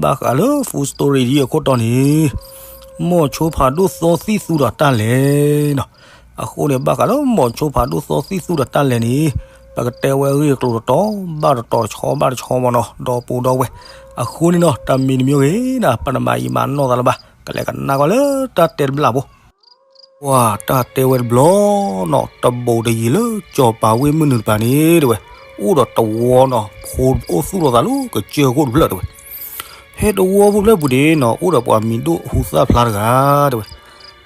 ဘၣ်ဃးလၢ full story ဒ်အခိၣ်တီန့ၣ်, မိၤဆိဖးဒိၣ်သီသံၣ်သူဒီးတၢ်လဲၤနီၤ. အဃိန့ၣ် ဘၣ်ဃးလၢမိၤဆိဖးဒိၣ်သီသံၣ်သူဒီးတၢ်လဲၤန့ၣ်, ပကတဲဝဲအဂ့ၢ်အကျိၤတတီၤဘၣ်တတီၤ တဆီဘၣ်တဆီမ့ၢ်နီၤ ဒီပုၢ်ဒီဝဲၢ်. အဃိန့ၣ်နီၤ တၢ်မံၤတမံၤဂ့ၤနီၤ ပတမၤအံၤမၤနီၢ်သးလၢၤဘၣ်, ကလဲၤကနၣ်ကွၢ်လၢတၢ်တဲတဘျၣ်ဖိ. ပှၤတၢ်တဲဝဲတဘျီနီၤ တဘူးတယံၤလၢစီၤပၤဝ့ၢ်မုၢ်နုာ်တပၤန့ၣ်တဲဝဲ, အိၣ်ဒီးတဝီနီၤ ဖိအိၣ်သူၣ်လီၤသးလၢကစၢၢ်ခိၣ်တဖျၢၣ်တဲဝဲ. ဖဲတဝီဖိတဖျၢၣ်ပူၤန့ၣ်နီၤ အိၣ်ဒီးပှၤမံၤဒိၣ်ဟူသၣ်ဖျါတဂၤတဲဝဲ.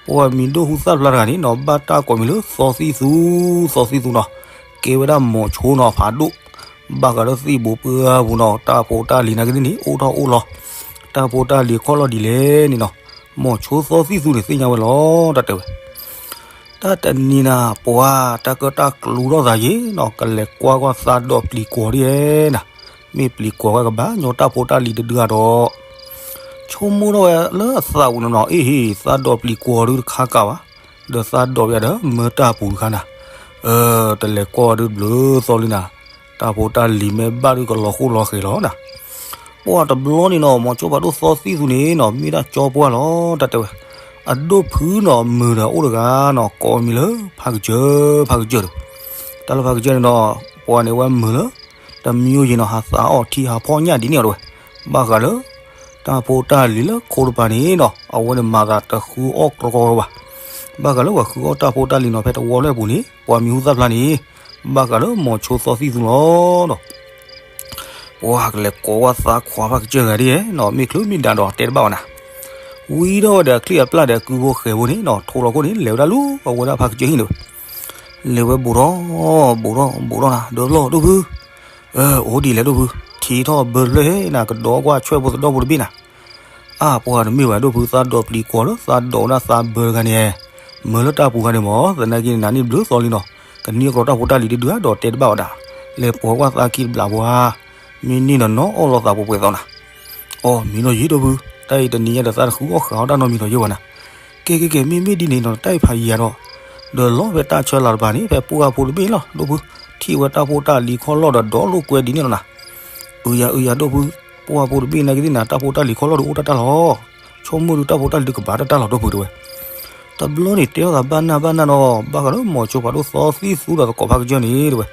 ပှၤမံၤဒိၣ်ဟူသၣ်ဖျါတဂၤန့ၣ်နီၤ ဘၣ်တၢ်ကိးမံၤလၢသီသံၣ်သူ, သီသံၣ်သူနီၤ. ကဲဝဲဒၣ်မိၤဆိနီၤဖးဒိၣ်, ဘၣ်ဃးလၢသံၣ်ဘိပှၢ်ပူၤနီၤ တၢ်ဖိတၢ်လံၤနာ်က့သ့ၣ်န့ၣ် အိၣ်ထီၣ်အိၣ်လီၤ. တၢ်ဖိတၢ်လံၤခီၣ်လီၢ်ဒ်လဲၣ်န့ၣ်နီၤ မိၤဆိသီသံၣ်သူန့ၣ်သ့ၣ်ညါဝဲလီၤ တၢ်တဲဝဲ. တၢ်တနံၤနၤ ပှၤတၢ်ကၢၣ်တၢ်ကျူထီၣ်သးယံၤနီၤ ကလဲၤကွၢ်ကွၢ်သးဒီးပျံၤကွီၤဒ်နၤ, မ့ၢ်ပျံၤကွီၤဝဲကဘၣ်ညီတၢ်ဖိတၢ်လံၤတဒုဧါဒီး ဆိကမိၣ်ထီၣ်ဝဲလၢအသးပူၤန့ၣ်နီၤ အ့ဟ့ၣ် သးဒီးပျံၤကွီၤဒုတခါကၣ်ဘၣ်, ဒီးသးဒီးဝဲဒၣ်မၢတၢ်ပူၤတခါနၤ. တလဲၤကွၢ်ဒုဘျုးသီလံနၤ, တၢ်ဖိတၢ်လံၤမ့ၢ်ဘၣ်ဒုကလီၤဃိလီၤဃဲၤလီၤနၤ. ပှၤတဘျီန့ၣ်နီၤ မိၤဆိဖးဒိၣ်သီသံၣ်သူန့ၣ်နီၤ မ့ၢ်ဒၣ်ကၠီပှၢ်လီၤ တၢ်တဲဝဲ. အဒိၣ်ဖုနီၤ မုာ်ဒီးအိၣ်တဂၤနီၤ ကိးမံၤလၢ ဖးကစၢၢ် ဖးကစၢၢ်တဲဝဲ. တၢ်လၢဖးကစၢၢ်န့ၣ်ဒီး ပှၤန့ၣ်ဝဲမုာ်လၢ တမံၤယံၤနီၤ ဟးသးအီၣ်ထံဟးဖီၣ်ညၣ်ဒ်န့ၣ်အီၤတဲဝဲ. ဘၣ်ဃးလၢ တၢ်ဖိတၢ်လံၤလၢခိတပၤန့ၣ်နီၤ အဝဲန့ၣ်မၤသးတဃုအီၣ်ကြီကြီဝဲဘၣ်. ဘၣ်ဃးလၢပှၤဃုအီၣ်တၢ်ဖိတၢ်လံၤနီၤ ဖဲတဝီလၢအပူၤန့ၣ် ပှၤမံၤဟူသၣ်ဖျါန့ၣ် ဘၣ်ဃးလၢမိၤဆိသီသံၣ်သူလီၤဒီး ပှၤကလဲၤကိးဝဲသးခွါဖးကစၢၢ်ဂၤဒ်နီၤ မ့ၢ်ချုးမ့ၢ်ဒါဒီးတဲတဘၣ်ဘၣ်နၤ. ဝံၤထီၣ်ဝဲဒီးအချံၣ်အပျၢ်ဒီးကုဖိဃဲၤဖိန့ၣ်နီၤ ထိလီၤခိၣ်န့ၣ် လဲၤဝဲဒၣ်လၢအဝဲဒၣ်ဖးကစၢၢ်ဟံၣ်န့ၣ်ဝဲ. လဲၤဝဲဘူးထီၣ် ဘူးထီၣ် ဘူးထီၣ်နၤ ဒီးလီၢ်ဒိၣ်ဖု အိၣ်ဒ်လဲၣ်ဒိၣ်ဖု ထံထီၣ်ဘၢတဖျၢၣ်ဟဲနၤ ကဒီးကွၢ်ဆွဲၣ်ဖိသဒီဖိတဘ့ၣ်နၤ. အါ ပှၤတမ့ၢ်ဘၣ်ဒိၣ်ဖု သးဒီးပျံၤကွီၤလၢသးဒီးဝဲဒၣ်သးဘၢတဂၤန့ၣ် မၢလၢတၢ်ပူၤဂၤန့ၣ်မး သနာ်က့န့ၣ် နၤန့ၣ်ဘျုးသီလံနီၤ ကန့ၢ်အကြိးတၢ်ဖိတၢ်လံၤတဒုဧါဒီးတဲတဘၣ်ဝဲဒၣ်. လဲၤပိာ်ကွၢ်သးခံတဘျီပှၤ မ့ၢ်န့ၢ်နီၤနီၤအီၣ်လီၤသးပှဲၤပှဲၤသီနၤ. အိ မံၤနီၢ်ယံၤဒိၣ်ဖု တၢ်အံၤတနံၤညါဒီးသးတဃုအီၣ်ဃာ်အီၣ်တၢ်နီတမံၤနီၢ်ယံၤဘၣ်နၤ. ကဲ ကဲ ကဲ မ့မ့ၢ်ဒ်န့ၣ်နီၤ တၢ်အံၤဖးယံၤယၤဒီး ဒီးလီၤဖဲတၢ်ဆၢလၤတပၤန့ၣ် ဖဲပှၢ်ဖိတဘ့ၣ်လီၤ ဒိၣ်ဖု ထံၣ်ဝဲတၢ်ဖိတၢ်လံၤခီၣ်လီၢ်ဒီးဒီးလိာ်ကွဲဒ်န့ၣ်လီၤနၤ. အုယၤ အုယၤ ဒိၣ်ဖု ပှၢ်ဖိတဘ့ၣ်နာ်က့သ့ၣ်နၤ တၢ်ဖိတၢ်လံၤခီၣ်လီၢ်ဒုးအိၣ်တၢ်တၢ်လီၤ. ဆိကမိၣ်ဒုးတၢ်ဖိတၢ်လံၤဒုးကဘၣ်တၢ်တၢ်လီၤ ဒိၣ်ဖုတဲဝဲ. တဘျီန့ၣ်တဲထီၣ်သးဘၣ်နၢ်ဘၣ်နၢ်နီၤ ဘၣ်ဃးလၢမိၤဆိဖးဒိၣ်သီသံၣ်သူဒီးသကိးဖးကစၢၢ်န့ၣ်တဲဝဲ.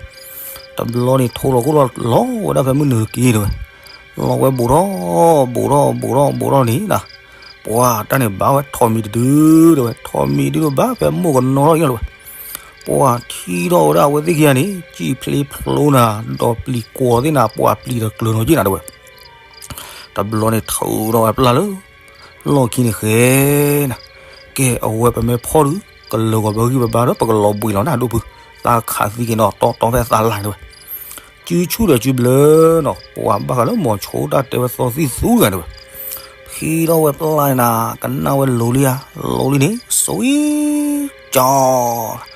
တဘျီန့ၣ်ထိလီၤခိၣ်လီၤလီၤဝဲဒၣ်ဖဲမုၢ်နုာ်တက့ၢ်တဲဝဲ. လီၤဝဲဘူးထီၣ် ဘူးထီၣ် ဘူးထီၣ် ဘူးထီၣ်န့ၣ်နၤ ပှၤတၢ်န့ၣ်ဘၣ်ဝဲထိးမံၤတဒုတဲဝဲ ထိးမံၤဒုဒီးဘၣ်ဖဲမိၢ်ကနီၤထီၣ်အံၤလီၤတဲဝဲ. ပှၤထံၣ်ထီၣ်ဝဲဒၣ်အဝဲသ့ၣ်ခံဂၤန့ၣ် စံၣ်ဖျ့ဖျိနၤ ဒီးပျံၤကွီၤသ့ၣ်နၤ ပှၤပျံၤဒီးကျၢၤနီၤယံၤနၤတဲဝဲ. တဘျီန့ၣ်ထုးထီၣ်ဝဲပျၢ်လၢ လီၢ်ခံန့ၣ်ဃဲနၤ. ကဲ အဝဲပမ့ၢ်ဖီၣ်ဒုး ကလၢၤဂီၤပဂံၢ်ပဘါဒီး ပကလီၤဘှံးလီၤနၤဒိၣ်ဖု သးခးသံက့ၤနီၤတီတီဖဲသးလၢ်တဲဝဲ. စုဆူၣ်ဒီးစုဘျၢနီၤ ပှၤဘၣ်ဃးလၢမိၤဆိတၢ်တဲဝဲသီသံၣ်သူတဂၤတဲဝဲ. ဖံထီၣ်ဝဲပျၢ်နၤ ကနၣ်ဝဲလိၤလံဧါ လိၤလံန့ၣ် စဝံကၠီ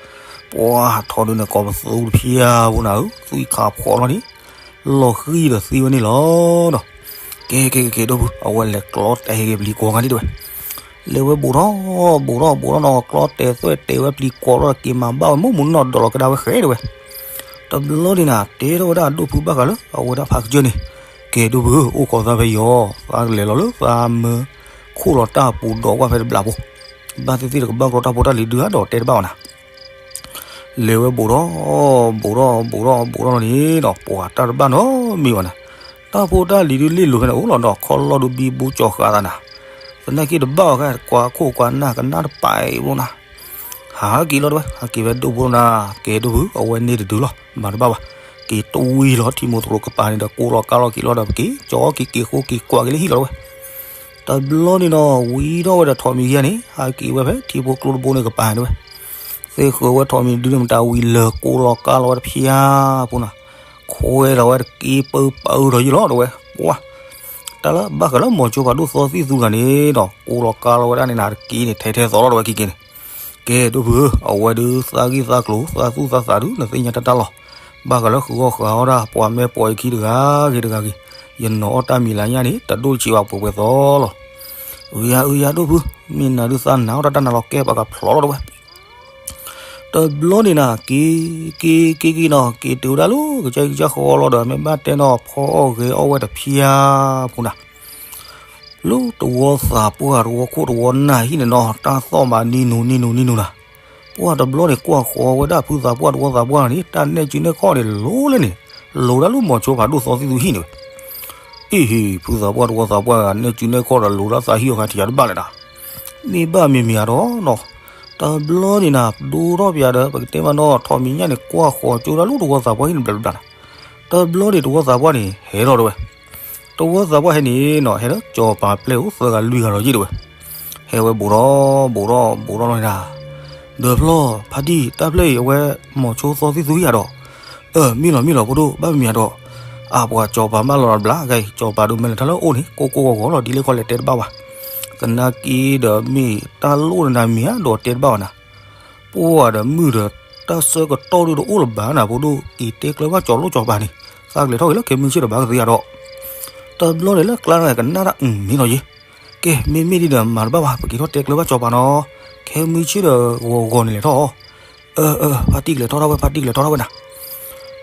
ပှၤထီဒုးန့ၣ် ကိးပသူတဖျၢၣ်ဖိနၤဧၢ သွံၣ်ခးဖီလီၤန့ၣ် လီၤဃံၤဒီးသံဝဲန့ၣ်လီၤဒီး. ကဲ ကဲ ကဲ ကဲ ဒိၣ်ဖု အဝဲလဲၤကျီတဲာ်ဟ့ၣ်က့ၤပျံၤကွီၤဂၤဒ်တဲဝဲ. လဲၤဝဲဘူးထီၣ် ဘူးထီၣ် ဘူးထီၣ်နီၤ ကျီတဲာ်သွဲၣ်တဲာ်ဝဲပျံၤကွီၤလီၤဒီးက့ၤမၤဘၣ်ဝဲမုၢ်မုၢ်နီၢ်ဒီးလီၤကဒါဝဲဃဲတဲဝဲ. တဘျီန့ၣ်နၤ တဲထီၣ်ဝဲဒၣ်အဒိၣ်ဖုဘၣ်ဃးလၢ အဝဲဒၣ်ဖးကစၢၢ်န့ၣ် ကဲ ဒိၣ်ဖုဧၢ အိၣ်ခိးသးဖဲယီၤ သးကလဲၤလီၤလၢသးမၢခိၣ်လီၤတၢ်ပူၤဒီးကွၢ်ဖဲတဘျီဖိ ဘၣ်သ့ၣ်သ့ၣ်တကဘၣ်ကျီတၢ်ဖိတၢ်လံၤဒုးဧါဒီးတဲတဘၣ်ဝဲနၤ. လဲၤဝဲဘူးထီၣ် ဘူးထီၣ် ဘူးထီၣ် ဘူးထီၣ်န့ၣ်ဒီး ပှၤတၢ်တဘၣ်နီတမံၤဘၣ်နၤ. တၢ်ဖိတၢ်လံၤဒုးလ့ၣ်လိၤဖဲန့ၣ်အိၣ်လီၤဒီး ခီၣ်လီၢ်ဒုးဘံဘူကၠီၤဃာ်သးနၤ. သနာ်က့တဘၣ်အီၤခဲ ကွၢ်ခိၣ်ကွၢ်နၢ်ကနၣ်တပာ်အံၤဘိနၤ. ဟးက့ၤလီၤတဲဝဲ ဟးက့ၤဝဲဒိၣ်ဖုနၤ ကဲဒိၣ်ဖု အဝဲန့ၣ်တဒုလီၤ မၤတဘၣ်ဘၣ်. က့ၤတဝံၤလီၤထံမိၢ်သရိာ်ကပၤန့ၣ်ဒီး ကိးလီၤကါလီၤက့ၤလီၤဒီး ပက့ၤကၠီက့ၤက့ၤဃိက့ၤကွၢ်က့ၤလၢဟံၣ်လီၤတဲဝဲ. တဘျီန့ၣ်နီၤ ဝံၤထီၣ်ဝဲဒီးထိးမံၤခံဂၤန့ၣ် ဟးက့ၤဝဲဖဲထံဖိကျိတဘိန့ၣ်ကပၤတဲဝဲ. သ့ဃုာ်ဝဲထိးမံၤဒုန့ၣ်မတၤဝံၤလၢာ်ကိးလီၤကါလီၤဝဲတဖျါဖိနၤ. ခွဲထီၣ်ဝဲတက့ၢ်ပၢပၢထီၣ်ယံၤလီၤတဲဝဲ. ပှၤ တၢ်လၢဘၣ်ဃးလၢမိၤဆိဖးဒိၣ်သီသံၣ်သူတဂၤန့ၣ်ဒီး ကိးလီၤကါလီၤဝဲဒၣ်န့ၣ်နၤတက့ၢ်န့ၣ် ထဲထဲသိးလီၤတဲဝဲခံက့ၢ်န့ၣ်. ကဲဒိၣ်ဖုဧၢ အဝဲဒုးသးဂံၢ်သးကျိၤ သးသူၣ်သးသးဒုး နသ့ၣ်ညါတၢ်တၢ်လီၤ. ဘၣ်ဃးလၢဃုအီၣ်ဃုအီတၢ် ပှၤမ့ၢ်ပိာ်ယခံတဂၤဂ့ၤတဂၤဂ့ၤ ယနီၤအီၣ်တၢ်မံၤလၢညါန့ၣ် တဒိၣ်တဆံးဘၣ်ပှဲၤပှဲၤသိးလီၤ. အုယၤ အုယၤ ဒိၣ်ဖု မ့ၢ်နၤဒုးသးနာ်အီၣ်တၢ်တၢ်နၤလီၤ ကဲပှၤကဖျိးလီၤတဲဝဲ. တဘျီန့ၣ်နၤ က့ၤ က့ၤ က့ၤ က့ၤနီၤ က့ၤတုၤဝဲဒၣ်လၢကစၢ်ကစၢ်ဃီလီၤဒီး မ့ၢ်ဘၣ်တဲနီၤ ဖီအီၣ်ဂဲၤအီၣ်ဝဲတဖျါဖိနၤ. လၢတဝီသးပှၢ်တဝီခိၣ်တဝီနၢ်ဟံၣ်န့ၣ်နီၤ တၢ်သီၣ်မးနံနူနံနူနံနူနၤ, ပှၢ်တဘျီန့ၣ် ကွၢ်ဃီၤဝဲဒၣ်ဖုသးပှၢ်တဝီသးပှၢ်န့ၣ် တၢ်နဲၣ်စုနဲၣ်ခီၣ်န့ၣ်လိၤလၢန့ၣ်, လိၤဒၣ်လၢမိၤဆိဖးဒိၣ်သီသံၣ်သူဟံၣ်န့ၣ်ဝဲ. အ့ဟ့ၣ် ဖုသးပှၢ်တဝီသးပှၢ် နဲၣ်စုနဲၣ်ခီၣ်ဒီးလိၤဒၣ်သးဟံၣ်အီၤခါထံးယၤတဘၣ်လဲၣ်နၤ, မ့ၢ်ဘၣ်မံၤမံၤဧါဒီးနီၤ, တဘျီန့ၣ်နၤ ဒိၣ်ထီၣ်ပယၤဒီး ပကတဲမးနီၤ ထီးမံၤညၣ်န့ၣ် ကွၢ်ဃီၤကၠိဒၣ်လၢတဝီသးပှၢ်ဟံၣ်န့ၣ်ဘျီဘျီနၤ, တဘျီန့ၣ်တဝီသးပှၢ်န့ၣ် ဟဲထီၣ်တဝဲ တဝီသးပှၢ်ဟဲန့ၣ်နီၤ ဟဲဒီးကၠီၤပၤပျဲၢ်အိၣ်သၢဂၤလွံၢ်ဂၤဒီးယ့ၣ်တဝဲ, ဟဲဝဲဘူးထီၣ်ဘူးထီၣ်ဘူးထီၣ်လီၤန့ၣ်နၤ, ဒီးဖျီၣ် ဖါတံၢ် တၢ်ပျဲၢ်အံၤ အဝဲမိၤဆိသီသံၣ်သူယၤဒီး, အၢ မ့ၢ်လီၤမ့ၢ်လီၤဖိဒိၣ် ဘၣ်မံၤမံၤဧါဒီး, အပှၤကၠီၤပၤဘၣ်လီၤဘျးဂၤအံၤ ကၠီၤပၤဒုးမဲလၢထါလၢအအိၣ်န့ၣ် ကိၢ်ကိၢ်ဂီၤဂီၤလီၤ ဒ်လဲၣ်ခီလဲၣ်တဲတဘၣ်ဘၣ်, သနာ်က့ဒီးမ့ၢ်တၢ်လိၣ်န့ၣ်နၤမံၤဧါဒီးတဲတဘၣ်ဘၣ်နၤ ပှၢ်ဒီးမုၢ်ဒီး တၢ်ဆၢကတီၢ်ဒုးတအိၣ်လၢၤဘၣ်နၤ ဖိဒိၣ်က့ၤတဲကျၢၤဘၣ်ကၠီၤလိၣ်ကၠီၤပၤန့ၣ် သးကလဲၤထီၣ်က့ၤလၢခဲမုၢ်ဆ့ၣ်ဒီးဘၣ်ကသ့ဧါဒီး, တဘျီန့ၣ်လၢကျါန့ၣ်ကနၣ်တၢ်အုၣ်မ့ၢ်လီၤယ့ၣ်, ကဲ မ့မ့ၢ်ဒ်ဒီးမၤတဘၣ်ဘၣ် ပက့ၤထီၣ်တဲကျၢၤဘၣ်ကၠီၤပၤနီၤ, ခဲမုၢ်ဆ့ၣ်ဒီးဂီၤဂီၤန့ၣ်လဲၤထီၣ်အီၤ, အၢ အၢ ဖါတံၢ်ကလဲၤထီၣ်ထီၣ်ဝဲ ဖါတံၢ်ကလဲၤထီၣ်ထီၣ်ဝဲနၤ,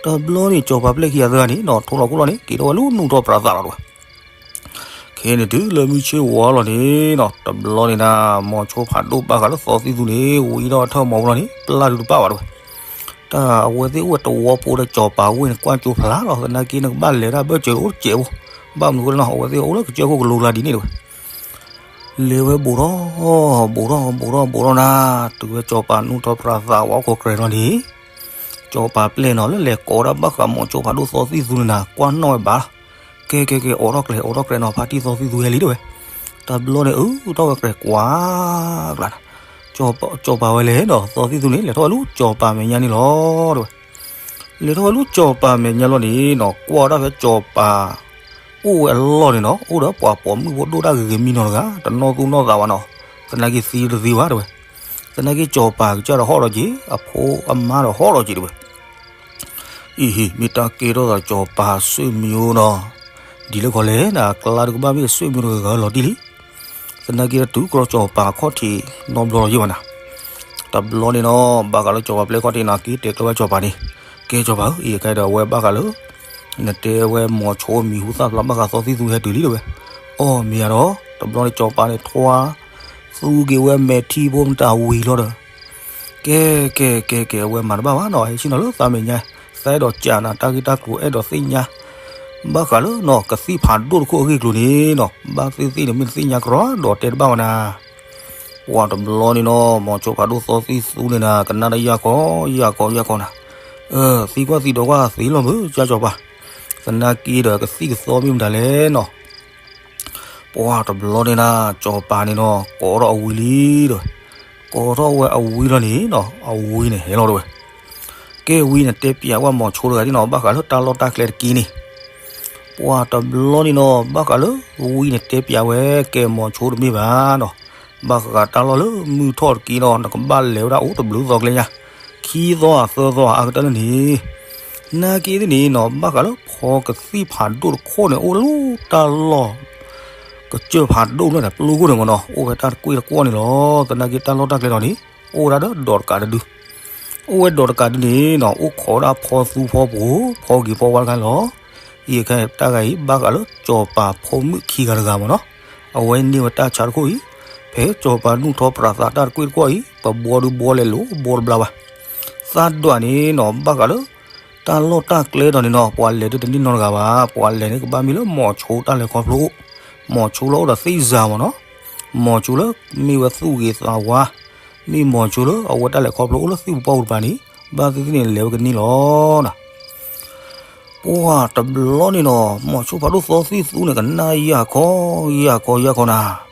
တဘျီန့ၣ်ကၠီၤပၤပျဲၢ်ခံဂၤသၢဂၤန့ၣ်နီၤ ထိလီၤခိၣ်လီၤန့ၣ် က့ၤထီၣ်ဝဲလၢနူၢ်ထီၣ်ပြးသးလီၤတဝဲ ခဲန့ၣ်တုၤလၢမုၢ်ဆ့ၣ်ဝါလီၤန့ၣ်နီၤ တဘျီန့ၣ်နၤ မိၤဆိဖးဒိၣ်ဘၣ်ဃးလၢသီသံၣ်သူန့ၣ် ဝံထီၣ်ထၢၣ်မီၤပူၤလီၤန့ၣ် ပျၢ်ဒုးတပၣ်ဘၣ်တဝဲ, တၢ်အဝဲသ့ၣ်အိၣ်ဝဲတဝီဖိဒီးကၠီၤပၤဝ့ၢ်န့ၣ် ကွၢ်ကၠိဖျါလီၤ သနာ်က့နကဘၣ်လဲၤတၢ်ဘၢၣ်စၢၤအိၣ်တစဲးဖိ, ဘၣ်မနုၤအဃိလဲၣ်နီၤ အဝဲသ့ၣ်အိၣ်လၢကစၢၢ်ခိၣ်ကလိၤကျါဒ်န့ၣ်တဝဲ လဲၤဝဲဘူးထီၣ်ဘူးထီၣ်ဘူးထီၣ်ဘူးထီၣ်နၤ, တုၤဝဲကၠီၤပၤနူၢ်ထီၣ်ပြးသးဝဲအခိၣ်ကြဲးလီၤန့ၣ်, ကၠီၤပၤပျဲၢ်နီၤလၢလဲၤကိးဒၣ်ဘၣ်ဃးမိၤဆိဖးဒိၣ်သီသံၣ်သူန့ၣ်နၤ ကွၢ်နီၣ်ဝဲဘၣ်လီၤ, ကဲကဲကဲ အိးထီၣ်ကျဲၤ အိးထီၣ်ကျဲၤနီၤ ဖါတံၢ်သီသံၣ်သူဟဲလံတဝဲ, တဘျီန့ၣ်အုးထီၣ်ဝဲကျဲၤကွၢ်ကျါနၤ, ကၠီၤပၤဝဲလဲၣ်နီၤ သီသံၣ်သူန့ၣ် လဲၤထီၣ်ဝဲလၢကၠီၤပၤမဲာ်ညါန့ၣ်လီၤတဝဲ လဲၤထီၣ်ဝဲလၢကၠီၤပၤမဲာ်ညါလီၤန့ၣ်နီၤ ကွၢ်ဒၣ်ဖဲကၠီၤပၤ အိၣ်ဝဲအလီၢ်န့ၣ်နီၤ အိၣ်ဒီးပှၤပိာ်မုၣ်ဖိဒိၣ်တၢ်ဂ့ၤဂ့ၤမံနီၤတဂၤ တနီၣ်သူၣ်နီၣ်သးဘၣ်နီၤ, သနာ်က့သံတသ့ဘၣ်တဝဲ, သနာ်က့ကၠီၤပၤကစၢ်ဒီးဟီၣ်ဒီးက့ၤ အဖိအမါဒီးဟီၣ်ဒီးက့ၤတဝဲ အံၤဟံၣ် မ့ၢ်တၢ်ကဲထီၣ်သးကၠီၤပၤဆွေမျိုးနီၤ, ဒ်လဲၣ်ခီလဲၣ်နၤ ကျါတကဘၣ်မ့ၢ်ဆွေမျိုးတဂၤဂၤလီၤတံၢ်လံ, သနာ်က့တတုၤကြီကၠီၤပၤခီၣ်ထံးနီတဘျီလီၤယ့ၣ်ဘၣ်နၤ, တဘျီန့ၣ်နီၤ ဘၣ်ဃးလၢကၠီၤပၤပျဲၢ်ခီၣ်ထံးနၤ က့ၤတဲကျၢၤဘၣ်ကၠီၤပၤန့ၣ်, ကဲကၠီၤပၤဧၢ အံၤခဲဒီးအဝဲဘၣ်ဃးလၢ နတဲဝဲမိၤဆိမံၤဟူသၣ်ဖျါဘၣ်ဃးသီသံၣ်သူဟဲတုၤလံတဝဲ, အီၣ်မ့ၢ်ဧါဒီး တဘျီန့ၣ်ကၠီၤပၤန့ၣ်ထွါ သူက့ၤဝဲမဲာ်ထံဖိမတၤဝံၤလီၤဒီး ကဲ ကဲ ကဲ ကဲ အဝဲမၤတဘၣ်ဘၣ်နီၤ ဟဲဆ့ၣ်နီၤလၢသးမဲာ်ညါ, သးအဲၣ်ဒိးကးနၤ တၢ်ဂ့ၢ်တၢ်ကျိၤအဲၣ်ဒိးသ့ၣ်ညါ, ဘၣ်ဃးလၢနီၤ ကသံၣ်ဖးဒိၣ်တခိၣ်အဂ့ၢ်အကျိၤန့ၣ်နီၤ ဘၣ်သ့ၣ်သ့ၣ်န့ၣ် မ့ၢ်တသ့ၣ်ညါကရီဒီးတဲတဘၣ်ဝဲနၤ. ပှၢ်တဘျီန့ၣ်နီၤ မိၤဆိဖးဒိၣ်သီသံၣ်သူန့ၣ်နၤ ကနၣ်တၢ်ယၢ်ခီ ယၢ်ခီ ယၢ်ခီနၤ, သံကွၢ်သံဒိးကွၢ်သ့လီၤမုၢ် ကၠၢ်ကၠီၤပၤ, သနာ်က့ဒီးကသံၣ်ကသီမ့ၢ်မတၤလဲၣ်နီၤ ပှၢ်တဘျီန့ၣ်နၤ ကၠီၤပၤန့ၣ်နီၤ ကိးထီၣ်အဝံလံဒီး, ကိးထီၣ်ဝဲအဝံလီၤန့ၣ်နီၤ အဝံန့ၣ်ဟဲလီၤတဝဲ, ကဲဝံန့ၣ်တဲပျးဝဲမိၤဆိတဂၤဒ်နီၤ ဘၣ်ဃးလၢတၢ်လီၢ်တၢ်ကျဲတက့ၢ်န့ၣ်, ပှၢ်တဘျီန့ၣ်နီၤ ဘၣ်ဃးလၢဝံန့ၣ်တဲပျးဝဲ ကဲမိၤဆိတမ့ၢ်ဘၣ်နီၤ, ဘၣ်ဃးတၢ်လီၢ်လၢမုၢ်ထီၣ်တက့ၢ်နီၤ နကဘၣ်လဲၤဝဲဒၣ်အိၣ်တဘျုးသီကျဲညါ, ခံသီဧါသၢသီဧါအါကတၢၢ်လၢန့ၣ် နာ်က့သ့ၣ်န့ၣ်နီၤ ဘၣ်ဃးလၢဖီကသံၣ်ဖးဒိၣ်တခိၣ်န့ၣ် အိၣ်လၢတၢ်လီၢ် ကစၢၢ်ဖးဒိၣ်လၢန့ၣ် ပျိခိၣ်န့ၣ်မ့ၢ်နီၤ အိၣ်ဝဲတၢ်တကွ့ၢ်တကွီၢ်န့ၣ်လီၤ. သနာ်က့တၢ်လီၢ်တၢ်ကျဲဒီးန့ၣ် အိၣ်ဝဲဒၣ်ဒီးဒိးတကးတဒု, အိၣ်ဝဲဒိးတကးတဒုန့ၣ်နီၤ အိၣ်ခိးဝဲဒၣ်ဖီသူဖီပှိၤ ဖီဂ့ၤဖီဝါတခါန့ၣ်လီၤ. အံၤအခါတၢ်ဂၤအံၤ ဘၣ်ဃးလၢကၠီၤပၤဖိမုၣ်ခံဂၤတဂၤမ့ၢ်နီၤ အဝဲန့ၢ်ဝဲတၢ်ဆါတခိၣ်အံၤ ဖဲကၠီၤပၤနူၢ်ထီၣ်ပြးသးတၢ်တကွ့ၢ်တကွီၢ်အံၤ ပဘှီဒုဘှီလဲၤလိာ်ဘှီတဘျါဘၣ်. သးဒွးန့ၣ်နီၤ ဘၣ်ဃးလၢ တၢ်လီၢ်တၢ်ကျဲဒီးန့ၣ်နီၤ ပှၤလဲၤဒုတန့ၢ်နီတဂၤဘၣ်. ပှၤလဲၤန့ၣ်ကဘၣ်မ့ၢ်လၢမိၤဆိတၢ်လဲၤခီဖျိအိၣ်, မိၤဆိလၢအိၣ်ဒီးသ့ၣ်စၤမ့ၢ်နီၤ, မိၤဆိလၢမ့ၢ်ဝဲသူၣ်ဂ့ၤသးဝါ, မ့ၢ်မိၤဆိလၢအဝဲတၢ်လဲၤခီဖျိအိၣ်လၢသ့ၣ်ပူၤပှၢ်ပူၤတပၤန့ၣ် ဘၣ်သ့ၣ်သ့ၣ်န့ၣ်လဲၤဝဲကန့ၢ်လီၤ. ပှၢ်တဘျီန့ၣ်နီၤ မိၤဆိဖးဒိၣ်သီသံၣ်သူန့ၣ် ကနၣ်ယၢ်ခီ ယၢ်ခီ ယၢ်ခီနၤ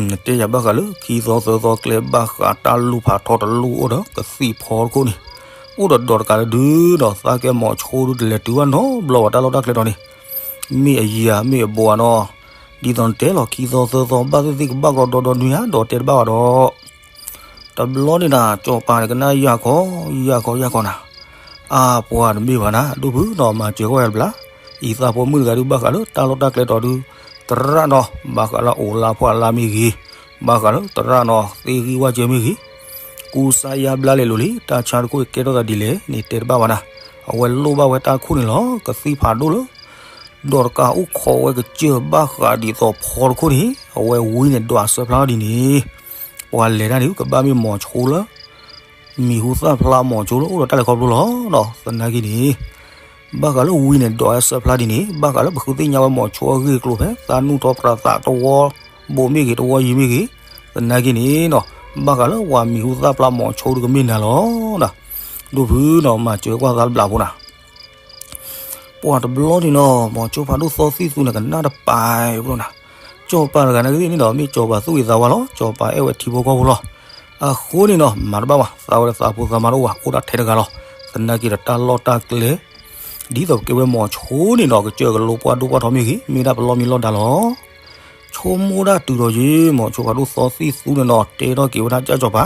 နတဲယၤဘၣ်ဃးလၢ ခံသီသၢသီကျဲဘၣ်ဃးတၢ်လူၤဖးထီတလူၤအိၣ်ဒီးကသံၣ်ဖီတခိၣ်န့ၣ်, အိၣ်ဒီးဒိးတကးတဒုဒီး သးကဲမိၤဆိဒုတလဲၤတုၤဘၣ်နီတဘျီဘၣ် တၢ်လီၢ်တၢ်ကျဲဒီးန့ၣ်, မ့ၢ်အယၤမ့ၢ်အဘိးနီၤ, ဒ်သိးနတဲလီၤ ခံသီသၢသီဘၣ်သ့ၣ်သ့ၣ်ကဘၣ်ကရီဒီဒီနွံဧါ ဒီးတဲတဘၣ်ဘၣ်ဒီး တဘျီန့ၣ်နၤ ကၠီၤပၤန့ၣ်ကနၣ်ယၢ်ခီ ယၢ်ခီ ယၢ်ခီနၤ, အါပှၤတမ့ၢ်ဘၣ်နၤ ဒိၣ်ဖုနီၤ မၤစၢၤကွၢ်ယၤတဘျီ, အံၤသးဖိမုၣ်တဂၤဒုးဘၣ်ဃးလၢတၢ်လီၢ်တၢ်ကျဲဒီးဒုး သရၣ်နီၤ ဘၣ်ဃးလၢအိၣ်လါဖှီၣ်အလါမ့ၢ်ဂ့ၤ, ဘၣ်ဃးလၢသရၣ်နီၤ သ့ဂံၢ်ဝၣ်စၢၤမ့ၢ်ဂ့ၤ, ကူစါယါဘျါလဲၤလိာ်လံ တၢ်ဆါတခိၣ်အံၤကဲထီၣ်သးဒ်လဲၣ်န့ၣ် တဲတဘၣ်ဘၣ်နၤ, အဝဲလိၣ်ဘၣ်ဝဲတၢ်တခိၣ်န့ၣ်လီၤ ကသံၣ်ဖးဒိၣ်လၢ ဒိးတကးအိၣ်ခိးဝဲကစၢၢ်ဘၣ်ဃးဒ်သိးဖီတခိၣ်န့ၣ် အဝဲဝံန့ၣ်ဒွးအဆၢဖျါထီၣ်ဒ်န့ၣ်, ပှၤလဲၤတၢ်န့ၣ် ကဘၣ်မ့ၢ်မိၤဆိလၢ မံၤဟူသၣ်ဖျါမိၤဆိလၢအိၣ်ဒီးတၢ်လဲၤခီဖျိလီၤ. သနာ်က့န့ၣ် ဘၣ်ဃးလၢဝံန့ၣ်ဒွးအဆၢဖျါဒ်န့ၣ် ဘၣ်ဃးလၢပဃုသ့ၣ်ညါဝဲမိၤဆိအဂ့ၢ်အကျိၤဖဲ သးနူၢ်ထီၣ်ပြးသးတဝီဘိမ့ၢ်ဂ့ၤ တဝီယံၤမ့ၢ်ဂ့ၤ, သနာ်က့န့ၣ်နီၤ ဘၣ်ဃးလၢပှၤမံၤဟူသၣ်ဖျါမိၤဆိတကမ့ၢ်နၤလီၤ. ဒိၣ်ဖုနီၤ မၤစၢၤကွၢ်သးတဘျးဖိနၤ ပှၤတဘျီန့ၣ်နီၤ မိၤဆိဖးဒိၣ်သီသံၣ်သူန့ၣ် ကနၣ်တပာ်ဖိနၤ, စီၤပၤတဂၤနာ်က့သ့ၣ်န့ၣ်ဒီး မ့ၢ်စီၤပၤသူၣ်ဂ့ၤသးဝါလီၤ. စီၤပၤအဲၣ်ဝဲထံဖိကီၢ်ဖိလီၤ. အဃိန့ၣ်နီၤ မၤတဘၣ်ဘၣ် သးဝဲဒီးသးဖိသးမါတအိၣ်ဘၣ် အိၣ်ဒၣ်ထဲတဂၤလီၤ. သနာ်က့ဒီးတၢ်လီၢ်တၢ်ကျဲ ဒ်သိးပကဲဝဲမိၤဆိန့ၣ်နီၤ ကစၢၢ်ကလိပှၢ်ဒိၣ်ပှၢ်ထီမ့ၢ်ဂ့ၤ မ့ၢ်ဒၣ်ပလီၢ်မံလီၢ်ဒါလီၤ. ဆိကမိၣ်ဒၣ်တုၤဒီးယ့ၤ မိၤဆိဖးဒိၣ်သီသံၣ်သူန့ၣ်နီၤ တဲထီၣ်က့ၤဝဲဒၣ်ကၢ်စီၤပၤ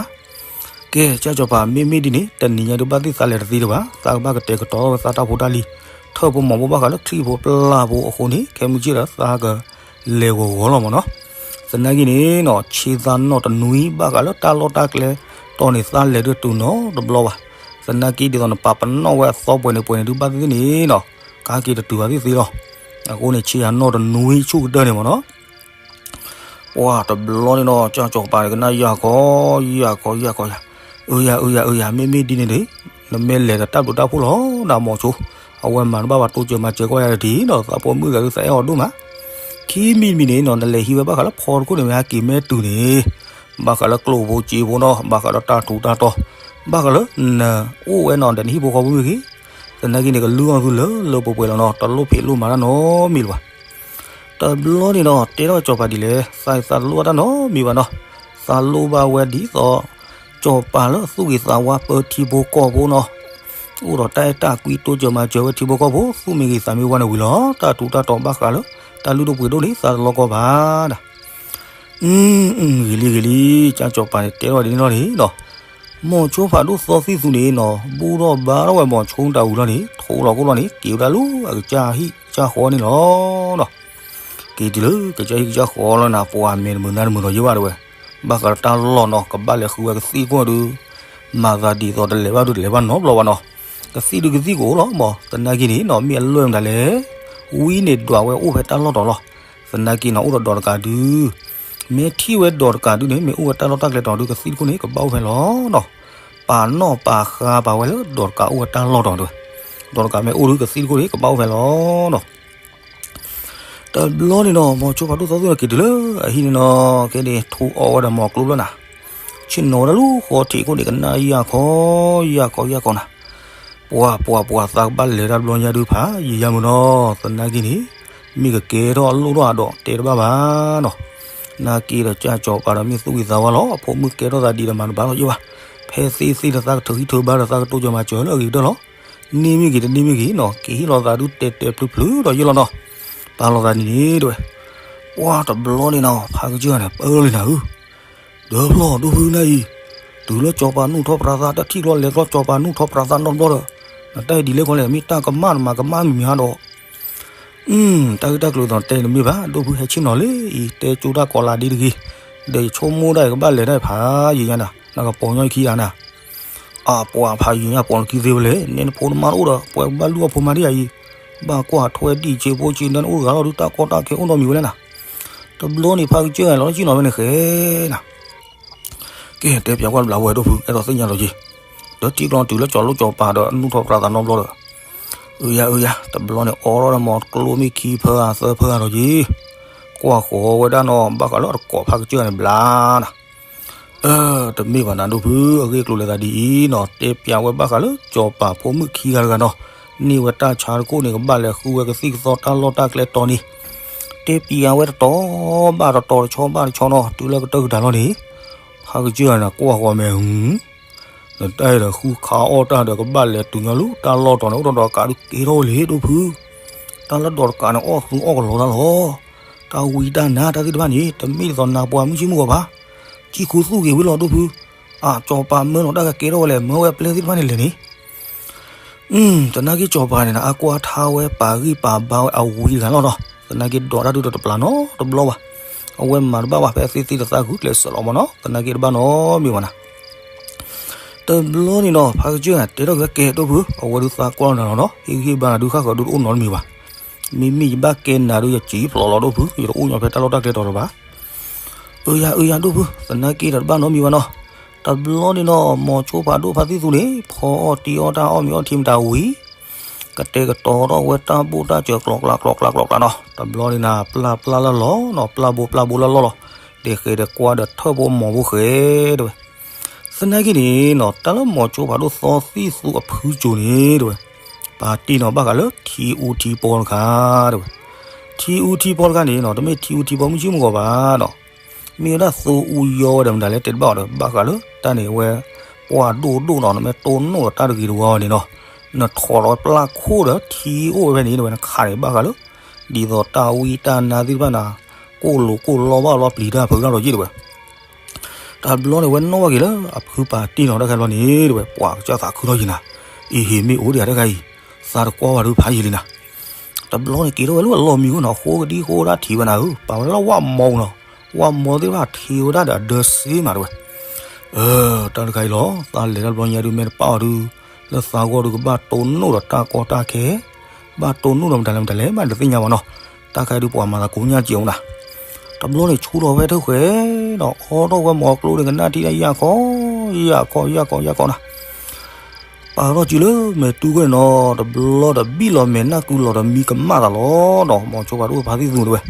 ကဲ ကၢ်စီၤပၤ မ့မ့ၢ်ဒ်န့ၣ် တနံၤညါဒုးဘၣ်သ့ၣ်သးလဲၤတသ့တဘၣ် သးကဘၣ်ကတဲာ်ကတီၤထီၣ်ဝဲသးတၢ်ဖိတၢ်လံၤ ထၢၣ်ဖိမီၤဖိဘၣ်ဃးလၢချံၣ်ဖိပျၢ်ဖိအဃိန့ၣ် ခဲမုၢ်ဆ့ၣ်ဒီးသးကလဲၤဂီၤဂီၤလီၤမ့ၢ်နီၤ. သနာ်က့န့ၣ်နီၤ ဆ့သးနီၣ်တနွံ ဘၣ်ဃးလၢတၢ်လီၢ်တၢ်ကျဲတီၤန့ၣ် သးလဲၤဒုးတုၤနီတဘျီဘၣ်. သနာ်က့ဒ်သိးနပာ်ပနီၣ်ဝဲအသီပှဲၤန့ၣ်ပှဲၤန့ၣ်ဒုးဘၣ်သ့ၣ်သ့ၣ်န့ၣ်နီၤ ကါက့ၤတတုၤဘၣ်သ့ၣ်သ့ၣ်လီၤ. အဃိန့ၣ် ဆ့ယၤနီၣ်တနွံဆူၣ်ကတၢၢ်န့ၣ်မ့ၢ်နီၤ ပှၤတဘျီန့ၣ်နီၤ ကၢ်စီၤပၤန့ၣ်ကနၣ်ယၢ်ခီ ယၢ်ခီ ယၢ်ခီယၤ, အၢယၤ အၢယၤ အၢယၤ မ့မ့ၢ်ဒ်န့ၣ်ဒီး နမ့ၢ်လဲၤဒီးတၢ်ဘျုးတၢ်ဖှိၣ်လီၤ နမိၤဆိ, အဝဲမၤတဘၣ်ပှၤတိစၢၤမၤစၢၤကွၢ်ယၤတထံၣ်ဒီး သးဖိမုၣ်ဂၤဒုးသးအဲၣ်အီၤဒိၣ်မး, ခံမံၤတမံၤန့ၣ်နီၤ နလဲၤဟံးဝဲဘၣ်ဃးလၢဖီတခိၣ်န့ၣ် မ့ၢ်ဟဲက့ၤမဲာ်တုၤန့ၣ် ဘၣ်ဃးလၢကျိၣ်ဖိစ့ဖိနီၤ ဘၣ်ဃးဒီးတၢ်ထူးတၢ်တီၤ, ဘၣ်ဃးလၢနအိၣ်ဝဲနီၤဒီးနဟံၣ်ဖိဃီဖိမ့ၢ်ဂ့ၤ, သနာ်က့န့ၣ် ကလုၢ်အီၣ်သုလၢလၢပှဲၤပှဲၤလီၤနီၤ တလိၣ်ဖံးလိၣ်မၤတၢ်နီတမံၤလၢၤဘၣ်. တဘျီန့ၣ်နီၤ တဲထီၣ်ကၠီၤပၤဒ်လဲၣ်, သးအံၤသးတလိၣ်ဘၣ်တၢ်နီတမံၤဘၣ်နီၤ, သးလိၣ်ဘၣ်ဝဲဒ်သိး ကၠီၤပၤလၢသူၣ်ဂ့ၤသးဝါပၢထံဖိကီၢ်ဖိနီၤ, အိၣ်ဒီးတၢ်အဲၣ်တၢ်ကွံတိစၢၤမၤစၢၤဝဲထံဖိကီၢ်ဖိ သူၣ်မ့ၢ်ဂ့ၤသးမ့ၢ်ဝါန့ၣ်ဝံၤလီၤ. တၢ်ထူးတၢ်တီၤဘၣ်ဃးလၢ တၢ်လုၢ်ဒိၣ်ပှ့ၤဒိၣ်န့ၣ် သးတလိၣ်ကီဘၣ်ဒၣ် အု ဂ့ၤလံဂ့ၤလံ, ကၠီၤပၤန့ၣ်တဲထီၣ်ဒ်န့ၣ်လီၤန့ၣ်နီၤ, မိၤဆိဖးဒိၣ်သီသံၣ်သူန့ၣ်နီၤ ဘူၣ်ထီၣ်ဘါထီၣ်ဝဲမိၤဆိတၢ်အုးလီၤန့ၣ် ထိးလီၤခိၣ်လီၤန့ၣ် က့ၤဝဲဒၣ်လၢအကစၢ်ဟံၣ်ကစၢ်ဃီန့ၣ်လီၤ. က့ၤတုၤလၢကစၢ်ဟံၣ်ကစၢ်ဃီလီၤနၤ ပှၤမဲာ်တမုာ်နါတမုာ်ဒီးယဲဘၣ်တဲဝဲ, ဘၣ်ဃးဒီးတၢ်လီၢ်နီၤ ကဘၣ်လဲၤဃုဝဲကသံၣ်ခိၣ်ဒုး မၤသးဒ်သိးတလဲၤဘၣ်ဒုးတလဲၤဘၣ်နီတဘျီဘၣ်နီၤ, ကသံၣ်ဒုးကသံၣ်ကအိၣ်လီၤမး သနာ်က့န့ၣ်နီၤ မ့ၢ်အလွဲၢ်မတၤလဲၣ်, ဝံန့ၣ်ဒွးဝဲအိၣ်ဖဲတၢ်လီၢ်တီၤလီၤ. သနာ်က့နီၤ အိၣ်ဒီးဒိးတကးဒုး မ့ၢ်ထံၣ်ဝဲဒိးတကးဒုးန့ၣ် မ့ၢ်အိၣ်ဝဲတၢ်လီၢ်တၢ်ကျဲတီၤဒုး ကသံၣ်တခိၣ်န့ၣ် ကဘၣ်အိၣ်ဖဲလီၤနီၤ, ပာ်နီၣ်ပာ်ဃါပာ်ဝဲလၢဒိးတကးအိၣ်ဝဲတၢ်လီၢ်တီၤဒုး, ဒိးတကးမ့ၢ်အိၣ်ဒုး ကသံၣ်တခိၣ်န့ၣ် ကဘၣ်အိၣ်ဖဲလီၤနီၤ. တဘျီန့ၣ်နီၤ မိၤဆိဖးဒိၣ်သီသံၣ်န့ၣ်က့ၤတုၤလၢအဟံၣ်န့ၣ်နီၤ ကဲန့ၣ် ထူအီၣ်ဝဲဒီးမိၤကျိဘျီနၤ, ဆ့ၣ်နီၤဝဲဒၣ်လၢဃီထံးခိၣ်န့ၣ် ကနၣ်ယၢ်ခီ ယၢ်ခီ ယၢ်ခီနၤ, ပှၤ ပှၤ ပှၤ သးကဘၣ်လဲၤတၢ်တဘျီညါဒုးဖးယံာ်ယါမုၢ်နီၤ, သနာ်က့န့ၣ် မ့ၢ်ကကဲထီၣ်လိၣ်ထီၣ်အဒိးတဲတဘၣ်ဘၣ်နီၤ, သနာ်က့ဒီးကၢ်ကၠီၤပၤဒီးမ့ၢ်သူၣ်ဂ့ၤသးဝါလီၤ အဖိမုၣ်ကဲထီၣ်သးဒ်ဒီးမၤတဘၣ်ထီၣ်ယဲဘၣ်, ဖဲသ့သ့ဒီးသးကထုးဟံၣ်ထုးဘါဒီးသးကတိစၢၤမၤစၢၤလၢအဂ့ၤကတၢၢ်လီၤ. န့ၢ်မ့ၢ်ဂ့ၤတန့ၢ်မ့ၢ်ဂ့ၤနီၤ က့ၤဟ့ၣ်လီၤသးဒုးတဲာ်တဲာ်ဖျုးဖျုးဒီးယဲလီၤနီၤ, ပာ်လီၤသးန့ၣ်န့ၣ်တဲဝဲ, ပှၤတဘျီန့ၣ်နီၤ ဖးကစၢၢ်န့ၣ်ပၢလီၤလံနၤဧၢ, ဒီးဖျီၣ်ဒိၣ်ဖုနၤအံၤ, တုၤလၢကၠီၤပၤနူၢ်ထီၣ်ပြးသး တၢ်ထံၣ်ကျီလဲၤကျီကၠီၤပၤနူၢ်ထီၣ်ပြးသးနီတဘျီဒီး, နတၢ်အံၤဒ်လဲၣ်ခီလဲၣ် မ့ၢ်တၢ်ကမၣ်နမၤကမၣ်မံၤမံၤဟါဒီး တၢ်ဂ့ၢ်တၢ်ကျိၤသိးတဲနမ့ၢ်ဘၣ် ဒိၣ်ဖုဟဲဆ့ၣ်နီၤလံအံၤ တဲကၠိတၢ်ကီးလးဒ်တဂ့ၤ, ဒီးယဆိကမိၣ်ဒၣ်ယကဘၣ်လဲၤဒၣ်ဖးယံာ်ညါနၤ နကပိာ်ညီခံဂၤနၤ, အပှၤဖးယံာ်ညါပိာ်နခံသ့ဝဲလဲၣ် နဲနဖိနမါတအိၣ်ဒီး ပှၤကဘၣ်လုၢ်အီၣ်ဖိမါဒ်ယၤအံၤ, ဘၣ်ကွၢ်ထွဲဒံၣ်ဆ့ဖိဆ့ဒၢနအိၣ်တဂၤလီၤဒုး တၢ်ကီတၢ်ခဲအိၣ်နီတမံၤဝဲလဲၣ်နၤ, တဘျီန့ၣ်ဖးကစၢၢ်ဂၤလီၤဆ့ၣ်နီၤဝဲန့ၣ်ဃဲ နၤ ကဲ တဲပၠးကွၢ်တဘျးဝဲဒိၣ်ဖု အဲၣ်ဒိးသ့ၣ်ညါလီၤက့ၤ, ဒီးထံကျီတုၤလၢကၠီၤလိၣ်ကၠီၤပၤဒီးနူၢ်ထီၣ်ပြးသးနီတဘျီဒီး, အုယၤအုယၤ တဘျီန့ၣ် အိးထီၣ်ဒီးမိၤကျိမ့ၢ်ခံဖၢဂၤသၢဖၢဂၤလီၤက့ၤ, ကွၢ်ဃီၤဝဲဒၣ်နီၤ ဘၣ်ဃးလၢအတကိးဖးကစၢၢ်ဂၤန့ၣ်ဘျါနၤ အၢ တမ့ၢ်ဘၣ်နၤဒိၣ်ဖု အဂ့ၢ်အကျိၤလဲၤသးဒ်အံၤနီၤ တဲပၠးဝဲဘၣ်ဃးလၢကၠီၤပၤဖိမုၣ်ခံဂၤတဂၤနီၤ, န့ၢ်ဝဲတၢ်ဆါတခိၣ်န့ၣ် ကဘၣ်လဲၤဃုဝဲကသံၣ်ကသီတၢ်လီၢ်တၢ်ကျဲတီၤန့ၣ်, တဲပၠးဝဲတတီၤဘၣ်တတီၤတဆီဘၣ်တဆီနီၤ တုၤလၢကတၢၢ်ကတၢၢ်လီၤန့ၣ်, ဖးကစၢၢ်န့ၣ် ကွၢ်ဃီၤမဲာ် နတၢ်အံၤဒီးဃုခးအီၣ်တၢ်ဒီးကဘၣ်လဲၤတုၤညီလၢတၢ်လီၢ်တီၤန့ၣ် အိၣ်ဒီးဒိးတကးဒုးကဲထီၣ်ဝဲလံဒိၣ်ဖု, တၢ်လၢဒိးတကးန့ၣ် အီၣ်သူအီၣ်ကလီတၢ်လီၤ, တၢ်ဝံတၢ်နါတၢ်သ့ၣ်တဖၣ်န့ၣ် တမ့ၢ်ဒ်သိးနၤပှၤမုၢ်ဆ့ၣ်မုၢ်ဂီၤဘၣ်, ကံၢ်ခူသူၣ်ဂ့ၤဝံၤလီၤဒိၣ်ဖု, အကၠီၤပၤမၢလီၤတၢ်ကကဲထီၣ်ဝဲလဲၣ် မၢဝဲပျဲၢ်သ့ၣ်တဖၣ်န့ၣ်လဲၣ်န့ၣ် သနာ်က့ကၠီၤပၤန့ၣ် အကွၢ်ထါဝဲပာ်ဂံၢ်ပာ်ဘါဝဲအဝံတဂၤလီၤနီၤ, သနာ်က့ဒိးတၢ်ဒုးဒီးတပျးနီတဘျီဘၣ်, အဝဲမၤတဘၣ်ဘၣ်ဖဲသ့သ့ဒီးသးဂုာ်ကျဲးစၢးလီၤမ့ၢ်နီၤ သနာ်က့တဘၣ်နီတမံၤဘၣ်နၤ တဘျီန့ၣ်နီၤ ဖးကစၢၢ်တဲထီၣ်က့ၤဝဲကဲဒိၣ်ဖု အဝဲဒုးသးကွၢ်လီၤနၤလီၤနီၤ ဟ့ၣ်ဂံၢ်ဟ့ၣ်ဘါနၤဒုးဃၣ်ဃၢၤဒုးတအိၣ်နီတမံၤဘၣ်, မ့မ့ၢ်ယဘၣ်ကဲနၤဒီး ယစံၣ်ဖျိးလီၤဒိၣ်ဖု, ယတအိၣ်ညီဖဲတၢ်လီၢ်တၢ်ကျဲတီၤတဘၣ်. အၢယၤ အၢယၤဒိၣ်ဖု, သနာ်က့ဒီးတဘၣ်နီတမံၤဘၣ်နီၤ. တဘျီန့ၣ်နီၤ မိၤဆိဖးဒိၣ်ဖါသံၣ်သူန့ၣ် ဖီအီၣ်တံအီၣ်တၢ်အီၣ်မ့ၤအီထံမတၤဝံၤ ကတဲာ်ကတီၤထီၣ်ဝဲတၢ်ဘိၣ်တၢ်စၢၤကျိၤကျါကျိၤကျါကျိၤကျါနီၤ. တဘျီန့ၣ်နၤ ပျၢ်ပျၢ်လၢလီၤနီၤ, ပျၢ်ဘိပျၢ်ဘိလၢလီၢ်လီၤ. တဲဃဲဒီးကွၢ်ဒီးထၢၣ်ဖိမီၤဖိဃဲ တဲဝဲ. သနာ်က့န့ၣ်နီၤ တၢ်လၢမိၤဆိဖးဒိၣ်သီသံၣ်သူအဖုစိၤန့ၣ် တဲဝဲ, ပာ်တ့ၢ်နီၤဘၣ်ဃးလၢထံအူထံပီတခါ တဲဝဲ. ထံအူထံပီတခါန့ၣ်နီၤ တမ့ၢ်ထံအူထံပီမုၢ်ဆ့ၣ်မုၢ်ဂီၤဘၣ်နီၤ. မ့ၢ်ဝဲဒၣ်သိအူယီဝဲဒီးမတၤလဲၣ်တဲတဘၣ်အီၤဒီး ဘၣ်ဃးလၢတၢ်န့ၣ်ဝဲ ပှၢ်ဒိၣ်ဒိၣ်နီၤ, နမ့ၢ်တိၢ်နီၣ်ဒီးတၢ်တဂ့ၤတဝါဝဲန့ၣ်နီၤ, နထိးလီၤပျၢ်ခိၣ်ဒီးထံအိၣ်ဝဲဖဲန့ၣ် တဲဝဲ နခးန့ၣ်ဘၣ်ဃးလၢ ဒ်သိးတၢ်ဝံတၢ်နါသ့ၣ်တဖၣ်နၤ ကိၢ်လိာ်ကိၢ်လီဘၣ်လီၤပျံၤတၢ်ဖုးတၢ်လီၤယ့ၣ်တဲဝဲ. တဘျီန့ၣ်ဝဲနီၣ်ဘၣ်က့ၤလၢအဖုပာ်တ့ၢ်နီၤတၢ်ခဲဘျီန့ၣ် တဲဝဲ ပှၤကစၢ်သးခုထီၣ်ယံၤနၤ, အံၤဟ့ၣ်မ့ၢ်အိၣ်ဒံးဧါတခါအံၤ, သးတကွၢ်ဝဲဒုးဖးယံၤလံနၤ. တဘျီန့ၣ်က့ၤထီၣ်ဝဲလၢအလီၢ်မံၤအိၣ်နီၤ, ဃိကဒံဃိဝဲဒၣ်ထံးဝဲနၤဧၢ, ပာ်ဝဲလၢဝၣ်မီပူၤနီၤ, ဝၣ်မီသ့ၣ်တဖၣ်ထံးဝဲဒၣ်ဒီးအဒၢစ့မးတဲဝဲ. အၢ တၢ်တခါအံၤလီၤ, သးလဲၤတၢ်တဘျီညါဒုးမ့ၢ်တပာ်အီၤဒုး လၢသးဂီၢ်ဒုးကဘၣ်တိၢ်နီၣ်ဒီးတၢ်ကီတၢ်ခဲ, ဘၣ်တိၢ်နီၣ်ဒီးမတၤလဲၣ်မတၤလဲၣ် ဘၣ်တသ့ၣ်ညါဘၣ်နီၤ. တၢ်ခါဒုးပှၤမၤသးကိညၢ်စ့ၢ်အိၣ်နၤ. တဘျီန့ၣ်ဆူထီၣ်ဝဲတဃဲၤဒီး အီထီၣ်ဝဲမီၤကျိန့ၣ် ကနၣ်ထံၣ်ဒၣ်ယၢ်ခီ, ယၢ်ခီ ယၢ်ခီ ယၢ်ခီနၤ. ပာ်ထီၣ်စုလၢမဲာ်တူၢ်ကွဲၢ်န့ၣ်နီၤ, တဘျီဒီးဘံၣ်လီၤမဲာ်နၢ်ကုလီၤဒီးမံကမၣ်သးလီၤနီၤ, မိၤဆိဖးဒိၣ်ဖါသံၣ်သူတဲဝဲ.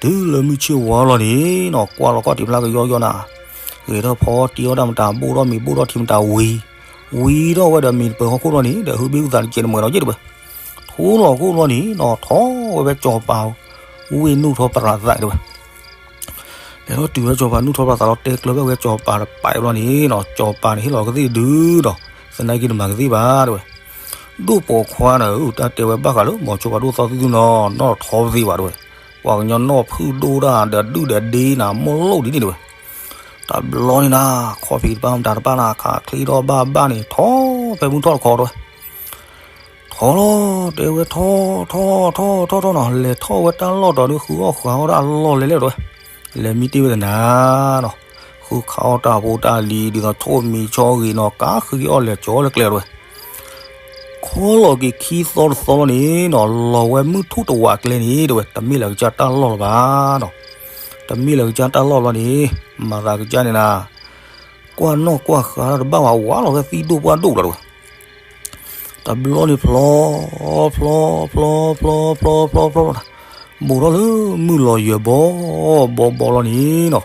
တုၤလၢမုၢ်ဆ့ၣ်ဝါလီၤန့ၣ်နီၤ, ကွၢ်လီၤကီၢ်ထံးဖျါကယီယီနၤ, ဂဲၤထီၣ်ဖီတံၢ်အီၣ်တၢ်မတၤ ဘိၣ်ထီၣ်မ့ၤဘိၣ်ထီၣ်ထံမတၤဝံၤ, ဝံၤထီၣ်ဝဲဒီးမ့ၤတပၢၤဟီၣ်ခိၣ်လီၤန့ၣ် ဒီးဟုဘ့ၣ်ဟုသးတကဲးတမှဲၤဒီးယ့ၣ်တဲဝဲ. ထိလီၤခိၣ်လီၤန့ၣ်နီၤ, ထီၣ်ဝဲဖဲစီၤပၤ ဝ့ၢ်နုာ်ထီၣ်ပရၤသးတဲဝဲ. လဲၤထီၣ်တုၤဝဲစီၤပၤနုာ်ထီၣ်ပရၤသးလီၤ တဲကျၢၤဘၣ်ဝဲစီၤပၤတပာ်ဘျီန့ၣ်နီၤ, စီၤပၤန့ၣ်ဟ့ၣ်လီၤကသ့ၣ်တဒုဒီး သနာ်က့တမၤကသ့ၣ်ဘၣ်တဲဝဲ. ဒိၣ်ပိာ်ခွါနၤဧၢ, တၢ်တဲဝဲဘၣ်ဃးလၢမိၤဆိဖးဒိၣ်သီသံၣ်သူနီၤ, နီၢ်ထီၣ်သ့ဘၣ်တဲဝဲ. ပှၤကညီနီၢ်ဖုၣ်ဒိၣ်ဒၣ်ဒီးဒုၣ်ဒီးဒ့နၤ မိၢ်လိၣ်ဒ်န့ၣ်တဲဝဲ. တဘျီန့ၣ်နၤ, ခီၣ်ဖံးတပၣ်မတၤတပၣ်နၤ ခးချ့ထီၣ်ဘၣ်ဘၣ်န့ၣ် ထီၣ်ဖဲမုၢ်ထီၣ်တခီတဲဝဲ. ထီၣ်လီၤ တဲဝဲ ထီၣ်ထီၣ်ထီၣ်ထီၣ်ထီၣ်နီၤ, လဲၤထီၣ်ဝဲတၢ်လီၢ်တီၤဒုး ဃုအီၣ်ဃုအီဒၣ်အလီၢ်လဲၤလဲၣ်တဲဝဲ. လဲၤမံတ့ၢ်ဝဲတနၤနီၤ, ဃုခးအီၣ်တၢ်ဖိတၢ်လံၤ ဒ်သိးဆိၣ်မံၤဆီဂ့ၤနီၤ, ကးဃုက့ၤအီၣ်လဲၤကၠီလၢကျဲတဲဝဲ. ခီလီၤက့ၤခံသီတသီလီၤန့ၣ်နီၤ, လီၤဝဲမုၢ်ထူၣ်တဝးကျဲန့ၣ်တဲဝဲ, တမ့ၢ်လၢကစၢ်တၢ်လီၢ်လၢၤဘၣ်နီၤ. တမ့ၢ်လၢကစၢ်တၢ်လီၢ်ဘျီန့ၣ်, မၤသးကစၢ်န့ၣ်နၤ ကွၢ်နီၣ်ကွၢ်ဃာ်တဘၣ်ဝဲ ဝးလီၤဖဲသံၣ်ဒိၣ်ပှၢ်ဒိၣ်လီၤတဲဝဲ. တဘျီန့ၣ်ဖျီ ဖျီ ဖျီ ဖျီ ဖျီ ဖျီ ဖျီ ဖျီ ဖျီ ဘူးထီၣ်လၢမုၢ်လီၤယၢၤဘီဘီဘီလီၤန့ၣ်နီၤ,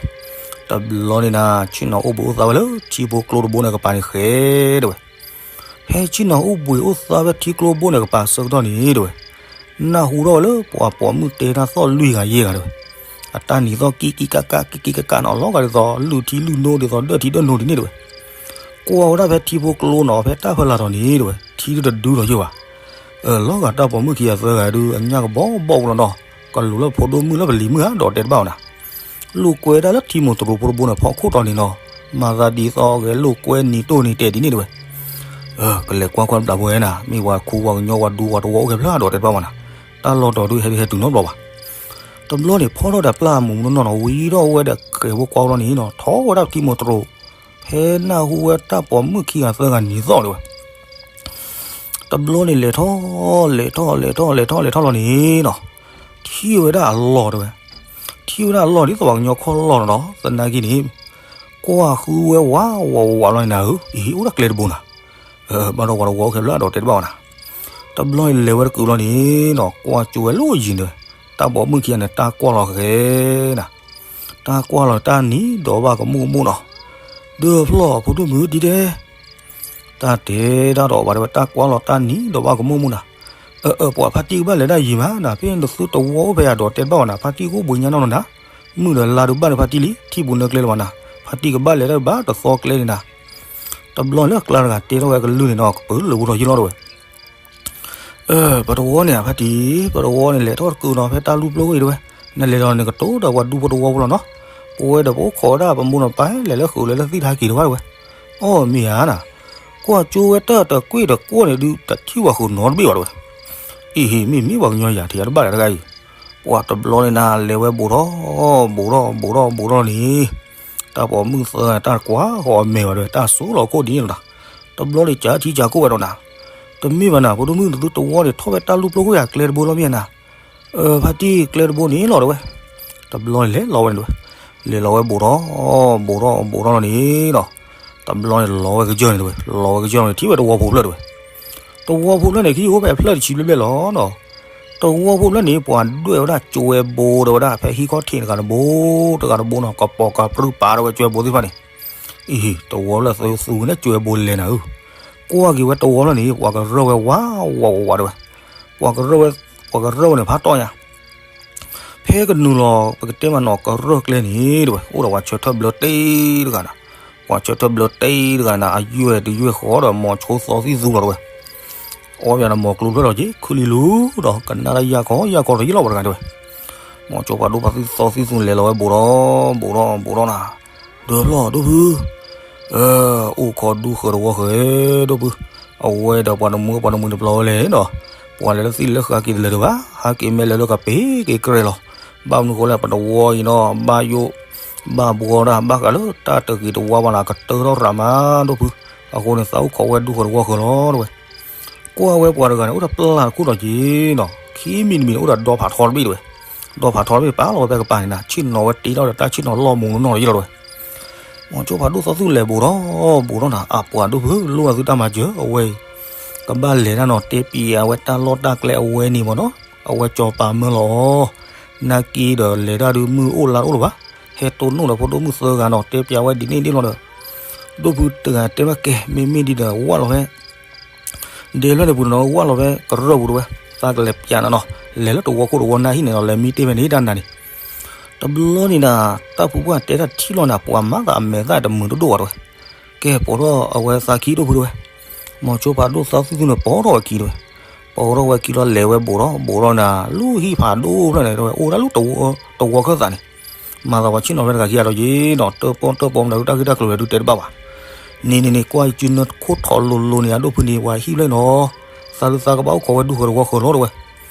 တဘျီန့ၣ်နၤ ဆ့ၣ်နီၤအိၣ်ဘှံးအိၣ်သါဝဲလၢထံဖိကျိတဘိန့ၣ်ကပၤန့ၣ်ဃဲတဲဝဲ. ဖဲဆ့ၣ်နီၤအိၣ်ဘှံးအိၣ်သါဝဲထံကျိဘိန့ၣ်ကပၤဆၢကတီၢ်န့ၣ်တဲဝဲ, နၢ်ဟူထီၣ်ဝဲလၢပှၤပိာ်မုၣ်တဲတၢ်သီၣ်လွံၢ်ဂၤယဲၢ်ဂၤတဲဝဲ, အတၢ်နံၤသီၣ်ကံကံကကက ကံကံကကနီၤ, လီၤဂာ်ဒ်သိးလုၢ်ထံလုၢ်နိ ဒ်သိးဒၢၣ်ထံဒၢၣ်နိဒ်န့ၣ်တဲဝဲ. ကွၢ်ဝဲဒၣ်ဖဲထံဖိကျိနီၤ ဖဲတၢ်ဖီလာ်ထီၣ်န့ၣ်တဲဝဲ, ထံဒုတဒုလီၤယဲၢ်ဘၣ်. လီၤဂာ်တၢ်ပိာ်မုၣ်ခံဂၤသၢဂၤဒုး အညၣ်ကဘီဘီပူၤလီၤနီၤ, ကလူၤလၢဖိဒိၣ်မုၣ်လၢပလံၤမုၣ်ဧါဒီးတဲတဘၣ်ဝဲနၤ. လိာ်ကွဲဒၣ်လၢထံမိၢ်တရိးဖိတဘိန့ၣ် ဖီခိၣ်တီၤန့ၣ်နီၤ, မၤသးဒ်သိးဂဲၤလိာ်ကွဲနံၤတိၢ်နံၤတဲာ်ဒ်န့ၣ်တဲဝဲ. ကလဲၤကွၢ်ကွၢ်တဘျီဖိဝဲနၤ, မ့ၢ်ပှၤခူပှၤကညီပှၤဒူပှၤတဝီအိၣ်ကဲဖျါဒီးတဲတဘၣ်ဝဲနၤ. တၢ်လီၢ်တီၤဒုးဟဲဟဲတုၤနီတဘျီဘၣ်. တဘျီန့ၣ်ဖီထီၣ်ဒီးပျၢ်မူးမူးနီၢ်နီၢ်နီၤ, ဝံၤထီၣ်ဝဲဒီးဃဲၤဖိကွၢ်ဘျီန့ၣ်နီၤ, ထီၣ်ဝဲဒၣ်ထံမိၢ်တရိး, ဖဲနၢ်ဟူဝဲတၢ်ပိာ်မုၣ်ခံဂၤသၢဂၤနံၤသီၣ်တဲဝဲ. တဘျီန့ၣ်လဲၤထီၣ် လဲၤထီၣ် လဲၤထီၣ် လဲၤထီၣ် လဲၤထီၣ်လီၤန့ၣ်နီၤ, ထံၣ်ဝဲဒၣ်အလီၢ်တဲဝဲ. ထံၣ်ဝဲဒၣ်အလီၢ်ဒ်သိးပှၤကညီခီၣ်လီၢ်နီၤ, သနာ်က့န့ၣ် ကွၢ်ဃုဝဲဝးဝးဝးလီၤန့ၣ်နၤဧၢ, အံၤအိၣ်ဒၣ်ကျဲတဘိနၤ. ဘၣ်ဒီးပှၤတဝီအိၣ်ကဲဖျါဒီးတဲတဘၣ်ဝဲနၤ. တဘျီန့ၣ်လဲၤဝဲတကုာ်လီၤန့ၣ်နီၤ, ကွၢ်ကၠိဝဲလၢယံၤန့ၣ်, တၢ်ပိာ်မုၣ်ခံဂၤန့ၣ် တၢ်ကွၢ်လီၤဃဲၤနၤ, တၢ်ကွၢ်လီၤတၢ်နံၤဒီးဘၣ်ကမူၣ်ကမူၣ်နီၤ. ဒီးဖျီၣ်ဖိဒိၣ်မုၣ်ဒ်တဲ တၢ်တဲတၢ်ဒီးဘၣ်တဲဝဲ တၢ်ကွၢ်လီၤတၢ်နံၤဒီးဘၣ်ကမူၣ်ကမူၣ်နၤ. အၢ အၢ ပှၤဖါတံၢ်ကဘၣ်လဲၤဒၣ်ယံၤမးနၤ, ဖဲနသုတဝီအိၣ်ဖဲယၤဒီးတဲတဘၣ်ဝဲနၤ, ဖါတံၢ်ကအိၣ်ဘှံးညါနီၢ်နီၢ်နၤ, မုၢ်ဒီးလါဒုးဘၣ်ဒီးဖါတံၢ်လံ, ထံပူၤနၢကျဲလၢၤဘၣ်နၤ, ဖါတံၢ်ကဘၣ်လဲၤတၢ်ဘၣ်တသီကျဲန့ၣ်နၤ. တဘျီလၢအကျါတဂၤတဲထီၣ်ဝဲကလုၢ်န့ၣ်နီၤ, ကပၢၤလၢာ်ဝဲထီၣ်ယံၤလီၤတဲဝဲ. အၢ ပတဝီန့ၣ်ဧါဖါတံၢ်, ပတဝီန့ၣ်လဲၤထီၣ်တကုာ်နီၤ, ဖဲတၢ်လူၢ်ပျိဝဲအံၤတဲဝဲ, နလဲၤဒီးနကတိၤဒီးပှၤဒူဖိတဝီဖိလီၤနီၤ, ပဝဲဒီးပအိၣ်ခိးဝဲဒၣ်ပမိၢ်နီၤ ပၢ်လဲၤလၢဃုာ်လၢသံၣ်တဟါက့ၤတဝါတဲဝဲ. အိၣ်မ့ၢ်ဧါနၤ, ကွၢ်ကၠိဝဲတၢ်တကွ့ၢ်တကွီၢ်န့ၣ်ဒုး တထံၣ်ပှၤဃုာ်နီတဘ့ၣ်ဘၣ်တဲဝဲ. အ့ဟ့ၣ် မ့ၢ်မ့ၢ်ပှၤကညီယၤထံၣ်အတဘၣ်လၢတဂၤအံၤ, ပှၤတဘျီန့ၣ်နၤ လဲၤဝဲဘူးထီၣ် ဘူးထီၣ် ဘူးထီၣ် ဘူးထီၣ်န့ၣ် တၢ်ပိာ်မုၣ်သၢဂၤတၢ်တကွၢ်ဃီအမဲာ်ဘၣ်တဲဝဲ, တၢ်စိၣ်လီၤခိၣ်ဒ်န့ၣ်လီၤနၤ. တဘျီန့ၣ် ကၠးထံကၠးကိၣ်ဝဲဒီးနၤ, တမ့ၢ်ဘၣ်နၤ, ဖိဒိၣ်မုၣ်နသုတဝီန့ၣ် ထီၣ်ဝဲတၢ်လူၢ်ပျိဝဲအကျဲတဘိလီၤမ့ၢ်ဧါနၤ. ဖါတံၢ်ကျဲတဘိန့ၣ်လီၤတဲဝဲ, တဘျီန့ၣ်လဲၤလီၤဝဲန့ၣ်တဲဝဲ, လဲၤလီၤဝဲဘူးထီၣ်, ဘူးထီၣ်ဘူးထီၣ်လီၤန့ၣ်ဒီး, တဘျီန့ၣ်လီၤဝဲကစၢၢ်န့ၣ်တဲဝဲ, လီၤဝဲကစၢၢ်န့ၣ် ထံၣ်ဝဲတဝီဖိဖျၢၣ်တဲဝဲ, တဝီဖိဖျၢၣ်န့ၣ် ကဟံၣ်အိၣ်ဖဲဖျၢၣ်တဆံဘျဲၣ်ဘျဲၣ်လီၤနီၤ, တဝီဖိဖျၢၣ်န့ၣ် ပှၤဒွဲၣ်ဝဲဒၣ်ကၠွဲဘိတဲဝဲဒၣ် ဖဲဟံၣ်ခီၣ်ထံးတဂၤတဘိ, တဂၤတဘိနီၤ ကပိာ်ကပြုၢ်ပာ်ဒီးဝဲကၠွဲဘိသ့ၣ်တဖၣ်န့ၣ်, အံၤ တဝီလၢသုသူန့ၣ်ကၠွဲဘိလဲၤနၤဧၢ, ကွၢ်က့ၤဝဲတဝီလၢန့ၣ် ပှၤကရၢၢ်ဝဲဝးဝးဝးဝးတဲဝဲ, ပှၤကရၢၢ်ဝဲ, ပှၤကရၢၢ်ဝဲန့ၣ်ဖးတီၢ်ညါ ဖဲကနုာ်လီၤ ပကတဲမးနီၤ ကရၢၢ်ကျဲန့ၣ်တဲဝဲ အိၣ်ဒီးပှၤဆၢထၢၣ်ဘျၢတ့တဂၤနၤ, ပှၤဆၢထၢၣ်ဘျၢတ့တဂၤနၤ အယွဲၢ်တယွဲၢ်ဃီဒီး မိၤဆိသီသံၣ်သူလီၤတဲဝဲ, အီၣ်ဘၣ်ဒီးမိၤကျိဖျၢၣ်ဒီးက့ၤ ခုလံလူဒီး ကနၣ်တၢ်ယၢ်ကီယၢ်ကီတယံာ်လီၤပှၤတဂၤတဲဝဲ, မိၤဆိဖးဒိၣ်ဖးသံၣ်သီသံၣ်သူလဲၤလီၤဝဲဘူးထီၣ်, ဘူးထီၣ်နၤ, ဒၢဖျီၣ်ဒိၣ်ဖု အိၣ်ခိးဒူဃၢၤတဝီဃၢၤ ဒိၣ်ဖု, အဝဲဒီးပှၤတမှံၤပှၤတမှံၤတပျီၤဝဲလဲၣ်နီၤ, ပှၤလဲၤလၢသံၣ်လၢဃာ်က့ၤတလၢာ်ဒံးဘၣ်, ဟးက့ၤမဲာ်လဲၤလၢကပ့ၤက့ၤကြဲလီၤ, ဘၣ်မနုၤဃိလဲၣ် ပတဝီအံၤနီၤ ဘၣ်ယိၣ်, ဘၣ်ဘှီတၢ် ဘၣ်ဃးလၢတၢ်တဂ့ၤတဝါဘၣ်နၤ ကတၢထီၣ်ရၤမး ဒိၣ်ဖု, အဃိန့ၣ် သးအိၣ်ခိးဝဲဒူဃၢၤတဝီဃၢၤလီၤတဲဝဲ ကွၢ်ဝဲပှၤတဂၤန့ၣ် အိၣ်ဒီးပျၢ်တခိၣ်ဒီးက့ၤနီၤ, ခံမံၤတမံၤန့ၣ် အိၣ်ဒီးဒီဖးထီတဘ့ၣ်တဲဝဲ, ဒီဖးထီတဘ့ၣ်ပာ်လီၤဝဲဖဲကပၤန့ၣ်နၤ, ဆ့ၣ်နီၤဝဲတ့ထီၣ်ဒီးတၢ်ဆ့ၣ်နီၤလီၢ်မူနီၢ်နီၢ်ယလီၤတဲဝဲ, မိၤဆိဖးဒိၣ်သီသံၣ်သူလဲၤဘူးထီၣ်, ဘူးထီၣ်နၤ အပှၤဒိၣ်ဖု လိၣ်နၤသုတၢ်မၤစၢၤ အဝဲအံၤ, ကဘၣ်လဲၤတၢ်နီၤ တဲပျးဝဲတၢ်လီၢ်တၢ်ကျဲအဝဲန့ၣ်မ့ၢ်နီၤ, အဝဲကၠီၤပာ်မၢလီၤအီၤ, နာ်က့ဒီးလဲၤတၢ်ဒုးမုၢ်အိၣ်လါတအိၣ်လၢၤဘၣ်, ဟဲတိၢ်နီၣ်ဒီးဖိဒိၣ်မုၣ်သၢဂၤနီၤ တဲပျးဝဲဒ်န့ၣ်ဒ်လဲၣ်ဒီး, ဒိၣ်ဖုတဂၤတဲဘၣ်ကဲ မ့မ့ၢ်ဒ်ဒီးဝၢ်လီၤဖဲ ဒဲဖျၢၣ်န့ၣ်ပူၤနီၤ ဝၢ်လီၤဖဲကရၢၢ်ပူၤတဲဝဲ, သးကလဲၤပျးနၤနီၤ, လဲၤလၢတဝီခိၣ်တဝီနၢ်ဟံၣ်န့ၣ်နီၤ လဲၤမံတ့ၢ်ဖဲန့ၣ်တၢ်နၤန့ၣ်, တဘျီန့ၣ်နၤ တၢ်ဖုပှၢ်တဲတၢ်ထံၣ်လီၤနၤ ပှၤမၤသးအမဲာ်သၣ်တမုာ်တဒိၣ်ဘၣ်တဲဝဲ, ကဲပိာ်ထီၣ်အဝဲသးခံဒိၣ်ဖုတဲဝဲ, မိၤဆိဖးဒိၣ်သီသံၣ်သူန့ၣ် ပိာ်ထီၣ်ဝဲခံတဲဝဲ, ပိာ်ထီၣ်ဝဲခံလီၤ လဲၤဝဲဘူးထီၣ် ဘူးထီၣ်နၤ လူၤဟံၣ်ဖးဒိၣ်ဖျၢၣ်န့ၣ်တဲဝဲ အိၣ်ဒၣ်လူၤတဝီခၢၣ်သးန့ၣ် မၤသးပှၤဆ့ၣ်နီၤဖဲတဂၤခံဂၤဒီးက့ၤနီၤ တၢၣ်ပီၣ်တၢၣ်ပီၣ်မတၤဒုးတၢ်ဂ့ၢ်တၢ်ကျိၤဒီးဒုးတဲတဘၣ်ဘၣ်, န့ၣ်န့ၣ်န့ၣ် ကွၢ်ယကုနၢခိၣ်ထီၣ်လိၤလိၤန့ၣ် အဒိၣ်ဖုန့ၣ် ပှၤဟံၣ်ဖျၢၣ်နီၤ, သးဒုးသးကဘၣ်အိၣ်ခိးဝဲဒူဃၢၤတဝီဃၢၤလီၤတဲဝဲ,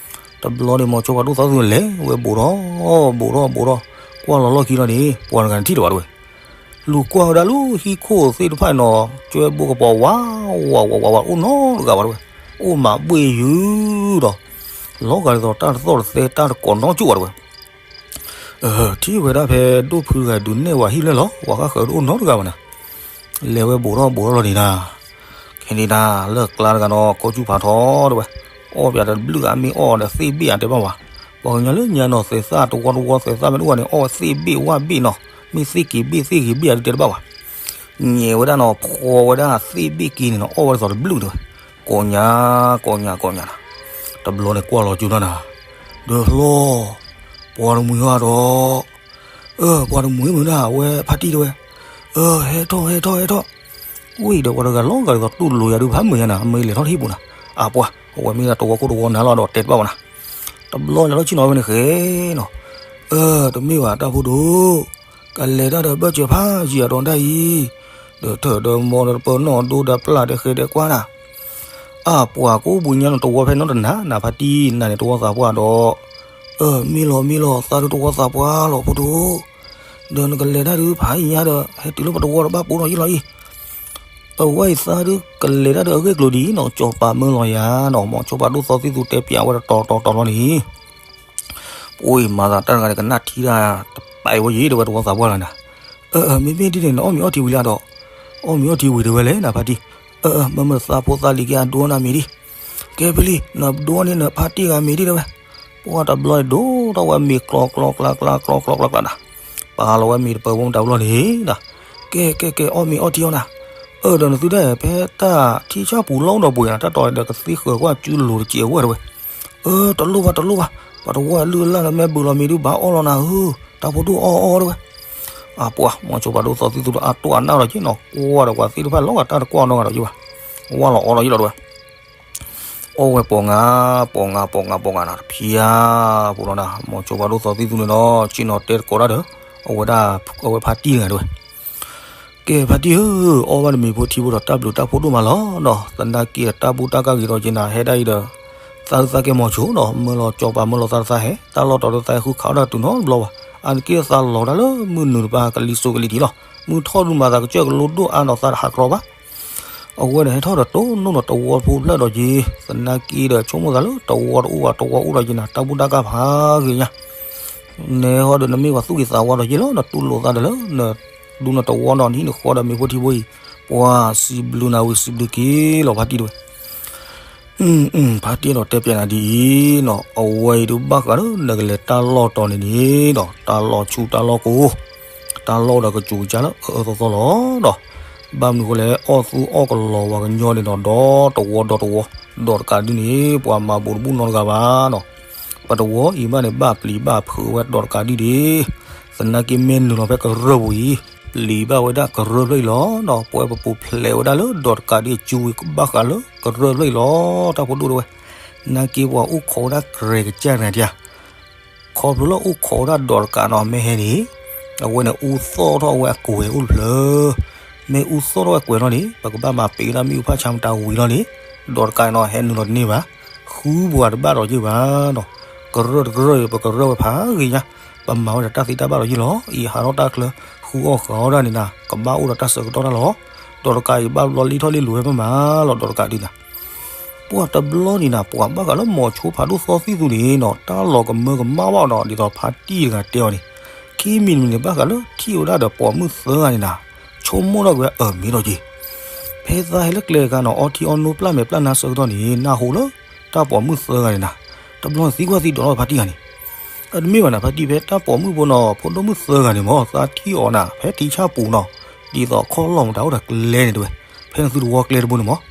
တဘျီန့ၣ် မိၤဆိဖးဒိၣ်သီသံၣ်သူလဲၤဝဲဘူးထီၣ် ဘူးထီၣ်ဘူးထီၣ်, ကွၢ်လီၤလီၢ်ခံလီၤန့ၣ် ပှၤတဂၤန့ၣ်ထံၣ်လၢၤဘၣ်တဲဝဲ, လူၤကွၢ်ဝဲဒၣ်လူၤဟံၣ်ခိၣ်သ့ၣ်တဖၣ်နီၤ ကၠွဲဘိကပီၤဝးဝးဝးဝးဝး အိၣ်နီတဂၤဘၣ်တဲဝဲ, အိၣ်မးဘှ့ၣ်ယုာ်ဒီး လီၤဂာ်ဒ်သိးတၢ်တသီၣ်တသဲတၢ်တကိးနီတစူၣ်ဘၣ်တဲဝဲ, ထံၣ်ဝဲဒၣ်ဖဲဒိၣ်ဖုတဂၤဒုးနဲၣ်ဝဲဟံၣ်ဖျၢၣ်လီၤ ပှၤဃၣ်ဃၢၤတအိၣ်နီတဂၤဘၣ်နၤ, လဲၤဝဲဘူးထီၣ်ဘူးထီၣ်လီၤန့ၣ်နၤ, ခဲန့ၣ်နၤ လၢကျါတဂၤနီၤ ခိၣ်ဆူၣ်ဖးထီတဲဝဲ, အီၣ်ပၠးတဘျုးဂၤမ့ၢ်အီၣ်ဒီးသ့ၣ်ဘ့ၣ်ဧါတဲဘၣ်ဝဲ, ပှၤကညီလၢညါနီၤ သဲးသၣ်တဝီတဝီသဲးသၣ်မ့ၢ်တအိၣ်ဘၣ်န့ၣ် အီၣ်ဝဲသ့ၣ်ဘ့ၣ်ဝၣ်ဘ့ၣ်နီၤ, မ့ၢ်သ့ၣ်က့ၤဘ့ၣ်သ့ၣ်က့ၤဘ့ၣ်ဧါဒုးတဲတဘၣ်ဝဲ ညဲဝဲဒၣ်နီၤ ဖှီဝဲဒၣ်သ့ၣ်ဘ့ၣ်က့ၤန့ၣ်နီၤ အီၣ်ဝဲဒ်သိးတဘျုးတဲဝဲ, ကိးညါ ကိးညါ ကိးညါနၤ, တဘျီန့ၣ်ကွၢ်လီၤကၠူနၤနၤ, ဒၢဖျီၣ်, ပှၤတမှံၤဟီဒီး, အၢ ပှၤတမှံၤမုၢ်ဒၣ်ဝဲဖါတံၢ်တဲဝဲ, အၢ ဟဲထီၣ် ဟဲထီၣ် ဟဲထီၣ်, ဝံၤဒီးပှၤတဂၤလီၤဂာ်ဒ်သိးတူၢ်လိာ်ယၤဒုး ဖးမုာ်ညါနၤ အမ့ၢ်လဲၤထီၣ်တဟံၣ်ပူၤနၤ, အပှၤ အဝဲမ့ၢ်ဒၣ်တဝီခိၣ်တဝီနၤလီၤဒီးတဲတဘၣ်ဝဲနၤ, တဘျီန့ၣ်လီၤဆ့ၣ်နီၤဝဲန့ၣ်ဃဲနီၤ, အၢ တမ့ၢ်ဘၣ်တၢ်ဖိဒိၣ် ကလဲၤတၢ်ဒီးဘၢၣ်စၢၤဖးယံာ်အဒီးတၢ်အံၤ, ဒီးထၢၣ်ဒီးမီဒီးတပၢၢ်နီၣ်ဒိဒီးပျၢ်ဒီးဃဲဒီးကွၢ်နၤ, အပှၤကိးဘှံးညါနီၤ တဝီဖဲနီတနၤ နၤဖါတံၢ် နၤန့ၣ်တဝီသးပှၢ်ဒီး, အၢ မ့ၢ်လီၤ မ့ၢ်လီၤ သးဒုးတဝီသးပှၢ်လီၤဖိဒိၣ်, ဒီးနကလဲၤတၢ်ဒုးဖးယံာ်ညါဒီး ဟဲတုၤလၢပတဝီဒီးဘၣ်ပိာ်ထီၣ်ယံာ်လီၤအံၤ, အဝဲအံၤသးဒုးကလဲၤတၢ်ဒီးအဂ့ၢ်ကျိၤဒ်နီၤ ကၠီၤပာ်မၢလီၤယၤနီၤ မိၤဆိဖးဒိၣ်သီသံၣ်သူတဲပၠးဝဲတတီၤတီၤတီၤလီၤန့ၣ် ပှၤမၤသးတၢ်တဂၤန့ၣ် ကနၣ်ထံတၢ်တပာ်အံၤဝဲယံၤ တဲဝဲတဝီသးပှၢ်လီၤနၤ, အၢ မ့မ့ၢ်ဒ်န့ၣ် နအီၣ်မ့ၤအီထံဝံၤလၢဒီး, အီၣ်မ့ၤအီထံဝံၤတဲဝဲလဲၣ် နၤဖါတံၢ်, အၢ မ့မ့ၢ်သးဖိသးလံၤက့ၤအဒိနၤမ့ၤဒံး, ကဲဖဲလံ နဒိန့ၢ်နဖါတံၢ်ဂၤမ့ၤဒံးတဲဝဲ, ပှၤတဘျီဒိၣ်ထီၣ်ဝဲမ့ၤကျီကျီကျါကျါကျီကျီကျါကျါနၤ, ပာ်လီၤဝဲမ့ၤတပၢၤဖိမတၤဘျီန့ၣ်နၤ, ကဲကဲကဲ အီၣ်မ့ၤအီထံအီနၤ, အၢ ဒီးနသုဒၣ် ဖဲတၢ်ထံဆၣ်ပူၤလီၤဒီးပှ့ၤနၤ တၢ်တီၤဒီးကသံဃၢၤကွၢ်စုလိၤတစဲးဝဲတဲဝဲ, အၢ တလိၣ်ဘၣ်တလိၣ်ဘၣ်, ပှၤတဝီလုၢ်အလၢ်လၢမဲာ်ဘုးလီၤမ့ၤဒုးဘၣ်အီၣ်လီၤနၤဧၢ, တၢ်ဖိဒိၣ်အီၣ်အီၣ်တဲဝဲ, အပှၤ မိၤဆိဖးဒိၣ်သီသံၣ်သူဒီးအတိၢ်အနၢ်လီၤက့နီၤ ကွၢ်ဒီးပှၤသ့ၣ်တဖၣ်လီၤဂာ်တၢ်တကွၢ်နီတဂၤဒီးက့ဘၣ်, ဝါလီၤအီလီၤယံၤလီၤတဲဝဲ အီၣ်ဝဲပိာ်ငါ, ပိာ်ငါ ပိာ်ငါ ပိာ်ငါနၤ တဖျါ, ပူၤလီၤနၤ မိၤဆိဖးဒိၣ်သီသံၣ်သူန့ၣ်နီၤ ဆ့ၣ်နီၤတဲသကိးတၢ်ဒီး, အဝဲဒၣ်, အဝဲဖါတံၢ်တဂၤတဲဝဲ, ကဲဖါတံၢ်ဧၢ, အီၣ်ဘၣ်တမံၤဖိထံဖိဒီးတၢ်ဘျုးတၢ်ဖှိၣ်ဒိၣ်မးလီၤနီၤ, သနာ်က့ဒီးတၢ်ဘူၣ်တၢ်ကၢ်ဂ့ၤထီၣ်က့ၤနၤ ဟဲဒၣ်အံၤဒီး, သးဒုးသးကဲမီၤစိနီၤ မၢလီၤကၠီၤပၤမၢလီၤသးတသးဟဲ တၢ်လီၢ်တီၤဒုးသးဟဲဃုခးအီၣ်တၢ်တုၤနီတဘျီဘၣ်, အါတက့ၢ်သးလီၤတၢ်လၢမုၢ်နုာ်တပၤကလံၤစိးကလံၤထံးလီၤ, မုၢ်ထီၣ်ဒုးမၤသးကစၢၢ်ကလိဒိၣ်အါနီၤသးတဟးကြီဘၣ် အဝဲဒီးဟဲထီၣ်ဒီးတိၢ်နီၣ်ဒီးတဝီဖိဖျၢၣ်ဒီးက့ၤ, သနာ်က့ဒီးဆိကမိၣ်သးလၢတဝီတအိၣ်ဘၣ် တဝီအိၣ်ဒီးက့ၤနၤ တၢ်ဘူၣ်တၢ်ကၢ်ဖးဂ့ၤညါ, နဲဟီဒီးနမ့ၢ်ပှၤသူၣ်က့ၤသးဝါဒီးက့ၤလီၤ နတူၢ်လိာ်သးဒီးလၢ နဒူနတဝီဒီးနဟံၣ်နဃီဒီးမ့ၢ်ဖိထံဖိအံၤ, ပှၤစံးဘျုးနၤဝံၤစံးဘျုးက့ၤလီၤ ဖါတံၢ်တဝဲ ဖါတံၢ်အဲၣ်ဒိးတဲပျဲနၤဒ်အံၤ, အဝဲအံၤဒုးဘၣ်ဃးလၢနကလဲၤတၢ်လီၢ်တီၤန့ၣ်န့ၣ်ဒီး တၢ်လီၢ်ဆူတၢ်လီၢ်ကိး, တၢ်လီၢ်ဒီးကစူၤကစၢ်လၢအအၢသီသီလီၤဒီး, ဘၣ်မနုၤဃိလဲၣ် အီၣ်သူအီၣ်ကလီၤဝဲကညီန့ၣ်ဒီး ဒီတဝီဒီတဝီ, ဒီးတကးဒုန့ၣ် ပှၤမၤဘူးတဘူၣ်နီတဂၤဘၣ်နီၤ, ပတဝီအံၤဘၣ်န့ၣ် ဘၣ်ပျံၤဘၣ်ဖုးဝဲဒီးတကးဒုဒၣ်, သနာ်က့မ့ၢ်နုာ်လီၤဖဲကရၢၢ်ပူၤအံၤ ပျံၤဘၣ်ဝဲဒၣ်ကရၢၢ်ဖျၢၣ်အံၤလီၤဒီး ပဝဲပပူၤဖျဲးဝဲဒၣ်လၢဒီးတကးဒုအစုဝံၤ ဘၣ်ဃးလၢကရၢၢ်ဖျၢၣ်အံၤလီၤ တၢ်ဖိဒိၣ်တဝဲ, သနာ်က့ပှၤအိၣ်ခိးဝဲဒၣ်ကြဲးကစၢ်န့ၣ်တၢ် ခီဖျိလၢအိၣ်ခိးဝဲဒၣ်ဒီးတကးနီၤ မ့ၢ်ဟဲန့ၣ်, အဝဲန့ၣ်အူသီၣ်ထီၣ်ဝဲအကွဲၤအိၣ်တဖျၢၣ်, မ့ၢ်အူသီၣ်ထီၣ်ဝဲကွဲၤထီၣ်န့ၣ် ပကဘၣ်မၤပ့ၤဝဲဒၣ်မ့ၣ်အူဖးဆါမတၤဝံၤလီၤန့ၣ်, ဒီးတကးနီၤ ဟဲနုာ်လီၤတန့ၢ်ဘၣ်, ဃုပှၤတဘၣ်ဒီးယ့ၢ်ဘၣ်နီၤ, ကရၢၢ်တကရၢၢ်အံၤ ပကရၢၢ်ဝဲဖးဂ့ၤညါ, ပမၤဝဲဒၣ်တၢ်သ့တၢ်ဘၣ်ဒီးယ့ၢ်လီၤ, အံၤဟးထီၣ်တၢ်ချၢ ဃုအီၣ်ဃုအီဒၣ်န့ၣ်နၤ ကဘၣ်အိၣ်ဒီးတၢ်ဆၢကတီၢ်တၢ်လီၤ, ဒီးတကးအံၤဘၣ်ဘျီလံထီၣ်လံလူၤဝဲဖဲမးလီၤ ဒီးတကးဒုနၤ ပှၤတဘျီန့ၣ်နၤ ပှၤဘၣ်ဃးလၢမိၤဆိဖးဒိၣ်သီသံၣ်သူန့ၣ်နီၤ တၢ်လီၤကမၢကမၣ်ဘၣ်ဒီး ဒ်သိးဖါတံၢ်တဂၤတဲအီၤန့ၣ်, ခံမံၤတမံၤန့ၣ် ဘၣ်ဃးလၢထံၣ်ဝဲဒၣ်ဒီးပိာ်မုၣ်သၢဂၤန့ၣ်နၤ, ဆိကမိၣ်ထီၣ်က့ၤဝဲအၢမ့ၢ်ဒီးက့ၤ, ဖဲသးဟဲလၢကျဲတခါနီၤ အီထံအီနိပျၢ်မဲာ်ပျၢ်နါဆၢကတီၢ်န့ၣ် နၢ်ဟူလၢတၢ်ပိာ်မုၣ်သၢဂၤန့ၣ်နၤ, တဘျီန့ၣ်သံကွၢ်သံဒိးထီၣ်ဖါတံၢ်ဂၤန့ၣ်, အတမ့ၢ်ဘၣ်နၤ ဖါတံၢ် ဖဲတၢ်ပိာ်မုၣ်ဖိနီၤ ဖိဒိၣ်မုၣ်သၢဂၤန့ၣ်မ့ၢ် သးထံၣ်အီၤနၤ ဖဲထံဆၣ်ပူၤနီၤ, ဒ်သိးခီၣ်လီၢ်မတၤအိၣ်ဒီးကျဲန့ၣ်တဝဲ, ဖဲနသုတဝီကျဲတဘိန့ၣ်မ့ၢ်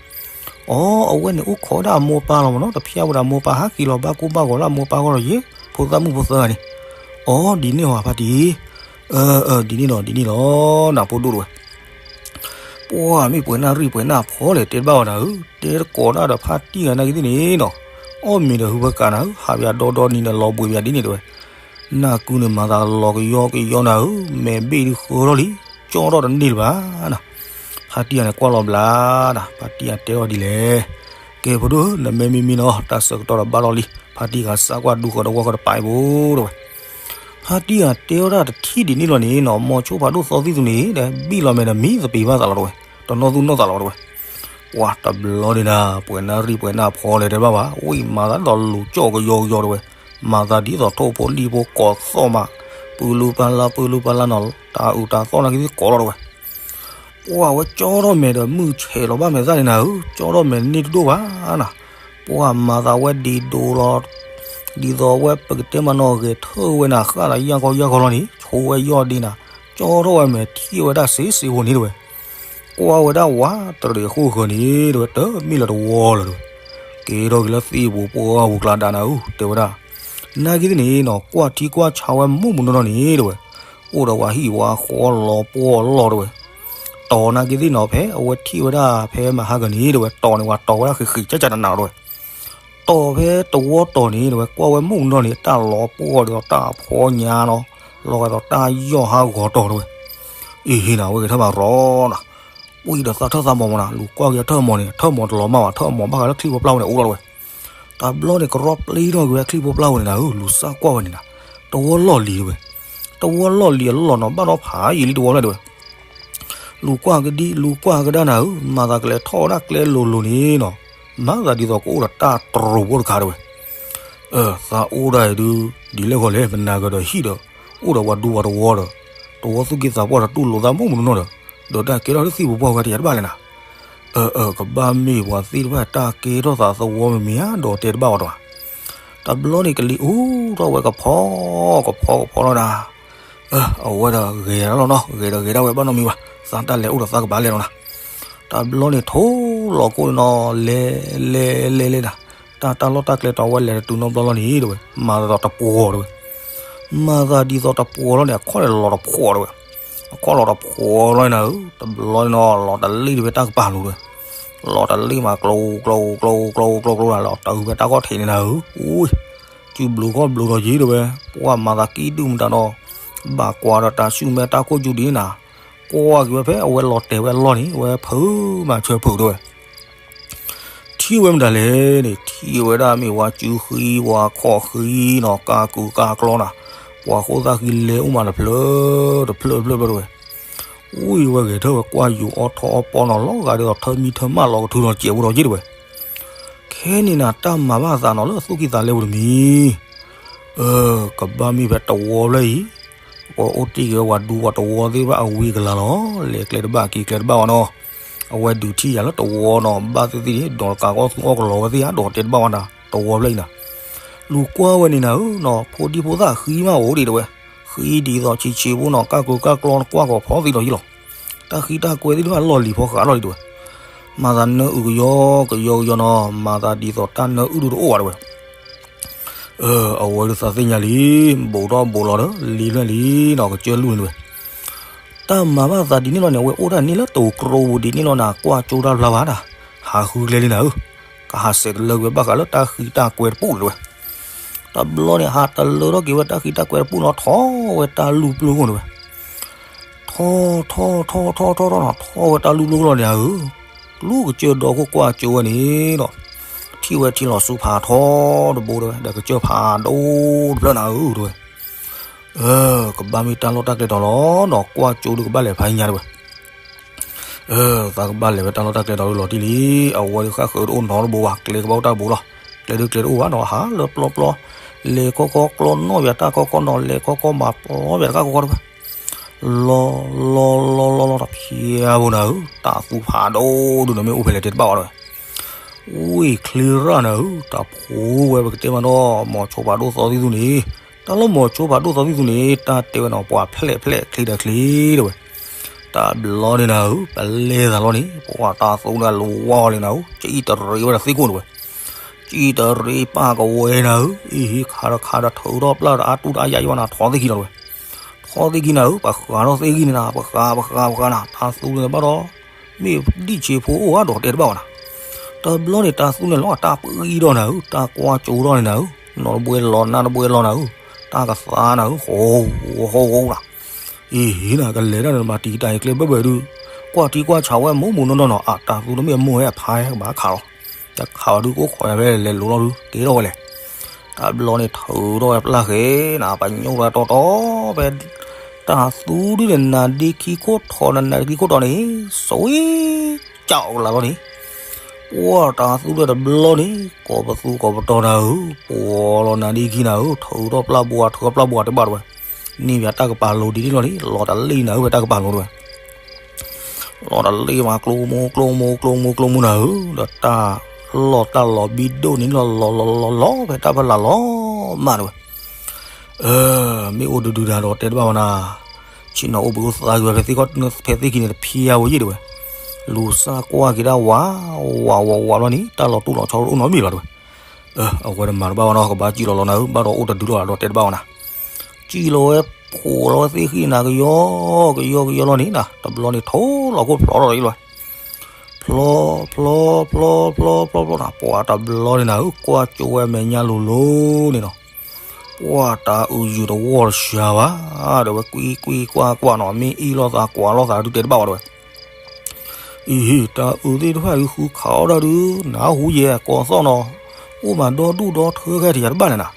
အီ အဝဲန့ၣ်အိၣ်ခိးဝဲဒၣ်အမိၢ်ပၢ်လီၤမ့ၢ်နီၤ, တဖျါဝဲဒၣ်မိၢ်ပၢ်ဟးက့ၤလီၤဘၣ်ကိၢ်ဘၣ်ဂီၤလၢအမိၢ်ပၢ်ဂီၢ်လီၤယ့ၢ်, ဖိသၣ်မုၣ်ဖိသၢဂၤန့ၣ်, အီ ဒ်န့ၣ်ဟီဖါတံၢ်, အၢ အၢ ဒ်န့ၣ်လီၤ ဒ်န့ၣ်လီၤ နဖိဒိၣ်တဝဲ, ပှၤမ့ၢ်ပှဲၤနၣ်ရံၣ်ပှဲၤနၣ်ဖီလဲၣ် တဲတဘၣ်အီၤနၤဧၢ, တဲတကိးဒၣ်ဒီးဖါတံၢ်ဂၤနာ်က့သ့ၣ်န့ၣ်နီၤ, အီၣ်မ့ၤဒီးဟုဖၢကးနၤဧၢ, ဟးပယၤဒီဒီနံၤဒီးလီၤဘှံးပယၤဒ်န့ၣ်တဝဲ, နၢ်ကုန့ၣ်မၤသးလီၤကယီကယီနၤဧၢ, မဲာ်ဘ့ၣ်ဒုဃၢထီၣ်လံ, ကၠီထီၣ်တန့ၢ်လၢၤဘၣ်နၤ, ဖါတံၢ်ဂၤန့ၣ်ကွၢ်လီၤဘျါနၤ, ဖါတံၢ်ဂၤတဲအီၤဒ်လဲၣ်, ကဲဖိဒိၣ်ဧၢ နမ့ၢ်မံမံနီၤ တၢ်ဆၢကတီၢ်ဒီးဘၣ်လီၤလံ, ဖါတံၢ်ဂၤစးကွၢ်ဒူဃီၤတဝီဃီၤတပာ်အံၤဖိတဝဲ ဖါတံၢ်ဂၤတဲဝဲဒၣ်တထံၣ်ဒ်န့ၣ်လီၤန့ၣ်နီၤ, မိၤဆိဖးဒိၣ်သီသံၣ်သူန့ၣ် ဒီးဘံၣ်လီၤမဲာ်ဒီးမံသပ့ၤဘၣ်သးလီၤတဝဲ, တနီၣ်သူၣ်နီၣ်သးလီၤတဝဲ, ပှၤတဘျီန့ၣ်နၤ ပှဲၤနၣ်ရံၣ်ပှဲၤနၣ်ဖီလဲၣ်တဲဘၣ်ဘၣ်, ဝံၣ်မၤသးဒ်သိးလူၤကၠီၣ်ကယီကယီတဝဲ, မၤသးဒ်သိးထိၣ်ဖိလံၣ်ဖိကိးသီၣ်မး, ပူၤလူၤပာ်လၢ ပူၤလူၤပာ်လၢနီၤ, တၢ်အုးတၢ်သီၣ်နာ်က့သ့ၣ်ကိးလီၤတဝဲ ပှၤဝဲကၠီထီၣ်မဲာ်ဒီးမုၢ်ဆဲးလီၤဘၣ်မဲာ်သၣ်န့ၣ်နၤဧၢ, ကၠီထီၣ်မဲာ်န့ၢ်တဒိၣ်ဘၣ်နၤ, ပှၤမၤသးဝဲဒံးဒိးလီၤ, ဒ်သိးဝဲပကတဲမးနီၤ ဂဲၤထၢၣ်ဝဲနၤ ဃၣ်လီၤယၢ်ခီယၢ်ခီလီၤန့ၣ် ဆိဝဲယီၢ်ဒ့နၤ, ကၠီထီၣ်ဝဲမဲာ်ထံၣ်ဝဲဒၣ်စ့စ့ဖိန့ၣ်တဝဲ, ကွၢ်ဝဲဒၣ်ဝးတရံးဃိၣ်ဃၢၤန့ၣ်တဝဲ တမ့ၢ်လၢတဝီလၢၤတဝဲ, ကဲထီၣ်က့ၤလၢသ့ၣ်ပူၤပှၢ်ပူၤကျါဒၣ်နၤဧၢ တဲဝဲဒၣ်, နာ်က့သ့ၣ်န့ၣ်နီၤ ကွၢ်ထံကွၢ်ဆးဝဲမုၢ်မနုၤနီၤန့ၣ်တဝဲ အိၣ်ဒီးဝဲဟံၣ်ဝဲဃီလီၤပှီၢ်လီၤတဝဲ, တီၤနာ်က့သ့ၣ်နီၤ ဖဲအဝဲထံၣ်ဝဲဒၣ်ဖဲမဟါကန့ၣ်တဝဲ တီၤန့ၣ် ပှၤတီၤဝဲဒၣ်ဃံးဃံးကၢ်ကၢ်နးနးလီၤတဝဲ, တီၤဖဲတဝီတီၤန့ၣ်တဝဲ ကွၢ်ဝဲမုၢ်မနုၤန့ၣ် တၢ်လီၤပှီၢ်ဒ်သိးတၢ်ဖီညါနီၤ, လီၤဂာ်ဒ်သိးတၢ်ယီၢ်ဟးဂီၤတီၤတဝဲ, အ့ဟ့နၤ ဝဲဂဲၤထၢၣ်မးရီနၤ, ပှံၢ်ဒီးသးထၢၣ်သးမီၤမးနၤ လူၤကွၢ်က့ၤထၢၣ်မီၤန့ၣ် ထၢၣ်မီၤတလီၤမၢ်ဘၣ် ထၢၣ်မီၤဘၣ်ဃးလၢချံၣ်ဖိပျၢ်ဖိန့ၣ်အိၣ်လီၤတဝဲ တဘျီန့ၣ် ကရီပျံၤထီၣ်က့ၤဝဲချံၣ်ဖိပျၢ်ဖိန့ၣ်နၤဧၢ, လူၤစၢ်ကွၢ်ဝဲန့ၣ်နၤ, တဝီလီၢ်လံၤတဝဲ, တဝီလီၢ်လံၤအလီၢ်နီၤ ဘၣ်ဒီးဖးယံာ်လံတဝီဖျၢၣ်တဝဲ, လူၤကွၢ်ကဒံ လူၤကွၢ်ကဒါနၤဧၢ, မၤသးကလဲၤထီၣ်ဝဲဒၣ်ကျဲလိၤလိၤန့ၣ်နီၤ, မၤသးဒ်သိးကအိၣ်ဒီးတၢ်တရူးဖိတခါတဝဲ, အၢ သးအိၣ်ဒၣ်အံၤဒုး ဒ်လဲၣ်ဂီၤလဲၣ် ပနၢ်ကဒီးဟံၣ်ဒီး အိၣ်ဒီးပှၤဒူပှၤတဝီဒီး တဝီသူၣ်က့သးပှၢ်ဒီးတူၢ်လိာ်သးမုၢ်မနုၤနီၤဒီး ဒီးတၢ်ကဲထီၣ်လၢသ့ၣ်ပူၤပှၢ်ဝဲတယၤတဘၣ်လဲၣ်နၤ, အၢ အၢ ကဘၣ်မ့ၢ်ပှၤသ့ၣ်တဖၣ်တၢ်ကဲထီၣ်သးသဝီမ့မ့ၢ်ဧါ ဒီးတဲတဘၣ်ဝဲတဝဲ, တဘျီန့ၣ်ကလံၤအူထီၣ်ဝဲကဖီ ကဖီကဖီလီၤနၤ, အၢ အဝဲဒီးဂဲၤဒၣ်လီၤနီၤ ဂဲၤဒီးဂဲၤဒၣ်ဝဲဘၣ်နီတမံၤဘၣ် သးတၢ်လဲၤအိၣ်ဒီးသးကပၤလဲၣ်လီၤနၤ, တဘျီန့ၣ်ထိၣ်လီၤကိၣ်န့ၣ်နီၤ လဲၤ လဲၤ လဲၤ လဲၤနၤ, တၢ် တၢ်လီၢ်တၢ်ကျဲတီဝဲလဲၤတတုၤနီတဘျီလီၤန့ၣ်တဝဲ မၤသးဒ်သိးတပှီၤတဝဲ, မၤသးဒ်သိးတပှီၤလီၤန့ၣ် အခီၣ်န့ၣ်လီၤတဖှီၣ်တဝဲ, အခီၣ်လီၤတဖှီၣ်လီၤနၤဧၢ, တဘျီန့ၣ်နီၤ လီၤတလ့ၣ်တဝဲတၢ်ကပၤလိၤတဝဲ, လီၤတလ့ၣ်မး ကျိၤ ကျိၤ ကျိၤ ကျိၤ ကျိၤ ကျိၤ လီၤတၢ်အုးဖဲတၢ်ခီၣ်ထံးန့ၣ်နၤဧၢ, အူ စုဘျုးခီၣ်ဘျုးဒီးယ့ၤတဝဲ, ပှၤမၤသးကံၣ်ဒုၣ်မတၤနီၤ, ဘၣ်ကွၢ်ဒီးတၢ်ဆူၣ်မဲတၢ်ခိၣ်ကူဒ်န့ၣ်နၤ, ကွၢ်က့ၤဝဲဖဲအဝဲလီၤတဲာ်ဝဲအလီၢ်န့ၣ် အဝဲဖုးမၤဆၢဖုးတဝဲ ထံၣ်ဝဲမတၤလဲၣ်န့ၣ် ထံၣ်ဝဲဒၣ်မ့ၢ်ဝဲစုဃံ ပှၤခီၣ်ဃံနီၤ ကါကုာ်ကါကျီနၤ, ပှၤဃိသၣ်ဃံလဲၤအိၣ်မးတဖျၢၣ် တဖျၢၣ်တဖျၢၣ်တဖျၢၣ်တဝဲ, ဝံၤဝဲဂဲၤထၢၣ်ဝဲကွၢ်ယိၤအီၣ်ထီၣ်အီၣ်ပီနီၤ လီၤဂာ်ဒ်သိးထၢမံထၢမၣ်လီၤကထုးနီၤစဲးဖိဒီးယ့ၢ်တဝဲ, ခဲန့ၣ်နၤတၢ်မၤဘၣ်သးနီၤလၢသူၣ်ကံၢ်သးလဲပူၤတမံၤ, အၢ ကဘၣ်မ့ၢ်ဖဲတဝီဖျၢၣ်အံၤ, ပှၤအိၣ်တ့ၢ်က့ၤဝဲဝၤဒူဝဲတဝီသ့ၣ်တဖၣ်အဝံၤကလၤလီၤ, လဲၤကျဲတဘၣ်က့ၤကျဲတဘၣ်ဝဲနီၤ, အဝဲဒုးထံၣ်ယၤလၢတဝီနီၤ ဘၣ်သ့ၣ်သ့ၣ်န့ၣ် ဒီးတကးကီၢ်သူအီၣ်ကလီဝဲသ့ၣ်ဧါ ဒီးတဲတဘၣ်ဝဲနၤ တဝီဖျၢၣ်အံၤနၤ, လူၤကွၢ်ဝဲန့ၣ်နၤဧၢနီၤ ဖိဒံဖိသၣ်ဃံမးအိၣ်ဒံးတဝဲ, ဃံဒ်သိးဆံးဆံးဖိနီၤ ကၢ်ကျိၤကၢ်ကျီကွၢ်ကီၤဖီသံလီၤယံလီၤ, တၢ်ဃံတၢ်ကွဲသ့ၣ်တဖၣ်လီၢ်လံၤဖီဃးလီၤဒံးတဝဲ, မၤသးနၢအုၣ်ကယီကယီကယီနီၤ မၤသးဒ်သိးတၢ်နၢအုၣ်ဒုးတအိၣ်ဘၣ်တဝဲ အဝဲဒုးသးသ့ၣ်ညါလံ, ဘူးထီၣ်ဘူးလီၤဒီး လံဖျၢၣ်လံနီၤ ကစၢၢ်လူၢ်န့ၣ်တဝဲ, တၢ်မၤဘၣ်သးဒ်န့ၣ်လီၤန့ၣ် အဝဲအိၣ်ဒၣ်န့ၣ်လၢတဝီကျိပူၤဒ်န့ၣ်လီၤနၤ ကွၢ်ကၠိတၢ်ဖျါဘၣ်ဒၣ်, ဟးဃုကျဲလံနၤဧၢ, ကဟးစဲးတလၢကွံာ်ဘၣ်ဃးလၢတၢ်ဃံတၢ်ကွဲတပူၤန့ၣ်တဝဲ, တဘျီန့ၣ် ဟးတလၢထီၣ်က့ၤဝဲတၢ်ဃံတၢ်ကွဲတပူၤနီၤ ထီၣ်ဝဲတၢ်လူၢ်ပျိၢ်ခိၣ်န့ၣ်တဝဲ ထီၣ်ထီၣ်ထီၣ်ထီၣ်ထီၣ်ထီၣ်နီၤ ထီၣ်ဝဲတၢ်လူၢ်ပျိၢ်ခိၣ်လီၤန့ၣ်ဧၢ, လူၤကစၢၢ်ဒီခိၣ်ကွၢ်ကၠိဝဲန့ၣ်ဒီး ထံၣ်ဝဲထံလီၤဆူဖးထီတဘိတဝဲ ဒီးကစၢၢ်ဖးဒိၣ်တဖျၢၣ်နၤဧၢတဝဲ, အၢ ကဘၣ်မ့ၢ်တၢ်လီၢ်တၢ်ကျဲတီၤလီၤနီၤ ကွၢ်ကၠိဒုးကဘၣ်လဲၤဖးညါတဝဲ အၢ သးကဘၣ်လဲၤဝဲတၢ်လီၢ်တၢ်ကျဲတီၤဒုးလီၤတံၢ်လံ, အဝဲဒုးဃၣ်ဃၢၤတအိၣ်နီတဘိဘၣ် ကျဲကဘၣ်အိၣ်တၢ်ဘိလီၤ, ကျဲဒုးကျဲတအိၣ်ဘၣ်နီၤ ဟးလၢပျီပျီ, လဲၤခီခီကျီနီၣ်ယၤတၢ်ခီခီနီၤ လဲၤခီခီမၤပျီယၤတၢ်ခီခီတဝဲ, လီၤလီၤလီၤလီၤလီၤလီၤတဖျါဖိနၤဧၢ, တၢ်သူဖးဒိၣ်ဒုးန့ၣ်မ့ၢ်အိၣ်ဖဲလဲၣ်တဲတဘၣ်ဝဲတဝဲ ဝ့ၢ်ချ့ရၣ်နၤဧၢ, တၢ်ဖိဝဲပကတဲမးဒီး မိၤဆိဖးဒိၣ်သီသံၣ်သူန့ၣ်, တၢ်လၢမိၤဆိဖးဒိၣ်သီသံၣ်သူန့ၣ် တၢ်တဲဝဲနီၤ ပှၤဖျဲးဖျဲးချ့ဒီးချ့တဝဲ, တဘျီန့ၣ်နၤဧၢ, ပလဲၤသးလီၤန့ၣ် ပှၤတၢ်သူန့ၣ်အလိၤဝါလီၤန့ၣ်နၤဧၢ, ကံၣ်တရံးဝဲဒီးသ့ၣ်ခိၣ်တဝဲ, ကံၣ်တရံးပၢ်ကဝဲနၤဧၢ, အံၤဟံးခးတခါဒီးထုးထီၣ်ပျၢ်ဒီးအါတူၢ်ဒီးအါယါယံဘၣ်နၤ ထီသ့ၣ်ခံလီၤတဝဲ ထီသ့ၣ်ခံနၤဧၢ, ပဃးထီၣ်သ့ၣ်ခံန့ၣ်နၤ, ပဃး ပဃး ပဃးနၤ, တၢ်သူန့ၣ်ဘၣ်ဒီး မ့ၢ်ဒံၣ်ဆံးဖိအိၣ်ဧါဒီးတဲတဘၣ်ဝဲနၤ, တဘျီန့ၣ် တၢ်သူန့ၣ်လီၤ တၢ်ပှံၢ်ထီၣ်နၤဧၢ, တၢ်ကွၢ်ကၠိထီၣ်န့ၣ်နၤဧၢ, နီၢ်တဘှဲလီၤနၢ်တဘှဲလီၤနၤဧၢ, တၢ်ကသါနၤဧၢ, ဃိဃိဃိနၤ, အံၤနၤ ကလဲၤတၢ်န့ၣ် မၤတံာ်တာ်အံၤကျဲဘၢဘၢဒုး, ကွၢ်ထံကွၢ်ဆးဝဲမူးမူးနီၢ်နီၢ်နီၤ, အတၢ်သူတမ့ၢ်အမိၢ်ဟဲအဖါဟဲကဘၣ်ခးလီၤ တခးဘၣ်ဒုး ကအိၣ်ခိးယၤဖဲလဲၤလိၤလီၤဒုး ကဲထီၣ်ဝဲလဲၣ်. တဘျီန့ၣ် ထုးထီၣ်ဝဲပျၢ်ဃဲနၤ ပညိၣ်ထီၣ်တီတီဖဲ တၢ်သူဒုးန့ၣ် နါဒ့ခံခိၣ်ထီၣ် နါဒ့ခံခိၣ်ထီၣ်န့ၣ် စဝ့ကၠီကလၤလီၤန့ၣ် ပှၢ်တၢ်သူဒုးတဘျီန့ၣ် ကိးပသူကိးပတီၤနၤဧၢ, ပှီၤလီၤနါဒ့ခံနၤဧၢ, ထုးထီၣ်ပျၢ်ဘှါ ထုးထီၣ်ပျၢ်ဘှါတဘၣ်တဝဲ, န့ၢ်ဘၣ်တၢ်ကပၤလိၤဒ်န့ၣ်လီၤန့ၣ် လီၤတလ့ၣ်နၤဧၢ ဖဲတၢ်ကပၤလိၤတဝဲ လီၤတလ့ၣ်မး ကျိမိၢ်ကျိမိၢ်ကျိမိၢ်ကျိမိၢ်နၤဧၢ, ဒီးတၢ်လီၢ်တၢ်လီၤဘံဒိၣ်န့ၣ်လီၤလီၤလီၤလီၤလီၤ ဖဲတၢ်ဖီလာ်လီၤမးတဝဲ, မ့ၢ်အိၣ်ဒုးဒုးနၤဒီးတဲတဘၣ်ဝဲနၤ, ဆ့ၣ်နီၤအိၣ်ဘှံးအိၣ်သါက့ၤဝဲ ဖဲသ့ၣ်ခံန့ၣ်တဖျါဝဲယ့ၣ်တဝဲ, လူၤစၢ်ကွၢ်က့ၤဒၣ်ဝး ဝးဝးဝးလီၤန့ၣ် တၢ်လီၤတူၢ်လီၤဆီအိၣ်နီတမံၤဘၣ်တဝဲ, အဝဲတမၤတဘၣ်ဝဲနီၤ ကဘၣ်စံၣ်လီၤလီၤနၤဧၢ, ဘၣ်ဒီးအိၣ်တဒုလီၤဒီးတဲတဘၣ်ဝဲနၤ စံၣ်လီၤဝဲ ဖှိးလီၤဝဲသ့ၣ်ဃံန့ၣ်နၤ ကယီကယီကယီလီၤန့ၣ်နၤ, တဘျီန့ၣ် ထိၣ်လီၤခိၣ်ဖျိးထီၣ်လီၤလီၤ, ဖျိ ဖျိ ဖျိ ဖျိ ဖျိ ဖျိ ဖျိနၤ, ပှၢ်တဘျီန့ၣ်နၤဧၢ ကွၢ်ကၠိဝဲအမဲာ်ညါလိၤလိၤန့ၣ်နီၤ, ပှၢ်တၢ်အုးယုာ်တဝီတစှၤဘၣ်, ဒီးဝဲကွံကွံကွၢ်ကွၢ်နီၤ မ့ၢ်အ့ၣ်လိာ်သးကွၢ်လိာ်သးဒုးတဲတဘၣ်ဝဲတဝဲ အံၤ တၢ်အုးသ့ၣ်တဖၣ်အံၤဃုခးအီၣ်ဒၣ်ဒုး နၢ်ဟူယဲၢ်ကိးသီၣ်နီၤ, အိၣ်မးဒီဒူၣ်ဒီထၢခဲတယၤတဘၣ်န့ၣ်နၤ,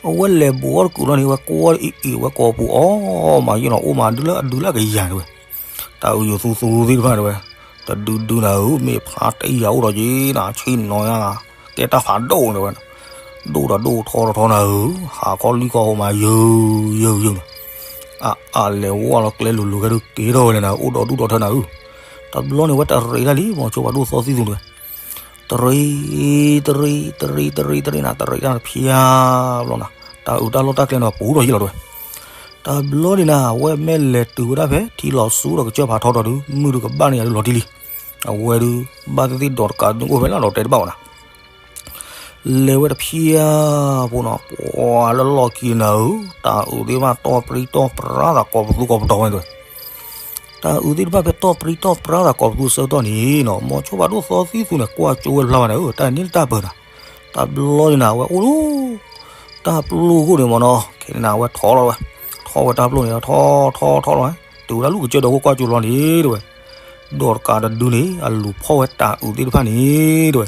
အဝဲလဲၤဘူးအီၣ်တကူာ်လီၤန့ၣ် ဝဲကွၢ်အံၤအံၤ ဝဲကိးပူၤအီၣ်မးယ့ၢ်နီၤ အိၣ်မးဒုးလၢအဒုးလၢကယၤတဝဲ, တၢ်အုးယုာ်သူသူသ့ၣ်တဖၣ်တဝဲ, တဒုဒုနၤဧၢ မ့ၢ်ဖးတယၤအိၣ်ဒီးက့ၤနၤ ဆ့ၣ်နီၤယါ ကဲတၢ်ဖးဒိၣ်န့ၣ်ဝဲ, ဒိၣ်ဒီးဒိၣ်ထီထီထီနၤဧၢ, ဟးခီလွံၢ်ခီဟိမးယုာ်ယုာ်ယုာ်န့ၣ် အအါလဲၤဝီလီၤကျဲလိၤလိၤကဲဒုး ကဲထီၣ်ဝဲလဲၣ်နၤ အိၣ်ဒီဒူၣ်ဒီထၢနၤဧၢ, တဘျီန့ၣ်ဝဲတရံးတၢ်လံ မိၤဆိဖးဒိၣ်သီသံၣ်သူန့ၣ်, တရံး တရံး တရံး တရံး တရံးနၤ တရံးတၢ်တဖျါဘျီနၤ, တၢ်အုးတၢ်လီၢ်တၢ်ကျဲန့ၣ်ပူၤထီၣ်ယ့ၣ်လီၤတဝဲ, တဘျီန့ၣ်နၤ အဝဲမ့ၢ်လဲၤတုၤဝဲဒၣ်ဖဲ ထံလီၤဆူဒီးကစၢၢ်ဖးထီဒီးဒုး မုၢ်ဒုးကဘၣ်န့ၢ်ယၤဒုးလီၤတံၢ်လံ, အဝဲဒုး ဘၣ်သ့ၣ်သ့ၣ်ဒီးတကးဒုးအိၣ်ဖဲလၢဒီးတဲတဘၣ်ဝဲနၤ လဲၤဝဲတဖျါဖိနီၤ ပှၤလၢလီၢ်ခံနၤဧၢ, တၢ်အုးသ့ၣ်တဖၣ်တီၢ်ပြံတီၢ်ပြါသးကိးပသူကိးပတီၤဝဲန့ၣ်တဝဲ, တၢ်အုးသ့ၣ်တဖၣ်ဖဲတီၢ်ပြံတီၢ်ပြါသးကိးပသူအဆၢကတီၢ်န့ၣ်နီၤ မိၤဆိဖးဒိၣ်သီသံၣ်သူန့ၣ် ကွၢ်ကၠိဝဲတဖျါဘၣ်နၤဧၢ, တၢ်န့ၣ်တၢ်ပၢၢ်နၤ, တဘျီန့ၣ်နၤ အဝဲအိၣ်လၢ တၢ်ပျိၢ်ခိၣ်န့ၣ်မ့ၢ်နီၤ ခဲန့ၣ်နၤ အဝဲထီၣ်လီၤဝဲ, ထီၣ်ဝဲတၢ်ပျိၢ်န့ၣ် ထီၣ်ထီၣ်ထီၣ်လီၤဝဲ, တုၤဝဲဒၣ်လူၢ်ကစၢၢ်ဒီးခိၣ်ကွၢ်ကၠိလီၤန့ၣ်တဝဲ ဒီးတကးတဒုန့ၣ် အလူၤဖီၣ်ဝဲတၢ်အုးသ့ၣ်တဖၣ်န့ၣ်တဝဲ,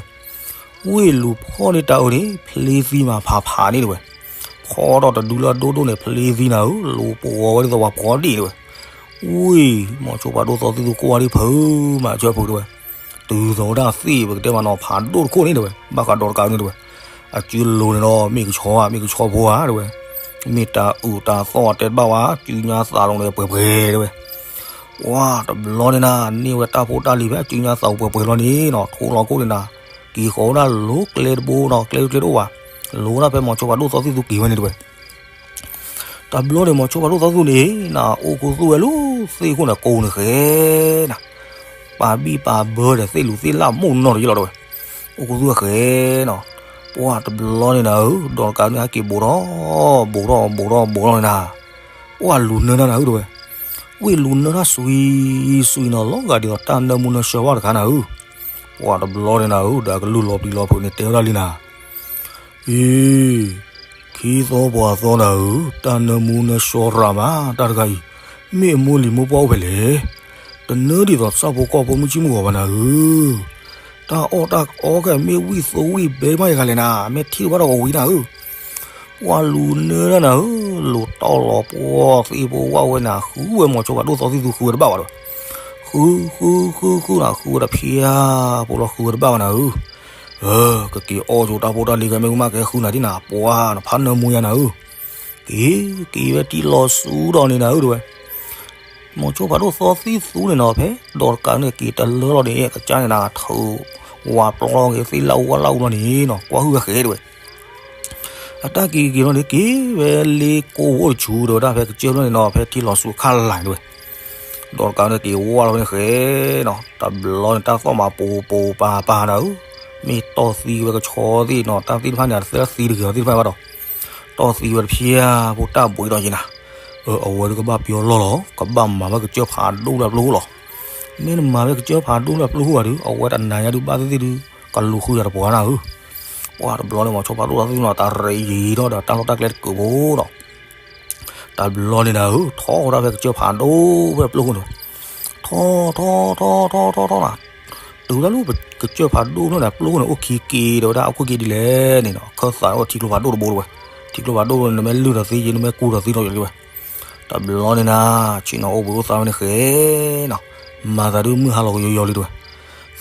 ဝ့ၢ်လူၤဖီၣ်န့ၢ်တၢ်အုးန့ၣ် ဖျ့သံမးဖးဖးန့ၣ်တဝဲ, ဖီၣ်ထီၣ်တဒုလၢအဒိၣ်ဒိၣ်န့ၣ် ဖျ့သံနၤဧၢ, လူၤပှီၤဝဲဒ်သိးပှၤပှီၤဒ့ၣ်တဝဲ, ဝံၤ မိၤဆိဖးဒိၣ်သီသံၣ်သူကွၢ်ဒံးဖုးမး အဆၢဖုးတဲဝဲ, တုၤသိးဝဲဒၣ်သ့ၣ်ပကတဲမးနီၤ ဖးဒိၣ်တခိၣ်န့ၣ်တဲဝဲ ဘၣ်ဃးဒီးတကးန့ၣ်တဲဝဲ, အစုလိၤန့ၣ်ဒီး မ့ၢ်ကဆီဧါ မ့ၢ်ကဆီဖိဧါတဲဝဲ, မ့ၢ်တၢ်အုၣ်တၢ်သီၣ်တဲတဘၣ်ဝဲ စုညါသးလီၤန့ၣ်ပှဲၤပှဲၤတဲဝဲ, ပှၢ်တဘျီန့ၣ်နၤ န့ၢ်ဝဲတၢ်ဖိတၢ်လံၤဖဲအစုညါသးအိၣ်ပှဲၤပှဲၤလီၤန့ၣ် နီၤ ထိလီၤခိၣ်န့ၣ်နၤ, က့ၤဃီၤဝဲဒၣ်လိၤကျဲတဘိနီၤ ကျဲတကျဲတအိၣ်ဘၣ်, လိၤဝဲဒၣ်ဖဲမိၤဆိဖးဒိၣ်သီသံၣ်သူက့ၤဝဲန့ၣ်တဲဝဲ တဘျီန့ၣ် မိၤဆိဖးဒိၣ်သီသံၣ်သူန့ၣ် နၤအိၣ်ခူသူၣ်ဝဲလၢသ့ၣ်ခိၣ်န့ၣ်ကိးန့ၣ်ဃဲနၤ, ပာ်ဘံၣ်ပာ်ဘၢဒီးသ့ၣ်လူၤသ့ၣ်လၣ်မိၢ်နီၢ်တယ့ၢ်လီၤတဲဝဲ, အိၣ်ခူသူၣ်ဝဲဃဲနီၤ, ပှၢ်တဘျီန့ၣ်နၤဧၢ ဒီးတကးန့ၣ်ဟဲက့ၤဘူးထီၣ် ဘူးထီၣ်ဘူးထီၣ်ဘူးထီၣ်န့ၣ်နၤ, ပှၢ်လူၤနၢတၢ်နၤဧၢတဲဝဲ, ဝ့ၢ်လူၤနၢတၢ်စွံစွံနီၤ လီၤဂာ်ဒ်သိးတၢ်နၢမူနၢဆှီဘၣ်တခါနၤဧၢ, ပှၢ်တဘျီန့ၣ်နၤဧၢ ဒီးကလုၢ်လီၤပျံၤလီၤဖုးန့ၣ်တဲဝဲဒၣ်လံနၤ အ့ ခံသီပှၤသီနၤဧၢ, တၢ်နၢမူနၢဆှီရၤမး တၢ်တခါအံၤ, မ့ၢ်အမိၢ်လံၤမိၢ်ပှၢ်အိၣ်ဖဲလဲၣ်, တနၢဒ်သိးဆၣ်ဖိကီၢ်ဖိမုၢ်ဆ့ၣ်မုၢ်ဂီၤဘၣ်နၤဧၢ, တၢ်အီၣ်တၢ်အီခဲမ့ၢ်ဝံၣ်သိဝံၣ်ဘဲမးယဂၤလဲၣ်နၤ, မ့ၢ်ထံၣ်ဘၣ်ဒီးကဝံၤနၤဧၢ, ပှၢ်လူၤနၢတၢ်နၤဧၢ, လူၤတီၢ်လီၤပှီၢ်သ့ၣ်ဖိဝၣ်ဝဲနၤ ဃုဝဲမိၤဆိဖးဒိၣ်သီသံၣ်သူဃုဝဲတဘၣ်ဘၣ်ဒီး, ဃုဃုဃုဃုနၤ ဃုဝဲတဖျၢၣ်ဖိလီၤဃုဝဲတဘၣ်ဘၣ်နၤဧၢ ကက့ၤအီၣ်ကၠိတၢ်ဖိတၢ်လံၤကဲမ့ၢ်မးကဟဲဃုနၤဒ်နၤ ပှၢ်နဖးနၢမူယါနၤဧၢ, က့ၤက့ၤဝဲထံလီၤဆူဒီးန့ၣ်နၤဧၢတဲဝဲ, မိၤဆိဖးဒိၣ်သီသံၣ်သူန့ၣ်နီၤ ဖဲဒီးတကးန့ၣ်က့ၤတလၢလီၤန့ၣ် ကစၢ်န့ၣ်နၤ ထုးဝၤပျီဂ့ၤသ့ၣ်လၢအူဝဲလၢအူလီၤန့ၣ်နီၤ ကွၢ်ဟုၣ်ဝဲဃဲတဲဝဲ အတၢ်က့ၤက့ၤလီၤန့ၣ် က့ၤဝဲလ့ကိးဝိတဆူဒီးဒၣ်ဖဲကစၢၢ်လီၤန့ၣ်နီၤ ဖဲထံလီၤဆူခါလၢ်န့ၣ်တဲဝဲ, ဒီးတကးန့ၣ်က့ၤဝါလီၤဖဲန့ၣ်ဃဲနီၤ တဘျီန့ၣ်တၢ်သီၣ်မးပူၤပူၤပၤပၤနၤဧၢ, မ့ၢ်တီၢ်သံဝဲကဆီသ့ၣ်နီၤ တၢ်သ့ၣ်တဖၣ်န့ၣ် အသၢသံတဂ့ၤအီၤသ့ၣ်တဖၣ်ဘၣ်ဒီး, တီၢ်သံဝဲတဖျၢၣ်ဖိတၢ်ဘှံးဒီးယံၤနၤ, အဝဲဒုးကဘၣ်ပယီၤလီၢ်လီၤ ကဘၣ်မၤဝဲကစၢၢ်ဖးဒိၣ်လၢအပျိၢ်ဃိလီၤ, မ့ၢ်နမၤဝဲကစၢၢ်ဖးဒိၣ်လၢအပျိၢ်ဃိဘၣ်ဒီး အဝဲတနၤညါဒုးဘၣ်သ့ၣ်သ့ၣ်ဒုး ကလူၤဃုယၤတပှၤနၤဧၢ ပှၢ်တဘျီန့ၣ် မိၤဆိဖးဒိၣ်သီသံၣ်သူနီၤ တၢ်ရ့ယံၤထီၣ်ဒီးတၢ်လီၢ်တၢ်ကျဲတကုးဖိဒီး, တဘျီန့ၣ်နၤဧၢ ထီၣ်ဝဲဒၣ်ဖဲကစၢၢ်ဖးဒိၣ်ဖဲပျိၢ်ဃိန့ၣ်, ထီၣ်ထီၣ်ထီၣ်ထီၣ်ထီၣ်ထီၣ်ထီၣ်နၤ, တုၤဒၣ်လၢကစၢၢ်ဖးဒိၣ်ဖျၢၣ်န့ၣ် ပျိၢ်ဃိန့ၣ် အိၣ်ခံက့ၤဒီးဝဲဒၣ် အိၣ်ခံက့ၤဒ်လဲၣ်န့ၣ်နီၤ ခၢၣ်သးအိၣ်ထံကျိဖးဒိၣ်တဘိတဲဝဲ, ထံကျိဖးဒိၣ်နမ့ၢ်လုၢ်ဒီးသံယံၤ နမ့ၢ်ကူဒီးသံဒီးယံၤတဲဝဲ တဘျီန့ၣ်နၤ ဆ့ၣ်နီၤအိၣ်ဘှံးအိၣ်သါဝဲန့ၣ်ဃဲနီၤ, မၤသးဒုးမုၢ်ဟါလီၤကယီယီလံတဲဝဲ,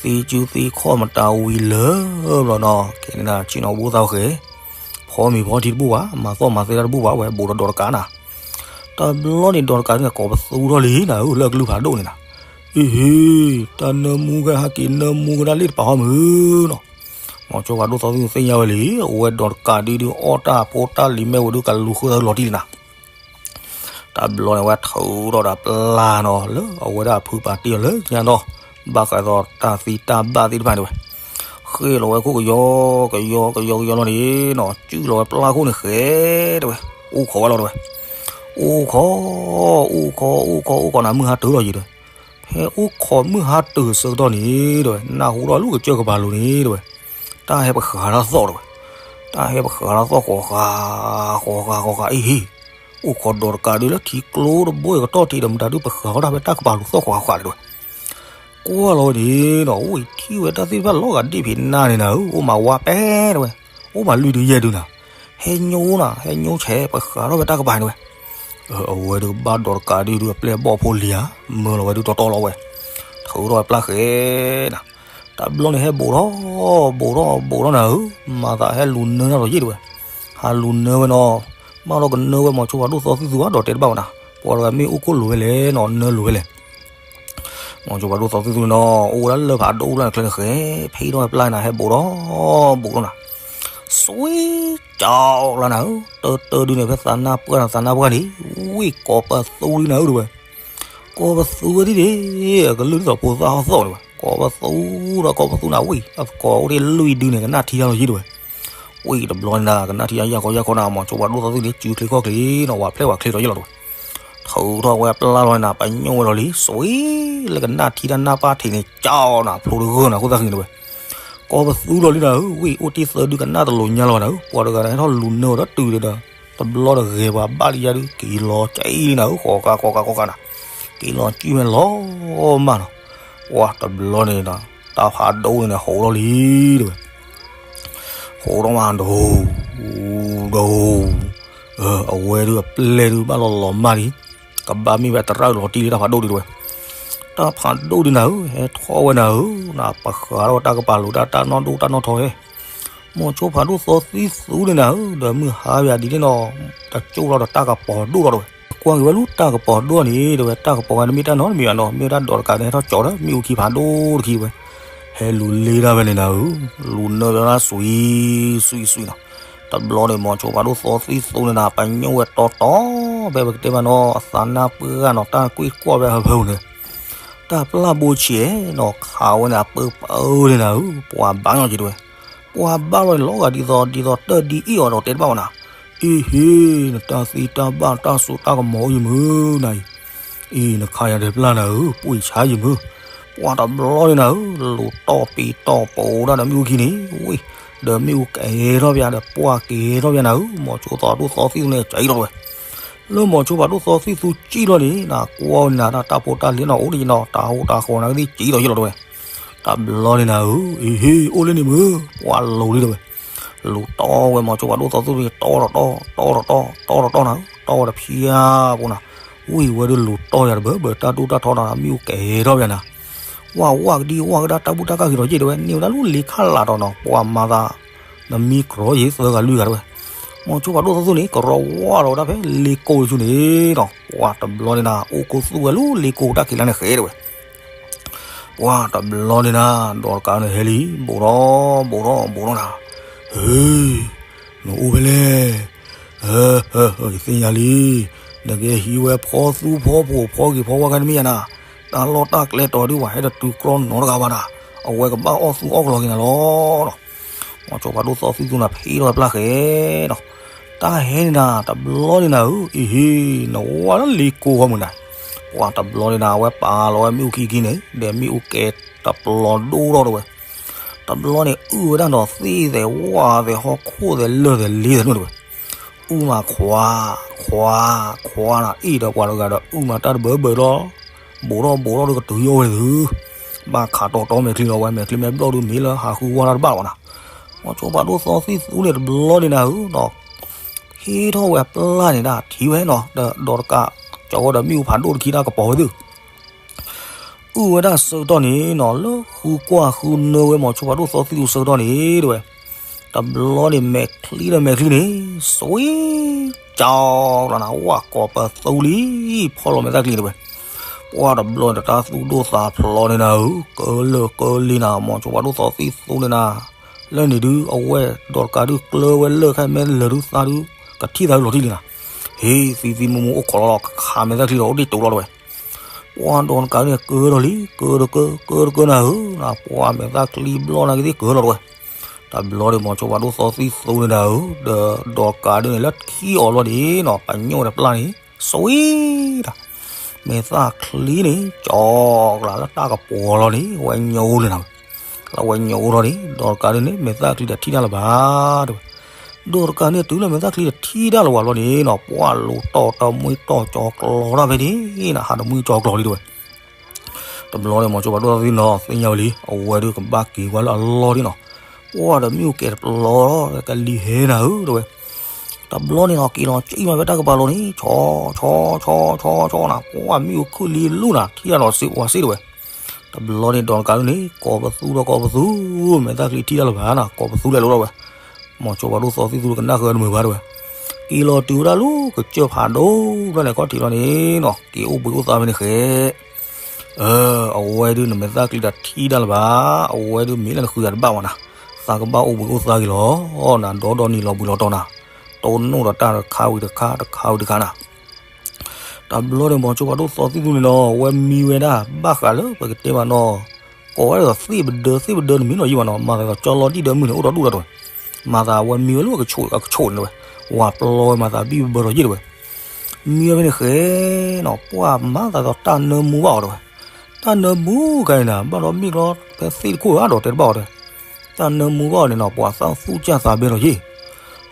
သံစုသံခီၣ်မတၤဝံၤလၢဘျီနီၤ ကဲန့ၣ်နၤ ဆ့ၣ်နီၤအိၣ်ဘှံးအိၣ်သါဝဲဃဲ, ဖီမ့ၤဖီထံတဘူၣ်ဘၣ် မၤသီၣ်မၤသဲတၢ်တဘူၣ်ဘၣ်ဝဲ ဘူးဒီးဒီးတကးနၤ, တဘျီန့ၣ်ဒီးတကးန့ၣ် ကိးပသူထီၣ်လံနၤဧၢ လၢအကလုၢ်ဖးဒိၣ်န့ၣ်နၤ, အ့ဟ့, တၢ်နၢမူကဟဲက့ၤနၢမူကဒၣ်လ့ၣ်တပၤဟီမုၢ်နီၤ, မိၤဆိဖးဒိၣ်သီသံၣ်သူသ့ၣ်ညါဝဲလံ အဝဲဒီးတကးဒုးဒုးအီၣ်တၢ်ဖိတၢ်လံၤမ့ၢ်ဝဲဒုးကလူၤဃုသးလီၤတံၢ်လံနၤ တဘျီန့ၣ်ဝဲထုးထီၣ်ဒီးပျၢ်နီၤ လၢအဝဲဒၣ်အဖုပာ်တ့ၢ်အီၤလၢညါနီၤ, ဘၣ်ဃးဒီးတၢ်သံတၢ်ဘၣ်သ့ၣ်တဖၣ်န့ၣ်ဝဲ, ဃ့ၢ်လီၤဝဲခိၣ်ကယီကယီကယီကယီလီၤန့ၣ်နီၤ စုၣ်လီၤဝဲပျၢ်ခိၣ်န့ၣ်ဃဲတဲဝဲ, အိၣ်ခိးဝဲလီၤတဲဝဲ, အိၣ်ခိး အိၣ်ခိး အိၣ်ခိး အိၣ်ခိးနၤ မုၢ်ဟါတုၤလီၤယံၤတဲဝဲ, ဖဲအိၣ်ခိးမုၢ်ဟါတုၤဆၢကတီၢ်န့ၣ်တဲဝဲ နၢ်ဟူထီၣ်လၢကစၢၢ်ကပၤလိၤန့ၣ်တဲဝဲ, တၢ်ဟဲပဃးတၢ်သီၣ်တဲဝဲ, တၢ်ဟဲပဃးတၢ်သီၣ်ဃီၤဃာ် ဃီၤဃာ်ဃီၤဃာ် အ့ဟ့ အိၣ်ခိးဒီးတကးဒုးလၢထံကျိတဘိအံၤ ကတီၢ်ထံးဒီးမတၤဒုးပဃးဝဲဒၣ်ဖဲတၢ်ကပၤလိၤသီၣ်ဃီၤဃာ်ဃာ်တဲဝဲ, ကွၢ်လီၤဝဲန့ၣ်နီၤ ဝံၤထံၣ်ဝဲတၢ်သ့ၣ်တဖၣ်လီၤဂာ်ဒ့ၣ်ဖံးနါန့ၣ်နၤဧၢ အိၣ်မးဝါပဲတဲဝဲ, အိၣ်မးလွံၢ်ဒုယဲၢ်ဒုနၤ, ဟဲညိနၤ ဟဲညိဆဲး ပဃးထီၣ်ဖဲတၢ်ကပၤန့ၣ်ဝဲ, အဝဲဒုးဘၣ်ဒီးတကးဒုးဒုးအပျဲၢ်အဘီၣ်ဖိလံၤဧါ, မၢလီၤဝဲဒုးတီတီလီၤဝဲ, ထုးထီၣ်ဝဲပျၢ်ဃဲနၤ တဘျီန့ၣ်ဟဲဘူးထီၣ် ဘူးထီၣ်ဘူးထီၣ်နၤဧၢ, မၤသးဟဲလူၤနၢတၢ်လီၤယံၤတဲဝဲ, ဟးလူၤနၢဝဲနီၤ, ဘၣ်ဒီးကနၢဝဲမိၤဆိဖးဒိၣ်သီသံၣ်သူဧါ ဒီးတဲတဘၣ်ဝဲနၤ, ပှၤတဂၤမ့ၢ်အိၣ်ခိၣ်လိၤဝဲလဲၣ်နီၤ နၢလိၤဝဲလဲၣ် မိၤဆိဖးဒိၣ်သီသံၣ်သူနီၤ အိၣ်ဝဲဒၣ်လၢဖးဒိၣ်ဖျၢၣ်န့ၣ်ချ့န့ၣ်ဃဲ, ဖံးထီၣ်ဝဲပျၢ်နၤ ဟဲဘူးထီၣ်ဘူးထီၣ်နၤ, စွံကၠီလၢနၤဧၢ, တၢတၢဒုန့ၣ် ဖဲသးနၢ်ပှၢ်နၤ သးနၢ်ပှၢ်န့ၣ်, ဝံၣ်ကိးပသူလံနၤဧၢတဲဝဲ, ကိးပသူဝဲဒ်န့ၣ်, အကလုၢ်ဒ်သိးဖိသၣ်ဟီၣ်သီၣ်န့ၣ်ဝဲ, ကိးပသူဒီးကိးပသူနၤ ဝံၣ်အသကိးအိၣ်တ့ၢ်လွံၢ်ဒုန့ၣ် ကနၣ်ထံတၢ်လီၤယံၤတဲဝဲ ဝံၤတဘျီန့ၣ်နၤ ကနၣ်ထံတၢ်ယၢ်ခီယၢ်ခီနၤ မိၤဆိဖးဒိၣ်သီသံၣ်န့ၣ် စုချ့ခီၣ်ချ့နီၤ ဝးဖျဲၣ်ဝးချ့လီၤယံၤလီၤတဲဝဲ, ထုးထီၣ်ဝဲပျၢ်လီၤနၤ ပညိၣ်ဝဲလီၤလံ စွံလၢကနၣ်ထံတၢ်နၢ်ပၢၢ်ထံးန့ၣ် ကၠီနၤ ဖျိတဂၢၢ်နၤ ခိၣ်သၣ်ဃံၤတဲဝဲ, ကိးပသူလီၤလံနၤဧၢ, ဝံၣ်အိၣ်တ့ၢ်သၢဒုကနၣ်တလိၤညါလီၤနၤဧၢ, ပှၤတဂၤဟဲထီၣ်လူၤနၢဝဲဒီးတုၤဒီး တဘျီတဂဲၤပှၤဘၣ်လံယါဒု က့ၤလီၤကၠံလံနၤဧၢ, ဃီဃာ်ဃီဃာ်ဃီဃာ်နၤ, က့ၤလီၤကၠံဝဲလီၤမၢ်နီၤ, ဝါတဘျီန့ၣ်နၤ တၢ်ဖးဒိၣ်န့ၣ်န့ၣ် ဟိးထီၣ်လံတဲဝဲ ဟိးထီၣ်မး ဒိၣ် ဒိၣ်, အဝဲဒုအပျဲၢ်ဒုဘၣ်လီၤလီၤမၢ်လံ, က ကဘၣ်မ့ၢ်ဝဲတရၣ်လီၤတံၢ်လံတၢ်ဖးဒိၣ်ဒံးတဲဝဲ, တၢ်ဖးဒိၣ်ဒံးနၤဧၢ, ဟဲထီၣ်ဝဲနၤဧၢ, နပဃးထီၣ်ဝဲတၢ်ကပၤလိၤတၢ် တၢ်နီၢ်ဒိၣ်တၢ်နီၢ်ထီဟဲ, မိၤဆိဖးဒိၣ်သီသံသူန့ၣ်နၤဧၢ, ဒီးမုၢ်ဟါဝဲဒ်န့ၣ်နီၤ, တကၠိၣ်လီၤဒီးတၢ်ကပီၤဒိၣ်လီၤတဲဝဲ, ကွၢ်က့ၤဝဲလူတၢ်ကပီၤဒိၣ်န့ၣ် တဲဝဲ တၢ်ကပီၤဝဲတမ့ၢ်တၢ်နီတမံၤဘၣ်နီၤ, မ့ၢ်ဝဲဒၣ်ဒီးတကးန့ၣ် ဟဲထီၣ်ကၠီၤဒီးမ့ၣ်အူခံဖးဒိၣ်တခံဝဲ, ဟဲလူၤလ့တၢ်ဝဲန့ၣ်နၤဧၢ, လူၤနၢဝဲဒၣ်စွံစွံစွံနီၤ, တဘျီန့ၣ် မိၤဆိဖးဒိၣ်သီသံသူန့ၣ်နၤ ပညိၣ်ဝဲတီတီ, ဖဲပကတဲဘၣ်နီၤ အသးနၢ်ပှၢ်နီၤ တၢ်ကွံကွၢ်ဝဲဟၢဖၢပူၤန့ၣ်, တၢ်ပျၢ်ဘိဆံးနီၤ ခးဝဲန့ၣ် အပၢပၢန့ၣ်နၤဧၢ, ပှၤဘါညီက့ၤတဲဝဲ, ပှၤဘါလီၤန့ၣ် လီၤဂာ်ဒ်သိး ဒ်သိးတၢ်ဒ်အံၣ်အီၤဒီးတဲတဘၣ်ဘၣ်နၤ, အ့ဟ့ နတၢ်သံတၢ်ဘၣ်တၢ်စိတၢ်ကမီၤအိၣ်ယမုၢ်နၤအံၤ, အ့ နခးယၤဒီးပျၢ်နၤဧၢ, ပှ့ၤဆါယမုၢ်, ပှၤတဘျီန့ၣ်နၤဧၢ, လူၤတီၢ်ပံးတီၢ်ပူၤဒၣ်ဒီးမ့ၣ်အူခံန့ၣ်, ဝ့ၢ်, ဒီးမ့ၣ်အူကဲထီၣ်ပျၢ်ဒီးပှၢ်ကဲထီၣ်ပျၢ်နၤဧၢ, မိၤဆိဖးဒိၣ်သီသံသူန့ၣ် ကၠံလီၤတဲဝဲ လၢမိၤဆိဖးဒိၣ်သီသံသူကၠံလီၤန့ၣ် နကွၢ်န့ၣ် တၢ်ဖိတၢ်လံၤနီၤ အိၣ်ဒ်နီၤ တၢ်ဟူးတၢ်ဃီၤနၤကသ့ၣ်ကၠံလီၤယ့ၢ်လီၤတဲဝဲ, တဘျီန့ၣ်နၤဧၢ, အ့ဟ့ အိၣ်လၢန့ၣ်မုၢ်, ပှၤလူၤလံတဲဝဲ, လူၤတီၢ်ဝဲမိၤဆိဖးဒိၣ်သီသံသူန့ၣ် တီၢ်တီၢ်တီၢ်တီၢ်တီၢ်တီၢ်နၤဧၢ, တီၢ်ဝဲတဖျၢၣ်ဖိနၤ, ဝ့ၢ်ဝဲဒၣ်လူၤတီၢ်ယၤတဘၢဘၢတၢ်ဒိၣ်တၢ်ထီနၤ မ့ၣ်အူကဲထီၣ်ပျၢ်နၤ ဝၢ်ဝၢ်ကဒံဝၢ်ကဒါတၢ်ဘူၣ်တၢ်ကၢ်ဂ့ၤထီၣ်ယ့ၢ်တဲဝဲ န့ၢ်ဝဲဒၣ်လူလ့ခၣ်လးဒီးနီၤ ပှၤမၤသး နမံကရီယ့ၢ်သၢဂၤလွံၢ်ဂၤတဲဝဲ, မိၤဆိဖးဒိၣ်သီသံသူန့ၣ် ကရီဝါထီၣ်ဝဲဒၣ်ဖဲလ့ကိၢ်ဆူန့ၣ်နီၤ ပှၤတဘျီန့ၣ်နၤ အိၣ်ကိၢ်သူၣ်ဝဲလူလ့ကိၢ်တၢ်ခံးလါန့ၣ်ဃဲတဲဝဲ ပှၤတဘျီန့ၣ်နၤ ဒီးတကးန့ၣ်ဟဲလံ ဘူးထီၣ်ဘူးထီၣ်ဘူးထီၣ်နၤ, ဟ့ နအိၣ်ဖဲလဲၣ်, ဟၢ ဟၢ ယသ့ၣ်ညါလံ, နကဟံးဝဲဖီသူဖီဖိဖီဂ့ၤဖီဝါခဲနမ့ၢ်ယါနၤ, တၢ်လီၢ်တၢ်ကျဲတီၤဒုးပှၤဟဲတတုၤကြီနီတဂၤဘၣ်နၤ, အဝဲကဘၣ်အီၣ်သူအီၣ်ကျီၤက့ၤနၤလီၤနီၤ, မိၤဆိဖးဒိၣ်သီသံသူနၤဖံးထီၣ်ဝဲပျၢ်ဃဲနီၤ, တၢ်ဟဲန့ၣ်နၤ တဘျီန့ၣ်နၤဧၢ, အ့ဟ့ နဝါလၢလ့ကိၢ်ဃီမုၢ်နၤ, ပှၤတဘျီန့ၣ်နၤ အဝဲပာ်လီၤဝဲမ့ၣ်အူခံခံန့ၣ် ဒီးမ့ၣ်အူကဲတပျီၤဒိၣ်ထီၣ်တဲဝဲ တဘျီန့ၣ် အုၣ်ဝဲဒၣ်နီၤ သ့ၣ်သဲးဝၣ်သဲး ဟီၣ်ခိၣ်သဲးလၢၢ်သဲးလ့သဲးန့ၣ်တဲဝဲ, အုၣ်မးခွါ ခွါ ခွါနၤ အ့ၣ်ဒီးပှၤတဂၤဒီး အုၣ်မးတၢ်တဘၢဘၢလီၤ, ဘူးထီၣ်ဘူးထီၣ်ဒီးကတုၤယီၢ်ဝဲသု, ဘၣ်ခးတီတီမဲာ်ချံလီၤဝဲ မဲာ်ချံမဲာ်ဘျီၣ်ဒုးမ့ၢ်လၢဟးဃုဝါတၢ်တဘၣ်ဘၣ်နၤ, မိၤဆိဖးဒိၣ်သီသံသူန့ၣ်တဘျီန့ၣ်နၤဧၢနီၤ, ဟ့ထီၣ်ဝဲပျၢ်န့ၣ်ဒၣ်ထံၣ်ဝဲနီၤ ဒီးဒီးတကး ကၠီဝဲဒီးမ့ၣ်အူဖးဒိၣ်တခံတၢ်ကပီၤဝဲသု အုၣ်ဝဲဒၣ်ဆၢကတီၢ်န့ၣ်နီၤ လၢဃုကွၢ်ဃုနၢဝဲမိၤဆိဖးဒိၣ်သီသံသူဆၢကတီၢ်န့ၣ်တဲဝဲ, တဘျီန့ၣ် မဲာ်ချံဒီးမဲာ်ချံန့ၣ် စွံကၠီလီၤနၤ ဝၣ်ကိးပသူလံ, ဖီၣ်လီၤမဲာ်သၣ်ချံတဲဝဲ, ပှၢ်တဘျီန့ၣ် တၢ်သူၣ်ဒိၣ်သးဖျိးန့ၣ်နၤဧၢ, ကလၢာ်ကလံနၤ မိၤဆိဖးဒိၣ်သီသံသူန့ၣ်နၤ, လၢန့ၣ်ဒုး အဝဲဒီးတကးဒုးကျၢဝဲလၢၢ်ခဲမဲာ်လၢာ်ဒုးသးဒုး ကထံၣ်သးဒုးလီၤတံၢ်လံနၤ, ဟ့ သံသံမူမူအိၣ်ခိးလီၤလီၤ ကခးမဲာ်သၣ်ချံဒီးအိၣ်ဒံးတိၤလီၤတဲဝဲ ပှၤဒီးနကးန့ၣ် ကၢထီၣ်လံ ကၢတကၢ ကၢတကၢနၤဧၢ, ပှၤမဲာ်သၣ်ချံဘျီနၤကသ့ၣ်ကၢထီၣ်တဲဝဲ, တဘျီဒီးမိၤဆိဖးဒိၣ်သီသံသူန့ၣ်နၤဧၢ, ဒီးဒီးကးဒုးန့ၣ် လၢခံအီၤလီၤန့ၣ်နီၤ ပညိၣ်ဒီးပျၢ်န့ၣ် စွံတၢ်, မဲာ်သၣ်ချံန့ၣ် ကၠီကလၤလၢတၢ်ကပီၤလီၤန့ၣ် ဝဲညိန့ၣ်နၤ လၢဝဲညိထီၣ်န့ၣ် ဒီးတကးဒုးန့ၣ် မဲာ်သၣ်ချံဒီးထံၣ်တၢ်လၢၤဘၣ်တဲဝဲ, ဒီးတကးန့ၣ် တုၤလၢမဲာ်သၣ်ချံဒီးထံၣ်တၢ်လၢၤဘၣ်လီၤန့ၣ်နီၤ ပှၢ်လူၤတီၢ်တၢ်မှံတီၢ်ကၠီကျီၤတၢ်ဖဲန့ၣ်နၤ ဟးတမှံကၠီကျီၤလံတဲဝဲ တဘျီန့ၣ် မိၤဆိဖးဒိၣ်သီသံနီၤ သ့ၣ်ညါဝဲလံ အဝဲဒုးကဘၣ်က့ၤဝဲလၢအလီၢ်ဒံးနီၤ, ပှၢ်ဒီးမ့ၣ်အူကဲတပျီၤ ကလံၤဟဲနၤဧၢတဲဝဲ, တဘျီန့ၣ်နီၤ က့ၤလီၤကံၣ်မးဖဲတၢ်ကပၤလိၤန့ၣ် ဆီဆီဆီဆီဆီနၤ ပှၢ်မ့ၣ်အူခုၣ်လံလူနၤ ထံၣ်တၢ်လီၤစ့ဝဲစ့တဲဝဲ, တဘျီန့ၣ်ဒီးတကးဒုးန့ၣ် ကိးပသူဒီးကိးပသူ မဲာ်သၣ်ချံထံၣ်တၢ်လၢၤဘၣ်နၤ ကိးပသူလဲၤလိၤဒၣ်ဝဲ, မိၤဆိဖးဒိၣ်သီသံသူကနၣ်ဃုတမုာ်ဘၣ်တဲဝဲ, က့ၤလီၤတုၤဝဲဒၣ်လၢကစၢၢ်ဖးဒိၣ်ဖျၢၣ်န့ၣ် ခီၣ်ထံးလီၤန့ၣ်နီၤ က့ၤအိၣ်ဘှံးအိၣ်သါဖဲန့ၣ်ဃဲ အဝဲဒုးနမဲာ်သၣ်ချံဒီးထံၣ်တၢ်လၢၤဘၣ်, အဝဲဒုးမ့ၢ်လၢနဃုဂၤတဘၣ်ဘၣ်နၤ, သးကဘၣ်အိၣ်ဘှံးအိၣ်သါက့ၤလီၤ, နဒီဒီနံၤလီၤဘှံးလီၤတီၤနၤ, တိၢ်နီၣ်ဒီးတၢ်တခါဝံၤတခါ တခါဝံၤတခါနၤ, တဘျီန့ၣ် မိၤဆိဖးဒိၣ်သီသံသူန့ၣ်နီၤ အဝဲမံဝဲဒၣ် ဘၣ်ဃးလၢပကတဲဘၣ်နီၤ, ကိးဝဲဒၣ်သ့ၣ်ပဒၢ သ့ၣ်ပဒၢတမံၤနီၤယံၤဘၣ်နီၤ, မၤသးဒီးကၠီလီၤတံၢ်ဒၢမုၢ်န့ၣ် အိၣ်ဒီးဒူၣ်ဒီးတဲဝဲ, မၤသးအဝဲမံဝဲလၢအကဆိးအကဆိးန့ၣ်တဲဝဲ, ဝၤပျီဝဲမၤသးဘံၣ်ဘၢထီၣ်ယံၤတဲဝဲ မံဝဲဖဲန့ၣ်ဃဲ နီၤ ပှၢ်မၤသးဒီးတၢ်နၢမူဘၣ်အီၤတဲဝဲ, တၢ်နၢမူခဲအံၤနၤ ဘၣ်ဒီးမ့ၢ်လီၤဖဲသ့ၣ်တခိၣ်ဧါဒီးတဲတဘၣ်အီၤတဲ, တၢ်နၢမူဘၣ်အီၤန့ၣ်နီၤ ပှၤသၣ်သူၣ်ကၢ်သးဘဲထီၣ်ယံၤ,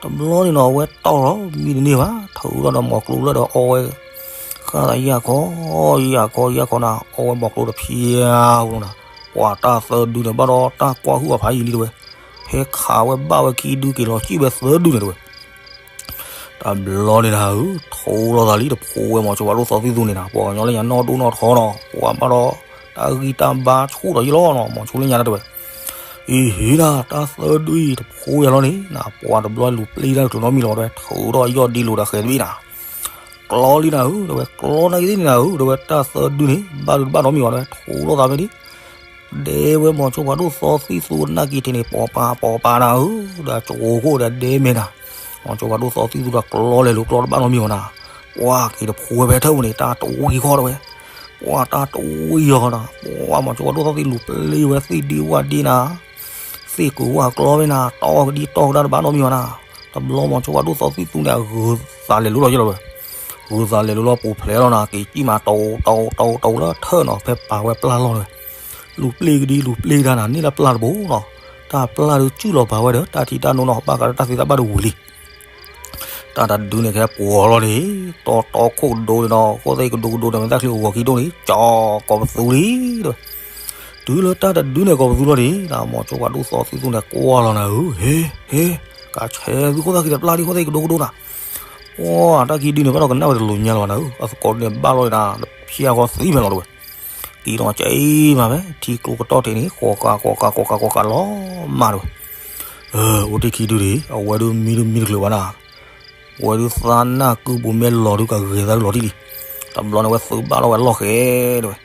တဘျီန့ၣ်နီၤ အဝဲတီၢ်လီၤမံတန့ၢ်ဘၣ် ထုးထီၣ်ဒီးမိၤကျိလၢဒီးအီဝဲ, ဃၣ်သးယၢ်ခီ, ယၢ်ခီ ယၢ်ခီနၤ အီဝဲမိၤကျိတဖျၢၣ်ဧိၤနၤ, ပှၤတၢ်သၢဒုန့ၣ် ဘၣ်ဒီးတၢ်ကွၢ်ဟုၣ်အဖးယံာ်လံတဲဝဲ, ဖဲခးဝဲဘၣ်ဝဲခံဒုက့ၤလီၤစံၣ်ဝဲသၢဒုန့ၣ်တဲဝဲ တဘျီန့ၣ်နၤဧၢ, ထိလိာ်သးလံ တဖိဝဲ မီၤစိဖးဒိၣ်သီသံၣ်သူန့ၣ်နၤ, ပှၤကညီလၢညါနီၢ်ဒိၣ်နီၢ်ထီနီၤ, ပှၤဘၣ်ဒီး တၢ်ဂံၢ်တၢ်ဘါဆူၣ်ဒီးယလီၤနီၤ, မီၤစိလၢညါတဝဲ, အံၤဟ့နၤ တၢ်သၢဒုအံၤ တဖိဝဲလီၤန့ၣ်နၤ, ပှၤတဘျီလူၤပျံၤတၢ်တချုးနီတမံၤလီၤ တဝဲ, ထုးထီၣ်ယီၢ်ဒ့လိာ်ဒီးဃဲၤတဘ့ၣ်နၤ, ကျီလံနၤဧၢ, တဝဲ ကျီနာ်က့သ့ၣ်န့ၣ်နၤဧၢ, တဝဲ တၢ်သၢဒုန့ၣ် ဘၣ်ဒုတဘၣ်နီတမံၤလီၤ တဝဲ, ထုးထီၣ်သးဖဲန့ၣ် ဒဲဝဲ မီၤစိဖးဒိၣ်သီသံၣ်သူနာ်က့ထံးန့ၣ် ပိာ်ပာ်ပိာ်ပာ်နၤဧၢ, ဒီးကဝီၤခိၣ်ဒီးဒဲမဲာ်နၤ, မီၤစိဖးဒိၣ်သီသံၣ်သူဒီးကျီလဲၤလိာ် ကျီတဘၣ်နီတမံၤလီၤနၤ, ပှၤက့ၤတဖိဝဲဖဲထၢၣ်ပူၤန့ၣ် တၢ်တဝံၤဃီတဝဲ, ပှၤတၢ်တဝံၤဃီနၤ, ပှၤမီၤစိဖးဒိၣ်သီသံၣ်လူၤပျံၤဝဲသ့ၣ်ဒ့ဝၣ်ဒ့နၤ သ့ၣ်ကုၤဝၣ်ကျီဝဲနၤ, တီၢ်ကဒံတီၢ်ကဒါတဘၣ်နီတမံၤဘၣ်နၤ, တဘျီမီၤစိဖးဒိၣ်သီသံၣ်သူန့ၣ် အဂုၤသးလဲၤလိာ်လီၤယလီၤဝဲ, ဂုၤသးလဲၤလိာ်လီၤ ပူၤဖျဲးလီၤနၤ, က့ၤကံၣ်မး တဝူတဝူတဝူတဝူလၢထၢၣ်နီၤ, ဖဲပာ်ဝဲပျၢ်လီၢ်လီၤဝဲ, လူၤပျံၤကဒံလူၤပျံၤကဒါနၤ, န့ၢ်လၢပျၢ်တဘိနီၤ, တၢ်ပျၢ်ဒုးကုၢ်လီၤပာ်ဝဲဒီး တၢ်ထံတၢ်နိနီၤ, ဘၣ်ဃးဒီးတၢ်သ့တၢ်ဘၣ်ဒုးဝံၤလံ တၢ်တဒုန့ၣ် ကဟဲပှီၤလီၤန့ၣ်, တီတီခိၣ်ကဒိန့ၣ်ဒီး ခိၣ်သ့ၣ်ကဒိကဒိန့ၣ် မ့ၢ်တၢ်ချံဂီၤခံဒိၣ်န့ၣ် ကၠီၤကိးပသူလံ, တုၤလၢတၢ်တဒုန့ၣ်ကိးပသူလီၤန့ၣ်, မီၤစိဖးဒိၣ်သီသံၣ်သူန့ၣ် ကွၢ်လီၤနၤဧၢ, ဟ့ ဟ့, ကဆဲးသုခိၣ်သၣ်ခံဒီးပျၢ်ဒံး ခိၣ်သ့ၣ်ကဒိကဒိနၤ, ပှၤတၢ်ခံဒုန့ၣ် ဘၣ်ဒီးကနၣ်ဝဲတလိၤညါလီၤဘၣ်နၤဧၢ, အသကိးန့ၣ်ဘၣ်လီၤနၤ, ဖၠါဃီသံဖဲလီၤတဝဲ ကံဒီးကၠီၤအံၤမးဝဲ ထံကျိကတီၢ်ထံးန့ၣ် ဃီဃာ်ဃီဃာ်ဃီဃာ်ဃီဃာ်လီၤမးတဝဲ, အိၣ်တ့ၢ်ခံဒုန့ၣ် အဝဲဒုးမံဒုးမံတချုးဘၣ်နၤ, ဝဲဒုးသးနၢ်ကုပူၤမ့ၢ်လီၤဒုးကဂဲၤသးဒုးလီၤတံၢ်လံ, တဘျီန့ၣ်ဝဲသုးဘၣ်ထီၣ်ဝဲလီၢ်ဃဲတဝဲ,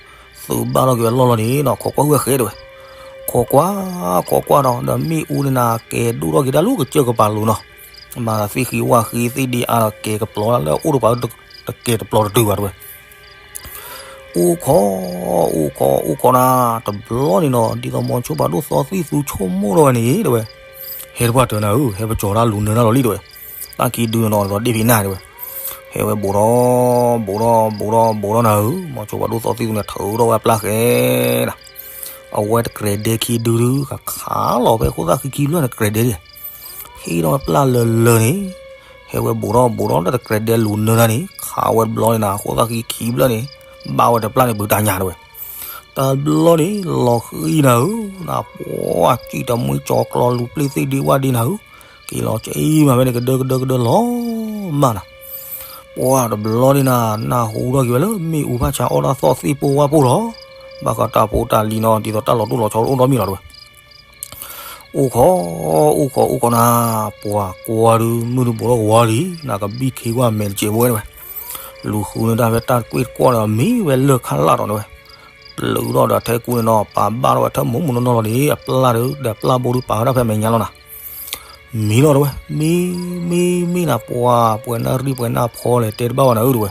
သုးဘၣ်ထီၣ်က့ၤဝဲလီၢ်လီၤန့ၣ်နီၤ ခိးကွၢ်ဟုၣ်ဃဲတဝဲ, ခိးကွၢ်, ခိးကွၢ်ဒီး ဒီးမ့ၣ်အူန့ၣ်နၤ ကဲဒိၣ်ထီၣ်က့ၤတၢ်လၢကစၢၢ်ကပၤလိၤနီၤ, မၤသ့ၣ်ဃံဝၣ်ဃံသ့ၣ်ဒ့အါဒီးကဲကပျီလၢအိၣ်တပၤ တကဲတပျီတတုၤဘၣ်တဝဲ အိၣ်ခိး, အိၣ်ခိး အိၣ်ခိးနၤ, တဘျီန့ၣ်နီၤ ဒ်သိးမီၤစိဖးဒိၣ်သီသံၣ်သူဆိကမိၣ်ထီၣ်ဝဲန့ၣ်တဝဲ, ဟဲတပှၢ်တၢၤနၤဧၢ, ဟဲပကၠီၤတၢ်လူၤနၢၤတၢ်လီၤလံတဝဲ, တၢ်ခံဒုန့ၣ်နီၤ ဒ်သိးဒ့ၣ်ဖံးနၢ်တဝဲ, ဟဲဝဲဘူးထီၣ်, ဘူးထီၣ် ဘူးထီၣ် ဘူးထီၣ်နၤဧၢ, မီၤစိဖးဒိၣ်သီသံၣ်သူန့ၣ် ထုးထီၣ်ဝဲပျၢ်ဃဲနၤ, အဝဲတကြဲးဒဲခံဒုဒုး ကခးလီၤဖဲခိၣ်သၣ်ဃံခံဖျၢၣ်န့ၣ် တကြဲးဒဲန့ၣ် ဟံးထီၣ်ဝဲပျၢ်လၢလၢန့ၣ်, ဟဲဝဲဘူးထီၣ်ဘူးထီၣ်လၢတကြဲးဒဲလူၤနၢၤတၢ်န့ၣ် ခးဝဲတဘျီန့ၣ်နၤ ခိၣ်သၣ်ဃံခံဖျၢၣ်န့ၣ်, ဘၣ်ဝဲတပျၢ်န့ၣ် ဘုးတၢ်ညါတဝဲ, တဘျီန့ၣ် လီၤဃံနၤဧၢ, နပှၢ်စံၣ်တမှံကၠီၤကျီလူၤပျံၤသ့ၣ်ဒ့ဝၣ်ဒ့နၤဧၢ, က့ၤလီၤကၠံမးဖဲန့ၣ် ကဒၢကဒၢကဒၢလီၤမးနၤ, ပှၢ်တဘျီန့ၣ်နၤ နၢ်ဟူထီၣ်က့ၤဝဲလၢမ့ၣ်အူဖးဆါအီၣ်တၢ်သီၣ်သ့ၣ်ပိၢ်ဝၣ်ပိၢ်လီၤ, ဘၣ်ဃးတၢ်ဖိတၢ်လံၤနီၤ ဒ်သိးတၢ်လီၤတိၢ်လီၤဆီအိၣ်ဒီးမ့ၢ်လီၤတဝဲ အိၣ်ခိး, အိၣ်ခိး အိၣ်ခိးနၤ, ပှၤကွၢ်ဒုး မုၢ်ဒုးဘူးထီၣ်ကဝီၤလံ, နကဘံၣ်ခ့ကွၢ်မဲာ်တစဲးဖိဝဲတဝဲ, လူၤဃုန့ၢ်တၢ်ဖဲတၢ်ကွ့ၢ်တကွီၢ်ဒီး မံဝဲလၢၢ်ခၣ်လၢ်ဒီးတဝဲ, ပျုးထီၣ်ဒီးထဲကူန့ၣ်နီၤ ပာ်ဘၣ်ထီၣ်ဝဲထၢၣ်မူးမူးနီၢ်နီၢ်လီၤန့ၣ် အပျၢ်ဒီး ဒီးပျၢ်ဘိဒုးပာ်ဝဲဒၣ်ဖဲမဲာ်ညါလီၤနၤ မံလီၤတဝဲ, မံ မံ မံနၤ ပှၤ ပှဲၤနၢ်ရံၣ်ပှဲၤနၢ်ဖီလဲၣ် တဲတဘၣ်ဝဲနၤဧၢတဝဲ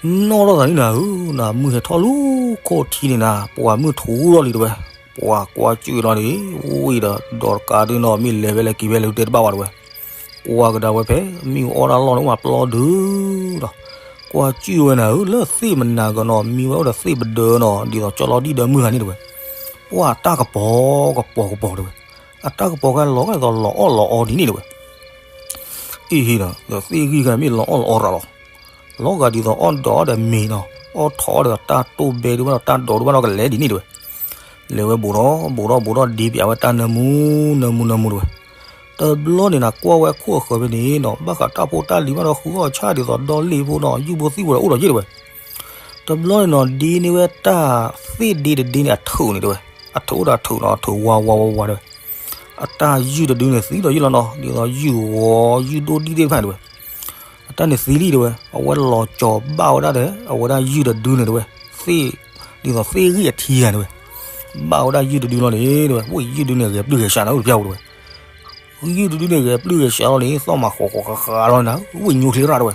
နီၣ်ထီၣ်သးန့ၣ်နၤဧၢ, နမုၢ်ဟဲထီၣ်လူၤခိၣ်ထံန့ၣ်နၤ ပှၤမုၢ်ထူလီၤလံတဝဲ, ပှၤကွၢ်စူၣ်လီၤန့ၣ် ဝံၤဒီး ဒီးတကးဒုးနီၤ မ့ၢ်လဲၤဖဲလဲၣ်က့ၤဖဲလဲၣ် တဲတဘၣ်ဝဲတဝဲ, ကွၢ်ကဒါဝဲဖဲ မ့ၣ်အူအီၣ်တၢ်လီၢ်န့ၣ် အိၣ်မးပျီဒုးဒီး ကွၢ်စူၣ်ဝဲနၤဧၢ, လၢသ့ၣ်မနၤကနီၤ မံဝဲအိၣ်ဒီးသ့ၣ်ပဒၢနီၤ ဒ်သိးကၠီလီၤဒံၣ်ဒၢမုၢ်ဂၤန့ၣ်တဝဲ, ပှၤတၢ်ကပီၤကပီၤကပီၤတဝဲ, အတၢ်ကပီၤကဲလီၤဂာ်ဒ်သိးလီၤအီၣ်လီၤအီဒ်န့ၣ်တဝဲ အံၤဟ့ဒီး ဒီးသ့ၣ်ဂံၢ်ဂၤမ့ၢ်လီၤအီၣ်လီၤအီရၤလီၤ, လီၤဂာ်ဒ်သိးအီၣ်ဒီးအီၣ်ဒီးမ့ၤနီၤ, အီၣ်ထီၣ်အီၣ်ဒီးတၢ်တိၢ်ဘဲဒုးဘၣ်ဒီးတၢ်ဒိးဒုးဘၣ်ဒီးကလဲၤဒ်န့ၣ်တဝဲ, လဲၤဝဲဘူးထီၣ် ဘူးထီၣ် ဘူးထီၣ်ဒ့ပၠးဝဲတၢ်နၢမူ နၢမူ နၢမူတဝဲ, တဘျီန့ၣ်နၤ ကွၢ်ဝဲခိၣ်အဃၢၤဖဲန့ၣ်နီၤ ဘၣ်ဃးတၢ်ဖိတၢ်လံၤဘၣ်ဒီးဃုအီၣ်ဆၣ်ဒ်သိးဒီလ့ၣ်ဖိနီၤ ယုၢ်ဖိသံၣ်ဖိဒီးအိၣ်ဒီးယ့ၢ်တဝဲ တဘျီန့ၣ်နီၤ ဒ့န့ၢ်ဝဲတၢ်သ့ၣ်ဒ့တဒ့န့ၣ် အထုးန့ၣ်တဝဲ, အထုးအိၣ်ဒီးအထုးနီၤ အထုးဝါဝါဝါဝါတဝဲ, အတၢ်ယုၢ်တဒုန့ၣ် သံဒီးယုၢ်လီၤနီၤ ဒ်သိးယုၢ်ဂီၤ ယုၢ်ဒိၣ်ဒံၣ်သ့ၣ်တဖၣ်န့ၣ်တဝဲ, အတၢ်န့ၣ်သံလံတဝဲ, အဝဲလီၤကၠီၤဘၣ်ဝဲဒၣ်ဒီး အဝဲဒၣ်ယုၢ်တဒုန့ၣ်တဝဲ, သ့ၣ် ဒ်သိးသ့ၣ်ဂံၢ်အထံဂၤန့ၣ်တဝဲ, ဘၣ်ဝဲဒၣ်ယုၢ်တဒုလီၤန့ၣ်တဝဲ, ဝ့ၢ်ယုၢ်တဒုန့ၣ် ဂဲၤပျုၢ်ဂဲၤဆှးနၤ အိၣ်တပျၢ်ပူၤတဝဲ ယုၢ်တဒုန့ၣ် ဂဲၤပျုၢ်ဂဲၤဆှးလီၤန့ၣ် သီၣ်မးဃီဃီဃာ်ဃာ်လီၤနၤ ဝ့ၢ်ညိချ့ရၣ်တဝဲ,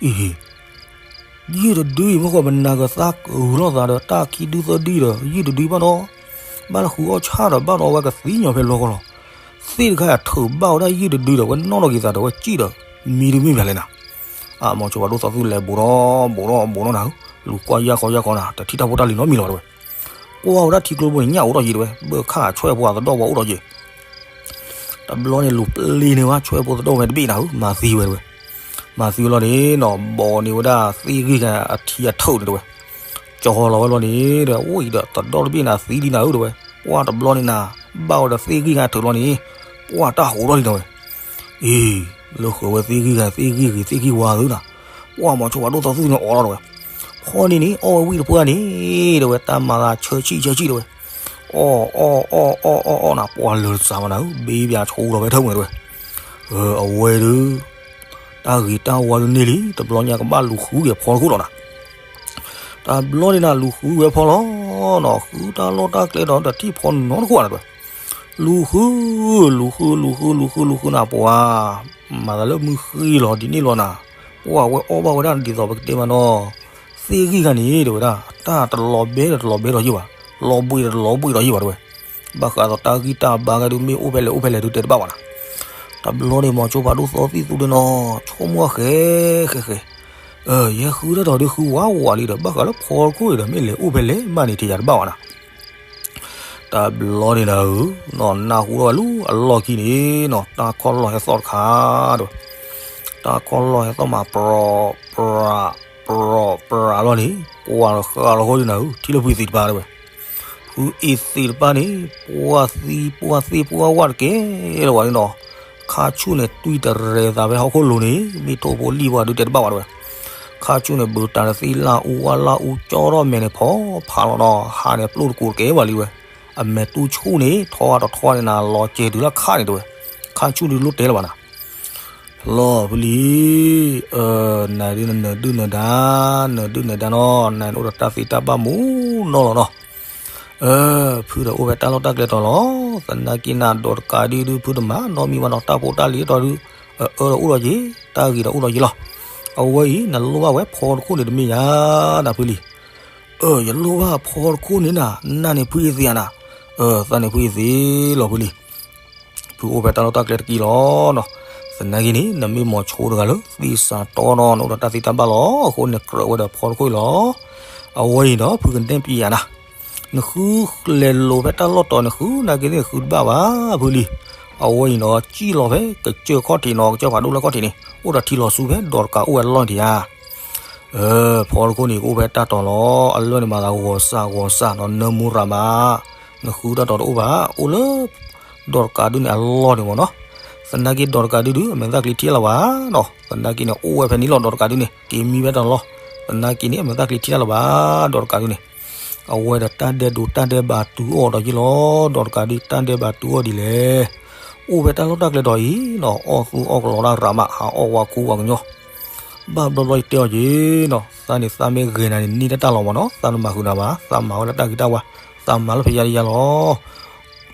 အံၤဟ့ ယုၢ်တဒုအံၤ မ့ၢ်ဃီပနၤကသးကဂုၤလိာ်သးဒီး တၢ်ခံဒုသၢဒုဒီး ယုၢ်တဒုဘၣ်ဒီး ဘၣ်လၢဃုအီၣ်ဆၣ်ဒီး ဘၣ်ဒီးအဝဲကသံညီဖဲလီၢ်ကီၢ်လီၤ. သ့ၣ်တခါအထုးဘၣ်ဝဲဒၣ်ယုၢ်တဒုဒီး ဝဲနီၣ်ထီၣ်က့ၤသးဒီး ဝဲစံၣ်ဒီး မံတမ့ၢ်ဘၣ်လဲၣ်နၤ. အမိၤဆိဘၣ်ဒိၣ်သီသူလဲၤဘူးဒီး ဘူးဒီး ဘူးဒီးနၤဧၢ, လူၤကွၢ်ယၢ်ခီယၢ်ခီနၤ, တထံၣ်တၢ်ဖိတၢ်လံၤနီတမံၤလီၤဝဲ. ကွၢ်ဝဲဒၣ်ထံကျိဘိန့ၣ် ညၣ်အိးထီၣ်ယံၤတဝဲ, ဘၢခၣ်ဆွဲၣ်ဖိအသဒိၣ်ဝဲအိၣ်ထီၣ်ယံၤ တဘျီန့ၣ် လူၤပျ့ၤန့ၢ်ဝဲဆွဲၣ်ဖိသဒိၣ်ဝဲတဘ့ၣ်နၤဧၢ, မၤသံဝဲတဝဲ. မၤသံဝဲလီၤန့ၣ်နီၤ, ဘီးန့ၢ်ဝဲဒၣ်သ့ၣ်ဂံၢ်ခါအထံအထုးန့ၣ်တဝဲ. ကၠီလီၤဝဲလီၤန့ၣ်ဒီး အိၣ်အံၤဒီးသဒိၣ်တဘ့ၣ်နၤသံလံနၤဧၢတဝဲ. ပှၢ်တဘျီန့ၣ်နၤ, ဘၣ်ဝဲဒီးသ့ၣ်ဂံၢ်ခါအထုးလီၤန့ၣ်, ပှၢ်တၢ်ဟူးထီၣ်လံနၤဝဲ. အ့ လၢဃုာ်ဝဲသ့ၣ်ဂံၢ်ဂၤ သ့ၣ်ဂံၢ်ဂ့ၤ သ့ၣ်ဂံၢ်ဝါသုနီၤ, ပှၢ် မိၤဆိဖးဒိၣ်သီသံၣ်န့ၣ် အိးထီၣ်တဝဲ, ဖီန့ၣ်န့ၣ် အီၣ်ဝဲဝံၣ်တပှၢ်န့ၣ် တဝဲ တၢ်မၤသးဆၢဆံၣ်ဆၢဆံၣ်တဝဲ, အီၣ်အီၣ်အီၣ်အီၣ်အီၣ်အီၣ်နၤ ပှၢ်လၢာ်တစးဘၣ်နၤဧၢ, ဘ့ဘၣ်ဆိထီၣ်ဝဲထၢၣ်မုၢ်တဝဲ, အဝဲဒုး တၢ်ဂ့ၤတၢ်ဝါဒုးန့ၢ်လံ တဘျီညါကဘၣ်လူၤဃုက့ၤဖီတခိၣ်လီၤနၤ, တဘျီန့ၣ်နၤ လူၤဃုဝဲဖီလီၤနီၤ, ဃုတၢ်လီၢ်တၢ်ကျဲဒီး တထံၣ်ဖီနီတခိၣ်နၤတဝဲ, လူၤဃု လူၤဃု လူၤဃု လူၤဃု လူၤဃုနၤ ပှၢ် မၤသးလၢမုၢ်ဃ့ၢ်လီၤဒ်န့ၣ်လီၤနၤ, ပှၢ် အဝဲအီၣ်ဘၣ်ဝဲဒၣ်ဒ်သိးပကတဲမးနီၤ, သ့ၣ်ဂံၢ်ခါန့ၣ် တဝဲဒၣ် တၢ်တလီၤဘဲဒီးတလီၤဘဲဒီးယံာ်ဘၣ်, လီၤဘှံးဒီးတလီၤဘှံးဒီးယံာ်ဘၣ်တဝဲ, ဘၣ်ဃးဒီးတၢ်ဂံၢ်တၢ်ဘါဂၤဒုး မ့ၢ်အိၣ်ဖဲလဲၣ်အိၣ်ဖဲလဲၣ်ဒုးတဲတဘၣ်ဘၣ်နၤ, တဘျီန့ၣ် မိၤဆိဖးဒိၣ်သီသံၣ်သူဒုးနီၤ ဆိကမိၣ်ဃဲဃဲဃဲ ယဲဃုတၢ်ဒီးဒုးဃုဝးဝးလံဒီး ဘၣ်ဃးလၢဖီတခိၣ်အံၤဒီး မ့ၢ်လဲၤအိၣ်ဖဲလဲၣ်မးန့ၣ် ထံၣ်ယၤတဘၣ်ဘၣ်နၤ, တဘျီန့ၣ်နၤဧၢ, နၢ်ဟူထီၣ်ဝဲလၢအလီၢ်ခံန့ၣ်နီၤ တၢ်ခီၣ်လီၢ်ဟဲသီၣ်တခါတဝဲ, တၢ်ခီၣ်လီၢ်ဟဲသီၣ်မး ပြီၤပြး ပြီၤပြးလီၤန့ၣ် ပှၢ် ဃၣ်လီၤဃီဒုးနၤဧၢ, ထံၣ်လၢဖုအသံးတပၤတဝဲ ဖုအသံးတပၤန့ၣ် ပှၢ်သံပှၢ်သ့ၣ်ပှၢ်ဝၣ်တကဲလၢၤဝဲန့ၣ်နီၤ, ခါဆူၣ်န့ၣ် တွံၢ်တရဲၤသးဖဲဟီၣ်ခိၣ်လိၤန့ၣ် မ့ၢ်ထိၣ်ဖိလံၣ်ပှၢ်ဒုးတဲတဘၣ်ဘၣ်တဝဲ, ခါဆူၣ်န့ၣ် ဘုးတၢ်တသံလၢအူဝၣ်လၢအူကၠီထီၣ်မဲာ်န့ၣ် ဖီဖးလီၤနီၤ, ဟးန့ၣ်ပျိၢ်တကိးတကဲဘၣ်လံဝဲ, အမဲာ်တူၢ်ဆူၣ်န့ၣ် ထီထီၣ်ထီန့ၣ်နၤ လီၤစဲၤတုၤလၢခါန့ၣ်တဝဲ, ခါဆူၣ်ဒုးလိၣ်တဲလၢၤဘၣ်နၤ လီၤဖုလံၤ, နၤဒုးနနၢၤဒုၣ်နၢၤဒါ, နၢၤဒုၣ်နၢၤဒါနီၤ, နအိၣ်ဒီးတၢ်သ့တၢ်ဘၣ်မူနီၤလီၤနီၤ, ဖုဒီးအိၣ်ဖဲတၢ်လီၢ်တၢ်ကျဲတီၤလီၤ, သနာ်က့နၤဒီးတကးဒုးဒုးဖုတမၤနီတမံၤဘၣ်နီၤ, တၢ်ဖိတၢ်လံၤတီၤဒုး, အၢဒီးအိၣ်ဒီးယ့ၤ, တၢ်ဂ့ၤဒီးအိၣ်ဒီးယ့ၤလီၤ, အဝဲအံၤ နလိၣ်ဘၣ်ဝဲဖီတခိၣ်န့ၣ်တမ့ၢ်ယၤ, နဖုလံၤ အၢ ယလိၣ်ဘၣ်ဖီတခိၣ်န့ၣ်နၤ, နန့ၣ်ဖုအသံးဧါနၤ, အၢ သးန့ၣ်ဖုအသံးလီၤဖုလံၤ, ဖုအိၣ်ဖဲတၢ်လီၢ်တၢ်ကျဲတက့ၢ်လီၤနီၤ, သနာ်က့န့ၣ် နမ့ၢ်မိၤဆိတဂၤလၢ သံစးတီနီၤ, နအိၣ်ဒီးတၢ်သ့တၢ်ဘၣ်လီၤ, အဃိန့ၣ်ကြၢးဝဲဒီးဖီတခိၣ်အံၤလီၤ, အဝဲအံၤဒီး ဖုကနဲၣ်ပျံၤယၤနၤ, နဃုလဲၤလိာ်ဖဲတၢ်လီၢ်တီၤန့ၣ် ဃုနာ်က့သ့ၣ်န့ၣ် ဃုတဘၣ်ဘၣ်ဖုလံၤ, အဝဲအံၤဒီး စံၣ်လီၤဖဲကစၢၢ်ခီၣ်ထံးနီၤ, ကစၢၢ်ဖးဒိၣ်လၢခီၣ်ထံးန့ၣ် အိၣ်ဒီးထံလီၤဆူဖဲဒီးတကးအိၣ်ဝဲလီၢ်န့ၣ်ယါ ဖီတခိၣ်န့ၣ် ကအိၣ်ဖဲတၢ်တီၤလီၤ, အလၢၢ်န့ၣ်မၤသးဂီၤစၢ်ဂီၤစၢ်နီၤ, နၢမူရၤမး, နဃုတၢ်တီၤတအိၣ်ဘၣ်, အိၣ်လၢ ဒီးတကးဒုန့ၣ် အလီၢ်န့ၣ်မ့ၢ်နီၤ, သနာ်က့ဒီးတကးဒုဒုး အမဲာ်သၣ်ချံထံၣ်လၢၤဘၣ်နီၤ, သနာ်က့န့ၣ် အိၣ်ဝဲဖဲန့ၣ်လီၤ ဒီးတကးဒုန့ၣ် က့ၤမံဖဲတၢ်လီၢ်, သနာ်က့န့ၣ် အမဲာ်သၣ်ချံထံၣ်တၢ်လၢၤဘၣ်, ဒီးတကးဒုန့ၣ် အဝဲဒီးတၢ်ဒဲးဒိးတၢ်ဒဲးဘးတုၤအီၤဒီးယ့ၢ်လီၤ, ဒီးတကးဒုတၢ်ဒဲးဘးတုၤအီၤဒ်လဲၣ်, အိၣ်ဖဲတၢ်လီၢ်တၢ်ကျဲတီၤအံၤနီၤ, အီၣ်သူအီၣ်ကလီတၢ်ရၤမး ဟးအီၣ်ဝါခူဝါကညီ ဘၣ်ဘျီဘျီယတဲအီၤက့ၤနီၤ, သးန့ၣ်သးမ့ၢ်ဂဲၤနၤန့ၣ် န့ၢ်တၢ်တၢ်လီၤမ့ၢ်နီၤ, သးတမၤဃုာ်နၤဘၣ်, သးမၤဝဲလၢတၢ်ဂ့ၤတၢ်ဝါ, သးမၤလၢဖယါလယါလီၤ,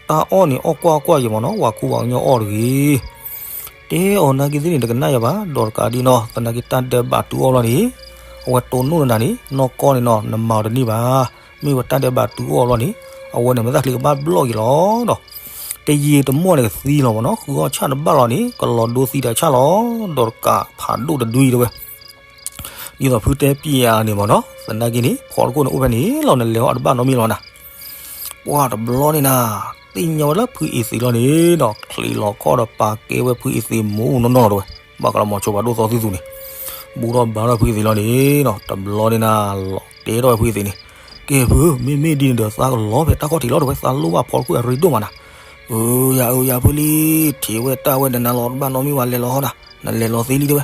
တၢ်အီၣ်န့ၣ်အီၣ်ကွၢ်ကွၢ်ယံၤမ့ၢ်နီၤ, ဝါခူဝါကညီအီၣ်တဂ့ၤ, တဲအီၤနာ်က့သ့ၣ်န့ၣ် တကနၣ်ယၤဘၣ်, ဒီးတကးဒုနီၤ, သနာ်က့တၢ်ဒဲးဘးတုၤအီၤလီၤန့ၣ်, အဝဲတိၢ်နီၣ်နၤန့ၣ် နီၢ်ကီၢ်န့ၣ်နီၤ နမၤအီၤတန့ၢ်ဘၣ်, မ့ၢ်ဝဲတၢ်ဒဲးဘးတုၤအီၤလီၤန့ၣ်, အဝဲန့ၣ်မဲာ်သၣ်ချံကဘၣ်ဘျီၣ်က့ၤလီၤနီၤ တယံာ်တမီၢ်န့ၣ်ကသံလီၤမ့ၢ်နီၤ, ဃုအီၣ်ဆၣ်တဘၣ်လီၤန့ၣ် ကလီၤဒိသံတၢ်ဆၣ်လီၤ, ဒီးတကးဖးဒိၣ်တဒုအံၤတဝဲ, ဒ်သိးဖုတဲပျံၤယၤန့ၣ်မ့ၢ်နီၤ, သနာ်က့န့ၣ် ဖီတခိၣ်န့ၣ်အိၣ်ဖဲန့ၣ်လီၤ, နလဲၤအီၣ်တဘၣ်နီတမံၤလီၤနၤ, ပှၢ်တဘျီန့ၣ်နၤ, သ့ၣ်ညါဝဲလၢဖုအံၤသံးလီၤန့ၣ်နီၤ, ချံးလီၤခီၣ်ဒီးပာ်ကဲဝဲဖုအံၤသံးမိၢ်နီၢ်နီၢ်တဝဲ, ဘၣ်ဃးလၢမိၤဆိဖးဒိၣ်သီသံၣ်သူန့ၣ်, ဘူးထီၣ်ဘါထီၣ်ဖုအံၤသံးလီၤန့ၣ်နီၤ, တဘျီန့ၣ်နၤ, တဲထီၣ်ဝဲဖုအံၤသံးန့ၣ်, ကဲဖု, မ့မ့ၢ်ဒ်န့ၣ်ဒီး သးကလီၤဖဲတၢ်ခီၣ်ထံးလီၤတဝဲ, သးလိၣ်ဘၣ်ဖီတခိၣ်အရ့ဒိၣ်မးနၤ, အၢ ယၤအၢ ယၤဖုလံ, ထံၣ်ဝဲတၢ်ဝဲဒီး နၤလီၤတဘၣ်နီတမံၤဘၣ်, လဲၤလီၤဟီဒၣ်, နလဲၤလီၤသ့လံတဝဲ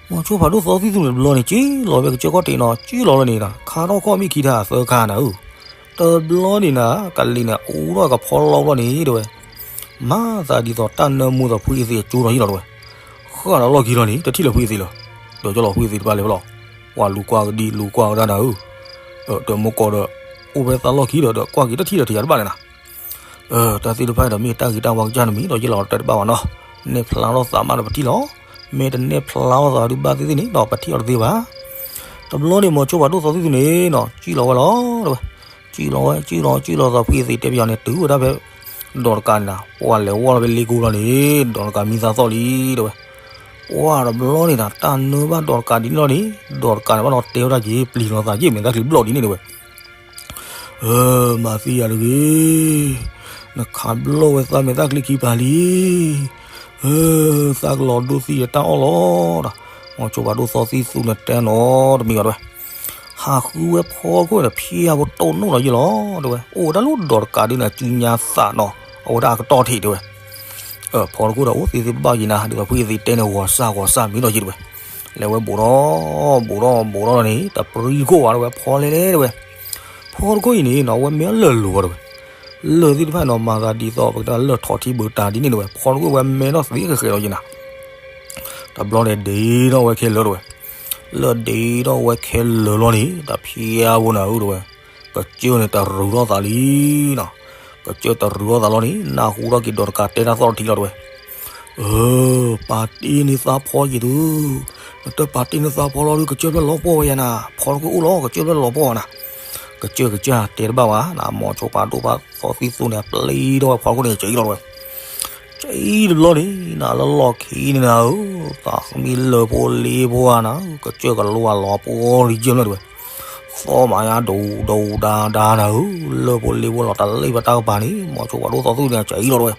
မိၤဆိဖးဒိၣ်သီသံၣ်သူန့ၣ်တဘျီန့ၣ် က့ၤလီၤဝဲကစၢၢ်ခီၣ်ထံးနီၤ, က့ၤလီၤလၢန့ၣ်ဒီး ခါထီၣ်ခီၣ်မ့ၢ်ခံထါသၢခါနၤဧၢ, တဘျီန့ၣ်နၤ, ကလံၤန့ၣ် အူထီၣ်ကဖီလီဘျီန့ၣ်တဝဲ, မၤသးဒ်သိးတၢ်နၢမူသးဖုအံၤသံးအကၠိထီၣ်ယံၤလီၤတဝဲ, ဃၣ်ဒီးလီၢ်ခံလီၤန့ၣ် တထံၣ်လၢၤဖုအံၤသံးလၢၤ, ဒီးကၠီလီၤဖုအံၤသံးတဖၣ်လဲၤဖဲလီၤ, ကွၢ်လူၤကွၢ်ကဒံလူၤကွၢ်ကဒါနၤဧၢ, ဒီးမိၢ်ကီၢ်ဒီး အိၣ်ဖဲသးလီၢ်ခံဒီး ဒီးကွၢ်က့ၤတထံၣ်ဒီးထံၣ်ယၤတဘၣ်န့ၣ်နၤ တၢ်သ့ၣ်တဖၣ်ဒီးမ့ၢ်တၢ်ဂ့ၤတၢ်ဝါကစၢ်တမံၤဒီး ယ့ၢ်လီၤတဲတဘၣ်ဘၣ်နီၤ, နဲၣ်ဖျါထီၣ်သးမးဒီးပထံၣ်လီၤ, မ့ၢ်တနဲၣ်ဖျါထီၣ်သးဒုးဘၣ်သ့ၣ်သ့ၣ်န့ၣ်ဒီး ပထံၣ်အီၤတသ့ဘၣ်. တဘျီန့ၣ် မိၤဆိဖးဒိၣ်သီသံၣ်သူန့ၣ်နီၤ စံၣ်လီၤဝဲလီၤ တဲဝဲ, စံၣ်လီၤဝဲ စံၣ်လီၤ စံၣ်လီၤသးဖှံသ့ၣ်တဲပယီၤန့ၣ် တုၤဝဲဒၣ်ဖဲ ဒီးတကးန့ၣ်နၤ, ပှၢ်လဲၤဝီၢ်လီၤဖဲလ့ကိလီၤန့ၣ် ဒီးတကးမံသးသီၣ်လံတဲဝဲ, ပှၢ်တဘျီန့ၣ်နၤ တၢ်နၢဘၣ်ဒီးတကးဒ်န့ၣ်လီၤန့ၣ်, ဒီးတကးန့ၣ်ဘၣ်ဒီးတဲဝဲဒၣ်က့ၤ ပျံၤလီၤသးက့ၤ မဲာ်သၣ်ချံဘျီၣ်ဒ်န့ၣ်တဲဝဲ မၤသံယၤတဂ့ၤ, နခးဘျီၣ်ဝဲသးမဲာ်သၣ်ချံခံပၤလံ, သးကလီၤဒိသံဒီးတၢ်အီၣ်လီၤဒီး, မိၤဆိဖးဒိၣ်သီသံၣ်သူန့ၣ်တဲနီၤတမံၤဂီၤတဲဝဲ, ဟးဃုဝဲဖီခိၣ်န့ၣ် ဖျါဖိတိၢ်နီၣ်လီၤယ့ၢ်လီၤတဲဝဲ, အိၣ်ဝဲဒၣ်လၢဒီးတကးဒ်န့ၣ် စုညါသးနီၤ, အဝဲဒၣ်အကတီၢ်ထံးတဲဝဲ, ဖီတခိၣ်ဒီးအိၣ်သ့သ့ဘၣ်က့ၤနၤ ဒ်သိးဖုယသံတဲန့ၣ် ဂီၤစၢ်ဂီၤစၢ်မံၤဒီးက့ၤတဝဲ, လဲၤဝဲဘူးဒီး ဘူးဒီးဘူးဒီးလီၤန့ၣ် တပရံခိၣ်ဝဲတဝဲ ဖီလဲၤလဲၤတဝဲ, ဖီတခိၣ်အံၤန့ၣ်နီၤ အဝဲမ့ၢ်လၢာ်လိၤဝဲတဝဲ, လၢာ်သ့ၣ်တဖၣ်နီၤ မၤသးဒ်သိး ပကတဲလၢာ်ထီၣ်ထံဘုးတၢ်ဒ်န့ၣ်တဝဲ ဖီတခိၣ်ဝဲမဲထီၣ်သ့ဃဲးဃဲးလီၤက့ၤနၤ တဘျီန့ၣ်ဒ့ထီၣ်ဝဲခဲလၢာ်တဝဲ, လၢာ်ဒ့ထီၣ်ဝဲခဲလၢာ်လီၤန့ၣ် တဖျါဖိနၤဧၢတဝဲ, ကစၢၢ်န့ၣ်တရူးထီၣ်သးလံနီၤ, ကစၢၢ်တရူးထီၣ်သးလီၤန့ၣ် နၢ်ဟူထီၣ်က့ၤဒီးတကးတဲတၢ်သီၣ်တထံလီၤတဝဲ, အၢ ပာ်တ့ၢ်န့ၢ်သးဖီယံၤသု, နတပာ်တ့ၢ်န့ၢ်သးဖီလီၤဒုး ကစၢၢ်ဖျၢၣ်လီၤပှီၢ်ဝဲယၤနၤ, ဖီတခိၣ်အိၣ်လီၤ ကစၢၢ်ဖျၢၣ်လီၤပှီၢ်ဝဲနၤ, ကစၢၢ်ကစၢ်တဲတဘၣ်ဘၣ်နၤ, မိၤဆိဖးဒိၣ်ဖးသီသံၣ်သူန့ၣ် ပျံၤထီၣ်ဝဲဖီတခိၣ်န့ၣ် ကၠံလီၤတဝဲ ကၠံတဘျီန့ၣ် နလၢလီၢ်ခံန့ၣ်နၤဧၢ, သးသမံလၢဖိလ့ဖိဧါနၤ, ကစၢၢ်ကလိအလီၤပှီၢ်လံကၢၢ်မ့ၢ်တဝဲ, သီၣ်မးယါဒိးဒိးဒါဒါနၤဧၢ, လၢဖိလ့ဖိလီၤတလ့ၢ်ဘၣ်တၢ်ကပၤန့ၣ် မိၤဆိဖးဒိၣ်သီသံၣ်သူန့ၣ် ကၠံလီၤတဝဲ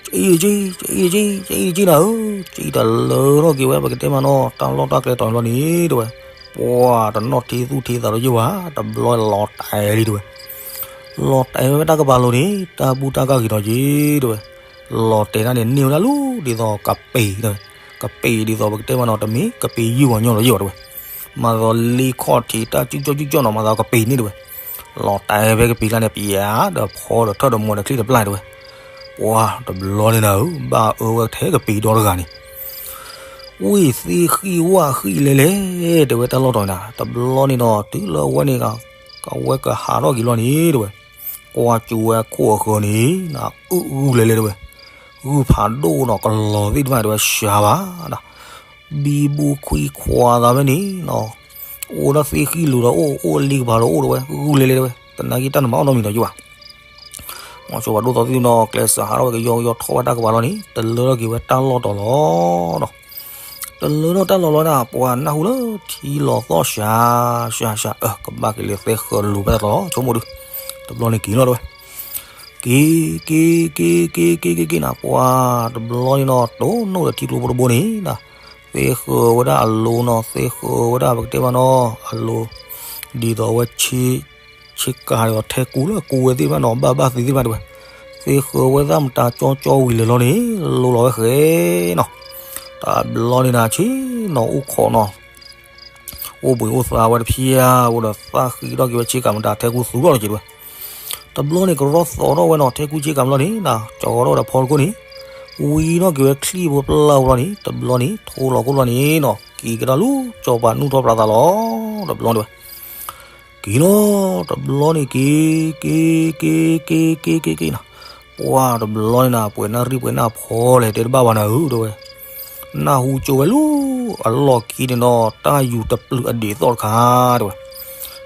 ကၠံတကၠံ, ကၠံတကၠံ, ကၠံတကၠံနၤဧၢ, ကၠံတလၢထီၣ်က့ၤဝဲ ပကတဲမးနီၤ တၢ်လီၢ်တၢ်ကျဲတီၤန့ၣ်လီၤန့ၣ်တဝဲ, ပှၤတနီၣ်ထံသူၣ်ထံသးဒီးယ့ၢ်ဝဲ, တဘျီလီၤတဲာ်လံတဝဲ, လီၤတဲာ်ဝဲတၢ်ကပၤလိၤန့ၣ် တၢ်ဘူၣ်တၢ်ကၢ်က့ၤဒီးက့ၤတဝဲ, လီၤတဲာ်တၢ်န့ၣ်န့ၢ်ဝဲဒၣ်လီၤ ဒ်သိးကပ့ၤတဝဲ, ကပ့ၤဒ်သိးပကတဲမးနီၤ တမ့ၢ်ကပ့ၤယုၢ်ဂီၤညီဒီးယ့ၢ်ဝဲတဝဲ မၤသီလ့ခီၣ်ထံးတၢ်စုကၠီၣ်စုကၠီၣ်နီၤ မၤသီကပ့ၤန့ၣ်တဝဲ, လီၤတဲာ်ဖဲကပ့ၤကျါန့ၣ် ပယၤဒီးဖီဒီးထၢၣ်ဒီးမီၤဒီးချံၣ်တပျၢ်တဝဲ, ပှၤတဘျီန့ၣ်နၤဧၢ ဘၣ်အၢဝဲထဲကပ့ၤဒီတဂၤန့ၣ်, ဝ့ၢ်သ့ဃံၣ်ဝၣ်ဃံၣ်လဲၤလဲၤ တဲဝဲတၢ်လီၢ်တီၤန့ၣ် တဘျီန့ၣ်ဒီး တုၤလၢအဝဲန့ၣ် အဝဲကဟးထီၣ်က့ၤလီၤန့ၣ်တဝဲ, ကွၢ်ကၠိဝဲခိၣ်အဃၢၤန့ၣ် အုၣ်ဂုၢ်လဲၤလဲၤတဝဲ, ဂုၢ်ဖးဒိၣ်နီၤ ကလီၤသ့ၣ်တဖၣ်တဝဲ စှၤဘၣ် ဘံဘူခွံခွါသးဖဲန့ၣ်နီၤ, အိၣ်ဒၣ်သ့ဃံၣ်လိၤဒီးအိၣ် အိၣ်လ့ကပၤဒီးအိၣ်တဝဲ ဂုၢ်လဲၤလဲၤတဝဲ တနာ်က့တၢ်နမၤအီၣ်နီတမံၤဒီးယ့ၢ်ဘၣ်, မိၤဆိဖးဒိၣ်သီသံၣ်နီၤ ကျဲစးဟးထီၣ်ဝဲ ကယီကယီထီၣ်ဝဲတၢ်ကပၤလီၤန့ၣ် တလၢထီၣ်က့ၤဝဲတၢ်လီၢ်တီၤလီၤနီၤ, တလၢထီၣ်တၢ်လီၢ်လီၤန့ၣ် ပှၤနၢ်ဟူလၢထံလီၤသီၣ်စှၤ စှၤ စှၤ အၢ ကဘၣ်က့ၤလဲၤသဲဃၢၤလိၤဖဲတၢ်တီၤလီၤ ဆိကမိၣ်ဒုး, တဘျီန့ၣ်က့ၤလီၤတဝဲ က့ၤ က့ၤ က့ၤ က့ၤ က့ၤ က့ၤ က့ၤ က့ၤ နၤ ပှၤတဘျီန့ၣ်နီၤ တိၢ်နီၣ်ဒီးထံကျိဖိတဘိန့ၣ်နၤ, သ့ဃၢၤဝဲဒၣ်အလိၤနီၤ သ့ဃၢၤဝဲဒၣ်ပကတဲမးနီၤ အလိၤ ဒ်သိးဝဲ ဆ့ကၤဒီးထဲကူလၢကူဝဲသ့ၣ်တဖၣ်နီၤ ဘၣ်ဘၣ်သ့သ့ၣ်တဖၣ်တဝဲ, သ့ဃၢၤဝဲသၣ်မတၤကၠီကၠီဝံၤလၢာ်လီၤန့ၣ် လိၤလီၤဝဲဃဲနီၤ, တဘျီန့ၣ်နၤ ဆ့နီၤအိၣ်ခိးနီၤ အိၣ်ဘှံးအိၣ်သါဝဲတဖျါ အိၣ်ဒီးသၣ်ဃံးထီၣ်က့ၤဝဲဆ့ကၤမတၤထဲကူသူၣ်ထီၣ်လီၤက့ၤတဝဲ, တဘျီန့ၣ် ကရီသီးထီၣ်ဝဲနီၤ ထဲကူဆ့ကၤမလီၤန့ၣ် နၤ ကၠီထီၣ်ဝဲဒီးဖီတခိၣ်န့ၣ် ဝံထီၣ်က့ၤဝဲချံၣ်ဖိပျၢ်ဖိလီၤန့ၣ် တဘျီန့ၣ် ထိလီၤခိၣ်လီၤန့ၣ်နီၤ က့ၤကဒါလူၤ စီၤပၤနူၢ်ထီၣ်ပြးသးလီၤ တဘျီန့ၣ်ဝဲ က့ၤလီၤ တဘျီန့ၣ်က့ၤ က့ၤ က့ၤ က့ၤ က့ၤ က့ၤ က့ၤ နၤ ပှၤတဘျီန့ၣ်နၤ ပှဲၤနၢ်ရံၣ်ပှဲၤနၢ်ဖီလဲၣ် တဲတဘၣ်ဘၣ်နၤဧၢ တဲဝဲ, နၢ်ဟူကၠိဝဲလၢ အလီၢ်ခံန့ၣ်နီၤ တၢ်ယူၤတပျုာ်အဒ့းသီၣ်တခါ တဲဝဲ,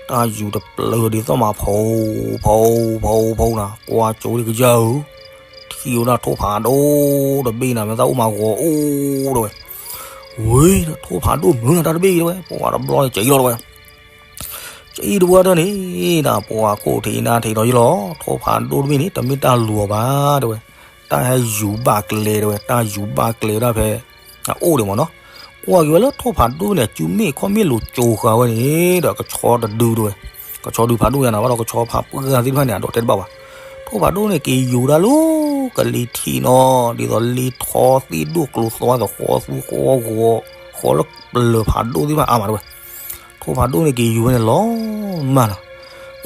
တၢ်ယူၤတပျုာ်အဒ့းသီၣ်မး ဖီ ဖီ ဖီ ဖီ နၤ ကွၢ်ကၠိဒံးကယၢၢ်ဧၢ ထံၣ်ဝဲဒၣ်ထိၣ်ဖးဒိၣ်တဘ့ၣ်နၤ မ့ၢ်သးအိၣ်မးဂီၤအိၣ် တဲဝဲ, ဝ့ ထိၣ်ဖးဒိၣ်မုၢ်နၤတၢ်တဘ့ၣ် တဲဝဲ, ပှၤတဘျီန့ၣ်က့ၤလီၤ တဲဝဲ ကံတဝၢတၢ်န့ၣ် နၤ ပှၤခိၣ်ထံးနါထံးဒီးယလီၤ ထိၣ်ဖးဒိၣ်တဘ့ၣ်န့ၣ် တမ့ၢ်တၢ်လူၤအီၤဘၣ် တဲဝဲ, တၢ်ဟဲယူၤဘၣ်ကျဲ တဲဝဲ တၢ်ယူၤဘၣ်ကျဲဝဲဒၣ်ဖဲ အအိၣ်ဒံးမးနီၤ, ကွၢ်က့ၤဝဲလၢထိၣ်ဖးဒိၣ်န့ၣ် စုမ့ၣ်ခီၣ်မ့ၣ်လိၤကၠိဃာ်ဝဲန့ၣ် ဒီးကဆီတဒု တဲဝဲ, ကဆီဒုဖးဒိၣ်ယၤနၤ ဘၣ်ဒီးကဆီဖးပှၢ်သ့ၣ်တဖၣ်န့ၣ် အဒိးတဲတဘၣ်ဘၣ်, ထိၣ်ဖးဒိၣ်န့ၣ် က့ၤယူၤဒၣ်လၢ ကလံၤထံးနီၤ ဒ်သိးလ့ထီသ့ၣ်ဒိၣ်ကျိၤသွါသိးဃီသူဃီဂီၤ ဃီလၢပျၢၤဖးဒိၣ်သ့ၣ်တဖၣ်အါမး တဲဝဲ ထိၣ်ဖးဒိၣ်န့ၣ်က့ၤယူၤဝဲန့ၣ်လီၤမၢ်နီ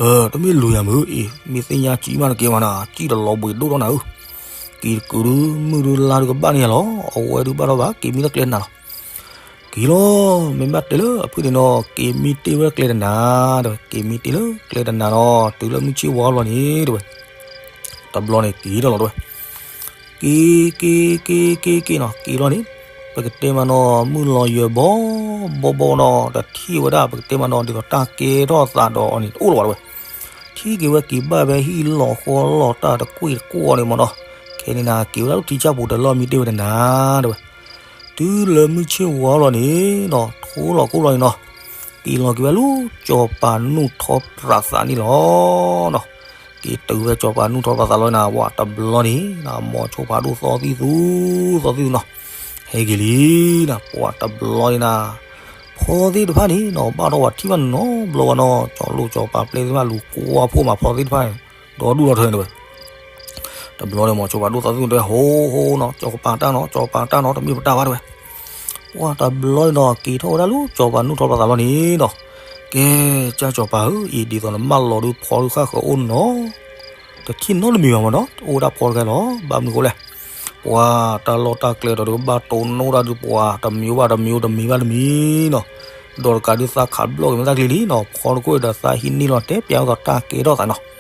ၤ, တမ့ၢ်လူၤယၤမုၢ်အံၤ မ့ၢ်သ့ၣ်ညါကံမးတက့ၢ်မးနီၤ ကံတလီၤဘှံးဒိၣ်ထီၣ်နၤဧၢ, က့ၤတကုၤဒု မုၢ်ဒုလါဒုကဘၣ်န့ၢ်ယၤလီၤ အဝဲဒုဘၣ်ထီၣ်ဘၣ် က့ၤမံလၢကျဲတနၤလီၤ, က့ၤလီၤ မ့ၢ်ဘၣ်တဲလၢအဖုၣ်န့ၣ်နီၤ က့ၤမံတ့ၢ်ဝဲကျဲတနၤ တဲဝဲ က့ၤမံတ့ၢ်လၢကျဲတနၤနီၤ တုၤလၢမုၢ်ဆ့ၣ်ဝါလီၤန့ၣ် တဲဝဲ, တဘျီန့ၣ်က့ၤထီၣ်လီၤ တဲဝဲ က့ၤ က့ၤ က့ၤ က့ၤ က့ၤနီၤ က့ၤလီၤန့ၣ် ပကတဲမးနီၤမုၢ်လီၤယၢၤဘီဘီဘီနီၤ တထံၣ်ဝဲဒၣ် ပကတဲမးနီၤ ဒ်သိးတၢ်ကဲထီၣ်သးဒီးအီၤန့ၣ် တအိၣ်လၢၤဘၣ် တဲဝဲ, ထံၣ်က့ၤဝဲက့ၤဘၣ်ဖဲဟံၣ်လီၤဃီလီၤတၢ်တကွ့ၢ်တကွီၢ်န့ၣ်မးနီၤ, ခဲန့ၣ်နၤ က့ၤဝဲဒၣ်လၢထံဆၣ်ပူၤတလီၢ်မံတ့ၢ်ဝဲတနၤ တဲဝဲ, တုၤလၢမုၢ်ဆ့ၣ်ဝါလီၤန့ၣ်နီၤ ထိလီၤခိၣ်လီၤန့ၣ်နီၤ, က့ၤလီၤက့ၤဝဲလၢစီၤပၤနူၢ်ထီၣ်ပြးသးန့ၣ်လီၤနီၤ က့ၤတုၤဝဲစီၤပၤနူၢ်ထီၣ်ပြးသးလီၤနၤ ပှၤတဘျီန့ၣ် မိၤဆိဖးဒိၣ်သီသံၣ်သူ သီသံၣ်သူနီၤ, ဟဲက့ၤလံနၤ ပှၤတဘျီန့ၣ်နၤ, ဖီသ့ၣ်တဖၣ်န့ၣ်နီၤ ဘၣ်ထီၣ်ဝဲထံၣ်ဘၣ်နီတဘျီဘၣ်နီၤ ကၠီလိၣ်ကၠီပၤပျဲၢ်သ့ၣ်တဖၣ်လူၤကွၢ်ဖှိၣ်မးဖီသ့ၣ်တဖၣ်န့ၣ် ဒီဒူၣ်ဒီထၢန့ၣ်ဝဲ တဘျီန့ၣ် မိၤဆိဖးဒိၣ်သီသံၣ်သူတဲ ဟိဟိနီၤ, စီၤပၤတၢ်နီၤ, စီၤပၤတၢ်နီၤ, တမ့ၢ်ပတၢ်ဘၣ်တဲဝဲ. ပှၤတဘျီန့ၣ်နီၤ က့ၤထီၣ်ဝဲဒၣ်လၢစီၤပၤနူၢ်ထီၣ်ပြးသးလီၤန့ၣ်နီၤ, ကဲ, ကၢ်စီၤပၤဧၢ, အံၤဒ်သိးနမၢလီၤဒုးဖီဒုးဃၣ်ဃၢၤအိၣ်နီၤ, တထံၣ်နီတမံၤဘၣ်မ့ၢ်နီၤ, အိၣ်ဝဲဒၣ်ဖီတခါလီၤ. ဘၣ်မနုၤဃိလဲၣ်, ပှၤတၢ်လီၢ်တၢ်ကျဲဒီးဒုး ဘၣ်တိၢ်နီၣ်တၢ်ဒုးပှၤ တမံၤဘၣ်တမံၤ တမံၤဘၣ်တမံၤနီၤ, ဒီးတကးဒုးသးခးဘျီၣ်က့ၤမ့ၢ်တၢ်ကျံၤလံနီၤ, ဖီတခိၣ်ဒီးသးဟံးန့ၢ်လီၤတဲပျးဝဲသးတၢ်ကဲထီၣ်သးနီၤ.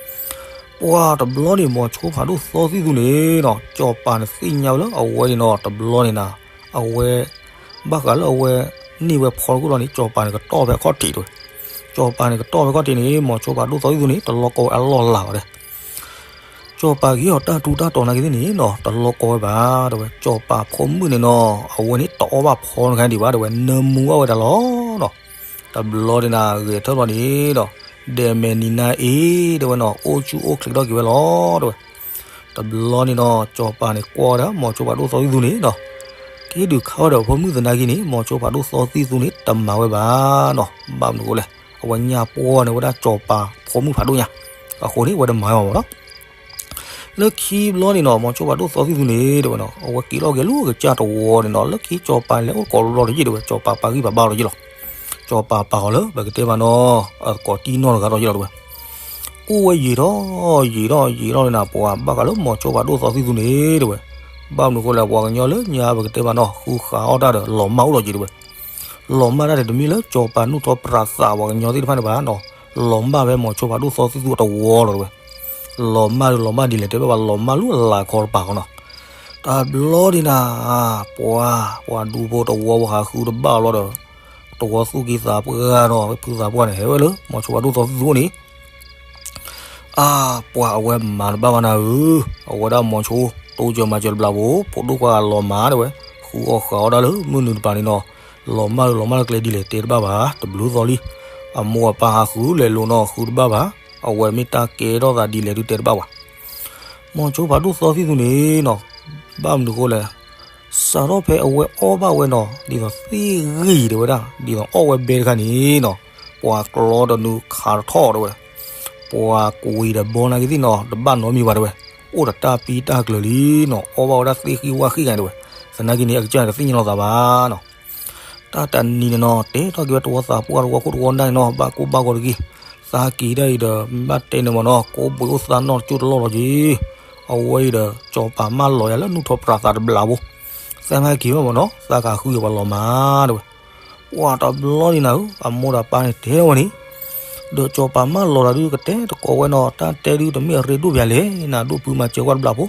ပှၤတဘျီန့ၣ် မိၤဆိဖးဒိၣ်သီသံၣ်သူန့ၣ်နီၤ, စီၤပၤန့ၣ်သ့ၣ်ညါဝဲလၢအဝဲန့ၣ်နီၤ, တဘျီန့ၣ်နၤ, အဝဲ ဘၣ်ဃးလၢအဝဲန့ၢ်ဝဲဖီတခိၣ်လီၤန့ၣ် စီၤပၤန့ၣ်ကတီၢ်ဖဲအခီၣ်ထံးတဲဝဲ. စီၤပၤန့ၣ်ကတီၢ်ဖဲအခီၣ်ထံးန့ၣ် မိၤဆိဖးဒိၣ်သီသံၣ်သူန့ၣ် တလီၢ်ကီဝဲအလီၢ်လၤဘၣ်တဲ စီၤပၤဂ့ၤအီၤတၢ်ထူးတၢ်တီၤနာ်က့သ့ၣ်န့ၣ်နီၤ, တလီၢ်ကီဝဲဘၣ်တဲဝဲ. စီၤပၤဖိမုၣ်န့ၣ်နီၤ, အဝဲန့ၣ်တအီၣ်ဘၣ်ဖီတခါဒံးဘၣ်တဲဝဲ, နၢမူဘၣ်ဝဲဒၣ်လီၤနီၤ. တဘျီန့ၣ်နၤ ဂဲၤထၢၣ်ဘျီန့ၣ်ဒီး, ဒဲးမဲာ်နံၤနါအ့တဲဝဲနီၤ, အိၣ်ဆူၣ်အိၣ်ချ့ထီၣ်က့ၤဝဲလီၤတဲဝဲ. တဘျီန့ၣ်နီၤ စီၤပၤန့ၣ်ကွၢ်ဝဲဒၣ် မိၤဆိဖးဒိၣ်သီသံၣ်သူန့ၣ်နီၤ, က့ၤဒုးခးဝဲဒီးဖိမုၣ်သနာ်က့န့ၣ် မိၤဆိဖးဒိၣ်သီသံၣ်သူန့ၣ် တမၤဝဲဘၣ်နီၤ. ဘၣ်မနုၤဃိလဲၣ်, အဝဲညၣ်ပှီၢ်န့ၢ်ဝဲဒၣ်စီၤပၤဖိမုၣ်ဖးဒိၣ်ညါ, အဃိန့ၣ် အဝဲတမၤဝဲဘၣ်မ့ၢ်နီၤ. လၢခံဘျီန့ၣ်နီၤ မိၤဆိဖးဒိၣ်သီသံၣ်သူန့ၣ်တဲဝဲနီၤ, အဝဲက့ၤလီၤက့ၤလၢကစၢ်တဝီန့ၣ်နီၤ, လၢခံစီၤပၤလဲၤအိၣ်ကိးဘျီတယံာ်တဲဝဲ, စီၤပၤပာ်ဂံၢ်ပာ်ဘါလီၤယံာ်လီၤ. စီၤပၤပာ်ဃီၤလၢ ပကတဲဘၣ်နီၤ, အကိးတံၢ်နီၢ်တဂၤဒီးယံာ်လီၤတဲဝဲ. အိၣ်ဝဲယံာ်ထီၣ်ယံာ်ထီၣ်ယံာ်ထီၣ်န့ၣ်နၤ, ပှၤဘၣ်ဃးလၢမိၤဆိဖးဒိၣ်သီသံၣ်သူန့ၣ်တဲဝဲ. ဘၣ်မနုၤဃိလဲၣ်, ပှၤကညီလၢညါပကတဲဘၣ်နီၤ, ဃုဃာ်အီၣ်တၢ်ဒီးလီၤမၢ်အိၣ်လီၤယံာ်တဲဝဲ. လီၤမၢ်တၢ်န့ၣ် တမ့ၢ်လၢစီၤပၤနူၢ်ထီၣ်ပြးသးပှၤကညီသ့ၣ်တဖၣ်န့ၣ်ဘၣ်နီၤ, လီၤမၢ်ဖဲမိၤဆိဖးဒိၣ်သီသံၣ်သူအတဝီလီၤတဲဝဲ. လီၤမၢ်ဒုးလီၤမၢ်ဒ်လဲၣ်တဲဘၣ်ဘၣ်, လီၤမၢ်လၢအလၤခီတပၤဃီနီၤ. တဘျီန့ၣ်နၤ, ပှၤ ပှၤဒူဖိတဝီဖိဟးဃုတဘၣ်ဘျီဒီး, တဝီသူၣ်က့သးပှၢ်နီၤ, ဖုသးပှၢ်န့ၣ် ဟဲဝဲလၢမိၤဆိဖးဒိၣ်သီသံၣ်သူန့ၣ် အါ, ပှၤအဝဲမၤတဘၣ်ဘၣ်နၤဧၢ, အဝဲဒၣ်မိၤဆိ တိစၢၤမၤစၢၤတဘျီဖိ, ဖိဒိၣ်ခွါဂၤလီၤမၢ်တဲဝဲ, ဃုအီၣ်ဃုအီတၢ်လၢမုၢ်နုာ်တပၤန့ၣ်နီၤ, လီၤမၢ်လၢလီၤမၢ်လၢကျဲဒ်လဲၣ်တဲတဘၣ်ဘၣ်, တဘျုးသီလံ. အမိၢ်အပၢ်ဟးဃုလဲၤလိၤနီၤ, ဃုတဘၣ်ဘၣ်, အဝဲမ့ၢ်တၢ်ကဲထီၣ်သးဒ်လဲၣ်ဒုးတဲတဘၣ်ဘၣ်. မိၤဆိဖးဒိၣ်သီသံၣ်သူန့ၣ်နီၤ, ဘၣ်မနုၤဃိလဲၣ်, စးထီၣ်ဖဲအဝဲအီၣ်ဘၣ်ဝဲနီၤ, ဒ်သိးသ့ၣ်ဂ့ၤတဲဝဲဒၣ်, ဒ်သိးအီၣ်ဝဲဘဲတခါန့ၣ်နီၤ, ပှၤကျီတနုၤခးတထီၣ်တဲဝဲ, ပှၤကွံာ်ဒီးဘီနာ်က့သ့ၣ်နီၤ, တဘၣ်နီတမံၤဘၣ်တဲဝဲ, အိၣ်ဒီးတၢ်ပံတၢ်ကျၢၤလံနီၤ, အီၣ်ဘၣ်ဝဲဒၣ်သ့ၣ်ဃံဝၣ်ဃံဂၤတဲဝဲ. သနာ်က့န့ၣ် အကစၢ်တသ့ၣ်ညါလီၤသးဘၣ်နီၤ. တၢ်တနံၤန့ၣ်နီၤ, တဲထီၣ်က့ၤဝဲတဝီသးပှၢ်တဝီခိၣ်တဝီနၢ်န့ၣ်နီၤ, ဘၣ်ကိၢ်ဘၣ်ဂီၤတဂ့ၤ, သးက့ၤဒၣ်အံၤဒီး ဘၣ်တဲန့ၣ်မ့ၢ်နီၤ, ကိးဘှံးအိၣ်သးနီၢ်တကၠိၢ်တလီၢ်လီၤက့ၤ. အဝဲအံၤဒီး စီၤပၤမၢလီၤယၤလၢနူၢ်ထီၣ်ပြးသးတဘျီဖိ, သးမ့ၢ်က့ၤဘၣ်မ့ၢ်နီၤ, သးကဟးဃုယၤပှၤလီၤမၢ်တဲဝဲ. ပှၤတဘျီန့ၣ်နၤဧၢ, အမိၢ်ဒီးပၢ်န့ၣ်တဲထီၣ်ဝဲန့ၣ်, ဒီးစီၤပၤမၢလီၤတၢ်ဒုးကတဲတကိးဝဲနီၤ, တၢ်တဲဒုးတမ့ၢ်အရ့ဒိၣ်ပယၤလဲၣ်, နၤဒိၣ်ဖုမၤစၢၤကွၢ်တဘျီဖိ,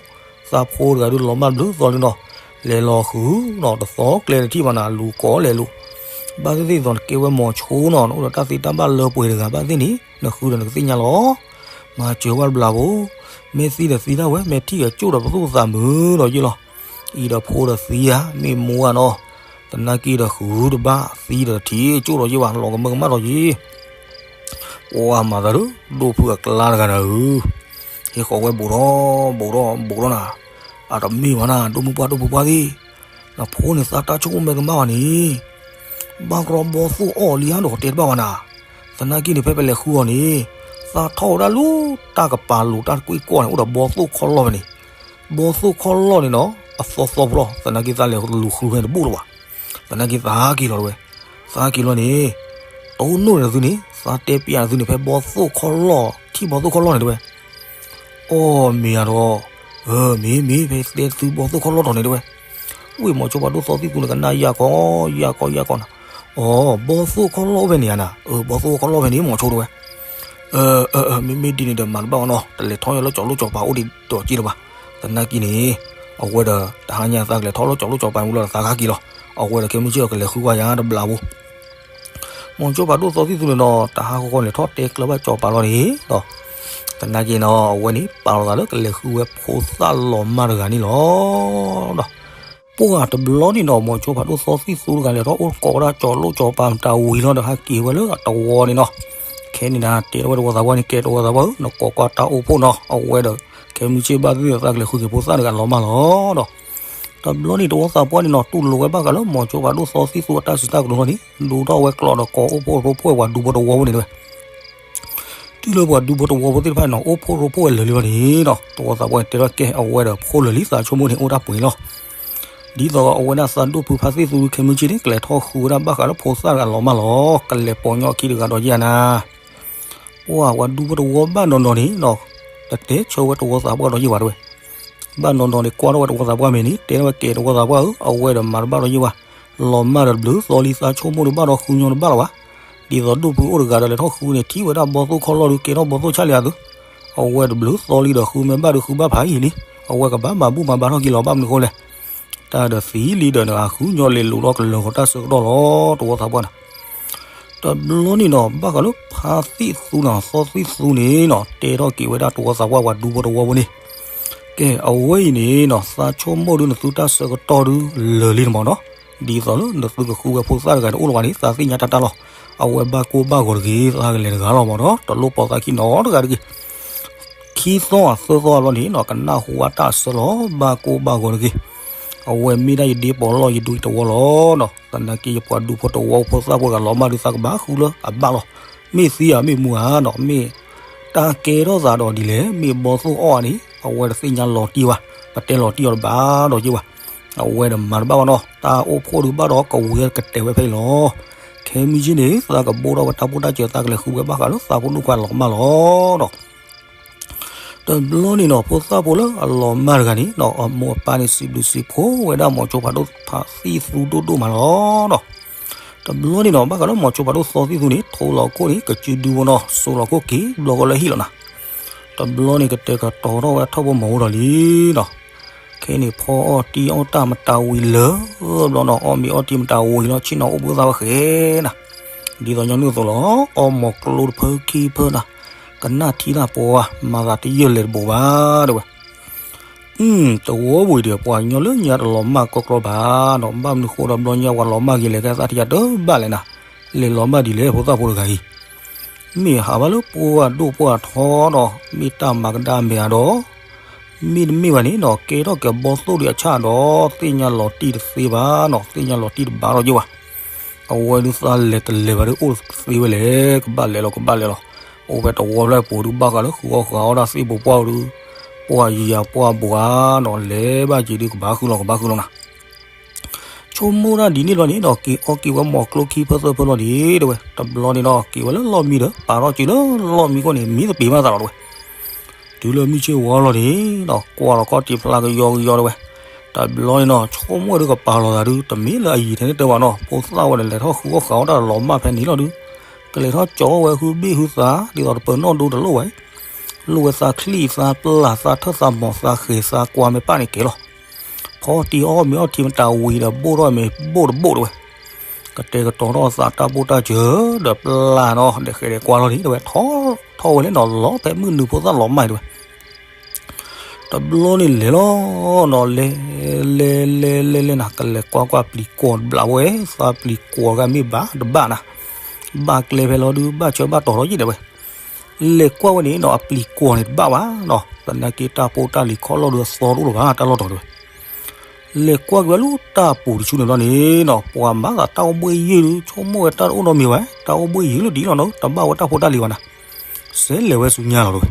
သးဖိတဂၤဒုးလီၤမၢ်ဘျုးသီလံနီၤ, လဲၤလီၤဃုနီၤ, တသီကျဲတထံၣ်ဘၣ်နၤ, လူၤကိးလဲၤလူၤ. ဘၣ်သ့ၣ်သ့ၣ်သိးနကဲဝဲမိၤဆိနီၤ, နအိၣ်ဒီးတၢ်သ့တၢ်ဘၣ်လၢပှဲၤတဂၤဘၣ်သ့ၣ်န့ၣ်, နဃုဒီးနကသ့ၣ်ညါလီၤ. မၤစၢၤကွၢ်တဘျီဖိ, မ့ၢ်သံဒီးသံဒၣ်ဝဲ, မ့ၢ်ထံၣ်ဒီးကၠိၣ်ဒီးပသူၣ်ပသးမုာ်ဒီးယ့ၢ်လီၤ. အံၤဒီးဖိဒီးသံဧါ, မ့ၢ်မိၢ်ဧါနီၤ, သနာ်က့ဒီးဃုတဘၣ်, သံဒီးတထံၣ်ကၠိၣ်ဒီးယ့ၢ်ဘၣ်, လီၤကမၢကမၣ်ဒီးယ့ၢ်. ပှၤမၤသးဒီး ဒိၣ်ဖုအကျါတဂၤနၤဧၢ, ဟ့ၣ်ဃီၤဝဲဘူးထီၣ်, ဘူးထီၣ်, ဘူးထီၣ်နၤ, အတမ့ၢ်ဘၣ်နၤ, ဒိၣ်မုၢ်ပှၢ်ဒိၣ်ဖုပှၢ်သ့ၣ်, နဖိန့ၣ်သးတၢ်ဆိကမိၣ်မဲာ်ကမၣ်ဘၣ်န့ၣ်, ဘၣ်ကရီဘီသိၣ်အီၣ်လံဧါဒီးတဲတဘၣ်ဘၣ်နၤ, သနာ်က့န့ၣ် ဖဲပလဲၤဃုအီၤန့ၣ်, သးထီၣ်ဝဲဒၣ်လၢတၢ်ကပၤလိၤတၢ်တကွံၢ်ကွီၢ်န့ၣ် အိၣ်ဒီးဘီသိၣ်ခီၣ်လီၢ်ဖဲန့ၣ်, ဘီသိၣ်ခီၣ်လီၢ်န့ၣ်နီၤ, အသီသီဖိလီၤ, သနာ်က့သးလဲၤလူၤဃုဖဲန့ၣ်တဘၣ်လၢၤဘၣ်, သနာ်က့သးက့ၤလီၤတဲဝဲ, သးက့ၤလီၤန့ၣ်, တအိၣ်နီၣ်န့ၣ်သုန့ၣ်, သးတဲပျးန့ၣ်သုန့ၣ် ဖဲဘီသိၣ်ခီၣ်လီၢ်, ထံၣ်ဘီသိၣ်ခီၣ်လီၢ်န့ၣ်တဲဝဲ. အီၣ်မ့ၢ်ဧါဒီး, မ့ၢ်မ့ၢ် ဖဲတဲသုဘီသိၣ်ခီၣ်လီၢ်တီၤန့ၣ်တဲဝဲ. ဝံၤမိၤဆိဖးဒိၣ်သီသံၣ်သူန့ၣ် ကနၣ်ယၢ်ကီယၢ်ကီယၢ်ကီနၤ, အီၣ် ဘီသိၣ်ခီၣ်လီၢ်အိၣ်ဖဲန့ၣ်ဧါနၤ, အၢ ဘီသိၣ်ခီၣ်လီၢ်ဖဲန့ၣ် မိၤဆိတဲဝဲ. မ့မ့ၢ်ဒ်န့ၣ်ဒီးမၤတဘၣ်အီၤနီၤ, တလဲၤထီၣ်လၢကၠီၤလိၣ်ကၠီၤပၤအိၣ်ဒံးဒီးက့လၢၤဘၣ်. သနာ်က့န့ၣ်, အဝဲဒီး တဟါညါသးကလဲၤထီၣ်လၢကၠီၤလိၣ်ကၠီၤပၤမူလီၤဒီးသးကဟဲက့ၤလီၤ. အဝဲဒီးခဲမုၢ်ဆ့ၣ်ဒီးကလဲၤဃုကွၢ်ယၤတဘျီဖိ မိၤဆိဖးဒိၣ်သီသံၣ်သူန့ၣ်နီၤ, တဟါဃီဃီန့ၣ် ထီၣ်တဲကျၢၤဘၣ်ကၠီၤပၤလီၤန့ၣ်ဒီး, သနာ်က့နီၤ အဝဲန့ၣ် ပာ်လီၤသးလၢကလဲၤဃုဝဲဖိသၣ်လီၤမၢ်တဂၤန့ၣ်လီၤ. ဒီးပှၤတဘျီန့ၣ်နီၤ မိၤဆိဖးဒိၣ်သီသံၣ်သူတဂၤလဲၤထီၣ်အိၣ်ကိးဝဲဒၣ်ကၠီၤလိၣ်ကၠီၤပၤမတၤဝံၤလီၤဒီး ဟဲက့ၤဝဲလၢအတဝီန့ၣ်နီၤ. ခဲန့ၣ်နၤ တဲထီၣ်ဝဲတဝီသးပှၢ်န့ၣ် ကဲတဝီသးပှၢ်ဧၢ, နကိးကွၢ်တၢ်အိၣ်ဖှိၣ်နီၤ, အဝဲဒီး ခဲမုၢ်ဆ့ၣ်ဘၣ်သ့ၣ်သ့ၣ်သးကလဲၤဃုက့ၤဖိသၣ်တဂၤလီၤမၢ်လီၤဒီး တဘျီန့ၣ်တဝီသးပှၢ်န့ၣ်နီၤ တူၢ်လိာ်ဝဲဘၣ်ဃးလၢမိၤဆိဖးဒိၣ်သီသံၣ်သူအတၢ်စံးတၢ်ကတိၤလီၤန့ၣ် ဒိးထီၣ်ဝဲကျိးဒီးကိးအိၣ်ဖှိၣ်ဖိဖိဝဲပှၤဒူဖိတဝီဖိန့ၣ်တဲဝဲ. က တုၤလၢပှၤဒူဖိတဝီဖိသ့ၣ်တဖၣ်န့ၣ် အိၣ်ဖှိၣ်ရိဖှိၣ်ဝဲလၢာ်လံလီၤန့ၣ်နီၤ, တဝီသးပှၢ်န့ၣ်တဲထီၣ်ကဲ အဝဲဒီးဖှိၣ်လၢာ်လံ သးဆိကမိၣ်န့ၣ် အိၣ်တၢ်ပှဲၤလီၤ. ဒ်သိးအဝဲဒၣ်သးဒိၣ်ဖုဖါသ့ၣ်သူဒုး ခဲမုၢ်ဆ့ၣ်န့ၣ် ကလဲၤထီၣ်ဃုဝဲဒၣ်ဘၣ်ဃးလၢဖိသၣ်တဂၤလီၤမၢ်လီၤ. ကလဲၤပိာ်ညီခံတဂၤဒီးယဲၢ်နၤ ပှၢ်ပှၤဒူဖိတဝီဘၣ်နီၤနီၤန့ၣ်နီၤ, တတဲဆၢဝဲတဝီသးပှၢ်ဒီးယဲၢ်ဘၣ်တဲဝဲ. ဘၣ်နီၤနီၤန့ၣ် ကွၢ်ထီၣ်ဝဲတဝီသးပှၢ်မဲာ်န့ၣ် တဲထီၣ်ဝဲကဲတဝီသးပှၢ်ဧၢ, အဝဲဒီးမၤတဘၣ်ဒီးယဲၢ်ဘၣ်, လီၤမၢ်ဒီးတဘျုးသီလံ သးဆိကမိၣ်တဘၣ်ဒီးဃုညီတဘၣ်လီၤဘၣ်. ဒ်သိးဒိၣ်ဖုအိၣ်တဂၤဒီးလဲၤထီၣ်ဃုန့ၣ် ထံၣ်ဝဲဒၣ်ဘီသိၣ်ခီၣ်လီၢ်ဒုး ကဲထီၣ်ဘီသိၣ်ဆၣ်လံအသု, အဝဲတဘျုးသီလံဒီးဃုမ့ၢ်ဘၣ်ဒုးဃုဘၣ်ဖးယံာ်လံ, အဝဲကဘၣ်မၤဘူၣ်မၤဘါထီၣ်က့ၤလီၤ ဘၣ်မနုၤဃိလဲၣ် တၢ်ဒီးသံလံဒီးနဂၤဃုညီလ့ၤလိာ်ဒီး ကလၢၤဃီၤတၢ်ဆၢကတီၢ်လီၤ တဝီသးပှၢ်န့ၣ်. တဘျီန့ၣ်နီၤ ဘၣ်ဃးလၢဖါသံၣ်သူနီၤ သီသံၣ်သူန့ၣ်နီၤ တဲထီၣ်က့ၤဝဲဒၣ်တဝီသးပှၢ်ပှၤဒူဖိတဝီဖိန့ၣ်, ကဲ အဝဲအံၤန့ၣ်နီၤ သးဆိကမိၣ်ဒုးနသုတၢ်ဆၢကတီၢ်ဒုးလၢာ်လံန့ၣ်မၢ်နီၤ, ဒ်သိးလၢနသုကဃုဝဲဖိသၣ်တဂၤန့ၣ် တအိၣ်လၢၤဘၣ်န့ၣ် သးသ့ၣ်ညါတၢ်တၢ်လီၤ. အဝဲဘၣ်ကိၢ်ဘၣ်ဂီၤတဂ့ၤ သးကလဲၤတဂၤလီၤမၢ်နီၤ, တလိၣ်ပိာ်သးခံနီတဂၤတဂ့ၤ. ခံသီသၢသီဘျီန့ၣ်နီၤ ကနၢ်ဟူဝဲတၢ်အဆၢလီၤ ဘၣ်ကိၢ်ဘၣ်ဂီၤတဂ့ၤ. အဝဲမ့ၢ်ဒၣ်ယဒ့ပိာ်လီၢ်ယဒူယတဝီလီၤနီၤ, သနာ်က့ယပှၤဒူဖိတဝီဖိသၣ်ဖိတဂၤလီၤမၢ်ဒုး သးကဘၣ်ဃုလၢအဘၣ်လီၤ. မ့ၢ်သံဧါ မ့ၢ်မူဧါနီၤ, မ့ၢ်တၢ်ကဲထီၣ်သးဒီးဒ်လဲၣ်, မ့ၢ်ဘီသိၣ်အီၣ်ဧါန့ၣ် အဝဲတသ့ၣ်ညါလီၤတံၢ်ဘၣ်, ပတဲလီၤတံၢ်အီၤတဘၣ်ဒီးယ့ၢ်ဘၣ်. အဝဲဒီးမၤတဘၣ်ဘၣ်နီၤ, တၢ်အိၣ်ဖှိၣ်ဒုးဘၣ်ဒီးကဝံၤကတဲာ်ဝဲဖဲအံၤလီၤ. ခဲမုၢ်ဆ့ၣ်န့ၣ် သးကဘိၣ်ထီၣ်ဝဲတၢ်ဘိၣ်တၢ်စၢၤ သးကလဲၤဃုဝဲဘၣ်ဃးလၢသးဖိဒိၣ်ခွါလီၤမၢ်လီၤနီၤ. တဘျီန့ၣ်နီၤ ဖိသၣ်ဖိလၢအလီၤမၢ်တဂၤန့ၣ်နီၤ အမိၢ်အပၢ်န့ၣ် စံးဘျုးစံးဖှိၣ်ဝဲဒၣ်မိၤဆိဖးဒိၣ်သးသံၣ်သူဒိၣ်ဒိၣ်မးလီၤနီၤ. တဘျီန့ၣ်နီၤ ဘၣ်ဃးလၢမိၤဆိဖးဒိၣ်သီသံၣ်သူန့ၣ် ထိးလီၤခိၣ်န့ၣ် ကစုဒုဖိနီၤ စိာ်လီၤခိၣ်က့ၤဘျီဃီလၢဟံၣ်လီၤနၤ. တဘျီန့ၣ်ကတဲာ်ကတီၤထီၣ်ဝဲထီၣ်ဖိမၤအိၣ်ဒီးလံနီၤ. ခဲန့ၣ်ဖီအီၣ်တံၢ်အီၣ်တၢ်မတၤဝံၤလၢာ်ဘျီနီၤ အီၣ်မ့ၤအီၣ်တံၢ်မတၤဝံၤလီၤ ဆ့ၣ်နီၤအိၣ်ဘှံးသးဝဲဃဲနၤ. ဒ်သိးညီနုၢ်အသိးလီၤ အီၣ်မိၤကျိတဖၢခံဖၢနၤ, ကနၣ်ထံတၢ်ပှၤ မၤသးတယၢၢ်လဲၤတဘိးဘၣ်တဲဝဲ. တဝီဝံၤဒီး ပှၤကညီလၢညါတလီၤမၢ်ကီကီဘၣ်နီၤ, ဘၣ်မနုၤဃိဒီးဘျီညါ ပှၤလီၤမၢ်က့ၤလဲၤကဲသးထံယါတဘၣ်လဲၣ်နၤ, လဲၤလီၤမၢ်ဒ်လဲၣ်ဖိသၣ်ဖိတဂၤအံၤ. မ့ၢ်ဟးဘၣ်လၢပှၢ်ဒိၣ်ပှၢ်ထီနီၤ မ့ၢ်တၢ်မၤကဒါမဲာ်ဧါဒီး မ့တမ့ၢ်ဘၣ်န့ၣ်နီၤ ကဲထီၣ်က့ၤဘီသိၣ်ဒံးအဆၣ်ဒီး သ့ၣ်ညါလီၤတံၢ်တသ့ဘၣ်နီၤ, သ့ၣ်ညါလီၤတံၢ်တဘၣ်ဒီးယ့ၢ်ဘၣ်. အဝဲဒုးသးလဲၤတလဲၤဘၣ်ဒီးအိၣ်သ့ဝဲလဲၣ်, ကဘၣ်လဲၤလီၤ ကဘၣ်လဲၤလီၤ. အိၣ်ဖဲတဝီဖျၢၣ်ပူၤဒုး ဘၣ်ဃးလၢဃုအီၣ်ဃုအီဒၣ်သ့ၣ်ဖိပှၢ်ဒုး ပှၢ်ယံၤယၤပှၢ်ဘိးဧါနီၤ, လဲၤဘၣ်က့ၤဒုးကဘၣ်ဃုလီၤ ကဘၣ်ဃုလီၤနၤ. ဆိကမိၣ်တၢ်ဒ်န့ၣ်ဘျီန့ၣ်နီၤ က့ၤအီၣ်က့ၤဝဲမိၤကျိခံဖၢသၢဖၢလီၤန့ၣ်တဲဝဲ. တဘျီန့ၣ်နီၤ က့ၤဝဲလၢလီၢ်မံဒီး ပာ်ထီၣ်က့ၤလၢလီၢ်မံခိၣ်န့ၣ် မံသပ့ၤမးသးလီၤတဲဝဲ. တုၤလၢမုၢ်ဆ့ၣ်ဝါလီၤန့ၣ်နီၤ ကွၢ်လီၤခီၣ်ထံးဖျါကယီကယီတဲဝဲ. တဘျီန့ၣ်နီၤ ဆိကမိၣ်ဝဲဒုးကပာ်လီၤသးဒုး တမ့ၢ်လၢအယံၤထဲန့ၣ်တဲဘၣ်နီၤ, ဖိသၣ်ဝဲန့ၣ် လဲၤထီၣ်ဃုအီၣ်ဃုအီတၢ်လီၤမၢ်ဖဲန့ၣ်လီၤဒုး ကလဲၤထီၣ်ကၠီဝဲဟုဘ့ၣ်ဟုသး ဒ်သိးတပၢၤနီၣ်ဒိတလိၣ်ဝဲ လိၣ်ဝဲသးချံသးပျၢ်သးထၢၣ်သးမီၤသးဃဲၤသးကွၢ်မ့ၢ်ပၣ်န့ၣ်ကဲလီၤ. ဖီတံၢ်အီၣ်မ့ၤအီထံမတၤဝံၤဒီးဘိၣ်ထီၣ်မ့ၤဘိၣ်တဘိၣ်တဲဝဲ. ကတဲာ်ကတီၤထီၣ်သးတၢ်ဘိၣ်တၢ်စၢၤဒီးပျၢ်နီၤ ဒီးဃဲၤဒီးကွၢ်လီၤန့ၣ်တဲဝဲ ထီၣ်ထီၣ်ဝဲလဲၣ်နီၤ လီၤဖဲမုၢ်နုာ်ဖိသၣ်လီၤမၢ်တဲဝဲ. တဘျီန့ၣ်လဲၤလီၤနီၤ လဲၤ လဲၤ လဲၤ လဲၤ လဲၤနၤ ကလဲၤကွၢ်ကွၢ်ပျံၤကွီၤတဘျီဝဲ သးပျံၤကွီၤတဂၤမ့ၢ်ဘၣ်တဘၣ်နၤ ဘၣ်ကျဲဖဲလီၤဒုး ဘၣ်ဆၢဘၣ်တီၤထီၣ်ယံၤတဲဝဲ. လဲၤကွၢ်ဝဲန့ၣ်နီၤ အပျံၤကွီၤန့ၣ်တဘၣ်ဘၣ်နီၤ သနာ်က့တၢ်ဖိတၢ်လံၤခီၣ်လီၢ်ဒုးအသီတအိၣ်လၢၤဘၣ် တၢ်လီၢ်တီၤတဲဝဲ. လဲၤကွၢ်က့ၤဝဲလၢတၢ်ပူၤတဆူန့ၣ်ဘျီန့ၣ်နီၤ ပှၤမၤသးတၢ်အိၣ်ဘှ့ၣ်ယံၤဒုး ဆိကမိၣ်ဝဲတၢ်တအိၣ်နီတမံၤဘၣ် တၢ်အိၣ်ဘှ့ၣ်ယံၤလၢဒ်လီၤနီၤ တဘၣ်ဝဲတၢ်ဖိတၢ်လံၤဘၣ်နၤ စဲးလဲၤဝဲဆူညါလီၤတဲဝဲ.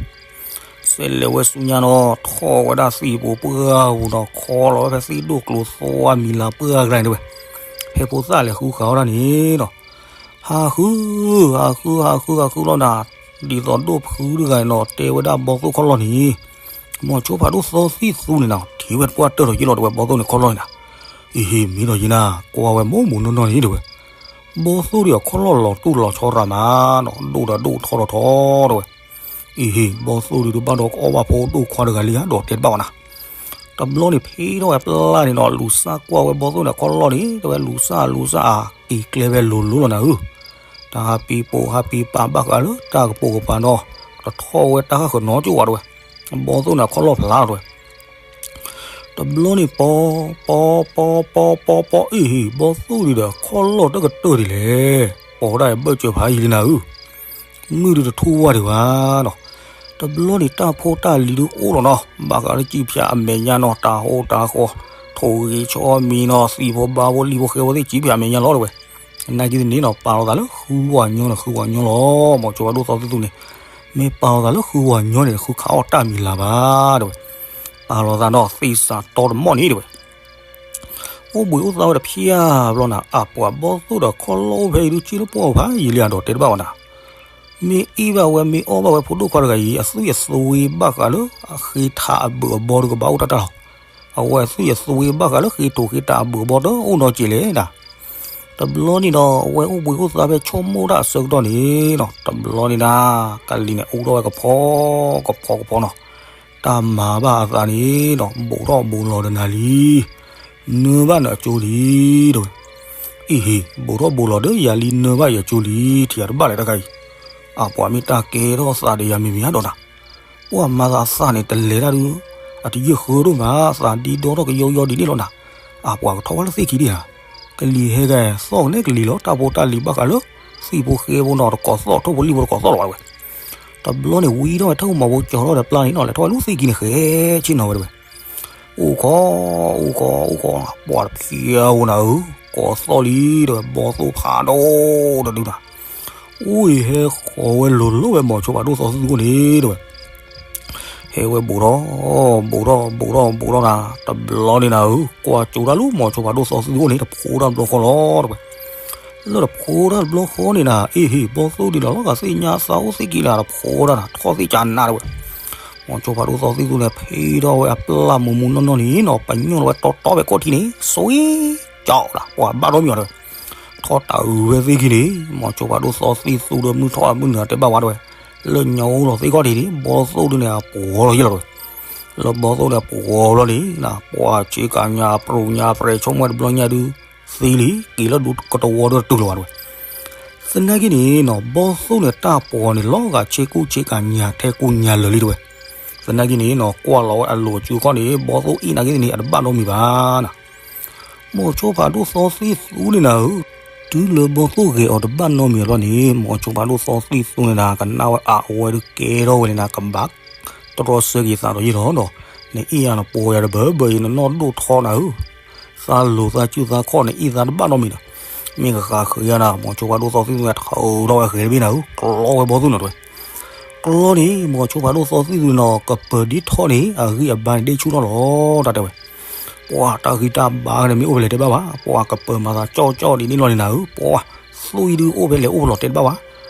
စဲးလဲၤဝဲဆူညါနီၤ ထီၣ်ဝဲဒၣ်သံးပူၤပှၢ်ပူၤနီၤ ခီလီၤဝဲဖဲသ့ၣ်ဒိၣ်ကျိၤသွါမံၤလၤပှၢ်ကျါန့ၣ်တဲဝဲ. ဖဲဖိသၣ်လဲၤဃုဃာ်အီၣ်တၢ်န့ၣ်နီၤ ဟးဃု ဟးဃု ဟးဃု ဟးဃုလီၤနၤ ဒ်သိးဒိၣ်ဖုတဂၤန့ၣ်နီၤ တဲဝဲဒၣ်ဘီသိၣ်ခီၣ်လီၢ်န့ၣ် မိၤဆိဖးဒိၣ်သီသံၣ်သူန့ၣ်နီၤ ထံၣ်ဝဲတပှၢ်တၢၢ်ထီၣ်ယံၤလီၤတဲဝဲ ဘီသိၣ်န့ၣ်ခီၣ်လီၢ်န့ၣ်နၤ အံၤဟ့ၣ်မ့ၢ်ဒီးယံၤနၤ ကွၢ်ဝဲမိၢ်မိၢ်နီၢ်နီၢ်န့ၣ်တဲဝဲ. ဘီသိၣ်ဒုးအခီၣ်လီၢ်လီၤတူၢ်လီၤဆီရၤမးနီၤ ဒိၣ်ဒီးဒိၣ်ထီၣ်ဒီးထီၣ်တဲဝဲ. အံၤဟ့ၣ် ဘီသိၣ်ဒုးတဘၣ်ဒီးကအီၣ်ဘၣ်ဖိဒိၣ်ခွါတဂၤလံဧါ ဒီးတဲတဘၣ်ဘၣ်နၤ. တဘျီန့ၣ်ဖ့ထီၣ်ဝဲပျၢ်န့ၣ်နီၤ လူၤစၢ်ကွၢ်ဝဲဘီသိၣ်န့ၣ်ခီၣ်လီၢ်န့ၣ် တဲဝဲလူၤစၢ်လူၤစၢ်အက့ၤကျဲဖဲလိၤလိၤလီၤနၤဧၢ တၢ်ဟးပံၤပိာ်ဟးပံၤပာ်ဘၣ်ဃးလၢ တၢ်ကပိာ်ကပၤနီၤ တထီၣ်ဝဲတၢ်ဃၣ်ဃၢၤနီၤကၠိဝဲတဲဝဲ. ဘီသိၣ်န့ၣ်ခီၣ်လီၢ်ဖျါလီၤတဲဝဲ. တဘျီန့ၣ် ပီ ပီ ပီ ပီ ပီ ပီ အ့ၣ်ဟ့ၣ် ဘီသိၣ်ဒုးဒီးခီၣ်လီၢ်တကတၢၢ်ဒ်လဲၣ်. ပိာ်ဒၣ်အဘၢၣ်စၢၤဖးယံၤလံနၤဧၢ မုၢ်ဒုးတထူၣ်ဝါဒံးဘၣ်နီၤ. တဘျီန့ၣ်တၢ်ဖိတၢ်လံၤဒုးအိၣ်လီၤနီၤ ဘၣ်ဃးလၢကံၣ်ဖၠးအမဲာ်ညါနီၤ တၢ်ဟိတၢ်ဃီ ထိၣ်ဂ့ၤဆီမံၤနီၤ သံၣ်ဖိဘါဖိလံၣ်ဖိဃဲဖိသ့ၣ်ကံၣ်ဖၠးအမဲာ်ညါလီၤတဲဝဲ. နာ်က့သန့ၣ်နီၤ ပာ်လီၤသးလၢဃုဝဲညီနီၤ ဃုဝဲညီလီၤ မိၤဆိဖးဒိၣ်သီသံၣ်သူန့ၣ်. မ့ၢ်ပာ်လီၤသးလၢဃုဝၤညီန့ၣ် ဃုခးအီၣ်တၢ်မံၤလၢၤဘၣ် တဲဝဲ. ပာ်လီၤသးဒီးသ့ၣ်စးတီတမီၢ်န့ၣ် တဲဝဲ. အိၣ်ဘှံးအိၣ်သါဝဲတဖျၢၣ်ဘျီနၤ အပှၤဘီၣ်သိၣ်ဒီးခီၣ်လီၢ်အိၣ်ဖဲအံၤဒုး ကၠ့လၢပှၢ်ဖးယံာ်လံဧါဒီး တဲတဘၣ်ဝဲနၤ. မ့ၢ်အ့ၣ်ဘၣ်ဝဲ မ့ၢ်အီၣ်ဘၣ်ဝဲ ဖိဒိၣ်ခွါတဂၤအံၤ အသွံၣ်အသွ့ဘၣ်ဃးလၢ အဃ့ထးအဘုးအဘီတကဘၣ်အိၣ်တၢ်တၢ်လီၤ. အဝဲအသွံၣ်အသွ့ဘၣ်ဃးလၢ ဃ့ထိးဃ့တးအဘုးအဘီတအိၣ်နီတစဲးလဲၣ်နၤ. တဘျီန့ၣ်ဒီး အဝဲအိၣ်ဘှံးအိၣ်သါဖဲဆိကမိၣ်တၢ်အဆၢကတီၢ်န့ၣ်ဒီး တဘျီန့ၣ်နၤ ကလံၤန့ၣ် အူထီၣ်ဝဲကဖီကဖီကဖီနီၤ. တၢ်မၤဘၣ်အသးန့ၣ်ဒီး ဘူးထီၣ်ဘူးလီၤဒီးနၤလံ. နၢဘၣ်နၤအကၠိလံ တဲဝဲ. အ့ဟ့ၣ် ဘူးထီၣ်ဘူးလီၤဒီးယၤလံ နၢဘၣ်ယၤကၠိလံ ထံၣ်ယၤတဘၣ်လဲၣ်တခါအံၤ. အပှၤမ့ၢ်တၢ်ကဲထီၣ်သးဒီးယၤမံၤမံၤဧါဒီးနၤ. ပှၤမၤသးအသးန့ၣ် တလဲၤတၢ်ဒုး အတယုၢ်ဃၢဒိၣ်မး သးဒ့ဒီထီၣ်ကယီယီဒ်န့ၣ်လီၤနၤ. အပှၤကထီၣ်ဝဲလၢသ့ၣ်ခံဒံဧါ. ကလံၤဟဲဂၤသီၣ်ကနဲကလံၤလီၤ တၢ်ဖိတၢ်လံၤဘၣ်ဃးလၢ သံၣ်ဖိဃ့ဖိနီၤ တကိးသီၣ် ထိၣ်ဖိလံၣ်ဖိတကိးသီၣ်လီၤဝဲ. တဘျီန့ၣ် ဝံထီၣ်ဝဲထၢၣ်မီၤဖိကၠီၤထီၣ်ဒီးပျၢ်န့ၣ်နီၤ လဲၤထီၣ်ဝဲလၢသ့ၣ်ခံန့ၣ် ဃဲဆ့ၣ်နီၤဝဲတဲဝဲ. အိၣ်ခိး အိၣ်ခိး အိၣ်ခိး ပှၤတဖျၢၣ်ဧိၤနၤဧၢ ကိးသီၣ်လံတဲဝဲ ဘီၣ်သိၣ်ဖးဒိၣ်တဒုနၤ. အိၣ်အံၤဟဲဃီၤဝဲလိၤလိၤဝဲ မိၤဆိဖးဒိၣ်သီသံၣ်သကိးန့ၣ်တဲဝဲ. ဟဲဝဲဘူးထီၣ် ဘူးထီၣ် ဘူးထီၣ် ဘူးထီၣ်နၤ တဘျီန့ၣ်နၤဧၢ ကွၢ်ကၠိတၢ်လၢမိၤဆိဖးဒိၣ်သီသံၣ်သကိးန့ၣ် တဖိတၢ်တဘျီဃီလီၤတဲဝဲ. လၢတဖိတၢ်တဘျီဃီန့ၣ်နၤ အ့ဟ့ၣ် ဘီၣ်သိၣ်ဒ်လီၤလီၤဂာ်သ့ၣ်ညါသးအိၣ်သ့ၣ်က့ၤလၢ တဖိတၢ်နၤ ထီၣ်သ့ၣ်ကနါတဲဝဲ. မိၤဆိဖးဒိၣ်သီသံၣ်သကိးန့ၣ် ဖံးထီၣ်ဝဲအပျၢ်မူးမူးနီၢ်နီၢ်န့ၣ်နီၤ ပညိၣ်လီၤဝဲတီတီဖဲကီၢ်ထံးန့ၣ် စံကၠီလၢ ပှၤဘၣ်ဒီမံၤအီၤတဲဝဲ. ထီၣ်တၢ်အုးဝဲသ့ၣ်ခံန့ၣ် မိၤဆိဖးဒိၣ်သီသံၣ်သကိးဒီးမုၢ်ထီၣ်အမုၢ်နုာ်တဲဘၣ်ဝဲတဲဝဲ. လၢညါအိၣ်လီၤသ့ၣ်ကီၢ်ထံးန့ၣ် ဘီၣ်သိၣ်ဒုန့ၣ် အပှီၤလီၤယဲလီၤတဲဝဲ. လၢဘီၣ်သိၣ်န့ၣ်အပှီၤလီၤန့ၣ် ပှၤဆ့ကၤညါ ပြူၤညါ ပြဲးဆိကမိၣ်တဘျီညါဒုး သံလံ က့ၤလၢဒူကတဝီဒီးတုၤလီၤဘၣ်တဲဝဲ. သနာ်က့န့ၣ်နီၤ ဘီၣ်သိၣ်န့ၣ်တၢ်ပှီၤန့ၣ် လီၤဂာ်ဆ့ကူဆ့ကၤညါထဲကူညါလၢာ်လံတဲဝဲ. သနာ်က့န့ၣ်နီၤ ကွၢ်လီၤဝဲအလိၤအစုခီၣ်န့ၣ် ဘီၣ်သိၣ်အ့ၣ်နာ်က့သ့ၣ်န့ၣ် အတဘၣ်နီတမံၤဘၣ်နၤ. မိၤဆိဖးဒိၣ်သီသံၣ်သူန့ၣ်နၤဧၢ, တုၤလၢဘီၣ်သိၣ်ဂဲၤအီၤတဘၣ်နီတမံၤအဘျီန့ၣ် မိၤဆိဖးဒိၣ်သီသံၣ်သူန့ၣ်နၤ ကနၣ်ဝဲအဝဲဒုးကဲထီၣ်ဝဲန့ၣ်နၤ ကဘၣ်တြီဆၢက့ၤသးဒီးယဲလီၤဒီး နအ့ၣ်ယၤနပှီၤယၤတဘၢဘၢအံၤ နနီၢ်ဒိၣ်ထီနၤဧၢ, သးလိၤသးစုၣ်သးခီၣ်န့ၣ် အ့ၣ်သးတဘၣ်နီတမံၤဒီး မ့ၢ်ကဃးဃုာ်ယၤနၤ မိၤဆိဖးဒိၣ်သီသံၣ်သူန့ၣ် ထုးထီၣ်ဝဲဃဲၤတဘ့ၣ်နၤဧၢ, ကျီဝဲဘီၣ်သိၣ်န့ၣ်တဲဝဲ. ကျီန့ၣ် မိၤဆိဖးဒိၣ်သီသံၣ်သူန့ၣ်နီၤ ကပၢၤဒ်ထီၣ်န့ၣ် အဂံၢ်အဘါန့ၣ်ဒ့ဆူၣ်ထီၣ်လီၤ တၢ်တဲဝဲ. ပှၤတၢ်ဂံၢ်တၢ်ဘါန့ၣ်မ့ၢ်အိၣ်ဖဲလဲၣ်တဲဘၣ်ဘၣ်, ပှၤကပၢၤမၤသးကၠီကၠီဒ်န့ၣ်လီၤန့ၣ်နၤဧၢ, ပှၤသွံၣ်ဒုးအိၣ်ဖဲလဲၣ်အိၣ်ဖဲလဲၣ်တဲတဘၣ်ဘၣ်.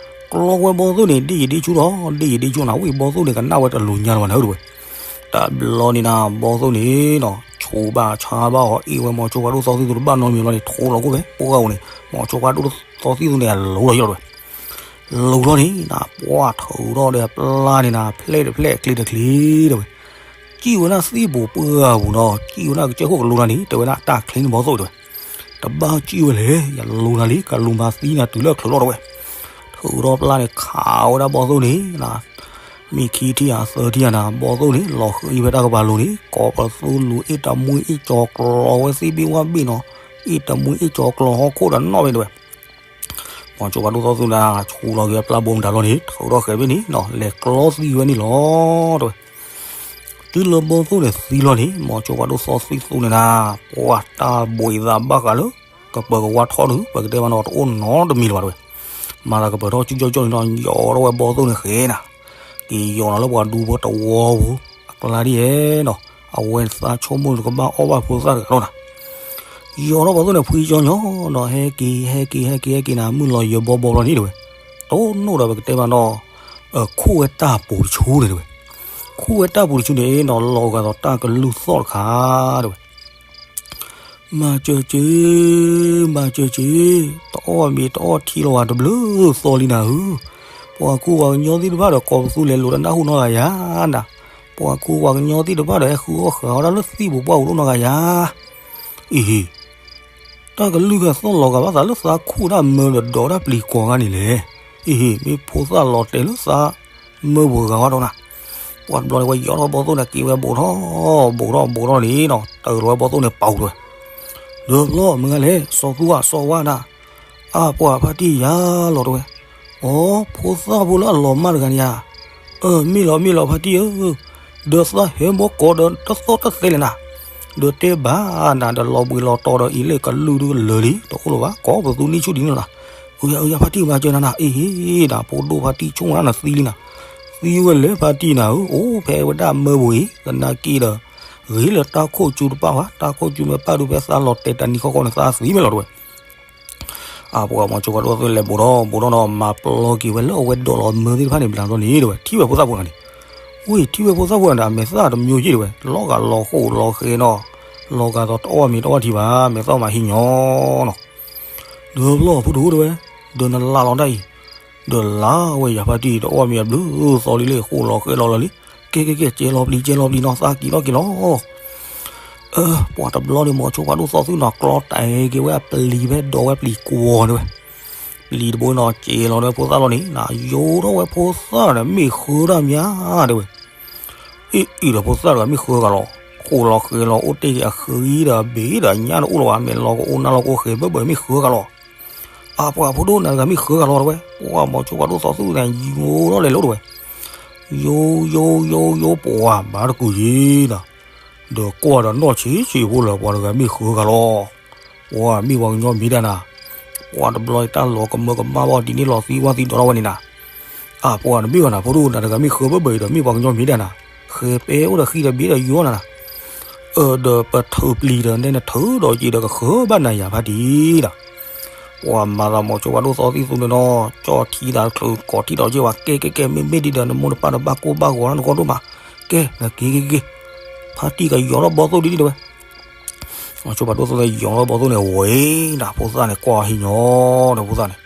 ကျီဝဲဘီၣ်သိၣ်န့ၣ် ဒ့ၣ်ယံၤဒ့ဆူၣ်ထီၣ် ဒ့ၣ်ယံၤဒ့ဆူၣ်နၤ ဝံၣ်ဘီၣ်သိၣ်န့ၣ် ကနၣ်ဝဲတလိၤညါလီၤဘၣ်နၤဧၢတဲဝဲ. တဘျီန့ၣ်နၤ ဘီၣ်သိၣ်န့ၣ်နီၤ ဆူးဘၣ်ဆါဘၣ်အီၤ အ့ၣ်ဝဲမိၤဆိဖးဒိၣ်သီသံၣ်သူတဘၣ်နီတမံၤဘျီန့ၣ် ထိလီၤကိၣ်ဖဲပှၢ်ပူၤန့ၣ် မိၤဆိဖးဒိၣ်သီသံၣ်သူန့ၣ် အလိၤလီၤယဲလီၤတဲဝဲ. လိၤလီၤန့ၣ်နၤ ပှၤထုးထီၣ်ဒီးအပျၢ်န့ၣ်နၤ ဖျဲၣ်တဖျဲၣ်ချ့တချ့တဲဝဲ. စံၣ်ဝဲဒၣ်သံၣ်ပူၤပှၢ်ပူၤဒီး စံၣ်ဝဲဒၣ်ကစၢၢ်ခိၣ်ကလိနၤန့ၣ် တဲဝဲဒၣ်တၢ်ချ့န့ၣ်ဘီၣ်သိၣ်တဲဝဲ. တဘၣ်စံၣ်ဝဲလဲၣ် ယလိၤနၤလံ ကလူၤမၤသံနၤတုၤလၢအချုးလီၤတဲဝဲ. ထုးထီၣ်ပျၢ်န့ၣ် ခးဝဲဒၣ်ဘီၣ်သိၣ်န့ၣ်နၤ မ့ၢ်ခံထံၣ်ဧါသၢထံၣ်ဧါနၤ ဘီၣ်သိၣ်န့ၣ် လီၤဃံဖဲတၢ်ကပၤလိၤန့ၣ် ကိးပသူလူၤ အ့ၣ်တမှံအ့ၣ်ကၠီကျီဝဲသ့ၣ်ဘ့ၣ်ဝၣ်ဘ့ၣ်နီၤ အ့ၣ်တမှံအ့ၣ်ကၠီကျီဟီၣ်ခိၣ်ဒီးနီၣ်ဘ့ၣ်တဲဝဲ. မိၤဆိဖးဒိၣ်သီသံၣ်သူန့ၣ် ဆူးလီၤက့ၤအပျၢ်ဘိမတၤလီၤန့ၣ် ထုးထီၣ်ဃဲၤတဘ့ၣ်န့ၣ်နီၤ လဲၤကျီသံဝဲန့ၣ်လီၤတဲဝဲ. တုၤလၢဘီၣ်သိၣ်န့ၣ်သံလီၤန့ၣ် မိၤဆိဖးဒိၣ်သီသံၣ်သူန့ၣ်နၤ ပှၤတၢ်ဘှံးသးဘၣ်ဃးလၢ ကပၢၤကဝါထီၣ်ဒုး ပကတဲမးနီၤ တအိၣ်နီတမံၤလၢၤဘၣ်တဲဝဲ. မၤသးကပၢၤထီၣ်ကၠူကၠီကၠီန့ၣ်နီၤ ယီၤထီၣ်ဝဲဘီၣ်သိၣ်န့ၣ်ဃဲၤနၤ က့ၤယီၤနၤလၢပှၤဒူဖိတဝီပူၤ အကျါဒ်ယဲနီၤ အဝဲန့ၣ်သးဆိကမိၣ်တကဘၣ်အီၣ်ဘၣ်ဖိသၣ်တဂၤလီၤနၤ. ယီၤထီၣ်ဘီၣ်သိၣ်န့ၣ် ဖှံကၠီညီဒီး ဟဲက့ၤ ဟဲက့ၤ ဟဲက့ၤ ဟဲက့ၤနၤ မုၢ်လီၤယၢၤဘီဘီဘျီန့ၣ်တဲဝဲ. တအိၣ်နီၣ်ဒီးပကတဲမးနီၤ ခူၣ်ဝဲတၢ်ပူၤတဆူန့ၣ်တဲဝဲ. ခူၣ်ဝဲတၢ်ပူၤတဆူန့ၣ်နီၤ လီၤဂာ်ဒီးတၢ်ကလုၢ်သီၣ်တခါတဲဝဲ. မၤစၢၤက့ၤ, မၤစၢၤက့ၤ, တအီၣ်မ့ၤတအီၣ်ထံလီၤဝဲတဘျုးသီလံနၤဧၢ. ပှၤခူပှၤကညီသ့ၣ်တဖၣ်ဒီး ကိးပသူလဲၤလိာ်တနၢ်ဟူနီတဂၤယၤနၤ. ပှၤခူပှၤကညီသ့ၣ်တဖၣ်ဒီး ဟဲဃုအီၣ်ဃုအီတၢ်လၢသံၣ်ပူၤပှၢ်ပူၤနီတဂၤယၤ. အ့ဟ့ၣ် တၢ်ကလုၢ်ဂၤသီၣ်လီၤဂာ်ဘၣ်သးလၢသးခူၣ်တၢ်မၢဒီးဒီးတၢ်ပျံၤကွီၤဂၤန့ၣ်လဲၣ်. အ့ဟ့ၣ် မ့ၢ်ဖိသၣ်လီၤတဲာ်လၢသးမၢပှၤဂၤဝဲဒီးနၤ. ပှၤတဘျီန့ၣ်ဝဲယီၤထီၣ်ဘီၣ်သိၣ်န့ၣ် က့ၤဝဲဘူးထီၣ် ဘူးထီၣ် ဘူးထီၣ်န့ၣ်နီၤ တၢ်လီၤဝဲဘီၣ်သိၣ်န့ၣ်ပာ်ဝဲ ဒီးဘျီမ့ၢ်ဂၤလဲၣ် စီၤသူဧါ စီၤဝါနၤ အါပှၤဖါတံၢ်ယၤလီၤတဲဝဲ. အိ ဖိသၣ်ဖိလၢအလီၤမၢ်တဂၤန့ၣ်ဧါ. အၢ မ့ၢ်လီၤ မ့ၢ်လီၤဖါတံၢ်ဧၢ, ဒီးသးဟဲဘီကီးဒီးတသီၣ်တသဲလဲၣ်နၤ. ဒီးတဲဘၣ်နၤ ဒီးလီၤဘှံးလီၤတီၤဒီးအံၤလၢကလုၢ်ဒုးလၢာ်လံ တအိၣ်လၢၤဘၣ် ကိးပသူနံၣ်ဆူၣ်ဒ်န့ၣ်လီၤနၤ. အၢ ယၤ အၢ ယၤဖါတံၢ်မၤစၢၤနၤနၤ အ့ဟ့ၣ် နၤ ဖိဒိၣ်ဖါတံၢ်ဆိကမိၣ်နၤနသံလံနၤ. သံဝဲလဲၤဖါတံၢ်နၤဧၢ, အိၣ်ဖဲဝဲဒၣ်မၢပူၤအံၤ သနာ်က့ဒီး ဂ့ၤလၢတၢ်ခိၣ်ကၠူတပၣ်ဘၣ်, တၢ်ခိၣ်ကၠူမ့ၢ်ပၣ်ဒုးဖဲသးလီၤတဲာ်တနံၤဃီဃီန့ၣ် သးသံမဲာ်လီၤတဝဲ. အပှၤမီၤစိၤပှၤဒိၣ်သီသံလဲၤဘူးထီၣ်ဘူးထီၣ်နီၤ မၤပျီက့ၤဝဲလၢအဝဲဒိးလီၤမၢသ့ၣ်တဖၣ်န့ၣ် ဘျးထီၣ်န့ၣ်တဝဲ ထံၣ်ဝဲဖိသၣ်ဖိဂၤန့ၣ်, ဝ့ၢ်ထံၣ်ဝဲဖိသၣ်ဖိဂၤန့ၣ် အမဲာ်သၣ်တမံၤယ့ၢ်တဝဲ လီၤဂာ်လီၤဃိးလီၤဃဲနီၤ, လီၤဂာ်ဒီးတအီၣ်မ့ၤတအီၣ်ထံဘၣ် မဲာ်သၣ်မၤဟံးညီနီၤ ဒီးဖျီၣ်ဖိဒိၣ်တဝဲ, ဒီးနလါလီၤတၢ်အံၤ, ဒီးလါဝဲယၤဖါတံၢ် တအီၣ်မ့ၤအဘျုးသီလံလံ ဃိးလီၤဃဲလီၤလီၤလံ, ကဲကဲကဲ ကဲလီၤပျံၤ ကဲလီၤပျံၤနီၤ သးက့ၤထီၣ်က့ၤလီၤ. အၢ ပှၤတဘျီန့ၣ် မီၤစိၤပှၤဒိၣ်သီသံနီၤ ကျီတဲာ်က့ၤဝဲအပျံၤဖဲ ဒီးဝဲပျံၤကွီၤတဝဲ, ပျံၤတဘိနီၤ က့ၤလီၤဒီးဖိသၣ်လီၤန့ၣ် နယိထီၣ်ဝဲဖိသၣ်ဒီးမ့ၢ်ဃၢတၢ်မးတဝဲ အ့ၣ်အံၤဒီးဖိသၣ်တဂၤမ့ၢ်ဃၢဂၤလီၤ, ဃိးလီၤဃဲလီၤ အိၣ်တ့ၢ်က့ၤအဃံဒီးအဘ့ၣ်ဒီးအညၣ်တအိၣ်လီၤဘၣ် မဲာ်လီၤကအိၣ်နါလီၤကအိၣ်ဃဲဘၢဘၢမ့ၢ်ဃၢဂၤလီၤ. အပှၤဖိဒိၣ်နၤတဂၤမ့ၢ်ဃၢဂၤလီၤတဝဲ, ပှၤမီၤစိၤပှၤဒိၣ်သီသံန့ၣ် ယိထီၣ်လဲၤလိၤတဝဲ, ယိယိယိယိ ပှၤဘၣ်တကူာ်ယံၤနီၤ, ဒီးကွၢ်ဒီးနီၢ်ဆံးဆံးဖိလၢပှၤတဂၤမ့ၢ်ဃၢဂၤလီၤ. ပှၤမ့ၢ်ပှၤကညီမ့ၢ်ဒၣ်နၤ, ပှၤတဘျီတၢ်လီၤကမၢကမၣ်ဘၣ်ဒ်န့ၣ်လီၤသံဝဲသံဒီးထီၣ်ဝဲန့ၣ်နၤ, အပှၤနမ့ၢ်ဘၣ်နၤ ဖိဒိၣ်နၤတဂၤမ့ၢ်ဃၢဘၢဘၢအံၤဒီးမ့ၢ်ပှၤကညီမ့ၢ်ဒၣ်နၤ, ဃဲပဲအိၣ်ဒီးဃံဒီးဘ့ၣ်ဒီးယိနီၤနၤ, အၢ ဒီးပထုးပျံၤဒီးနဲနထုးဒီးက့ၤဒီးကဃၢဘၣ်နၤယၤဖါတံၢ်ဒီး ပှၤမၤသးမီၤစိၤပှၤဒိၣ်သီသံသူန့ၣ်နီၤ ကၠီထံသးတချုးကိးထံဒီးက့ၤဝဲ ကဲကဲကဲမ့မ့ၢ်ဒ်ဒီးနမိၢ်နပၢ်ဒီးဘၣ်ကိၢ်ဘၣ်ဂီၤလၢနဂီၢ်ဒိၣ်မး, ကဲ နက့ၤက့ၤက့ၤ, ဖါတံၢ်ကယီၤထီၣ်ဘီသိၣ်ဒ်န့ၣ်တဝဲ မီၤစိၤပှၤဒိၣ်သီသံယီၤထီၣ်ဘီသိၣ်န့ၣ်ဝဲ, နဖိသၣ်န့ၣ်ကွၢ်ဟံးညီဒီးဖိသၣ်န့ၣ်,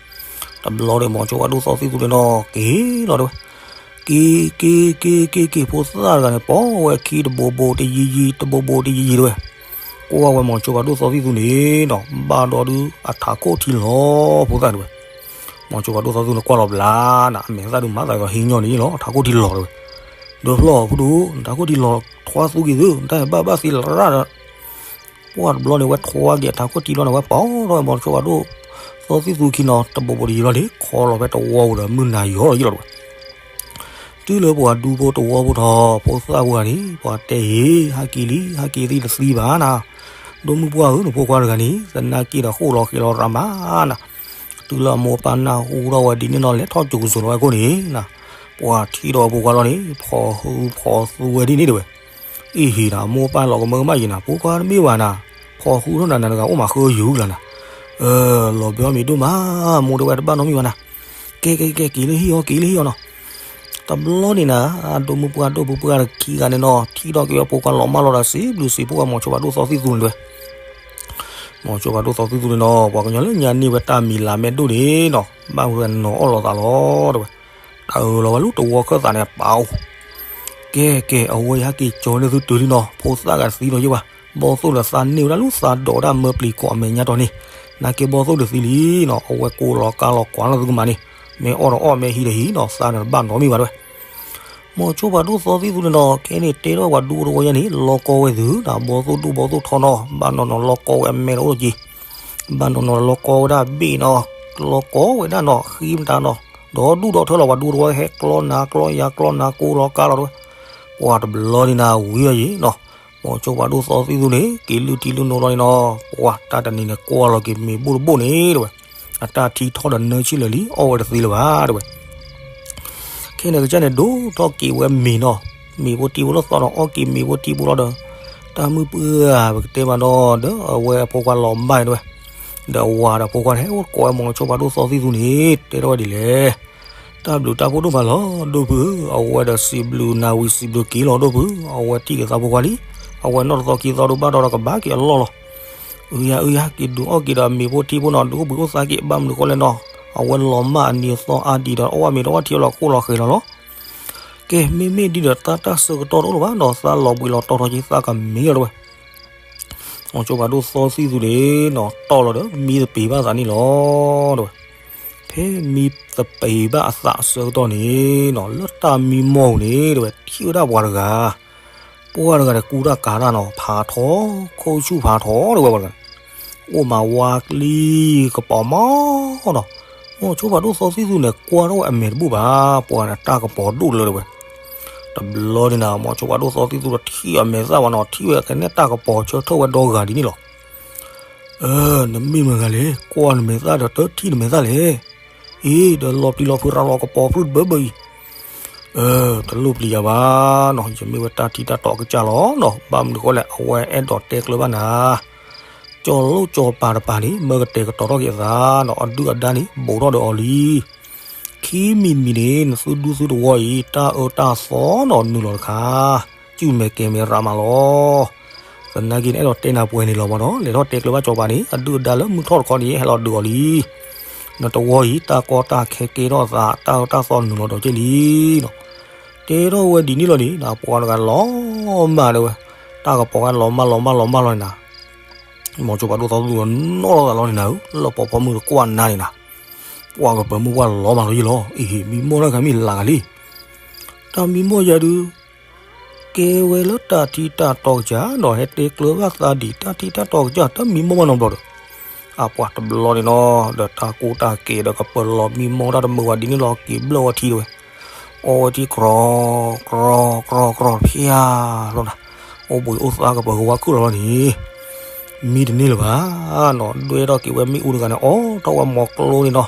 တဘျီဒီးမီၤစိၤပှၤဒိၣ်သီသံသူန့ၣ်နီၤ က့ၤလီၤတဝဲ, က့ၤက့ၤက့ၤက့ၤက့ၤ ဖိသၣ်တဂၤန့ၣ် ပိာ်ဝဲခံတဘိဘိတယံၤယံၤ တဘိဘိတယံၤယံၤတဝဲ, ကွၢ်ဝဲမီၤစိၤပှၤဒိၣ်သီသံသူန့ၣ်နီၤ ဘၣ်ဒီးဒုးအထးခိၣ်ထံလီၤဖိသၣ်တဝဲ, မီၤစိၤပှၤဒိၣ်သီသံသူန့ၣ်ကွၢ်လီၤဘျါနၤ အမဲာ်သၣ်ဒုးမၤသးဒီးဟံးညီန့ၣ်လီၤ ထးခိၣ်ထံလီၤတဝဲ, ဒီးဖျီၣ်ဖိဒိၣ် ထးခိၣ်ထံလီၤ ထွါသူက့ၤသု တၢ်ဘၣ်ဘၣ်သ့လရၣ်ဒီး ပှၢ်တဘျီန့ၣ် ဝဲထွါက့ၤအထးခိၣ်ထံလီၤန့ၣ် ဝဲပိာ်ထီၣ်ဝဲမီၤစိၤပှၤဒိၣ်သီသံသူခံနီၤ တဘိဘိတယံၤလီၤလံ ခီလီၤဖဲတဝီပူၤဒီးမုၢ်နၤယီၤလီၤယံၤလီၤတဝဲ, တုၤလၢပှၤဒူဖိတဝီဖိထီၣ် ဖိသၣ်ဖိဂၤန့ၣ် ပှၤတဲအံၤ ဟဲက့ၤလံ ဟဲက့ၤသံတသံဘၣ်နၤ, ဒိၣ်မုၢ်ပှၢ်ဧၢ နဖိခွါတဂၤန့ၣ် သနာ်က့ဒီးဃိၣ်လီၤဃဲၤလီၤရၤမးနၤ, တုၤလၢအမိၢ်အပၢ်နၢ်ဟူထီၣ်ဝဲဒ်န့ၣ်နီၤ လဲၤထီၣ်စိၤကစိၤလီၤဝဲခိၣ်န့ၣ်နၤ, ပှၤထံၣ်ဒီးဖိခွါလီၤန့ၣ် ဖီၣ်ဟုဖီၣ်သူဝဲဒ်န့ၣ်တဝဲ အ့ၣ်ဟ့ၣ်နၤ မိၢ်ပၢ်လီၤကမၢကမၣ်ယံၤနၤ ဖိခွါတမ့ၢ်ဘၣ်နၤ, ဖီၣ်ဃူထီၣ်နၤ နတဂၤအိၣ်မးဃၢယူၤလီၤနၤ, လီၤဘၢအီၣ်မ့ၤဒိၣ်မး, မိၢ်တဲဝဲတဘၣ်နီတမံၤဘၣ်နၤ, ကဲကဲကဲ က့ၤလၢဟံၣ်အီၤ က့ၤလၢဟံၣ်အီၤနီၤ, တဘျီန့ၣ်နၤ ဒိၣ်မုၢ်ပှၢ်ဒိၣ်ပှၢ်ပှၢ်တခံဂၤန့ၣ်နီၤ ထံၣ်ထီၣ်က့ၤဝဲဖိခွါလီၤမၢ်လီၤဒီး စံးဘျုးစံးဖှိၣ်ဝဲ မိၤစိဖးဒိၣ်သီသံၣ်သူန့ၣ်တဲဝဲ မိၤစိဖးဒိၣ်သီသံၣ်သူန့ၣ်နီၤ ပှၤကညီလၢညါန့ၢ်ဝဲတၢ်မံၤလၤမဲာ်ဒိၣ်န့ၣ်နီၤ ဘၣ်ဝဲနီၤအီၣ်လီၤသးလီၤတဲဝဲ, တၢ်အၢၣ်လီၤဝဲလၢတဝီခၢၣ်သးန့ၣ်ပာ်အိၣ်, ကဲကဲ အဝဲယဟဲက့ၤကၠီန့ၢ်သုတုၤလံနီၤ ဖိသၣ်ဂၤတသံနီၤယဲဘၣ်, ဘီၣ်သိၣ်ဒီးသးန့ၢ်ဝဲဒၣ်လၢသးဒိးဝဲဒၣ်မၢပျံၤကိးအမဲာ်ညါတီၤန့ၣ်, နာ်က့ဘီၣ်သိၣ်တသံလံနီၤ အဝဲကိးလီၤကါလီၤကွၢ်လီၤသုကမၤန့ၣ်, မ့ၢ်အီၣ်ဒီးအီၣ် မ့ၢ်ဟံးဒီးဟံးနီၤ သးန့ၣ်တဘၣ်နီတမံၤဘၣ်တဲဝဲ မိၤစိဖးဒိၣ်သီသံၣ်သူန့ၣ်နီၤ ခဲန့ၣ်တဲထီၣ်ပှၤဒူဖိတဝီယဲန့ၣ် လီၤကီဝဲသုနီၤ ဘီၣ်သိၣ်ဒိၣ်ဘီၣ်သိၣ်ထီနီၤ ဘၣ်နီၤနီၤလီၤကီဝဲအမဲာ်တအိၣ်လၢၤက့ၤ, ဘၣ်နီၤနီၤလီၤကီဝဲဒၣ်ဘ့ၣ်နီၤ, လီၤကီဝဲဒၣ်နီၤ ဃံမတၤနီၤ, ဒီးဒူၣ်ဒီးထၢလီၤ ပှၤဒူတဝီဟဲကျီနၤကျီယၤကျီနၤကိးလီၤကါလီၤတဲဝဲ, ပှၤတဘျီန့ၣ်နၤဝံၤအီၤယံၤနီၤ, မိၤစိဖးဒိၣ်သီသံၣ်သူန့ၣ် က့ၤလုၢ်ထံလုၢ်နိလီၤန့ၣ်နီၤ ပှၤတၢ်တနံၤန့ၣ်ကွၢ်လီၤက့ၤမ့ၤဘိၣ်တဘိၣ်န့ၣ်တဲဝဲ အတၢ်ထံထီၣ်ဒီးနၢဆံၣ်လၢာ်လံ အီၣ်ဝဲတသ့လၢၤဘၣ်တဲဝဲ, ခဲန့ၣ်ကစၢ်န့ၣ် ဒိၣ်ထီၣ်က့ၤဝဲမ့ၤနီၤ, မ့ၤဖိထံဖိလီၤသီဒီး အီၣ်က့ၤမ့ၤဖိထံဖိလီၤဒီး, တၢ်မုၢ်ပှၢ်ဧါ ပကတဲမးနီၤ ဒီးအဝဲအဖိခွါလီၤမၢ်တဲဝဲ, ဒီးအဝၤဒီးဖိခွါန့ၣ် ဟဲအိၣ်ကိးဝဲမိၤစိဖးဒိၣ်သီသံၣ်သူန့ၣ် တဲထီၣ်ဝဲဒ်လဲၣ်, တၢ်ဘျုးတၢ်ဖှိၣ်ဒိၣ်မးလီၤ ဒိၣ်ဖု, အဝဲဒီးစံးဘျုးနၤဝံၤစံးဘျုးက့ၤလီၤ ဒိၣ်ဖု, အဝဲထံၣ်က့ၤသးဖိခွါလံ, အဝဲနီၢ်တသီခံသီဒိၣ်ဘၣ်ဒီးကဘၣ်က့ၤအလီၢ်လီၤ အုယၤအုယၤ က့ၤဒုးအီၣ်က့ၤဒီးမ့ၤဖိထံဖိနီၤ ဒုးအိၣ်ဘှံးအိၣ်သါက့ၤဘၣ်မနုၤဃိလဲၣ်နီၤ, အဝဲလီၤမၢ်အနံၤအသီအါဒံးဒီး အီၣ်ဝဲမ့ၤဒီးအီၣ်ထံလီၤခိၣ်လီၤဃဲၤလီၤလီၤ. ကဲ မ့မ့ၢ်ဒ်ဒီးတၢ်တၢ်ဆၢကတီၢ်တအိၣ်လၢၤဘၣ်နီၤ သးလီၤဘှံးလီၤတီၤထီက့ၤသးကမ့ၤလီၤတဲဝဲ, မိၤစိဖးဒိၣ်သီသံၣ်သူန့ၣ်နီၤ တီၢ်လီၤဒီး မံသပ့ၤဘၣ်သးန့ၣ်လီၤတဲဝဲ, ဖဲမံသပ့ၤဘၣ်အသးအဆၢကတီၢ်န့ၣ်နီၤ လၢတၢ်မံမီၢ်ပူၤန့ၣ်တဲဝဲ ထံၣ်ဝဲဒၣ်ပှၤတဂၤ ပှၤတဂၤန့ၣ် ကူတၢ်ကၤတၢ်နီၤ ဖးထီ ခိၣ်ဆူၣ်ဖးထီတဲဝဲပှၤတဂၤန့ၣ်, အိၣ်မးဝါကျံကပီၤမီၤနီၤ, မိၤစိဖးဒိၣ်သီသံၣ်သူန့ၣ် ကွၢ်ထီၣ်ဝဲအမဲာ်တဘူၣ်ဘၣ် ပှၤန့ၣ်တၢ်ကပီၤဒိၣ်လၢတဲဝဲ, တဘျီန့ၣ်နၤ မိၤစိဖးဒိၣ်သီသံၣ်သူဒီးထံၣ်အမဲာ်သၣ်ဝဲနီၤ ထံၣ်ဝဲကနဲၣ်တၢ်ကပီၤဆၢထၢၣ်ဝဲဒီဂၤဒ်န့ၣ်လီၤ. အၢ နမ့ၢ်မတၤတဂၤလဲၣ် ကွၢ်နမဲာ်သၣ်ဒီးတထံၣ်နမဲာ်သၣ်လဲၣ်, အ့ ဒီးလီၤပျံၤလီၤဖုးရၤလီၤကပီၤဖုးတဘၢဘၢအံၤ, အၢ တလိၣ်ပျံၤယၤဘၣ်နီၤ, ယမ့ၢ်ဝဲတၢ်ထံတၢ်တီကစၢ်လီၤနီၤ. ဘၣ်မနုၤဃိလဲၣ် အဝဲအဲၣ်ဒိးတဲကျၢၤဘၣ်နၤ, ကၠီၤလိၣ်ကၠီၤပၤတပၤန့ၣ် မၢကတဲာ်ကတီၤထီၣ်က့ၤအသးနီၤ, အဒုၣ်အဒါန့ၣ် ဘူးထီၣ်ဒီးအီၤလံ. ခံမံၤတမံၤန့ၣ် နသုဒူသုတဝီအံၤ တၢ်အၢတၢ်သီနီၤ နုာ်လီၤတခါ, စုၣ်မဲာ်ကဲၤမဲာ်ရးမးလီၤ. သနာ်က့န့ၣ် အဲၣ်ဒိးတဲနၤပှဲၤန့ၣ်လီၤမးနီၤ, လဲၤထီၣ်တဲကျၢၤဘၣ်ကၠီၤပၤန့ၣ် အဒုၣ်အဒါလၢမုၢ်ထီၣ်တခီန့ၣ် ဟဲလီၤဒုးအီၤလံ. နတဝီအံၤ တၢ်ကီတၢ်ခဲကဲထီၣ်အသး တၢ်အၢတၢ်သီနုာ်လီၤဒီးက့လံနီၤ. တဲထီၣ်ဝဲဒ်န့ၣ်လီၤန့ၣ် ပှၤတဂၤလီၤမၢ်တဲဝဲ, တၢ်ကပီၤဂၤလီၤမၢ်လီၤမၢ်လီၤမၢ်လီၤန့ၣ်နၤ, မီၤကၠိဖးဒိၣ်သီသူနီၣ်လီၤသးလီၤန့ၣ်နၤဧၢ, လၢပီၤဖီမုၢ်တကွၢ်နၤန့ၣ်နၤ, ပှၤကပၢၤမုၢ်ပှၢ်လီၤမးလီၤယ့လီၤ. အ့ဟ့ၣ် မံမီၢ်တၢ်ဂၤမ့ၢ်လၢ်ဂၤလံ. တၢ်မံမီၢ်ယၤဒုး ကဲဝဲလၢတၢ်ထံတၢ်တီကစၢ်နီၤ, ဟဲတဲကျၢၤဘၣ်သးဒ်တၢ်ထံတၢ်တီကစၢ် တၢ်မံမီၢ်မးနီတဘျီဒီး, အပှၤတဘျီန့ၣ်နီၤ ဒီးတၢ်ကိၢ်တၢ်ကဲၤဒီးကပၢၤလီၤမံမီၢ်တၢ်တမုာ်ဝဲဒ်န့ၣ်လီၤ က့ၤဘျၢၣ်ဝဲထံတဲဝဲ, အီဝဲထံကြီ ကြီ ကြီ ကြီ ဖၠၣ်လီၤနၤ, အိၣ်ဘှံးအိၣ်သါကပၢၤကဝါခုၣ်လီၤလီၤန့ၣ် မံတန့ၢ်လၢၤဘၣ်နီၤ. ဒွဲၣ်ထီၣ်က့ၤဝဲမ့ၣ်အူတဂၤန့ၣ် အိးထီၣ်ဝဲမီၤကျိန့ၣ်နီၤ.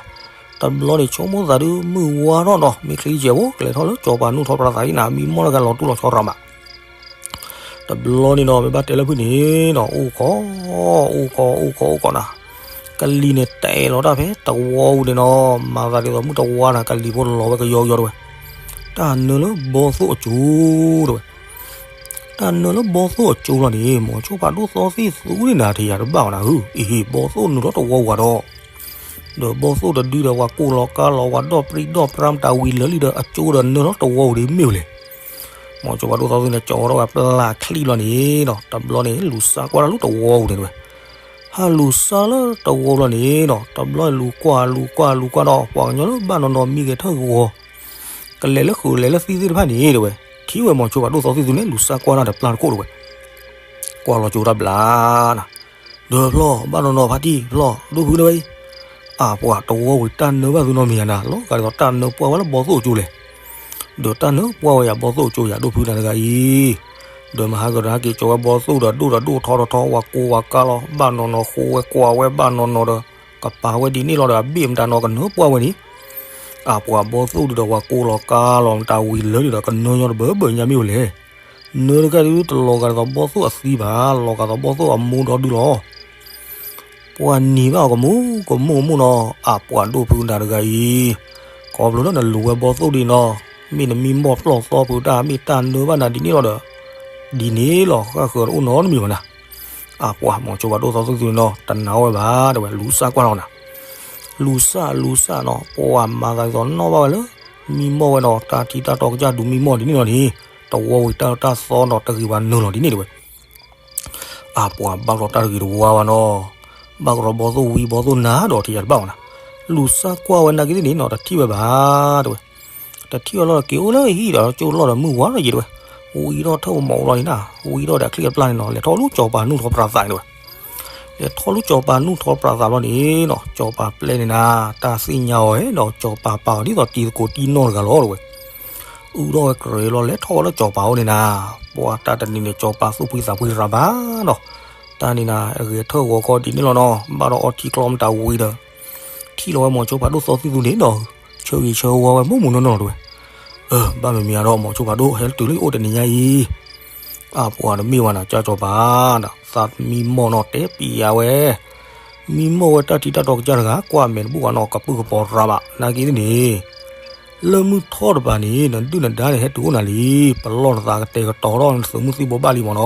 တဘျီန့ၣ် ဆိကမိၣ်သးဒုး မုၢ်ဝါထီၣ်နီၤ, မ့ၢ်ချံကဲးဖိ ကလဲၤထီၣ်လၢကၠီၤပၤနူၢ်ထီၣ်ပြးသးအံၤနၤ, မံမီၢ်တၢ်ဂၤလီၤတူၢ်လီၤဆီရးမး. တဘျီန့ၣ်နီၤ မ့ၢ်ဘၣ်တဲလၢဖုၣ်န့ၣ်နီၤ အိၣ်ခိး အိၣ်ခိး အိၣ်ခိး အိၣ်ခိးနၤ, ကလံၤန့ၣ်တဲလီၤတၢ်ဖဲတဝီပူၤန့ၣ်နီၤ, မၤသးဒ်သိးမုၢ်တဝါနၤ, ကလံၤဖိလီၤဝဲကယီကယီတဲဝဲ, တၢ်နၢလၢဘီသိၣ်အစိၤတဲဝဲ. တၢ်နၢလၢဘီသိၣ်အစိၤလီၤန့ၣ် မီၤကၠိဖးဒိၣ်သီသံၣ်သူန့ၣ်နၤ ထံၣ်ယၤတဘၣ်အီၤနၤဧၢ, အ့ဟ့ၣ် ဘီသိၣ်နုာ်ထီၣ်တဝီပူၤဒီး ဒီးဘီသိၣ်တဒုဒီး ပှၤကိၢ်လီၤကါလီၤ ပှၤဒီၣ်ပြံဒီၣ်ပြါမတၤဝံၤလၢာ်လံဒီး အစိဒီးနၢထီၣ်တဝီပူၤဒ်မ့ၢ်ဝဲလဲၣ်. မီၤကၠိဖးဒိၣ်သီသံၣ်န့ၣ် ကၠီထီၣ်ဝဲပျၢ်ချံလီၤန့ၣ်နီၤ, တဘျီန့ၣ် လူၤစၢ်ကွၢ်တၢ်လၢတဝီပူၤန့ၣ်တဲဝဲ. ဟးလူၤစၢ်လၢတဝီပူၤလီၤန့ၣ်နီၤ, တဘျီန့ၣ် လူၤကွၢ် လူၤကွၢ် လူၤကွၢ်ဒီး ပှၤကညီလၢဘၣ်နီၤနီၤမံဂဲၤထၢၣ်ဂီၤ ကလဲၤလၢဃုာ်လဲၤလၢသံသ့ၣ်တဖၣ်န့ၣ်တဲဝဲ, ထံၣ်ဝဲမီၤကၠိဖးဒိၣ်သီသံၣ်သူန့ၣ် လူၤစၢ်ကွၢ်တၢ်ဒီးပျၢ်တခိၣ်တဲဝဲ. ကွၢ်လီၤကၠိတၢ်ဘျါနၤ, ဒီးဖျီၣ် ဘၣ်နီၤနီၤဖါတံၢ် ဖျီၣ် ဒိၣ်ဖုတဲဝဲအံၤ, အပှၤတဝီပူၤတၢ်နၢဘၣ်သုနီတမံၤဧါနၤ, လီၤဂာ်ဒ်သိးတၢ်နၢပှၢ်ဝဲလၢဘီသိၣ်အစိလဲၣ်. ဒီးတၢ်နၢပှၢ်ဝဲယၤဘီသိၣ်အစိယၤ ဒိၣ်ဖုနၤတဂၤအံၤ, ဒီးမဟါကဒီးဟဲက့ၤကၠီဝဲဘီသိၣ်ဒီး ဒိၣ်ဒီးဒိၣ်ထီထီထီ ပှၤကိၢ်ပှၤကါလီၤ ဘၣ်နီၤနီၤဃိဝဲကွၢ်ဝဲဘၣ်နီၤနီၤဒီး ကပာ်ဝဲဒ်န့ၣ်လီၤဒီး အဘ့ၣ်မတၤနီၤကနၢပှၢ်ဝဲန့ၣ် အပှၤဘီသိၣ်ဒုးဒီး ပှၤကိၢ်လီၤကါလီၤမတၤဝံၤလၢာ်လံဒီး ကနၢညီတဘၢဘၢညါမ့ၢ်ဝဲလဲၣ်. နၢတဂၤဒုး တလီၤဂာ်ဒ်သိးဘီသိၣ်အသံဘၣ်, လီၤဂာ်ဒ်သိးဘီသိၣ်အမူဒီဒုလီၤ. ပှၤနံၤဘၣ်အီၤကမူကမူကမူနီၤ, အပှၤဒိၣ်ဖုနၤတဂၤအံၤ, ခီဖျိလၢနလူၤဝဲဘီသိၣ်ဒ်နီၤ, မ့ၢ်နမံမီၢ်ပျီၢ်သီဖုတၢ် မ့ၢ်တၢ်နၢဘၣ်နၤဒ်န့ၣ်လီၤဒီး ဒ်န့ၣ်လီၤ ဃၣ်ဃၢၤတအိၣ်နီတမံၤဘၣ်နၤ. အပှၤမီၤကၠိဖးဒိၣ်သီသံၣ်သူန့ၣ်နီၤ တနာ်အီၣ်ဝဲဘၣ် တဲဝဲ လူၤစၢ်ကွၢ်လီၤနၤ. လူၤစၢ်လူၤစၢ်နီၤ ပှၤမၤသးဒ်သိးနီၣ်ဘၣ်ဝဲလၢ မံမီၢ်ဝဲနီၤ တၢ်ထံတၢ်တီကစၢ်ဒုးမံမီၢ်ဒ်န့ၣ်လီၤန့ၣ်, တဝီဝံၤတၢ်တၢ်သီနီၤ တဂ့ၤပှၤနၢလီၤဒ်န့ၣ်တဲဝဲ. အပှၤဘၣ်ကရီတၢ်တဂ့ၤတဝါဘၣ်နီၤ, ဘၣ်ကရီဘီသိၣ်ဝံဘီသိၣ်နၤဒီးထံၣ်ယၤတဘၣ်ဘၣ်နၤ. လူၤစၢ်ကွၢ်ဝဲနာ်က့သ့ၣ်န့ၣ်နီၤ တထံၣ်ဝဲဘၣ် တဲဝဲ. တထံၣ်ဝဲလီၤဒီးက့ၤအိၣ်လၢဟံၣ်ဒီးကၠိလီၢ်ဒီးမုၢ်ဝါထီၣ်ယံၤတဲဝဲ. ဝံထီၣ်ထၢၣ်ပမီၤအိၣ်လီၤန့ၣ်နၤ, ဝံထီၣ်ဒီးအချံအပျၢ်န့ၣ်နီၤ လဲၤထီၣ်လၢကၠီၤပၤနူၢ်ထီၣ်ပြးသးန့ၣ်တဲဝဲ. လဲၤထီၣ်လၢကၠီၤပၤနူၢ်ထီၣ်ပြးသးလီၤန့ၣ်နီၤ ကၠီၤပၤပျဲန့ၣ်နၤ တၢ်သ့ၣ်ညါအီၤဒီး ကၠီၤပၤပာ်အီၤဒ်သိးတံၤသကိးတံၢ်နီၢ်တဂၤလီၤတဲဝဲ. အုၣ်ထီၣ်ဝဲကြဲးလီၤ လဲၤထီၣ်ဝဲလၢကၠီၤပၤအိၣ်န့ၣ်နၤ, ပှၤတၢ်တနံၤန့ၣ် ကၠီၤပၤသူၣ်ဖှံသးဖှံရၤဘၣ်နီၤ. တၢ်န့ၣ်နၤ အဂဲၤထၢၣ်ဂီၤခီဒ်န့ၣ်လီၤနီၤ ဘၣ်ဒီးအီထံကျီမတၤဝံၤဒီး ထံၣ်လီၤဝဲမီၤကၠိဖးဒိၣ်သီသံၣ်သူန့ၣ်နီၤ ဆၢဂ့ၤဆၢဝါဝဲမိၢ်မုၢ်နီၢ်နီၢ်တဲဝဲ. အၢ ဘၣ်မ့မ့ၢ်အါဒီး မီၤကၠိဖးဒိၣ် ဟဲတုၤလၢယအိၣ်တနံၤညါအံၤ, အပှၤတမ့ၢ်ဝဲနၤ ကၠီၤပၤနၤ သးမံမီၢ်နီၤ တဲပျးဝဲ, မံမီၢ်ဝဲတၢ်ထံတၢ်တီကစၢ်တဂၤ ကွၢ်မဲာ်တဘူၣ်ဘၣ်နီၤ ကပုၢ်ကပီၤရၤဘၣ် နာ်က့သ့ၣ်န့ၣ် လၢမုၢ်ထီၣ်တပၤန့ၣ် နဒုၣ်နဒါန့ၣ် ဟဲတုၤအိၣ်နၤလံ, ပလီၢ်နသးကတဲာ်ကတီၤထီၣ်နသုးမုၢ်သံၣ်ဘိဘၣ်လံမ့ၢ်နီၤ.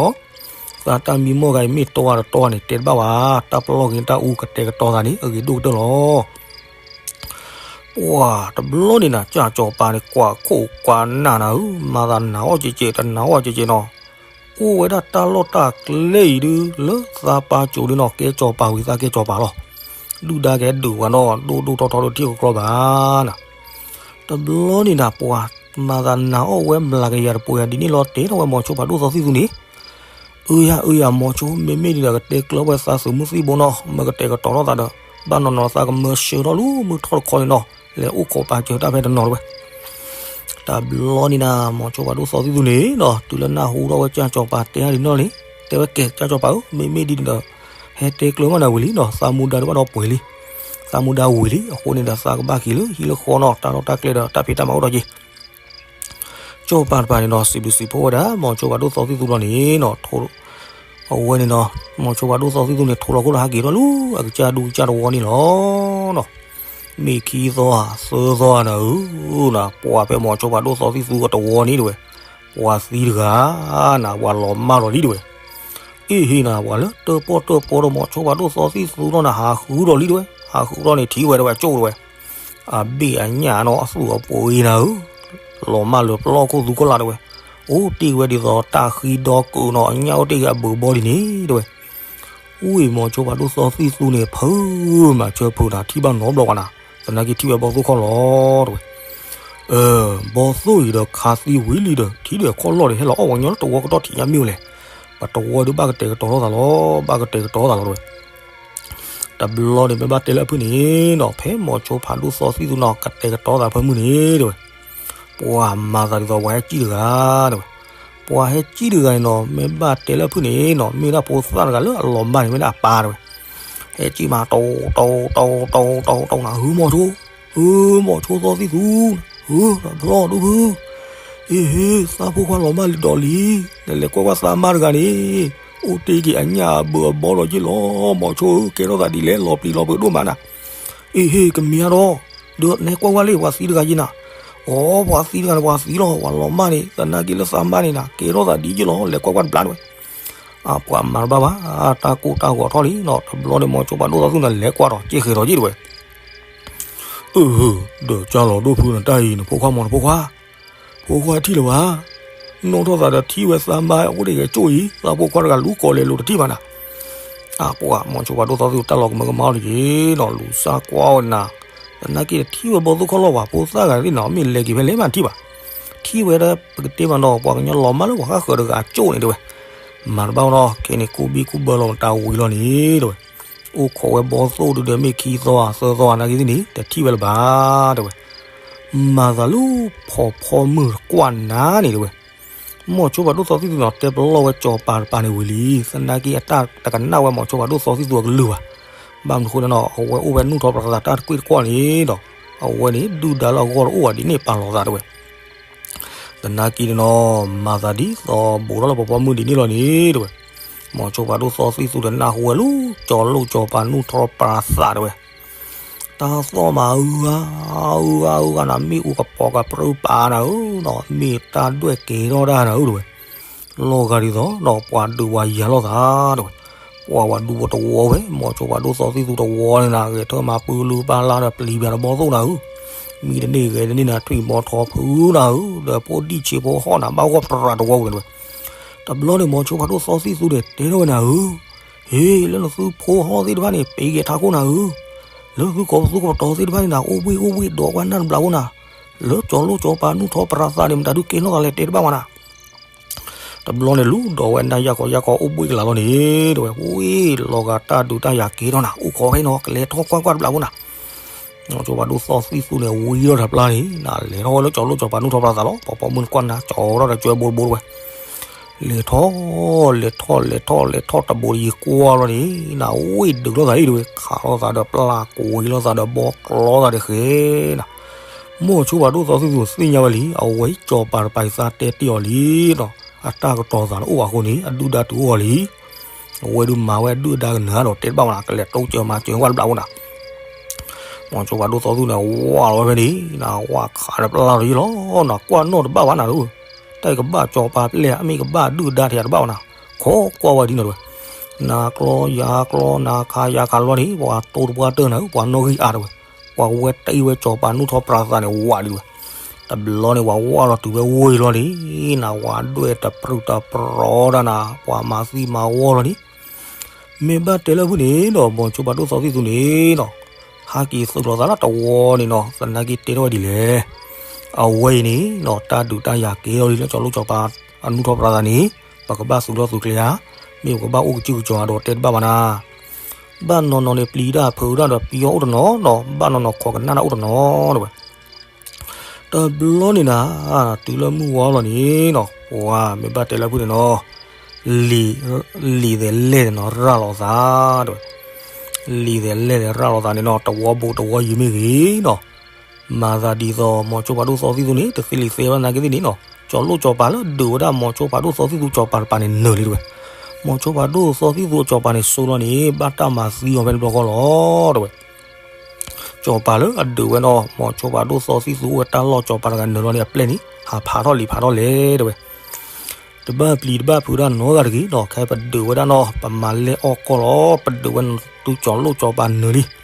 သးတၢ်မံမီၢ်ဂၤအံၤ မ့ၢ်တီဂၤတတီဂၤန့ၣ် တဲတဘၣ်ဘၣ်, တၢ်ပလီၢ်ဂ့ၤတၢ်အူကတဲာ်ကတီၤသးန့ၣ် အဂ့ၤဒိၣ်ကတၢၢ်လီၤ. ပှၤတဘျီန့ၣ်နၤ ကၠၢ်ကၠီၤပၤန့ၣ် ကွၢ်ခိၣ်ကွၢ်နၢ်နၤဧၢ, မၤသးနာ်အီၣ်ကဲးကဲး တနာ်အီၣ်ကဲးကဲးနီၤ. အိၣ်ဝဲဒၣ်တၢ်လီၢ်တၢ်ကျဲအံၤဒုး လၢသးပၢ်စိၤဒုးနီၤ ကဲကၠီၤပၤဝံၤသးကဲကၠီၤပၤလီၤ. ဒုၣ်ဒါကဟဲဒုးပှၤနီၤ ဒိၣ်ဒိၣ်ထီထီဒုးထံၣ်ကကျီဘၣ်နၤ. တဘျီန့ၣ်နၤ ပှၤမၤသးနာ်အီၣ်ဝဲဘျးကယၤတပှဲၤယၤဒ်န့ၣ်လီၤ တဲထီၣ်ဝဲမီၤကၠိဖးဒိၣ်သီသံၣ်သူန့ၣ် အၢယၤ အၢယၤ မီၤကၠိ မ့မ့ၢ်ဒ်ဒီးကတဲကျၢၤဝဲသးသုးမုၢ်သံၣ်ဘိနီၤ မ့ၢ်ကတဲာ်ကတီၤထီၣ်သးဒီး ဘၣ်နီၤနီၤသးကမၢဆှၢထီၣ်လၢမုၢ်ထီၣ်တခီန့ၣ်နီၤ လဲၤအိၣ်ခိးပာ်စၢၤတၢ်ဖဲတနီၤတဝဲ. တဘျီန့ၣ်နၤ မီၤကၠိဖးဒိၣ်သီသံၣ်သူန့ၣ်နီၤ တုၤလၢနၢ်ဟူထီၣ်ဝဲကၠၢ်ကၠီၤပၤတဲအါဒ်နီၢ်န့ၣ် တဲဝဲကဲ ကၠၢ်ကၠီၤပၤဧၢ မ့မ့ၢ်ဒ်န့ၣ်ဒီး ဟဲတဲကျၢၤမးနၤဝံၤလံနီၤ သးမူဒါတဘၣ်ဒီးပှဲၤလံ. သးမူဒါဝံၤလံ အဃိန့ၣ်ဒီးသးကဘၣ်က့ၤလၢဟံၣ်လၢဃီနီၤ တၢ်လီၢ်တၢ်ကျဲဒီးတၢ်ဖံးတၢ်မၤအိၣ်ဒီးက့ၤ စီၤပၤတပၤန့ၣ်ဒီး စံးဘျုးစံးဖှိၣ်ဝဲဒၣ် မ်စီၤပၤဒိၣ်သီသံၣ်သူလီၤန့ၣ်နီၤ, အဝဲန့ၣ်ဒီး မ်စီၤပၤဒိၣ်သီသံၣ်သူန့ၣ် ထိးလီၤခိၣ်လၢဟဲက့ၤထီၣ်လၢ အကစၢ်ဒူကစၢ်တဝီန့ၣ်လီၤ. မ့ၢ်ခံသီဧါ သၢသီဧါနၤဧၢ, နၤ ပှၤဖဲမ်စီၤပၤဒိၣ်သီသံၣ်သူအတဝီန့ၣ်တဝဲ, ပှၤသံတဂၤ နၤ ပှၤလီၤမၢ်လီၤလံတဝဲ. အ့ၣ်ဟ့နၤ ပှၤလၢတၢၣ်ပီၣ်တၢၣ်ပီဒီးမ်စီၤပၤဒိၣ်သီသံၣ်သူလီၤနၤ ဟးဃုထီၣ်လံတဝဲ, ဟးဃုထီၣ်န့ၣ်ထံၣ်ဝဲဒၣ်ဝဲကၠိၣ်တဝဲ, အဘ့ၣ်အညၣ်နီၤ အသူၣ်အပှ့ၤနၤဧၢ, လီၤမၢ်လၢပျီခိၣ်သူကီၢ်လာ်တဝဲ, အိၣ်တ့ၢ်ဝဲဒ်သိးတၢ်ဃံဒီကုာ်နီၤ အညၣ်အိၣ်တ့ၢ်ဂ့ၤအဘၢၣ်ဘီဒ်န့ၣ်တဝဲ. ဝံၤမ်စီၤပၤဒိၣ်သီသံၣ်သူန့ၣ် ဖုးမၤဆၢဖုးနၤ ထံၣ်ဘၣ်နီတဘျီဘၣ်နၤ, သနာ်က့ထံၣ်ဝဲဘီသိၣ်ခီၣ်လီၤတဝဲ. ဘီသိၣ်အံၤဒီးခးသံဝံၤလံဒီး ထံၣ်ဒီးခီၣ်လီၢ်ဒီး ဟဲလီၤအီၣ်ပှၤကညီလၢတဝီကတီၢ်ထံးညါမ့ၢ်ဝဲလဲၣ်, ပတဝီဒုးဘၣ်ကတဲာ်ကတီၤလိာ်သးလီၤ, ဘၣ်ကတဲာ်ကတီၤသးလီၤတဝဲ. တဘျီန့ၣ် မ့ၢ်ဘၣ်တဲလၢအဖုၣ်န့ၣ်နီၤ ဖဲမ်စီၤပၤဒိၣ်သီသံၣ်သူနီၤ ကတဲာ်ကတီၤသးဖၢမုၢ်န့ၣ်တဝဲ, ပှၤမၤသးဒ်သိးပှၤဟဲကံၣ်တဂၤတဝဲ, ပှၤဟဲကံၣ်တဂၤန့ၣ်နီၤ မ့ၢ်ဘၣ်တဲလၢအဖုၣ်န့ၣ်နီၤ မ့ၢ်ဒၣ်ဖိသၣ်တဂၤလၢအလီၤမၢ်န့ၣ် မ့ၢ်ဒၣ်အပၢ်တဝဲ, ဟဲကံၣ်မး တီတီတီတီတီတီနၤ ဟုမီၤဆိ ဟုမီၤဆိသီသံၣ်သူ, ဟုတဘျီဒိၣ်ဖုၣ်, အ့ၣ်ဟ့ သးဖိခွါလီၤမၢ်လံဒီးလံ, နလဲၤကွၢ်ကွၢ်သးမါတဂၤန့ၣ်, အိၣ်တ့ၢ်က့ၤအညၣ်အဘၢၣ်အဘီလီၤက့ၤလီၤ, မီၤဆိဧၢ ကဲထီၣ်သးဒ်လဲၣ် လီၤပျံၤလီၤဖုးဒိၣ်မးနၤ. အ့ၣ်ဟ့ ကမ့ၢ်အါဒီး, ဒီးနဲကွၢ်ကွၢ်လံ ပှၤသံတဂၤယံၤနၤ, အိ ပှၤသံတဂၤန့ၣ် ပှၤသံလီၤ ပှၤလီၤမၢ်န့ၣ် သနာ်က့လၢသးမါန့ၣ်နၤ ကဲထီၣ်သးဒ်ယ့ၢ်လီၤ လဲၤကွၢ်ကွၢ်တဘျီတဝဲ. အပှၤမၤတဘၣ်ဘၣ်, တၢ်ကိၢ်တၢ်ဂီၤထီၣ်လံနီၤ တဘျီန့ၣ် မ်စီၤပၤဒိၣ်သီသံၣ်သူန့ၣ် လဲၤကွၢ်ဒီး က့ၢ်ဃဲၤဒီးယ့ၢ်တဝဲ. အၢ ဒီးကၢ်လီၤဒိၣ်ဖုၣ်နတၢ်အံၤ နဖိခွါမီၤ နဖိခွါ, ဖိခွါထံၣ်လၢၤဘၣ်, နီၣ်ထီၣ်သးဒီးထံၣ်ဝဲသးမါအိၣ်တ့ၢ်ဂ့ၤကၠိၣ်အံၤ သးဖိခွါတဂၤလူၤကိးလဲၤလိာ်တထံၣ်ဘၣ်နၤ. အပှၤမ်စီၤပၤဒိၣ်သီသံၣ်သူတၢ်လီၤကမၢကမၣ်အီၤတက့ၢ်နီၤ လူၤစၢ်ကွၢ်ဝဲနၤ, သနာ်က့ထံၣ်ဝဲဘီသိၣ်ခီၣ်လီၢ်ဘၣ် ဖိသၣ်ဂၤသ့ၣ်နီၤ မ့ၢ်လဲၤက့ၤဖဲလဲၣ်မးတထံၣ်ဘၣ်, ထံၣ်ဝဲဒၣ်ပကတဲမးနီၤ ပှၤကညီလီၤမၢ်လၢပှၤဃၣ်ဃၢၤတဂၤကၠိၣ်န့ၣ်တဝဲ. မၤတဘၣ်နီၤ ခဲန့ၣ်ကူဘံၣ်ကူဘၢလီၤမတၤဝံၤလီၤန့ၣ်တဝဲ အိၣ်ခိးဝဲဘီသိၣ်ဒုဒီး မ့ၢ်ခံသီဧါ သၢသီဧါ နာ်က့သ့ၣ်န့ၣ် တထံၣ်ဝဲလၢၤဘၣ်တဝဲ. မၤသးလၢဖီဖီမုၢ်တကွၢ်နၤန့ၣ်တဝဲ, မ်စီၤပၤဒိၣ်သီသံၣ်သူနီၤ တဲပလီၢ်ဝဲစီၤပၤတပၤန့ၣ်ဝံၤလံ, သနာ်က့အတၢ်တကနၣ်ဝဲမ်စီၤပၤဒိၣ်သီသံၣ်သူအကလုၢ်ဘၣ်. ဘၣ်မနုၤဃိန့ၣ်နီၤ အဝဲအိၣ်ဝဲနူၢ်ထီၣ်ပြးသးတၢ်တကွ့ၢ်တကွီၢ်န့ၣ်ဒီး အဝဲန့ၣ် ဒုၣ်ဒါလၢအဂီၢ်တအိၣ်ဘၣ်ဒ်န့ၣ်ပာ်လီၤသးတဝဲ သနာ်က့န့ၣ်နီၤ မၤသးဒ်သိးဘူးထီၣ်လၢဖီဖီမုၢ်ဒ်န့ၣ်လီၤန့ၣ်တဝဲ, မ်စီၤပၤဒိၣ်သီသံၣ်သူဒီးနၢ်ဟူဝဲလၢ ကၠီၤလိၣ်စီၤပၤနူၢ်ထီၣ်ပြးသးတဝဲ, တၢ်သီၣ်မးအုဂၤ အုဂၤအုဂၤနၤ မ့ၣ်အူကပီၤကပြုၢ်ပာ်နၤဧၢနီၤ မ့ၢ်တၢ်ဒွဲၣ်ကဲထီၣ်တၢ်နၤဧၢတဝဲ, လီၤဂာ်ဒ်သိးနီၤ ပှၤဒုးပှၤယၤလိာ်သးတဝဲ, ပှၤဝဲဒူဖိတဝီဝဲ မ်စီၤပၤဒိၣ်သီသံၣ်သူတဝီန့ၣ်နၤ ဂဲၤထၢၣ်မၤပူၤလူၤပာ်လၢဒီးပျံၤပျါဒီးဘီသိၣ်နၤဧၢ, မံတန့ၢ်ဂဲၤတန့ၢ်နၤ ထွံၣ်မီၤထီၣ်ဖုးနၤဧၢ ဒီးဖိဒံၣ်ဆံးဖိဟီၣ်နၤ ဘၣ်ဂီၢ်ပြးတဝီဝဲတဝဲ. တဘျီန့ၣ် မ်စီၤပၤဒိၣ်သီသံၣ်သူန့ၣ် တဲထီၣ်ဝဲနၤဧၢ, ဟ့ၣ် လၢနသုဖိဟီၣ်သ့ၣ်တဖၣ်န့ၣ် ပ့ၤဂဲၤထးခိၣ်နၤဧၢ, လၢသုကီၢ်ပသူကီၢ်ပတီၤသ့ၣ်တဖၣ်န့ၣ်နၤ အိၣ်ဘှ့ၣ်အိၣ်ဘှ့ၣ်ဒီးကွၢ်နၢ်တဘျီဖိနၤ, လၢကၠီၤလိၣ်ကၠီၤပၤနူၢ်ထီၣ်ပြးသးန့ၣ် မတၤဒုးကဲထီၣ်သးလဲၣ် တဲတဘၣ်မးနၤ တဘျီန့ၣ် လူၤဒီးဝဲနၢ်ယၢ်ကီယၢ်ကီအိၣ်ဘှ့ၣ်ကလာ်လီၤန့ၣ် တဲဝဲ ဝ့ၢ် လီၤဂာ်တၢ်ဒုးတၢ်ယၤကဲထီၣ်နၤ အိၣ်ခိးဖဲနီၤ ကလဲၤထီၣ်ကွၢ်ကွၢ်တဘျီဖိနၤ. မ်စီၤပၤဒိၣ်သီသံၣ်သူန့ၣ် ဝံၤဒီးတဘျီန့ၣ် နၤလဲၤထီၣ်ဝဲလၢကၠီၤလိၣ်ကၠီၤပၤနူၢ်ထီၣ်ပြးသးလီၤ ပှၤပိာ်မုၣ်နကွၢ်နၤ ကၠီၤထီၣ်ဒီးကၠွဲဘိတဘိတဝဲ လဲၤထီၣ် လဲၤထီၣ် လဲၤထီၣ် လဲၤထီၣ်တဘိယံၤကွၢ်လီၤန့ၣ် နၤဝ့ၢ်ဒုးလိာ်သးအံၤတဝဲ ခးလိာ်သးဒီးပျၢ် ကွံာ်လိာ်သးဒီးဘီကျီသးတဃဲနၤ. မ်စီၤပၤဒိၣ်သီသံၣ်သူသ့ၣ်ညါဝဲလံ အဝဲစီၤပၤတပၤအံၤသးတဲတ့ၢ်အီၤလံနီၤ အတၢ်ကတီၤသးန့ၣ်အိၣ်ဘၣ်အဃိန့ၣ် အဒုၣ်ဒါတုၤအိၣ်အီၤလံ. အဝဲဒုးမၤဝဲအဒုၣ်အဒါကနၢၤဒီးတဲတဘၣ်ဝဲနၤ ကလဲၤတိစၢၤမၤစၢၤကွၢ်တဘျီဖိနၤ မ်စီၤပၤဒိၣ်သီသံၣ်သူန့ၣ် ဝးလီၤဝဲဖဲန့ၣ် နၤဝးခးဒီးပျၢ်လီၤယံၤလီၤ နၤကွၢ်နီၣ်တဘၣ်ဘၣ်နၤဧၢ, တၢ်အံၤကဘၣ်စီၤပၤပျဲၢ် အမ့ၢ်ကဘၣ်ဒုၣ်ဒါထဲတဘၣ်ဘၣ်နၤ, ခိးကွၢ်ဝဲဒ်နီၤတဝဲ, နၤကျီယၤကျီ နၤခးယၤခးလီၤန့ၣ် ပှၤတိတပှၢ်တၢၢ်နၤဧၢ ပှၤနီၣ်ဂံၢ်အါတဝဲ, ပှၤဝဲတအံၤဝဲစီၤပၤနူၢ်ထီၣ်ပြးသးန့ၣ် ဝးဒ်ဝဲ, တဘျီန့ၣ် ပှၤဝးလီၤတုၤဖဲဝ့ၢ်လီၤန့ၣ် နၤဝးဒွဲၣ်တပြုၢ်တပြီၤတၢ်နၤ ပှၤမၤသံမၤဝီလီၤန့ၣ် မ့ၢ်ဘၣ်တဲလၢဖုၣ်န့ၣ်ဒီး မ်စီၤပၤဒိၣ်သီသံၣ်သူန့ၣ်နီၤ, ဟဲက့ၤသုးလီၤသးလၢတဝီန့ၣ်နီၤ သနာ်က့တဲထီၣ်ဝဲဒ်လဲၣ်. အဝဲအံၤန့ၣ်နီၤ တၢ်ဒုးတၢ်ယၤကဲထီၣ်လံလၢကၠီၤလိၣ်ကၠီၤပၤ အနူၢ်ထီၣ်ပြးသးန့ၣ် ပကဘၣ်သုးလီၢ်သုးကျဲဧါ, မ့ၢ်ပကဘၣ်အိၣ်ကစုကကၠီၤဧါဒီးတဲတဘၣ်ဘၣ်နၤ ဘၣ်နီၢ်နီၢ်န့ၣ် ပျံၤတၢ်ဖုးတၢ်ဒီးပယီၤအိၣ်တနီၤနီၤ, ဘၣ်နီၢ်နီၢ်ခိးကနၣ်တၢ်အိၣ်တနီၤတဝဲ တဘျီန့ၣ်နၤ, တုၤလၢမုၢ်ဝါလီၤန့ၣ်နီၤ, ပှၤမ့ၢ်ဘၣ်တဲလၢဖုၣ်န့ၣ်နီၤ, လံာ်, လံာ်သဲးလဲၢ်န့ၣ်နီၤ ရၤလီၤသး, လံာ်သဲးလဲၢ်န့ၣ်ရၤလီၤသးန့ၣ်နီၤ, တဝီဘူးတဝီယံၤမ့ၢ်ဂ့ၤနီၤ, မၤသးဒ်သိး မိၤဆိဖးဒိၣ်သီသံၣ်သူန့ၣ် တသ့လံာ်သ့ဘၣ်သနာ်က့သ့ၣ်န့ၣ်နီၤ, ကၠီၤလိၣ်ကၠီၤပၤလၢဒုးဝဲဒၣ်မိၤဆိဖးဒိၣ်သီသံၣ်သူကၠီၤပၤတပၤန့ၣ်နၢၤလံတဲဝဲ. မိၤဆိဖးဒိၣ်သီသံၣ်သူကၠီၤပၤန့ၣ်စိလီၤန့ၣ် ဘၣ်တၢ်မၤသံအီၤဖဲတဘျီဃီလီၤတဲဝဲ. ကၠီၤပၤလၢအဒုးဝဲနီၤ မိၤဆိဖးဒိၣ်သီသံၣ်သူအိၣ်ဝဲတၢ်လီၢ်ကၠီၤပၤတဂၤနၢၤလီၤန့ၣ် အပျဲၢ်န့ၣ် ဟးဖးထီၣ်လံာ်ဖးထီၣ်လဲၣ်တဲဝဲ. တဘၣ်ပျံၤတဘၣ်ဖုးတၢ်နီတဂၤတဂ့ၤနီၤ, ခဲပဒုးဝဲဒၣ်နီၤ ပမၤလဲၢ်အီၣ်ကီၢ်လီၤ, ပဒုးဝဲသုကၠီၤလိၣ်ကၠီၤပၤနၢၤလံ.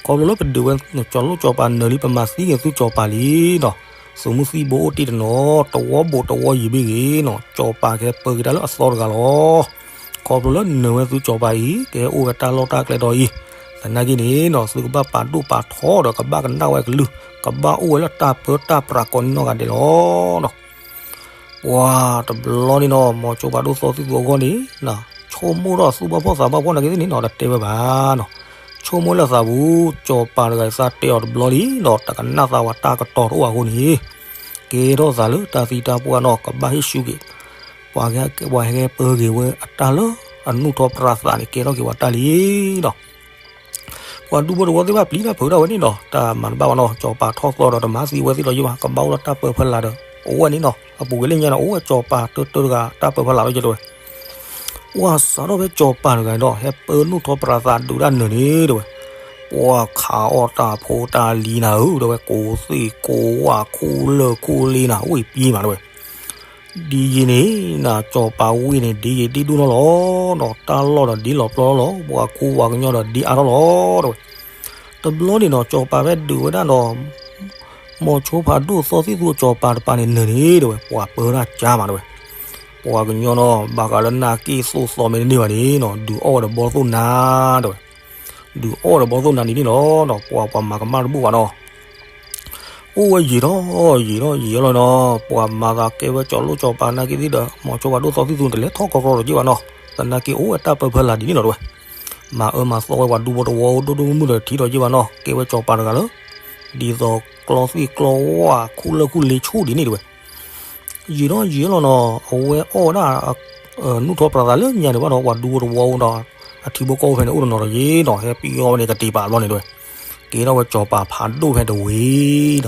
ခီဖျိလၢပဒုးဝဲကၠီၤလိၣ်ကၠီၤပၤနၢၤလံ ပမၤသံက့ၤသုကၠီၤပၤလံနီၤ, သုးမုၢ်သံၣ်ဘိအိၣ်တ့ၢ်တနီၤ တဝီဘိးတဝီယံၤဘ့ၣ်ဂ့ၤနီၤ, ကၠီၤပၤကဟဲပၢက့ၤတၢ်လၢအသီတဂၤလီၤ. ခီဖျိလၢနၢၤဝဲသုကၠီၤပၤအံၤ ကဟဲအိၣ်ဝဲတၢ်လီၢ်တၢ်ကျဲဒီးအံၤ, သနာ်က့န့ၣ်နီၤ သုကဘၣ်ပာ်ဒိၣ်ပာ်ထီဒီးကဘၣ်ကနၣ်ဝဲအကလုၢ်, ကဘၣ်အိၣ်ဝဲလၢတၢ်ပၢတၢ်ပြးကိးနီၢ်ဂၤဒဲးလီၤ. ပှၤတဘျီန့ၣ်နီၤ မိၤဆိဖးဒိၣ်သီသံၣ်သူအဂီၢ်န့ၣ် ဆိကမိၣ်ထီၣ်သူၣ်ဘၣ်ဖှီၣ်သးဘၣ်ဖှီၣ်နာ်က့သ့ၣ်န့ၣ်နီၤ တတဲဝဲဘၣ်နီၤ, ဆိကမိၣ်လၢသးပူၤ ကၠီၤပၤတဂၤအံၤသးတဲအီၤတဘျီလံနီၤ တကနၣ်သးဝဲတၢ်ကတီၤတအိၣ်ဘၣ်အဃိန့ၣ် ကဲထီၣ်သးလၢတၢ်သံတၢ်ပှၢ်နီၤ ကဘၣ်ဟ့ၣ်ဆူၣ်က့ၤ ပှၤဟဲပၢက့ၤဝဲအတၢ်လၢအနူၢ်ထီၣ်ပြးသးန့ၣ် ကဲထီၣ်က့ၤဝဲတၢ်လံနီၤ. ပှၤဒူဖိတဝီသ့ၣ်တဖၣ်ပျံၤတၢ်ဖုးတၢ်ဝဲန့ၣ်နီၤ တၢ်မၤတဘၣ်ဘၣ်နီၤ ကၠီၤပၤထီၣ်သီဒီးတမၤသံဝဲသ့ၣ်လီၤယ့ၢ်ဘၣ် ကဘၣ်အိၣ်လၢတၢ်ပၢဖီလာ်ဒီး အိၣ်ဝဲန့ၣ်နီၤ အပူၤကွံာ်လၢညါန့ၣ် အိၣ်ဝဲကၠီၤပၤတၢတၢတဂၤ တၢ်ပၢဖီလာ်လီၤယ့ၢ်တဲဝဲ. ပှၤစးထီၣ်ဖဲကၠီၤပၤတဂၤန့ၣ်ဒီး ဟဲပၢနူၢ်ထီၣ်ပြးသးဒုးတၢ်နၢၤန့ၣ်တဲဝဲ, ပှၤခးအီၣ်တၢ်ဖိတၢ်လံၤနၤဧၢ တဲဝဲ ကိးသ့ၣ်ကိးဝၣ်ခူလၢၢ်ခူလ့နၤ ဝ့ၢ်ပံမးတဲဝဲ ဒ်ယံၤန့ၣ် နၤကၠီၤပၤဝ့ၢ်န့ၣ် ဒ်ယံၤဒ်ဒိၣ်နီၢ်လီၤနီၤ တၢ်လီၢ်ဒီးဒ်လီၤပျီလီၤ ပှၤခူပှၤကညီဒီးဒ်အါထီၣ်လီၤတဲဝဲ. တဘျီန့ၣ်နီၤ ကၠီၤပၤဖဲဒုးဝဲဒၣ်ဒီး မိၤဆိဖးဒိၣ်သီသံၣ်သူကၠီၤပၤတပၤန့ၣ်နၢၤန့ၣ်တဲဝဲ ပှၤပၢတၢ်ကါမးတဲဝဲ. ပှၤကညီနီၤ ဘၣ်ဃးလၢနၢ်က့ၣ်သိၣ်သီမ့ၢ်တန့ၢ်ဘၣ်န့ၣ်နီၤ ဒုးအီၣ်ဝဲဒီးဘီသိၣ်နၤတဲဝဲ ဒုးအီၣ်ဝဲဒီးဘီသိၣ်နၤဒ်န့ၣ်လီၤနီၤ ပှၤပှၤမၤကမၣ်တဘူၣ်ဘၣ်နီၤ အိၣ်ဝဲယံာ်ထီၣ်ယံာ်ထီၣ်ယံာ်ထီၣ်လီၤနီၤ ပှၤမၤသးကဲဝဲကၠီၤလိၣ်ကၠီၤပၤနာ်က့သ့ၣ်ဒီး မိၤဆိဖးဒိၣ်သီသံၣ်သူန့ၣ် တလဲၤထီၣ်ကရီဒီးက့ၢ်ဘၣ်နီၤ သနာ်က့အိၣ်ဝဲတၢ်ပၢဖီလာ်ဒ်န့ၣ်လီၤတဲဝဲ. မၤအၢမၤသီဝဲပှၤဒူဖိတဝီဒိၣ်ဒိၣ်မုၢ်မုၢ်ဒီးထံၣ်ဒီးက့ၢ်ဘၣ်နီၤ ကဲဝဲကၠီၤပၤတဂၤလၢ ဒ်သိးကျီသ့ၣ်ကျီဝၣ်ခူလၢၢ်ခူလ့ဆိၣ်ဒ်န့ၣ်တဲဝဲ ယံာ်ထီၣ်ယံာ်လီၤနီၤ အဝဲအီၣ်ဝဲဒၣ် နူၢ်ထီၣ်ပြးသးလၢညါန့ၣ်ဘၣ်ဒီး ပှၤဒူဖိတဝီဒီး အထံဖိကီၢ်ဖိဖဲန့ၣ် အိၣ်တနီၤဒီးယ့ၢ်နီၤ ဟဲပယီၤဝဲန့ၣ်ကတ့ၤပာ်ဘျီန့ၣ်တဲဝဲ. ကဲထီၣ်ဝဲကၠီၤပၤဖးဒိၣ်ဖဲတဝ့ၤဒီး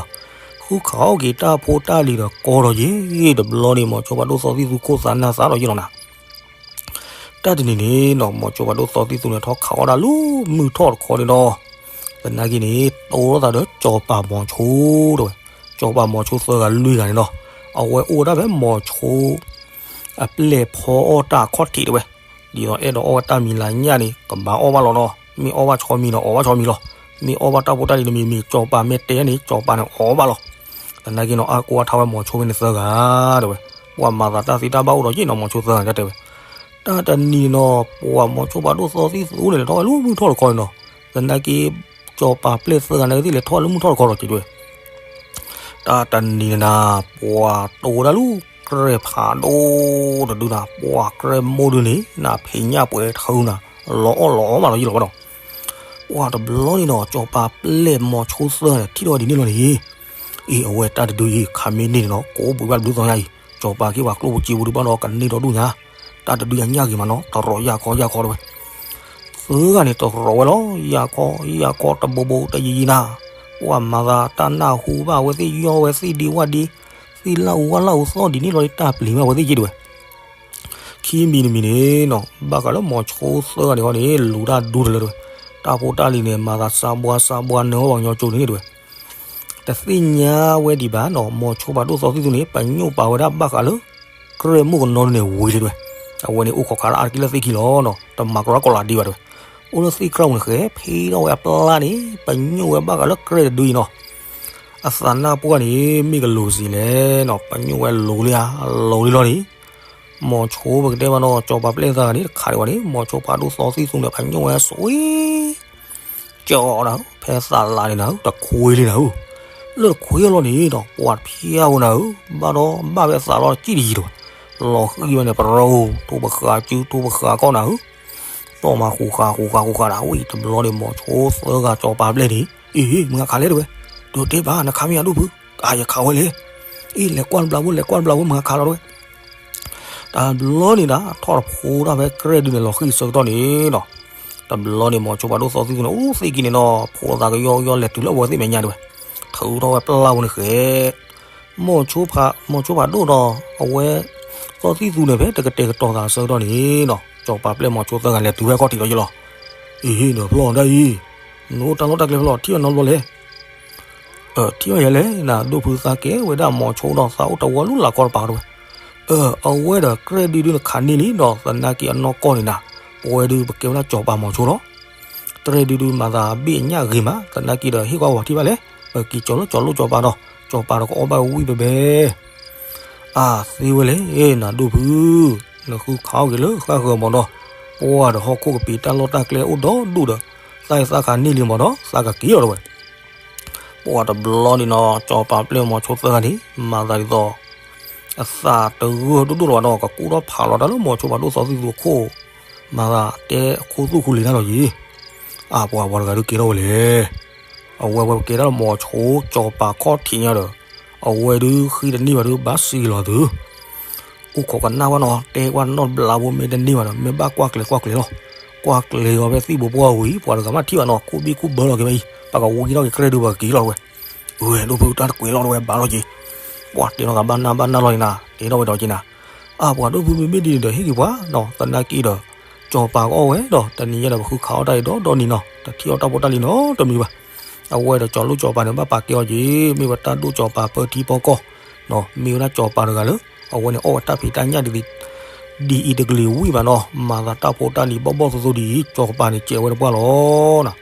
ဃုခးအီၣ်က့ၤတၢ်ဖိတၢ်လံၤဒီးကီဒီးယ့ၢ် တဘျီန့ၣ် မိၤဆိဖးဒိၣ်သီသံၣ်သူခိၣ်သးနၢ်သးဒီးယ့ၢ်လီၤနၤ တၢ်တနံၤန့ၣ်နီၤ မိၤဆိဖးဒိၣ်သီသံၣ်သူန့ၣ် ထီၣ်ခးအီၣ်ဒၣ်လၢမုၢ်ထီၣ်တခီန့ၣ်နီၤ သနာ်က့န့ၣ် တိၢ်လိာ်သးဒီးကၠီၤပၤမိၤဆိတဲဝဲ. ကၠီၤပၤမိၤဆိသၢဂၤလွံၢ်ဂၤန့ၣ်နီၤ အဝဲအိၣ်ဝဲဒၣ်ဖဲမိၤဆိ အပျဲၢ်ဖီအီၣ်တၢ်အခီၣ်ထံးတဲဝဲ. ဒ်သိးအဲၣ်ဒိးအီၣ်ဝဲတၢ်မံၤလၢညၣ်န့ၣ် ကဘၣ်အီၣ်ဘၣ်လီၤနီၤ မ့ၢ်အီၣ်ဘၣ်ဆီမံၤဒီးအီၣ်ဘၣ်ဆီမံၤလီၤ မ့ၢ်အီၣ်ဘၣ်တၢ်ဖိတၢ်လံၤတမံၤမံၤ ကၠီၤပၤမ့ၢ်တဲန့ၣ် ကၠီၤပၤန့ၣ်အီၣ်ဘၣ်လီၤ. သနာ်က့နီၤ အါကိၢ်အါထါဝဲမိၤဆိဖဲန့ၣ်သၢဂၤတဲဝဲ. ပှၤမၤသးတၢ်သံတၢ်ဘၣ်အိၣ်ဒီးယ့ၢ်နီၤ မိၤဆိသၢဂၤတဲဝဲ. တၢ်တနံၤန့ၣ်နီၤ ပှၤမိၤဆိဖးဒိၣ်သီသံၣ်သူန့ၣ် လဲၤထီၣ်ဝဲလၢမုၢ်ထီၣ်တခီန့ၣ်နီၤ သနာ်က့ ကၠီၤပၤပျဲၢ်သၢဂၤနာ်က့သ့ၣ်လဲၤထီၣ်ဝဲလၢမုၢ်ထီၣ်တခီဒီးက့ၤတဲဝဲ. တၢ်တနံၤန့ၣ်နၤ ပှၤတိၢ်ဝဲဒၣ်လၢကြဲၢ်ဖးဒိၣ်တဒုနၤ ပှၤကြဲၢ်မိၢ်ဒုန့ၣ် နၤဖံးညၣ်ပှဲၤထၢနၤ လီၤအီၣ်လီၤအီၣ်မးလီၤယ့ၢ်လီၤဘၣ်ဒီး ပှၤတဘျီန့ၣ်နီၤ ကၠီၤပၤပျဲၢ်မိၤဆိသၢဂၤန့ၣ် ထံၣ်ထီၣ်ဒ်န့ၣ်လီၤန့ၣ် အ့ အဝဲတၢ်တဒုအံၤ ခးမ့ၢ်န့ၢ်န့ၣ်နီၤ ကိးဘှံးဘၣ်တဘျုးသီညါအံၤ ကၠီၤပၤက့ၤပှၤကျိၣ်ပူၤစ့ပူၤဒုးဘၣ်ဒီး ကန့ၢ်ဒီဒူၣ်ညါ တၢ်တဒုညါညၣ်ဂ့ၤမးနီၤ တရီးယၢ်ခီယၢ်ခီတဲဝဲ. သၢဂၤန့ၣ် တရီးဝဲလီၤ ယၢ်ခီယၢ်ခီတဘိဘိတယံၤယံၤနၤ ပှၤမၤသးတၢ်နၢ်ဟူဘၣ်အဝဲသ့ၣ်ယီၢ်ဝဲသ့ၣ်ဒံးဝၣ်ဒံး သ့ၣ်လၢအူဝၣ်လၢအူသီၣ်ဒ်န့ၣ်လီၤ တၢ်ပျံၤမးအဝဲသ့ၣ်ယ့ၢ်တဲဝဲ. ခံမံၤတမံၤန့ၣ်နီၤ ဘၣ်ဃးလၢမိၤဆိသၢဂၤန့ၣ်ဟီန့ၣ် လူၤတၢ်ဒူတလၢတဲဝဲ. တၢ်ဖိတၢ်လံၤန့ၣ် မၤသးစးဘှါစးဘှါနၢၤဝဲပှၤကညီကၠိန့ၣ်တဲဝဲ. တသ့ၣ်ညါဝဲဒံးဘၣ်နီၤ မိၤဆိဖးဒိၣ်သီသံၣ်သူန့ၣ် ပညိၣ်ပာ်ဝဲဒၣ်ဘၣ်ဃးလၢ ကြဲၢ်မိၢ်ကနီၤန့ၣ်ဝံၤလံတဲဝဲ. အဝဲန့ၣ်အိၣ်ခိးခးလၢအါတက့ၢ်လၢသ့ၣ်ခံလီၤနီၤ တမၤကရီကီလးဒံးဘၣ်တဲဝဲ. အိၣ်လၢသ့ၣ်ကြၢးပူၤန့ၣ် ဃဲဖ့ထီၣ်ဝဲအပျၢ်န့ၣ် ပညိၣ်ဝဲဘၣ်ဃးလၢကြဲၢ်တဒုအံၤနီၤ အသးနၢ်ပှၢ်န့ၣ် မ့ၢ်ကလိၤစ့လဲၣ်နီၤ ပညိၣ်ဝဲလိၤလံဧါ လိၤလံလီၤန့ၣ် မိၤဆိပကတဲဘၣ်နီၤ ကၠီၤပၤပျဲၢ်သၢဂၤန့ၣ် တခးဒံးဘၣ်န့ၣ် မိၤဆိဖးဒိၣ်သီသံၣ်သူန့ၣ် ပညိၣ်ဝဲစွံ ကၠီနၤဧၢ ဖဲသးလးန့ၣ်နၤဧၢ တခွ့လံနၤဧၢ လၢတခွ့လီၤန့ၣ်ဒီး ပှၤတဖျါဧိၤနၤဧၢ ဘၣ်ဒီးဘၣ်ဝဲသးလီၤတကံၢ်တယံၤဒီး လီၤဃံၤဝဲန့ၣ် ပရိထိပဃာ်စုထိပဃာ်ကီၢ်နၤဧၢ သီၣ်မးဃူဃာ်ဃူဃာ်ဃူဃာ်နၤ ဝံၤတဘျီန့ၣ် မိၤဆိသၢဂၤကၠီၤပၤပျဲၢ်န့ၣ် အ့ မုၢ်ဂၤခးလဲၣ်တဲဝဲ ဒိးတဲဘၣ် နခးမ့ၢ်ယၤဒိၣ်ဖုး အါယခးဝဲလဲၣ် အ့ လဲၤကွၢ်တဘျီဖိ လဲၤကွၢ်တဘျီဖိ မုၢ်ဂၤခးလီၤတဲဝဲ တဘျီန့ၣ်ဒၣ် ထီၣ်တဖိဒၣ်ဖဲကြဲၢ်ဒုန့ၣ် လီၤဃံၤဆၢကတီၢ်န့ၣ်နီၤ တဘျီန့ၣ် မိၤဆိဖးဒိၣ်သီသံၣ်သူန့ၣ် အိၣ်သ့ၣ်က့ၤန့ၣ်နီၤ ဖိသၣ်ကယီကယီလဲၤတုၤလၢအဝဲသ့ၣ်မဲာ်ညါတဲဝဲ. ထ ထုးထီၣ်ဝဲပျၢ်ပူၤန့ၣ်ဃဲ မိၤဆိဖးဒိၣ်ဒီး အဝဲ သီသံၣ်သူန့ၣ် ဖဲတကတဲာ်ကတီၤသးအဆၢကတီၢ်န့ၣ်နီၤ စီၤပၤပျဲၢ်မိၤဆိသၢဂၤလဲၤတုၤဖဲခီၣ်ထံးလီၤယလီၤ. အ့ ဒီးဖျီၣ်ဒၣ်အံၤ နအိၣ်တၢ်လီၢ်တၢ်ကျဲဖဲလီၤ ထံၣ်အီၤနီတဘျီလဲၣ်. ထံၣ်အီၤယဲလဲၣ် နဒိၣ်ဖုသးကဲဝဲဒၣ်မိၤဆိဒီးသးအိၣ်တဝီလူလၢ်ကီတပၤတဝဲ. အဝဲဒီးကြဲၢ်ဒုဒုနခးန့ၢ်လံဒီးသနာ်က့အနီၢ်ကီၢ်န့ၣ်နၤ ပဝဲဒုပကဲဝဲဒၣ်စီၤပၤမိၤဆိလီၤ. တြဲၤဒုဒုမၤသးဘ့ၣ်အညၣ်ဂ့ၤမး သနာ်က့ဒီးဟ့ၣ်ကွၢ်ဝဲထံၣ်ဘၣ်လဲၣ် ပက့ၤကၠီၤလၢကၠီၤလိၣ်စီၤပၤဒီး စီၤပၤဒီးကအီၣ်ဘၣ်ဝံၣ်ဘဲဘဲ အသ့ဝဲလဲၣ် နဒိၣ်ဖု, နဃုခးအီၣ်က့ၤလၢဃၣ်ဃၢၤမးဒီး ပှၢ်ဒီးဟီၣ်ခိၣ်ကပ့ၤတၢ်လီၢ်တၢ်ကျဲအိၣ်ဒီဒူၣ်ဒီး သးအ့ၣ်သးခးန့ၢ်လံမးဒီး သးကက့ၤလီၤတဝဲ. ပှၢ်တဘျီန့ၣ်နီၤ စီၤပၤပျဲၢ်မိၤဆိသၢဂၤန့ၣ် မၤသးဒ်သိး အသးတဂၢၢ်ဒိၣ်ဒိၣ်လီၤဘၣ်ဒီး ကကူၣ်ထီၣ်ဖးလီၤတၢ်လၢမိၤဆိဖးဒိၣ်သီသံၣ်သူအခိၣ် မၤသးတဲအခိၣ်သူၣ်ဃူလံၤတၢ်လီၤယံၤ. အပှၤပှၤတဂၤဒုးကဲထီၣ်ဝဲလဲၣ်. အဝဲဝဲကဲထီၣ်မိၤဆိစီၤပၤခီၣ်ထံးညါဒီး အဝဲဒုးဃ့တန့ၢ်ဘၣ်ဒုးဘၣ်စံးလီၤသု အိၣ်ခိးကနၣ်ဝဲနီၤ တဲကွၢ်နီတဘျီဖိ မ့ၢ်တန့ၢ်ဘၣ်ဒီး မ့ၢ်ဘၣ်ကွၢ်ကျဲၤကွၢ်ကျဲၤလီၤ. ကွၢ်ကျဲၤအီၤဖဲသံၣ်ဘိပှၢ်ဝံၤ ပှၤတဂၤမ့ၢ်ထံၣ်ဘၣ်နီၤ ကူၣ်ဘံၣ်ကူၣ်ဘၢလီၤက့ၤဝဲအံၤ ပကဝံထီၣ်က့ၤကြဲၢ်ဒုးပကက့ၤလီၤတဝဲ. အဝဲဒိၣ်ဖုတၢ်တကွဲးလီၤတဝဲဘၣ်လီၤက့ၤ. ပှၢ်တဲနီၤဂၤဘၣ်နၢ်ဘၣ်နၢ်လီၤန့ၣ်နၤ တဲထီၣ်ဝဲဒီးက့ၤနၤ. အပှၤဒိၣ်ဖုမ့မ့ၢ်ဒ်န့ၣ်ဒီးဟ့ၣ်က့ၤပှၤနီၤ သနာ်က့ဒီး စီၤပၤကအီၣ်ဝဲဒီး တနံၤညါဒီးပဃုခးအီၣ်တၢ်အံၤဒီးဒီနံၤနီၤ တထံၣ်အီၣ်တၢ်ဖိတၢ်လံၤနီတမံၤဘၣ်. အဝဲဒီးစီၤလိၣ်စီၤပၤန့ၣ်ဘၣ်ပာ်ကဲအီၤက့ၤ မ့ၢ်ဝဲတၢ်ဒိၣ်စီၤပၤပၢထံပီကီၢ် မ့ၢ်ဝဲဒၣ်စီၤပၤတဂၤလၢ အဝဲန့ၣ်အီၣ်ဝဲတၢ်ဖံးတၢ်ညၣ်ဒ်အံၤတကလုာ်ဝံၣ်ဘၣ်နီၤ မၤသးတၢ်ဖိတၢ်လံၤဘီၣ်ဘီၣ်သိသိဒ်အံၤ စီၤပၤန့ၣ်စဲးဝဲတပှၢ်လီၤ.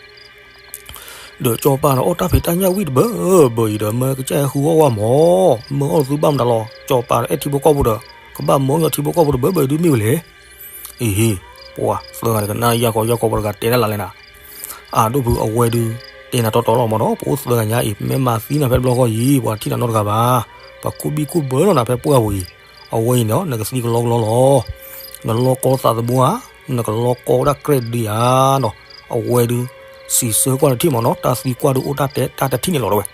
ဒီးစီၤပၤဒီးအီၣ်တၢ်ဖံးတၢ်ညၣ်ဝံၣ်တဘၢဘၢအံၤဒီး မၢကစၢ်ဟဲဃုအီၣ်ဝဲမး မၢအီၣ်သုဘၣ်မတၤလီၤ စီၤပၤဒီးအဲၣ်ထံဖိကီၢ်ဖိဒီး ကဘၣ်မၢအီၣ်ထံဖိကီၢ်ဖိတဘၢဘၢအံၤဒုးမ့ၢ်ဝဲလဲၣ်. အ့ဟ့ ပှၤသၢဂၤန့ၣ်ကနၣ်ယၢ်ကီယၢ်ကီပှၤတဂၤတဲဒၣ်လၢ်လဲၣ်နၤ အဒိၣ်ဖုအဝဲဒုး တဲနၤတီတီလီၤမးဒီး ပအိၣ်သၢဂၤညါအံၤ မ့ၢ်မၤသံနၤဖဲတဘျီဃီအံၤ ပှၤထံၣ်နၤနီတဂၤဘၣ်. ပှၤကူၣ်ဘံၣ်ကူၣ်ဘၢလီၤနၤဖဲပှၢ်ပူၤအံၤ အဝဲအံၤန့ၣ် နကသံကလီကလီလီၤ. နလီကီသးသမူဧါ, နကလီကီဝဲဒၣ်ကြဲၢ်ဒုးဧါနီၤ. အဝဲဒုး စံးဆၢကွၢ်တထံၣ်မးနီၤ တၢ်သံကွၢ်ဒုးအိၣ်တၢ်တဲတၢ်တထံၣ်န့ၣ်လီၤတဝဲ.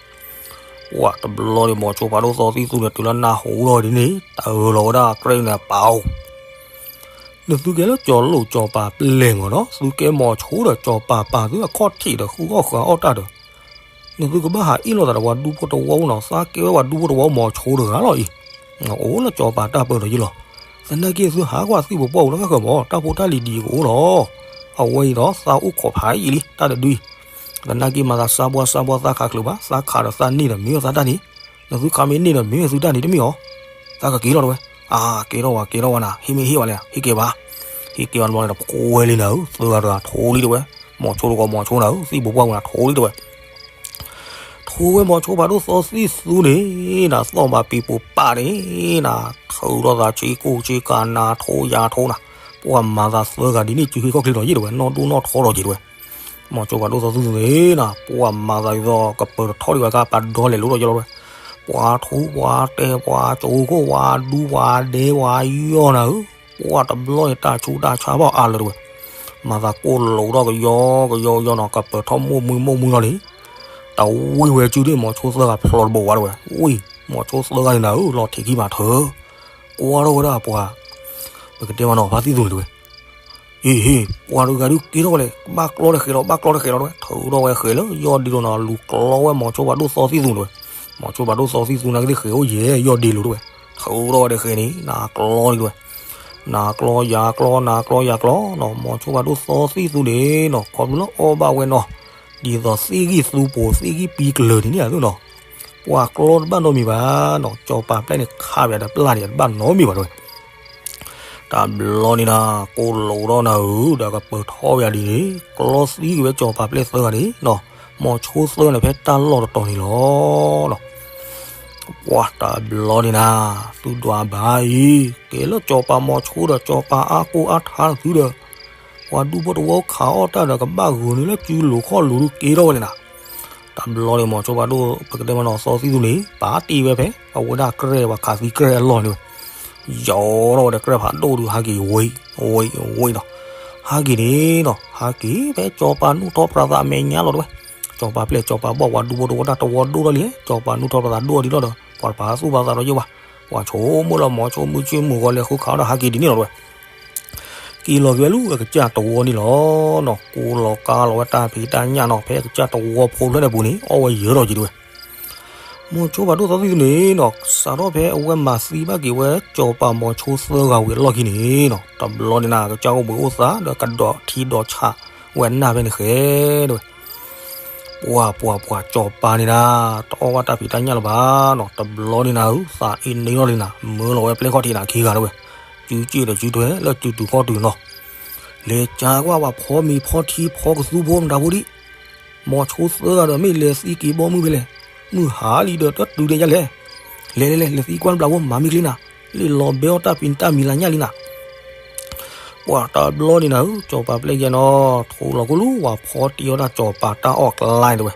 ပှၤတဘျီန့ၣ် မိၤဆိဖးဒိၣ်သီသံၣ်သူန့ၣ် တုၤလၢနၢ်ဟူလီၤဒ်န့ၣ် တၢ်အၢၣ်လီၤဝဲဒၣ်ကြဲၢ်ဒုးန့ၣ်ပာ်အိၣ် နသုကဲလၢစီၤလိၣ်စီၤပၤပျဲၢ်မးနီၤ သုကဲမိၤဆိဒီးစီၤပၤပာ်သုအခီၣ်ထံးဒီးဃုအီၣ်ဃုအီၣ်တၢ်ဒီး နသုကဘၣ်ဟးအ့ၣ်လိာ်သးဒီးပှၤဒူဖိတဝီပူၤနီၤ သးကဲဝဲပှၤဒူဖိတဝီမိၤဆိတဂၤလီၤအံၤ. အိၣ်လၢစီၤပၤတၢ်ပၢၢ်ဒီးယ့ၢ်လီၤ. သနာ်က့သုဟးကွၢ်သံၣ်ပူၤပှၢ်ပူၤလၢဃၣ်ဃၢၤမး တၢ်ဖိတၢ်လံၤဒ်အံၤကအိၣ်လီၤ. အဝဲအံၤဒီးသးအိၣ်ခိးဖးယံာ်လံ တၢ်တဒုအံၤ သနာ်က့မၤသးစါဘှါစါဘှါသးခးချုးဘၣ် သးခးဒီးသးန့ၢ်ဒီးမ့ၢ်ဝဲသးတၢ်န့ၣ် နသုခးမ့ၢ်န့ၢ်ဒီးမ့ၢ်ဝဲသုတၢ်န့ၣ်တမ့ၢ်အီၤ. သးကက့ၤလီၤတဝဲ. အါ ကဲထီၣ်ဝဲ ကဲထီၣ်ဝဲနၤ ဟ့ၣ်မ့ၢ်ဟ့ၣ်ဝဲလဲၣ် ဟ့ၣ်က့ၤဘၣ်. ဟ့ၣ်က့ၤဝဲတဘျီန့ၣ်ဒီး ပကိးဝဲလံနၤဧၢ သၢဂၤတဂၤထိလံတဝဲ. မိၤဆိတဂီၤမိၤဆိနၤဧၢ သံၣ်ဘိပှၢ်ပူၤနၤထိလံတဝဲ. ထိဝဲမိၤဆိဖးဒိၣ်သီသံၣ်သူန့ၣ် နၤသီၣ်ဘၣ်ပံၤပူၤပာ်န့ၣ် နၤထုးထီၣ်သးဆ့ကိၣ်ဆ့ကၤနၤထိယၤထိနၤ ပှၤမၤသးသၢဂၤဒ်န့ၣ် စုဟ့ၣ်ခီၣ်ချ့လီၤယ့ၢ်တဝဲ နီၢ်ဒိၣ်နီၢ်ထီလီၤက့ၤတဝဲ. မိၤဆိဖးဒိၣ်သီသံၣ်သူန့ၣ်နၤ ပှၤမၤသးဒ်သိးကပၢၤထီၣ်ဒံးဝဲကါပာ်ဒီလဲၤလိၤထီၣ်ယလီၤတဝဲ. ပှၤထူပှၤတဲပှၤကၠိခိၣ်ပှၤဒူပှၤဒဲ ပှၤယီၢ်နၤဧၢ ပှၤတဘျီန့ၣ် တၢ်ဆူးတၢ်ဆါဘၣ်အါလၢၤတဝဲ. မၤသးကိၢ်လိာ်ထီၣ်ကယီကယီကယီနီၤ ကပၢၤထီၣ်မိၢ်မှံမိၢ်မှံလီၤလံ. တဝံၣ်ဝဲစုဒၣ်မိၤဆိသၢဂၤဖျိးတဘိဝဲတဝဲ. ဝံၣ် မိၤဆိသၢဂၤန့ၣ်နၤဧၢ လီၤထံးခံမးထၢ ကွၢ်ထီၣ်ဝဲဒၣ်ပှၤ ပကတဲမးနီၤ ဖါသံၣ်သူန့ၣ်တဝဲ. အ့ဟ့ ပှၤတဂၤဒုးက့ၤထီၣ်ဝဲလဲၣ် ဘၣ်ကျီတဃဲးလီၤ ဘၣ်ကျီတဃဲးလီၤတဝဲ. ထုးထီၣ်ဝဲဃဲးလၢယီၢ်ဒ့လိၤနီၤ လူၤကျီဝဲမိၤဆိဖးဒိၣ်သီသံၣ်သူန့ၣ်တဝဲ. မိၤဆိဖးဒိၣ်သီသံၣ်သူနာ်က့သ့ၣ်ဃဲးအိၣ်ယဲၢ် ယီၢ်ဒ့လိၤတဝဲ. ထုးထီၣ်ဝဲဒီးဃဲးန့ၣ် နၤကျီဒ်တဝဲ. နၤကျီယၤကျီ နၤကျီယၤကျီနီၤ မိၤဆိဖးဒိၣ်သီသံၣ်သူန့ၣ်နီၤ ခီဖျိလၢအီၣ်ဘၣ်ဝဲနီၤ ဒ်သိးသ့ၣ်ဂံၢ်သူပိၤ သ့ၣ်ဂံၢ်ပံၤကျၢၤဒ်န့ၣ်ဧါသုနီၤ. ပှၤကျီတဘၣ်နီတမံၤဘၣ်နီၤ စီၤပၤပျဲၢ်န့ၣ်ခးပယၤဒီးပျၢ်န့ၣ်တဘၣ်နီတမံၤဘၣ်တဝဲ. တဘျီန့ၣ်နၤ ကိၢ်လိာ်ထီၣ်နၤဧၢ ဒီးကပၢၤထီၣ်ပယၤဒ်န့ၣ် ကျီသံကွံာ်ဝဲစီၤပၤပျဲၢ်သၢဂၤန့ၣ်နီၤ မိၤဆိသၢဂၤန့ၣ်ဖဲတၢ်လီၢ်တတီၤန့ၣ်လီၤ. ပှၤတဘျီန့ၣ်နၤ သုဒွးဘၣ်အံၤ ကဲလၢစီၤပၤမိၤဆိဒီးစီၤပၤအါကိၢ်အါထါနသုဒီး ပှၤဒူဖိတဝီခးအီၣ်တၢ်ဒီးကဘၣ်ဂုာ်န့ၢ်လၢစုလိၤခီၣ်လိၤဒုးက့ၤထီၣ်ဝဲလဲၣ်နၤ. တဘျီန့ၣ် မိၤဆိဖးဒိၣ် ပကတဲမးနီၤ သီသံၣ်သူန့ၣ် ပာ်တ့ၢ်ဝဲဖဲ အဝဲဒၣ်ကြဲၢ်ပှၤခးသံကြဲၢ်အလီၢ်န့ၣ်ဝဲ ယီၤထီၣ်ဝဲဒီးကြဲၢ်ဖးဒိၣ်ဒုးဟးက့ၤဝ့ၤ ဝ့ၤ ဝ့ၤနီၤ. ဟးက့ၤန့ၣ်နီၤ ဟးက့ၤဖဲစီၤပၤနူၢ်ထီၣ်ပြးသးအမဲာ်ညါလီၤတဝဲ. စီၤပၤပျဲၢ်စီၤပၤဘီၣ်ပှၤဒူဖိတဝီတၢ်တဝီဒိၣ်ထီၣ်လံ စီၤပၤနူၢ်ထီၣ်ပြးသးဒိၣ်အီၤဒ်လီၤဒီး ပှၤတပာ်သူၣ်ပာ်သးဒီးယဲၢ်ဘၣ်. ပှၤဆိကမိၣ်လၢမိၤဆိမုၢ်ဆ့ၣ်မုၢ်ဂီၤလဲၤဃုခးအီၣ်ဒီးဟးက့ၤဒ်န့ၣ်လီၤတဝဲ. က့ၤလီၤက့ၤဝဲလၢအကစၢ်တဝီန့ၣ်လီၤနီၤ ကိးလီၤကါလီၤဝဲတၢ်ဖံးတၢ်ညၣ်နီၤ ဖဲအကစၢ်တဝီဖိဖျၢၣ်န့ၣ်အပူၤန့ၣ် အီၣ်ဝဲယၢၤထီၣ်က့ၤတဝဲ. မိၤဆိဖးဒိၣ်သီသံၣ်န့ၣ်နီၤ စးထီၣ်ဖဲအဝဲမၤသံဘၣ်က့ၤဝဲ စီၤပၤမိၤဆိသၢဂၤဝံၤအလီၢ်ခံန့ၣ်နီၤ တဘျီန့ၣ်နၤ ကစၢ်အိၣ်ဘှံးအိၣ်သါဒီးကဒီးထံဒီးဆးဝဲနၢ်ဖဲန့ၣ်ဃဲဒဝဲ. ပှၤပှၤပှၤ စီၤပၤန့ၣ်နၤ တအီၣ်ဘၣ်တၢ်ဖံးတၢ်ညၣ်လၢၤဘၣ်နီၤ တဘျီန့ၣ်နၤဧၢ သးအ့န့ထီၣ်လံနၤ မၢလီၤဝဲပျဲၢ်ခီၣ်ထံးနၤခံဂၤဒဝဲ. စုစ့ၣ်ဒီးစုထွဲလၢစုတုၤခီၣ်တုၤနီၤ လဲၤကၢကွၢ်ပှၤဖီမ့ၤဖီထံဖီကသူဖိမတၤဖိဒံး မိၤဆိသၢဂၤဒီးမ့ၢ်လဲၤသံက့ၤဘီမုၢ်ဖဲလဲၣ်, မုၢ်ဟါလံဒီးတတုၤဒဲးယလဲၣ်. လဲၤလဲၤလဲၤ လဲၤသံကွၢ်တဘျီဖိ မၤမ့ၢ်ချ့နၤ, လ့ၣ်လီၤဘဲအီၣ်တၢ်ဖံးတၢ်မံၤလၢညၣ်လံနၤ. ပှၤတဘျီန့ၣ်နၤဧၢ စီၤပၤပျဲၢ်ယဲနီၤ ထိလီၤကိၣ်လူၤ ပှၤဖီတ့အီၣ်တၢ်စီၤပၤတၢ်အီၣ်ကျါန့ၣ်တဝဲ.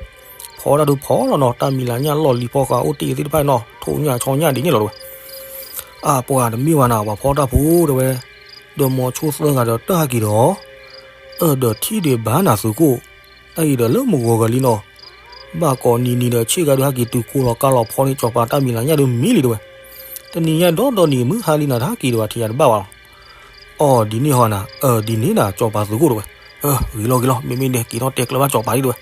ဖီတၢ်ဒုးဖီလီၤနီၤ တၢ်မံၤလၢညၣ်လီၢ်လံၤဖီဃာ်အိၣ်တ့ၢ်သ့ၣ်တဖၣ်နီၤ ထိၣ်ညၣ်ဆီညၣ်ဒ်န့ၣ်လီၤတဝဲ. အပှၤတမ့ၢ်ဝဲနၤ ပှၤဖီတၢ်ဖိတဝဲ, ဒီးမိၤဆိသၢဂၤဒီးတဟဲက့ၤဒီး အၢၣ်ဒီးထံၣ်ဒံးဘၣ်နၤသုးခိၣ်, တၢ်အံၤဒီးလၢမုၢ်ဂီၤဂၤလံနီၤ, ဘၣ်ကိးနံၤနံၤဒီးဆ့ၣ်ဂၤဒုးဟဲက့ၤတုၤခိၣ်လီၤကါလီၤဖီန့ၣ် စီၤပၤတၢ်မံၤလၢညၣ်ဒုးမံလံတဝဲ. တနံၤညါဒီဒီနံၤမုၢ်ဟါလံနၤ တဟဲက့ၤဒံးဘၣ် ထံၣ်ယၤတဘၣ်ဘၣ်လီၤ. အီၤဒ်န့ၣ်ဟီနၤ, အၢၣ်ဒ်န့ၣ်နၤ စီၤပၤသုးခိၣ်တဝဲ. ဂ့ၤလီၤဂ့ၤလီၤ မ့မ့ၢ်ဒဲး က့ၤထီၣ်တဲကျၢၤဘၣ်စီၤပၤဒံးတဝဲ.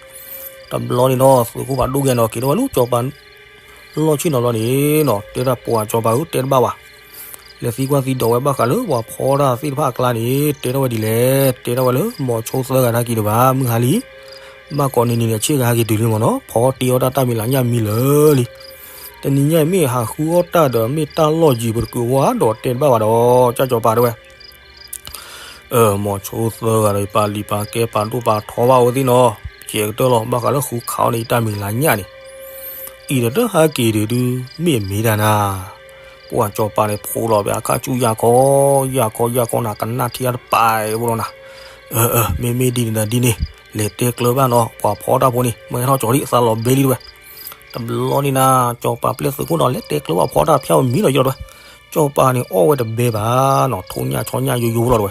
တဘျီန့ၣ်နီၤ သုးခိၣ်ဖးဒိၣ်ဂဲၤနီၤ က့ၤထီၣ်ဝဲလၢစီၤပၤ လီၢ်ဆ့ၣ်နီၤဘျီန့ၣ်နီၤ တဲဒၣ်ပှၤစီၤပၤဧၢ တဲတဘၣ်ဘၣ် လဲၤသံကွၢ်သံဒိးဝဲဘၣ်ဃးလၢပှၤဖီတၢ်သ့ၣ်တဖၣ်အကျါန့ၣ် တဲထီၣ်ဝဲဒ်လဲၣ်, တဲထီၣ်ဝဲလၢမိၤဆိသၢဂၤတဟဲက့ၤဒံးဘၣ် မုၢ်ဟါလံ, ဘၣ်ကိးနံၤနံၤဒီးဆ့ၣ်ဂၤဟဲက့ၤတုၤလံမ့ၢ်နီၤ ဖီတ့အီၣ်တၢ်တၢ်မံၤလၢညၣ်မံလၢာ်လံ. တနံၤညါအံၤမ့ၢ်ဟးဃုအီၣ်တၢ်ဒီးမ့ၢ်တၢ်လီၢ်ယံၤပတကုးဝါဒီးတဲတဘၣ်ဘၣ်ဒီး ကၢ်စီၤပၤတဝဲ မိၤဆိသၢဂၤဒီး ယပာ်လံၤပာ်ကဲပာ်ဒိၣ်ပာ်ထီဘၣ်ဝဲသ့ၣ်နီၤ, ကဲကတၢၢ်လီၤ ဘၣ်ဃးလၢဃုခးအီၣ်န့ၣ် ယတၢ်မံၤလၢညၣ်န့ၣ်, အံၤဒီးတဟဲက့ၤဒံးဒုး မ့ၢ်အမ့ၢ်တၢ်နၤ, ပှၤစီၤပၤန့ၣ် ဖိးလီၤဝဲအခါဆူယၤခီ, ယၤခီယၤခီနၤ ကနၣ်ထံအတပာ်အိၣ်လီၤနၤ, အၢ အၢ မ့မ့ၢ်ဒ်န့ၣ်ဒီးဒ်န့ၣ်, လဲၤတဲကျၢၤဘၣ်နီၤ ပှၤဖီတၢ်ဖိန့ၣ် မ့ၢ်ဟဲထီၣ်ကၠီၤဒံး သးလီၤဘျ့လံတဝဲ. တဘျီန့ၣ်နၤ စီၤပၤပျဲၢ်သုးခိၣ်နီၤ လဲၤတဲကျၢၤဘၣ်ဖီတၢ်ဖၠၣ်ဝဲမံလီၤယံၤလီၤတဝဲ. စီၤပၤန့ၣ်အီၣ်ဝဲတဘဲဘၣ်နီၤ ထိၣ်ညၣ်ဆီညၣ်ယိယိလီၤတဝဲ.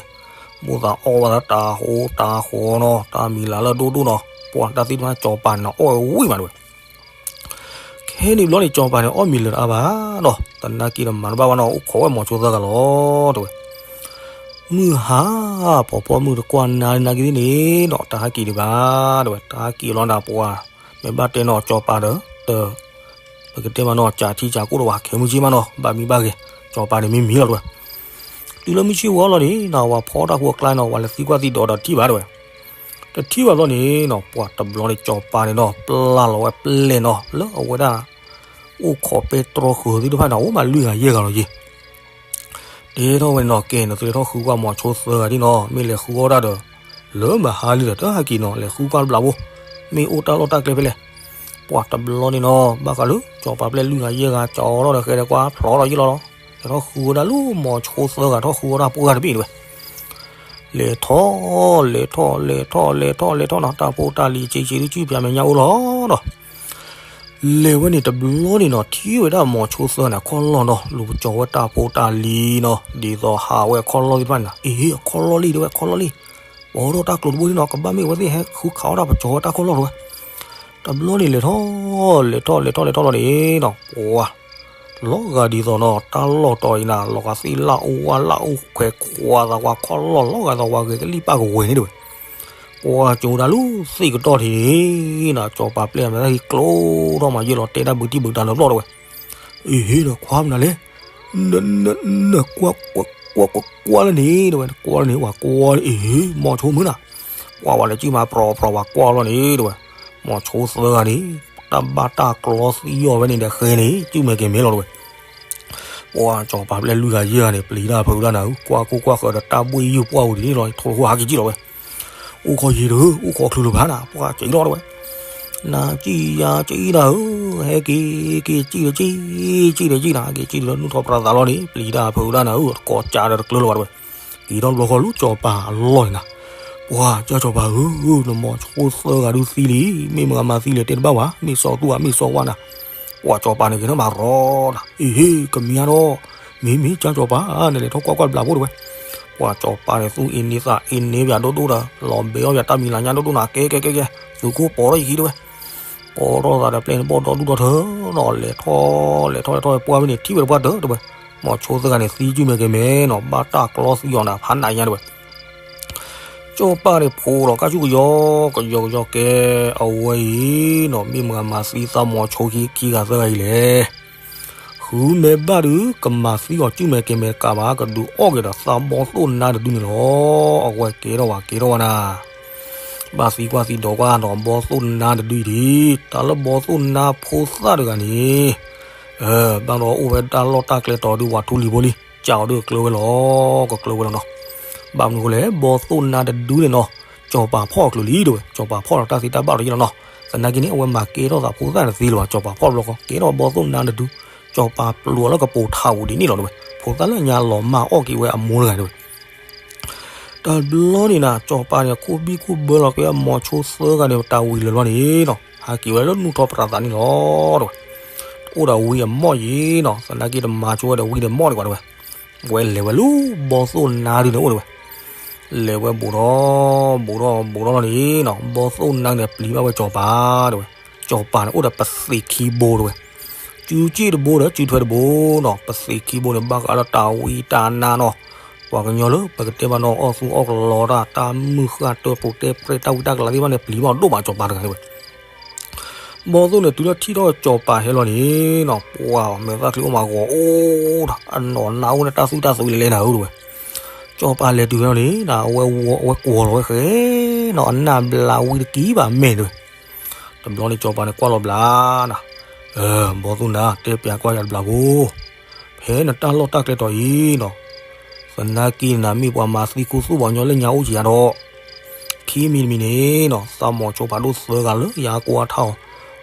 ဘၣ်သးအီၣ်ဝဲသးတၢ်ဟိတၢ်ဃီနီၤ တၢ်မံၤလၢ်လၢဒိၣ်ဒိၣ်နီၤ ပှၤတၢ်သ့ၣ်တဖၣ်စီၤပၤန့ၣ်နီၤ အီၣ်ဝဲဝံၤမးတဝဲ. ခဲန့ၣ်ဘျီန့ၣ် စီၤပၤန့ၣ် အီၣ်မ့ၤလၢာ်တအါဘၣ်နီၤ သနာ်က့ဒီးမၤတဘၣ်ဘၣ်နီၤ အိၣ်ခိးဝဲမိၤဆိသၢဂၤလီၤတဝဲ. မုၢ်ဟါ ဖီဖီမုၢ်တကွၢ်နၤနာ်က့ၤသ့ၣ်န့ၣ်နီၤ တဟဲက့ၤဒံးဘၣ်တဝဲ တဟဲက့ၤလီၤနၤပှၤ, မ့ၢ်ဘၣ်တဲနီၤ စီၤပၤဒီး တ ပကတဲမးနီၤ ကးထံကးကီၢ်ဒီးဝဲ ခဲမုၢ်ဆ့ၣ်မးနီၤ ဘၣ်မံဘၣ်ဂဲၤ စီၤပၤန့ၣ်မ့ၢ်မံလီၤတဝဲ. တုၤလၢမုၢ်ဆ့ၣ်ဝီလီၤန့ၣ်နီၤ ပှၤဖီတၢ်ဖိအကျါနီၤ ပှၤလဲၤသံကွၢ်သံဒိးဒီးတထံၣ်ဘၣ်တဝဲ. တထံၣ်ဘၣ်ဘျီန့ၣ်နီၤ ပှၤတဘျီန့ၣ် စီၤပၤန့ၣ်နီၤ ပျၢ်လီၤဝဲပျဲၢ်နီၤ လၢအဝဲဒၣ် အိၣ်ခိးပဲတြီဃုာ်သ့ၣ်တဖၣ်န့ၣ် အိၣ်မးလွံၢ်ဂၤယဲၢ်ဂၤလီၤယ့ၤ တဲထီၣ်ဝဲန့ၣ်နီၤ ကဲ နသုလဲၤထီၣ်ဃုကွၢ်မိၤဆိသၢဂၤဒ်နီၤ မ့ၢ်လဲၤဃုအီၣ်တၢ်ဒီး လၢမဟါလံဒီးတဟဲက့ၤနီၤ လဲၤဃုကွၢ်တဘျီဖိ မ့ၢ်အိၣ်တၢ်လီၢ်တၢ်ကျဲဖဲလဲၣ်. ပှၤတဘျီန့ၣ်နီၤ ဘၣ်ဃးလၢ စီၤပၤပျဲၢ်လွံၢ်ဂၤယဲၢ်ဂၤ ကၠီထီၣ်ဒီးဃဲဒီးကွၢ်ဖျိးထီၣ်ယံာ်လီၤလီၤ လဲၤထီၣ်ဃုဝဲဒၣ်လၢမိၤဆိသၢဂၤ ထီၣ်ဃုဝဲဒၣ်ပှၢ်တဘ့ၣ်တဝဲ. လဲၤထီၣ် လဲၤထီၣ် လဲၤထီၣ် လဲၤထီၣ် လဲၤထီၣ်နီၤ တၢ်ဖိတၢ်လံၤ ဆံးဆံးဒုး စုၣ်ဖၠးမဲာ်ညါအိၣ်လီၤနီၤ လဲၤဝဲန့ၣ်တဘျီန့ၣ်နီၤ ထံၣ်ဝဲဒၣ်မိၤဆိသၢဂၤန့ၣ် အခီၣ်လီၢ်နီၤ လူၤကၠီဝဲတၢ်ဖိတၢ်လံၤနီၤ ဒ်သိးဟးဝဲအခီၣ်လီၢ်သ့ၣ်တဖၣ်န့ၣ်နီၤ အ့ အခီၣ်လီၢ်လံ တဲဝဲ အခီၣ်လီၢ်လံ ပီၢ်ထီၣ်တၢ်ကျိၤတဘိန့ၣ်နီၤ ကဘၣ်မ့ၢ်အဝဲသ့ၣ်ဟဲဃုခးအီၣ်တၢ် ပကၠီဝဲတၢ်ခီၣ်လီၢ်တဲဝဲ. တဘျီန့ၣ်လဲၤထီၣ် လဲၤထီၣ် လဲၤထီၣ်လဲၤထီၣ်လဲၤထီၣ်လီၤန့ၣ်နီၤ ပှၤ လီၤဂာ်ဒ်သိးနီၤ တၢ်လီၢ်တီၤအံၤနၤ လီၤဂာ်သ့ၣ်လၢအိၣ်ဝၣ်လၢအိၣ်ခွဲးခွးသး ပှၤခီၣ်လီၢ်လီၤဂာ်သး ပှၤဂဲၤကလံၣ်ပၢ်ကဝဲၤန့ၣ်တဲဝဲ. ပှၤကၠိတၢ်လူၤသ့ၣ်ကတီၢ်ထံးန့ၣ်နီၤ စီၤပၤပျဲၢ်အမဲာ်သၣ်ဟံးကျိထီၣ်မးယဲၢ်လီၤ တဲတၢ်ဘုးတံၢ်ဘုးတၢ်လၢပျီၢ်တဲဝဲ. အ့ဟ့ဒီးခွါမနုၤလဲၣ် န န န ကွၢ် ကွၢ် ကွၢ်လၢန့ၣ်တဲဝဲ ကွၢ်လၢန့ၣ် ပှၤကွၢ်လၢ အ့ဟ့ မိၤဆိမုၢ်နၤ ပှၤဝဲလဲၤကံၢ်မးပြီၤပြီၤ ပှၤကွၢ်လီၤန့ၣ်တဲဝဲ. မိၤဆိသၢဂၤန့ၣ် တၢ်ဘၣ်တၢ်ကျီသံအီၤဝဲန့ၣ်ဒီးဃဲန့ၣ် စုၣ်မဲာ်ကဲၤမဲာ်လီၤတဲဝဲ. ပှၤစီၤပၤပျဲၢ်လွံၢ်ဂၤယဲၢ်ဂၤန့ၣ် ပျံၤတၢ်ဖုးတၢ်နၤဧၢ ကွၢ်ကိၢ်ကွၢ်ဃၢၤဒီးတၢ်ဘှ့ၣ်ယုၢ်ပှၢ်ပူၤဒ်န့ၣ်လီၤ ထိၣ်လီၤဟိဟးက့ၤကံၣ်လီၤဝဲ. အိၣ်ခိးယံၤတဧၢ အိၣ်ခိးချုးလၢၤဘၣ်နၤ ပှၤကံၣ်လီၤတဲဝဲ. နၤကံၣ်ယၤကံၣ်နၤဧၢ ဟဲက့ၤက့ၤကံၣ်ဒီးကံၣ် ကံၣ်ဒီးကံၣ်နၤ ဟဲက့ၤကံၣ်ဒီးနူၢ်ထီၣ်ပြးသးလီၤန့ၣ် ပျံၤတၢ်ဖုးတၢ်နၤဧၢ ကိးကးဒီးတကျၢၤလၢၤဘၣ်တဲဝဲ. က့ၤထီၣ်ဘျီဃီလၢစီၤပၤအလီၢ်န့ၣ်နၤ ပှၤကၢ်စီၤပၤဧၢ နမိၤဆိသၢဂၤဒုးသံလံ မ့ၢ်မဂၤမၤသံလဲၣ်တဲတဘၣ်ဝဲ မ့ၢ်စီၤသူၣ်ဧါ မ့ၢ်စီၤဝါနၤ ပှၤစီၤပၤန့ၣ်က့ၤထီၣ်မၤရီနၤ အ့ဟ့ ကမံၤအါထီၣ် မ့မ့ၢ်ကၢ်စီၤပၤ နလဲၤထီၣ်ကွၢ်ကွၢ်တဘျီဖိတဲဝဲ. ပှၤစီၤပၤန့ၣ် သူၣ်အ့န့သးအ့န့ပၠးဒိၣ်ဒိၣ်ဒီး လီၤဘဲအီၣ်ပၠးတၢ်မံၤလၢညါဒိၣ်ဒိၣ်နၤ ကဲကဲကဲကဲ သုးခိၣ်ပိာ်ထီၣ်ယခံတဲဝဲ. ပိာ်ထီၣ်သးဒီးပျဲၢ်န့ၣ်ဘီၣ်ဒီဒူၣ်ဒီထၢနီၤ လဲၤထီၣ် လဲၤထီၣ် လဲၤထီၣ် ပှၢ်ဖဲန့ၣ် ထံၣ်ဝဲတပှၢ်တၢၢ်တဲဝဲ. မိၤဆိသၢဂၤန့ၣ် သံစုၣ်မဲာ်ကဲၤမဲာ်နီၤ ဘၣ်တၢ်ကျီသံအီၤနၤ ဖးနးညါတဲဝဲ. ကၠီၣ်ပၢ်န့ၣ်ဖိးလီၤကၢ်ဆူၣ်ကယီကယီကယီကဲ, အဝဲအံၤနီၤ မ့ၢ်မတၤမၤသံသးမိၤဆိခံဂၤသၢဂၤအံၤလဲၣ်. ဃုမ့ၢ်ဘၣ်ဒုး ကမၤသံအီၤကုၢ်မဲာ်ကဲမဲာ်ကးဘၣ် ကဒုးအီၣ်က့ၤဒီးသးဘီသိၣ်နါတဒုန့ၣ်လီၤ. အဝဲကဲထီၣ်ဝဲကဲထီၣ်ဝဲဒၣ် ဘၣ်သံကွၢ်သံဒိးကွၢ်ဒီးဘီသိၣ်နါတဒုအံၤဒံး, တၢ်လၢဘီသိၣ်နါဖိသၣ်တဂၤန့ၣ် ဘၣ်ဒီးအိၣ်ဝဲတၢ်လီၢ်တၢ်ကျဲတီၤဒုးဝးထူလံၤဖိလံ, ကးအီၤဒုးကျၢၤဝဲလီၤ, ကကျၢၤဝဲလီၤနီၤ. ဘၣ်မနုၤအဃိလဲၣ် ဘီသိၣ်နါတဒုန့ၣ်နီၤ, ကၠီၤပၤဖီၣ်အကျၢၤလံတဲဝဲ, ကၠီၤပၤဖီၣ်ဒီးတၢ်သံတၢ်ဘၣ်ဒီးယ့ၢ်လီၤနီၤ. သနာ်က့န့ၣ် အဝဲမၤကဲထီၣ်သးဖိသၣ်န့ၣ်သ့လၢၤဘၣ်, ကၠီၤပၤဖီၣ်တဘျီဃီ ကဲထီၣ်ဘီသိၣ်နါတဒု, ကၠီၤပၤပျိးလၢကပိာ်ထးဧိၤဒ်န့ၣ်လီၤတဲဝဲ, ဖိသၣ်လၢညါလီၤမၢ်အီၣ်က့ၤဝဲအမိၢ်တဂၤတဲဝဲ တဘျီန့ၣ်နၤ ကၠီၤပၤန့ၣ် ခိၣ်ဘံၣ်ခိၣ်ဘၢလီၤက့ၤအမိၤဆိသၢဂၤန့ၣ် တၢ်ဝံၤလၢာ်လီၤန့ၣ်နီၤ, ဟးက့ၤဝဲလၢနူၢ်ထီၣ်ပြးသးန့ၣ်လီၤတဲဝဲ. အိၣ်ဒီးဝံအမိၢ်ယံၤနီၤ, သနာ်က့တမၤဆိဝဲဒီးဝံဒီးမိၢ်ဒံးဘၣ်တဲဝဲ, ဝဲလဲၤဝဲလၢဘီသိၣ်နါဒုန့ၣ်အိၣ်တဲဝဲ. လဲၤဝဲဘူးထီၣ် ဘူးထီၣ်ဘူးထီၣ်လီၤန့ၣ်နီၤ, ဘီသိၣ်နါန့ၣ်ပျံၤဘၣ်ဝဲကၠီၤပၤတဲဝဲ. ကၠီၤပၤန့ၣ်အိၣ်ဒီးပသံးခံဘိတဲဝဲ, စုစ့ၣ်တဘိဒီးစုထွဲတဘိနီၤ, ပသံးခံဘိန့ၣ် ဘၣ်ဃးလၢတၢ်ဝံတၢ်နါနီၤ, ပှၤကညီလၢပကတဲဘၣ်နီၤ အီၣ်သူအီၣ်ကလီတၢ် တၢ်မုၢ်ဃၢ်တၢ်ပူၤတဲပြဲၢ်တၢ်ဝံတၢ်ကလၤသ့ၣ်တဖၣ်န့ၣ် ပျံၤဘၣ်အီၤဒိၣ်မး ကၠီၤပၤတဂၤတဲဝဲ. ဘီသိၣ်န့ၣ်တုၤလၢထံၣ်ထီၣ်ကၠီၤပၤဟဲလီၤန့ၣ်နီၤ, ပှၤမဲာ်သၣ်ချံအိၣ်မးဂီၤအိၣ်ဒီး အနီၢ်နါအိၣ်န့ၣ်တၢ်သူၣ်တၢ်သးဝံၤလဲၤလဲၤနၤဧိၤတဲဝဲ. ကၠီၤပၤလဲၤတုၤဖဲလီၤန့ၣ် အဝဲကွီၤလီၤဝဲဃဲနီၤ, အနၢ်ဘျးဝံတက့ၤဘၣ်မဲာ်တဲဝဲ. တဘျီန့ၣ်ကၠီၤပၤန့ၣ်ကွၢ်လီၤဘျးနၤ, ဘီသိၣ်နါ တဲပျးကွၢ်ယၤတဘျးဖိ, ဖဲနတၢ်လီၢ်တၢ်ကျဲတီၤအံၤနီၤ, သနာ်က့နၤမ့ၢ်ပှၤမၤသံခူသူၣ်ပှၤကညီလၢညါအိၣ်ကံယၤဒီး, ခံမံၤတမံၤန့ၣ်နီၤ သးမိၤဆိဖးဒိၣ်သၢဂၤလၢယကွၢ်ထီၣ်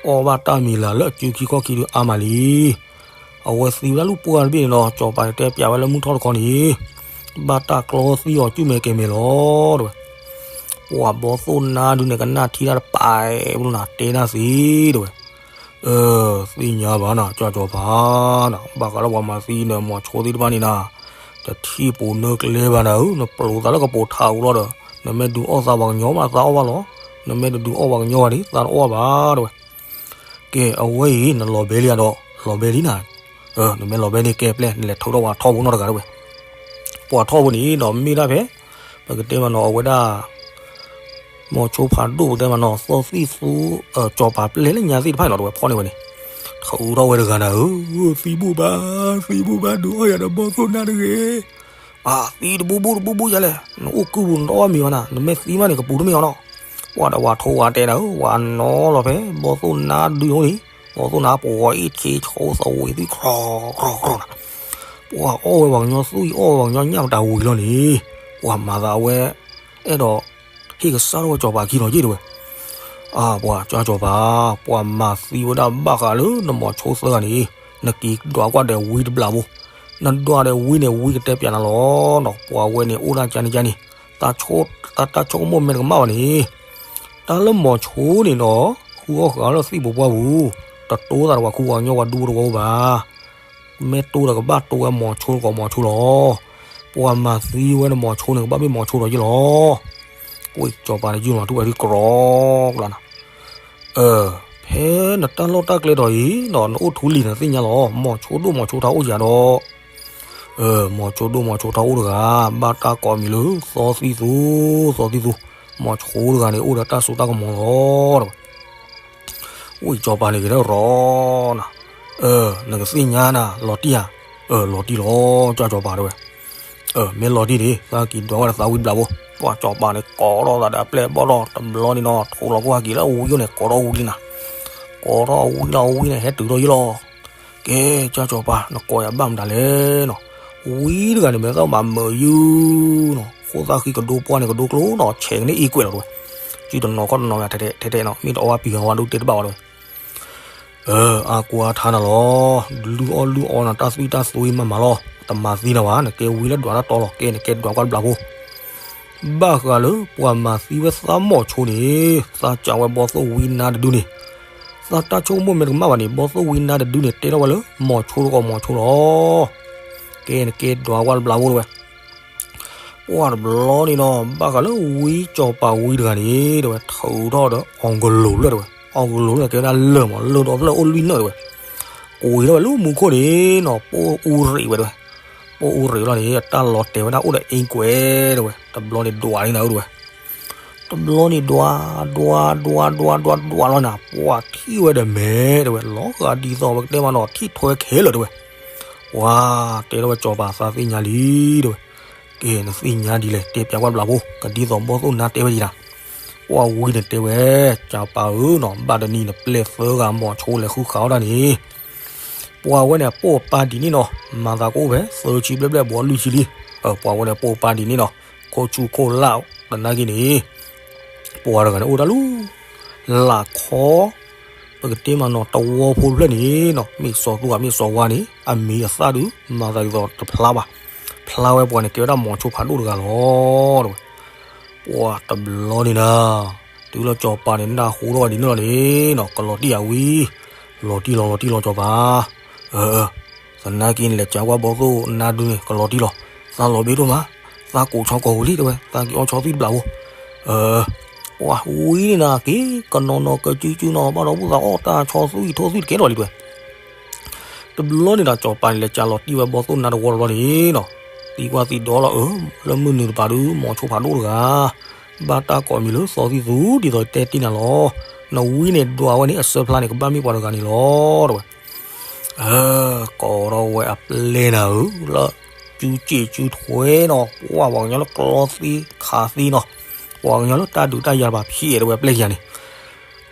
အီၤ, အီၣ်ဘၣ်တၢ်မံၤလၢ်လၢအစုခံခီၣ်ခံဒုးအါမးလံ. အဝဲသံဝဲဒၣ်လၢပှၢ်တဘ့ၣ်န့ၣ်ဒီး ကၠီၤပၤန့ၣ်တဲပျးဝဲလၢမုၢ်ထီၣ်တခီန့ၣ်, ဘၣ်တၢ်ကျီသံအီၤစုမဲာ်ကဲၤမဲာ်လီၤတဲဝဲ. ပှၤဘီသိၣ်နါဒုန့ၣ် ကနၣ်ထံတၢ်တပာ်ဘျီနၤ တဲနၢ်သ့တဲဝဲ. သ့ၣ်ညါဘၣ်နၤ ကၠီၤကၠီၤပၤနၤ, ဘၣ်ဃးလၢပှၤမၤသံနမိၤဆိသ့ၣ်တဖၣ်န့ၣ်နၤ, တထံၣ်ပူၤနၢကျဲဘၣ်နၤဧၢ, နပျိးသးလၢကပိာ်ထးဧိၤလီၤဒီး, နမ့ၢ်ဒုးအီၣ်သးပှၤကညီမးသးအီၣ်ဘၣ်လီၤ, နမ့ၢ်တဒုးအီၣ်ပှၤကညီဘၣ်န့ၣ် သးတအီၣ်ဘၣ်တဲဝဲ. ကဲ အဝဲအံၤ နလီၤဘဲလံဧါဒီး လီၤဘဲလံနၤ, နမ့ၢ်လီၤဘဲန့ၣ်ကဲပျဲၢ် နလဲၤထုးထီၣ်ပှၤထီဘိနီတဂၤတဲဝဲ. ပှၤထီဘိန့ၣ်ဒီးမ့ၢ်ဒၣ်ဖဲ ပကတဲမးနီၤ အဝဲဒၣ် မိၤဆိဖးဒိၣ်ပတဲမးနီၤ သီသံၣ်သူ ကၠီၤပၤပျဲၢ်လၢညါသ့ၣ်တဖၣ်န့ၣ်လီၤတဲဝဲ ဖီၣ်န့ၢ်ဝဲန့ၣ်, ထုးထီၣ်ဝဲတဂၤနၤဧၢ, သံဘူၣ်ဘၣ် သံဘူၣ်ဘၣ် ဒုးအီၣ်ယၤဒီးဘီသိၣ်နါတဂ့ၤ အသံတဘူၣ်ဘူၣ်တဘူၣ်ဘူၣ်ယၤလဲၣ်, နအိၣ်ကုၢ်ပူၤနတအီၣ်မ့ၤဘၣ်နၤ, နမ့ၢ်သံမးန့ၣ် ကပူၤတမ့ၢ်အီၤနီၤ. ပှၤဒီးဝၤထိဝၤတဲနၤဧၢ, ဝၤနီၤလီၤဖဲ ဘီသိၣ်နါဒုးအအိၣ်န့ၣ်, ဘီသိၣ်နါပှီၤအ့ၣ်ဆ့ဆိသဝံးသံခီခီခီနၤ, ပှၤအီၣ်ဝဲပှၤကညီသူၣ်အံၤ အီၣ်ဝဲပှၤကညီညၣ်တၢ်ဝံၤလီၤန့ၣ်, ပှၤမၤသးအဝဲ အဲၣ်ဒိး ဟ့ၣ်ကစၢ်ထီၣ်ဝဲကၠီၤပၤခံလီၤယ့ၣ်တဲဝဲ. အၢ ပှၤကၠီၤပၤ, ပှၤမၤသံဝဲဒၣ်ဘၣ်ဃးလၢနမိၤဆိသၢဂၤန့ၣ်, နက့ၤဒွးကွၢ်ဒီးဝံတဘျးဖိ, နဒွးဒီးဝံန့ၣ် ဝံကတဲပျးနၤလီၤနီၤ, ပှၤဝဲန့ၣ်အိၣ်ဒၣ်ကန့ၣ်ကန့ၣ်, တၢ်ဆိကမိၣ်မ့ၢ်တကမၣ်ဘၣ်န့ၣ်, တၢ်လၢမိၤဆိန့ၣ်ဒီး ဃုအီၣ်ဃုအီလၢသံၣ်ပူၤပှၢ်ပူၤ, တတိသးဒီးပှၤခူပှၤကညီပှၤဒူဖိတဝီဖိဘၣ် မ့ၢ်တိဒီးကဘၣ်တိဝဲမိၤဆိတကိးမိၤဆိလီၤ. ပှၤမၤသံဝဲန့ၣ်မိၤဆိန့ၣ် ကဘၣ်မ့ၢ်မိၤဆိဒီးယ့ၣ်လီၤ. ဝ့ၢ်ကၠီၤပၤန့ၣ် ယုၢ်လီၤထူၣ်ဝဲဒ်ကရီကလါနၤ, ဖဲနတၢ်လီၢ်တၢ်ကျဲဒီးအံၤနီၤ နအိၣ်ထူလံၤနသ့ၣ်ညါလီၤ. မိၤဆိဒိၣ်မိၤဆိထီအိၣ်ယၤဒီး မိၤဆိဒိၣ်မိၤဆိထီအိၣ်တဂၤ ဘၣ်တၢ်ကိးမံၤလၢ သီသံၣ်သူ, သီသံၣ်သူ, မိၤဆိတဂၤန့ၣ် အိၣ်ဒီးတၢ်စိတၢ်ကမီၤလီၤ. ဝံၢ်ကၠီၤပၤန့ၣ်ဂ့ၤထီၣ်ရီနၤ, နကသ့ၣ်ညါနၤ လီၤတံၢ်ဧါ, လီၤတံၢ်လီၤ ကၠီၤပၤတဲဝဲ, မ့ၢ်လီၤတံၢ်န့ၣ် သးက့ၤဒွးဝဲဒီးသးဝံတဘျးဖိ, ပှၤကၠီၤပၤန့ၣ် ကိးထီၣ်သးဒီးအပျဲၢ်ဘီၣ်ထီၣ်တဘျီန့ၣ်နီၤ ထိးလီၤကွၢ်ဟဲက့ၤလၢအဝံအိၣ်န့ၣ် ကိးထီၣ်ဝံလံနၤ, ကိးထီၣ်အဝံလီၤ အဝံန့ၣ် ဟဲတုၤထီၣ်ယ့ၣ်လီၤ. ကဲ ကၠီၤပၤ နကိးယၤဘၣ်မတၤလဲၣ်နီၤ, ဝံတဂၤန့ၣ် မဲာ်သၣ်မၤမုာ်ယုၢ်နီၤ, ဃိသၣ်ဃံကဒိပှၢ်န့ၣ် ကဒိကျိနီၤ ဆဲးကန့ၢ်အံကွဲးလီၤတဲဝဲ, စုတနီၤခီၣ်တနီၤဂၤ ထဲထဲထဲထဲနီၤ မ့ၢ်တအီၣ်ဘၣ်ပံၤဂၤဝဲဒိၣ်တဲတဘၣ်ဝဲတဲဝဲ, အါကွၢ်ထါနၤလီၤ, လုၢ်အီၣ်လုၢ်အီနၤ တၢ်သွံၣ်တၢ်သွံမၤမၤလီၤ, တမၤသံနၤဘၣ် နကဲဝံလၢဒွးတၢ်တီလီၤ, ကဲ နကဲဒွးကွၢ်တဘျးဖိ ဘၣ်ဃးလၢပှၤမၤသံဝဲသးမိၤဆိန့ၣ် သးစံးဝဲဘီသိၣ်ဝံနါတဒုန့ၣ်, သးတၢ်ဆိကမိၣ်မ့ၢ်တကမၣ်ဘၣ်န့ၣ် ဘီသိၣ်ဝံနါတဒုန့ၣ် တဲထီၣ်ဝဲလၢ မိၤဆိတကိးမိၤဆိလီၤ. ကဲ နကဲဒွးကွၢ်တဘျးဖိတဲဝဲ, ပှၤတဘျီန့ၣ်ဒီး ဘၣ်ဃးလၢဝံကၠီၤပၤဝံတဂၤန့ၣ် တဲဝဲ ထုးထီၣ်ဒီး အီၣ်ကလိၤဖျၢၣ်တဲဝဲ, အီၣ်ကလိၤဖျၢၣ်န့ၣ် ကဲဝဲဒၣ်လၢၢ်မး လၢၢ်ဒီဖျၢၣ်အိၣ်လွံၢ်နၢၣ်တဲဝဲ, ကွံာ်ထီၣ်ဝဲလၢမူခိၣ်န့ၣ်နီၤ ပိၢ်အူရံးဝဲတဲဝဲ, ပိၢ်အူရံးလီၤန့ၣ် တၢ်လီၤတဲာ်ဝဲဒၣ်အိၣ်ဒီးအ့ကွဲးတဲဝဲ, တဘျီန့ၣ်ဒွးန့ၢ်နၤဧိၤတဲဝဲ. တဘျီန့ၣ်ဒွး ဒွး ဒွး ဒွး ဒွး ဒွးလီၤနၤ, ပှၤထံၣ်ဝဲဒီးမဲာ် တဲဝဲ လီၤဂာ်ဒ်သိးဝဲကတဲမးနီၤ ထံၣ်ထွဲခဲလၢာ် တဲဝဲ. ပှၤတဲထီၣ်ဝဲစီၤပၤ သးသ့ၣ်ညါလံ တဲဝဲ. ကဲ နသ့ၣ်ညါဒ်လဲၣ် တဲပၠးကွၢ်ဘျးဖိ ကဒ်သိးဘီၣ်သိၣ်နါတဲဝဲဒံးနၤ. ပှၤဝံၤန့ၣ်တဲဝဲ, စီၤပၤဧၢနီၤ ဘၣ်တနံၤနပျဲၢ်သၢဂၤ မိၤဆိလဲၤဃုခးအီၣ်တၢ်န့ၣ် ပှၤဝဲန့ၣ် ပိၢ်ပၢ်ဒ်န့ၣ်နီၤ, မၤသးကအိၣ်ဖဲ သၢဆံဘျဲၣ်ဘျဲၣ် ဘီလွံၢ်ဆံလံ. ပှၤဝဲန့ၣ် ပိၢ်ပၢ်ဒ်န့ၣ်နီၤ, ခိၣ်ဆူၣ်ခိၣ်လၢ် သနာ်က့န့ၣ် ပှၤတဂၤန့ၣ်အိၣ်တၢ်လီၤ, လၢခီ ပကတဲမးနီၤ တဝီဖိတဖျၢၣ်န့ၣ်နီၤ, မ့ၢ်စီၤသူဧါ မ့ၢ်စီၤဝါန့ၣ် အမံၤအသၣ်ဒုး မၤသးဒ်သိးတဖျါဘၣ်, ဖျါဝဲပှၤန့ၣ် ကဲဝဲဒၣ်မိၤဆိဖးဒိၣ်တဂၤလီၤ တဲဝဲ. ပှၤတဘျီန့ၣ်နၤ, တုၤလၢစီၤပၤန့ၣ် နၢ်ဟူထီၣ်ဝဲဒ်န့ၣ်လီၤန့ၣ်နီၤ, ကလီၤတံၢ်အဝံၤ, လီၤတံၢ်လီၤ လီၤတံၢ်လီၤစီၤပၤ, သနာ်က့န့ၣ် လဲၤကးကွၢ်ဘီၣ်သိၣ်နါဒုန့ၣ် ကလီၤတံၢ်လီၤ, သးလီၤဘ့ဒိၣ်မး, သးကိးဆီကိးဝံၤလံ တဲဝဲ, သးက့ၤအီၣ်ဆီသွံၣ်တဘျးဖိ, ပှၤဝံၤန့ၣ်နၤ က့ၤကနီၤနီၤ ကစုကစုနီၤ ဘၣ်ဒီးဘူၣ်သးအီၣ်တၢ်ဆီသွံၣ်ထိသွံၣ်တကဲလီၤလံ တဲဝဲ. တဘျီန့ၣ်ဒီး စီၤပၤန့ၣ် လဲၤကးလီၤတံၢ်ဝဲဘီၣ်သိၣ်နါတဝီတဘျီန့ၣ်နီၤ, သံကွၢ်သံဒိးလီၤ အၢ, လၢမုၢ်နုာ်တပၤဒုး မိၤဆိဖးဒိၣ်တဂၤ, ဘၣ်တၢ်ကိးမံၤလၢသီသံၣ်သူ ဒ်သိးတဲတ့ၢ်နၤလီၤ. နဝံန့ၣ်ဒွးဝဲန့ၣ် အဆၢဖျါန့ၣ် ကဘၣ်မ့ၢ်ပှၤတဂၤန့ၣ်လီၤ တဲဝဲ. ကိးထီၣ်ဝဲအပျဲၢ်နၤဧၢ, လၢစုစ့ၣ်စုထွဲနီၤ, ပှၤပှၤကညီလၢကျီသံခးသံနီၤ, ပှၤကညီလၢတၢ်ဒုးတၢ်ယၤတဖၣ်ဖျဲး တဲဝဲ အပျဲၢ်ယၤန့ၣ်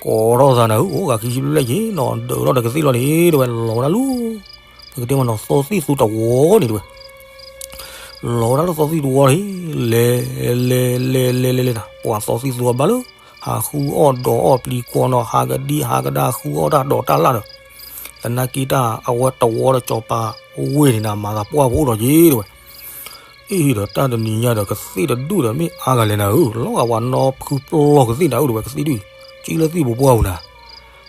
ကိးထီၣ်သးနၤဧၢ, အိၣ်ဂၤခံဆံဘျဲၣ်ဘျဲၣ်က့ၤနီၤ, ဒၢးထီၣ်ဒီးကသ့ၣ်လီၤန့ၣ် တဲဝဲ, လီၤဝဲဒၣ်လၢ ပကတဲမးနီၤ သီသံၣ်သူတဝီန့ၣ် တဲဝဲ. လီၤဝဲဒၣ်လၢသီသံၣ်တဝီန့ၣ်, လဲၤ လဲၤ လဲၤ လဲၤ လဲၤ လဲၤနၤ, ပှၤသီသံၣ်သူအဘၣ်လၢ ဟးဃုအီၣ်ဒီးအီၣ်ပျံၤကွီၤနီၤ, ဟးကဒံဟးကဒါ ဃုအီၣ်တၢ်ဒိးတၢ်လၣ်ဒီး, သနာ်က့တၢ်အဝဲတဝီဒီးစီၤပၤဝ့ၢ်န့ၣ်နၤ မၤသးပှၢ်ဖိအိၣ်ဒီးက့ၤ တဲဝဲ. အ့ၣ်ဒီးတၢ်တနံၤညါဒီး ကသ့ၣ်တဒူၣ်ဒီးမ့ၢ်အါဂၤလဲၣ်နၤဧၢ, လီၤဂာ်ပှၤနီဖုပျီၢ်ကသ့ၣ်နၤဧၢ တဲဝဲ, ကသ့ၣ်ဒူၣ်အံၤ ကံလၢသံၣ်ပူၤပှၢ်ပူၤနၤ,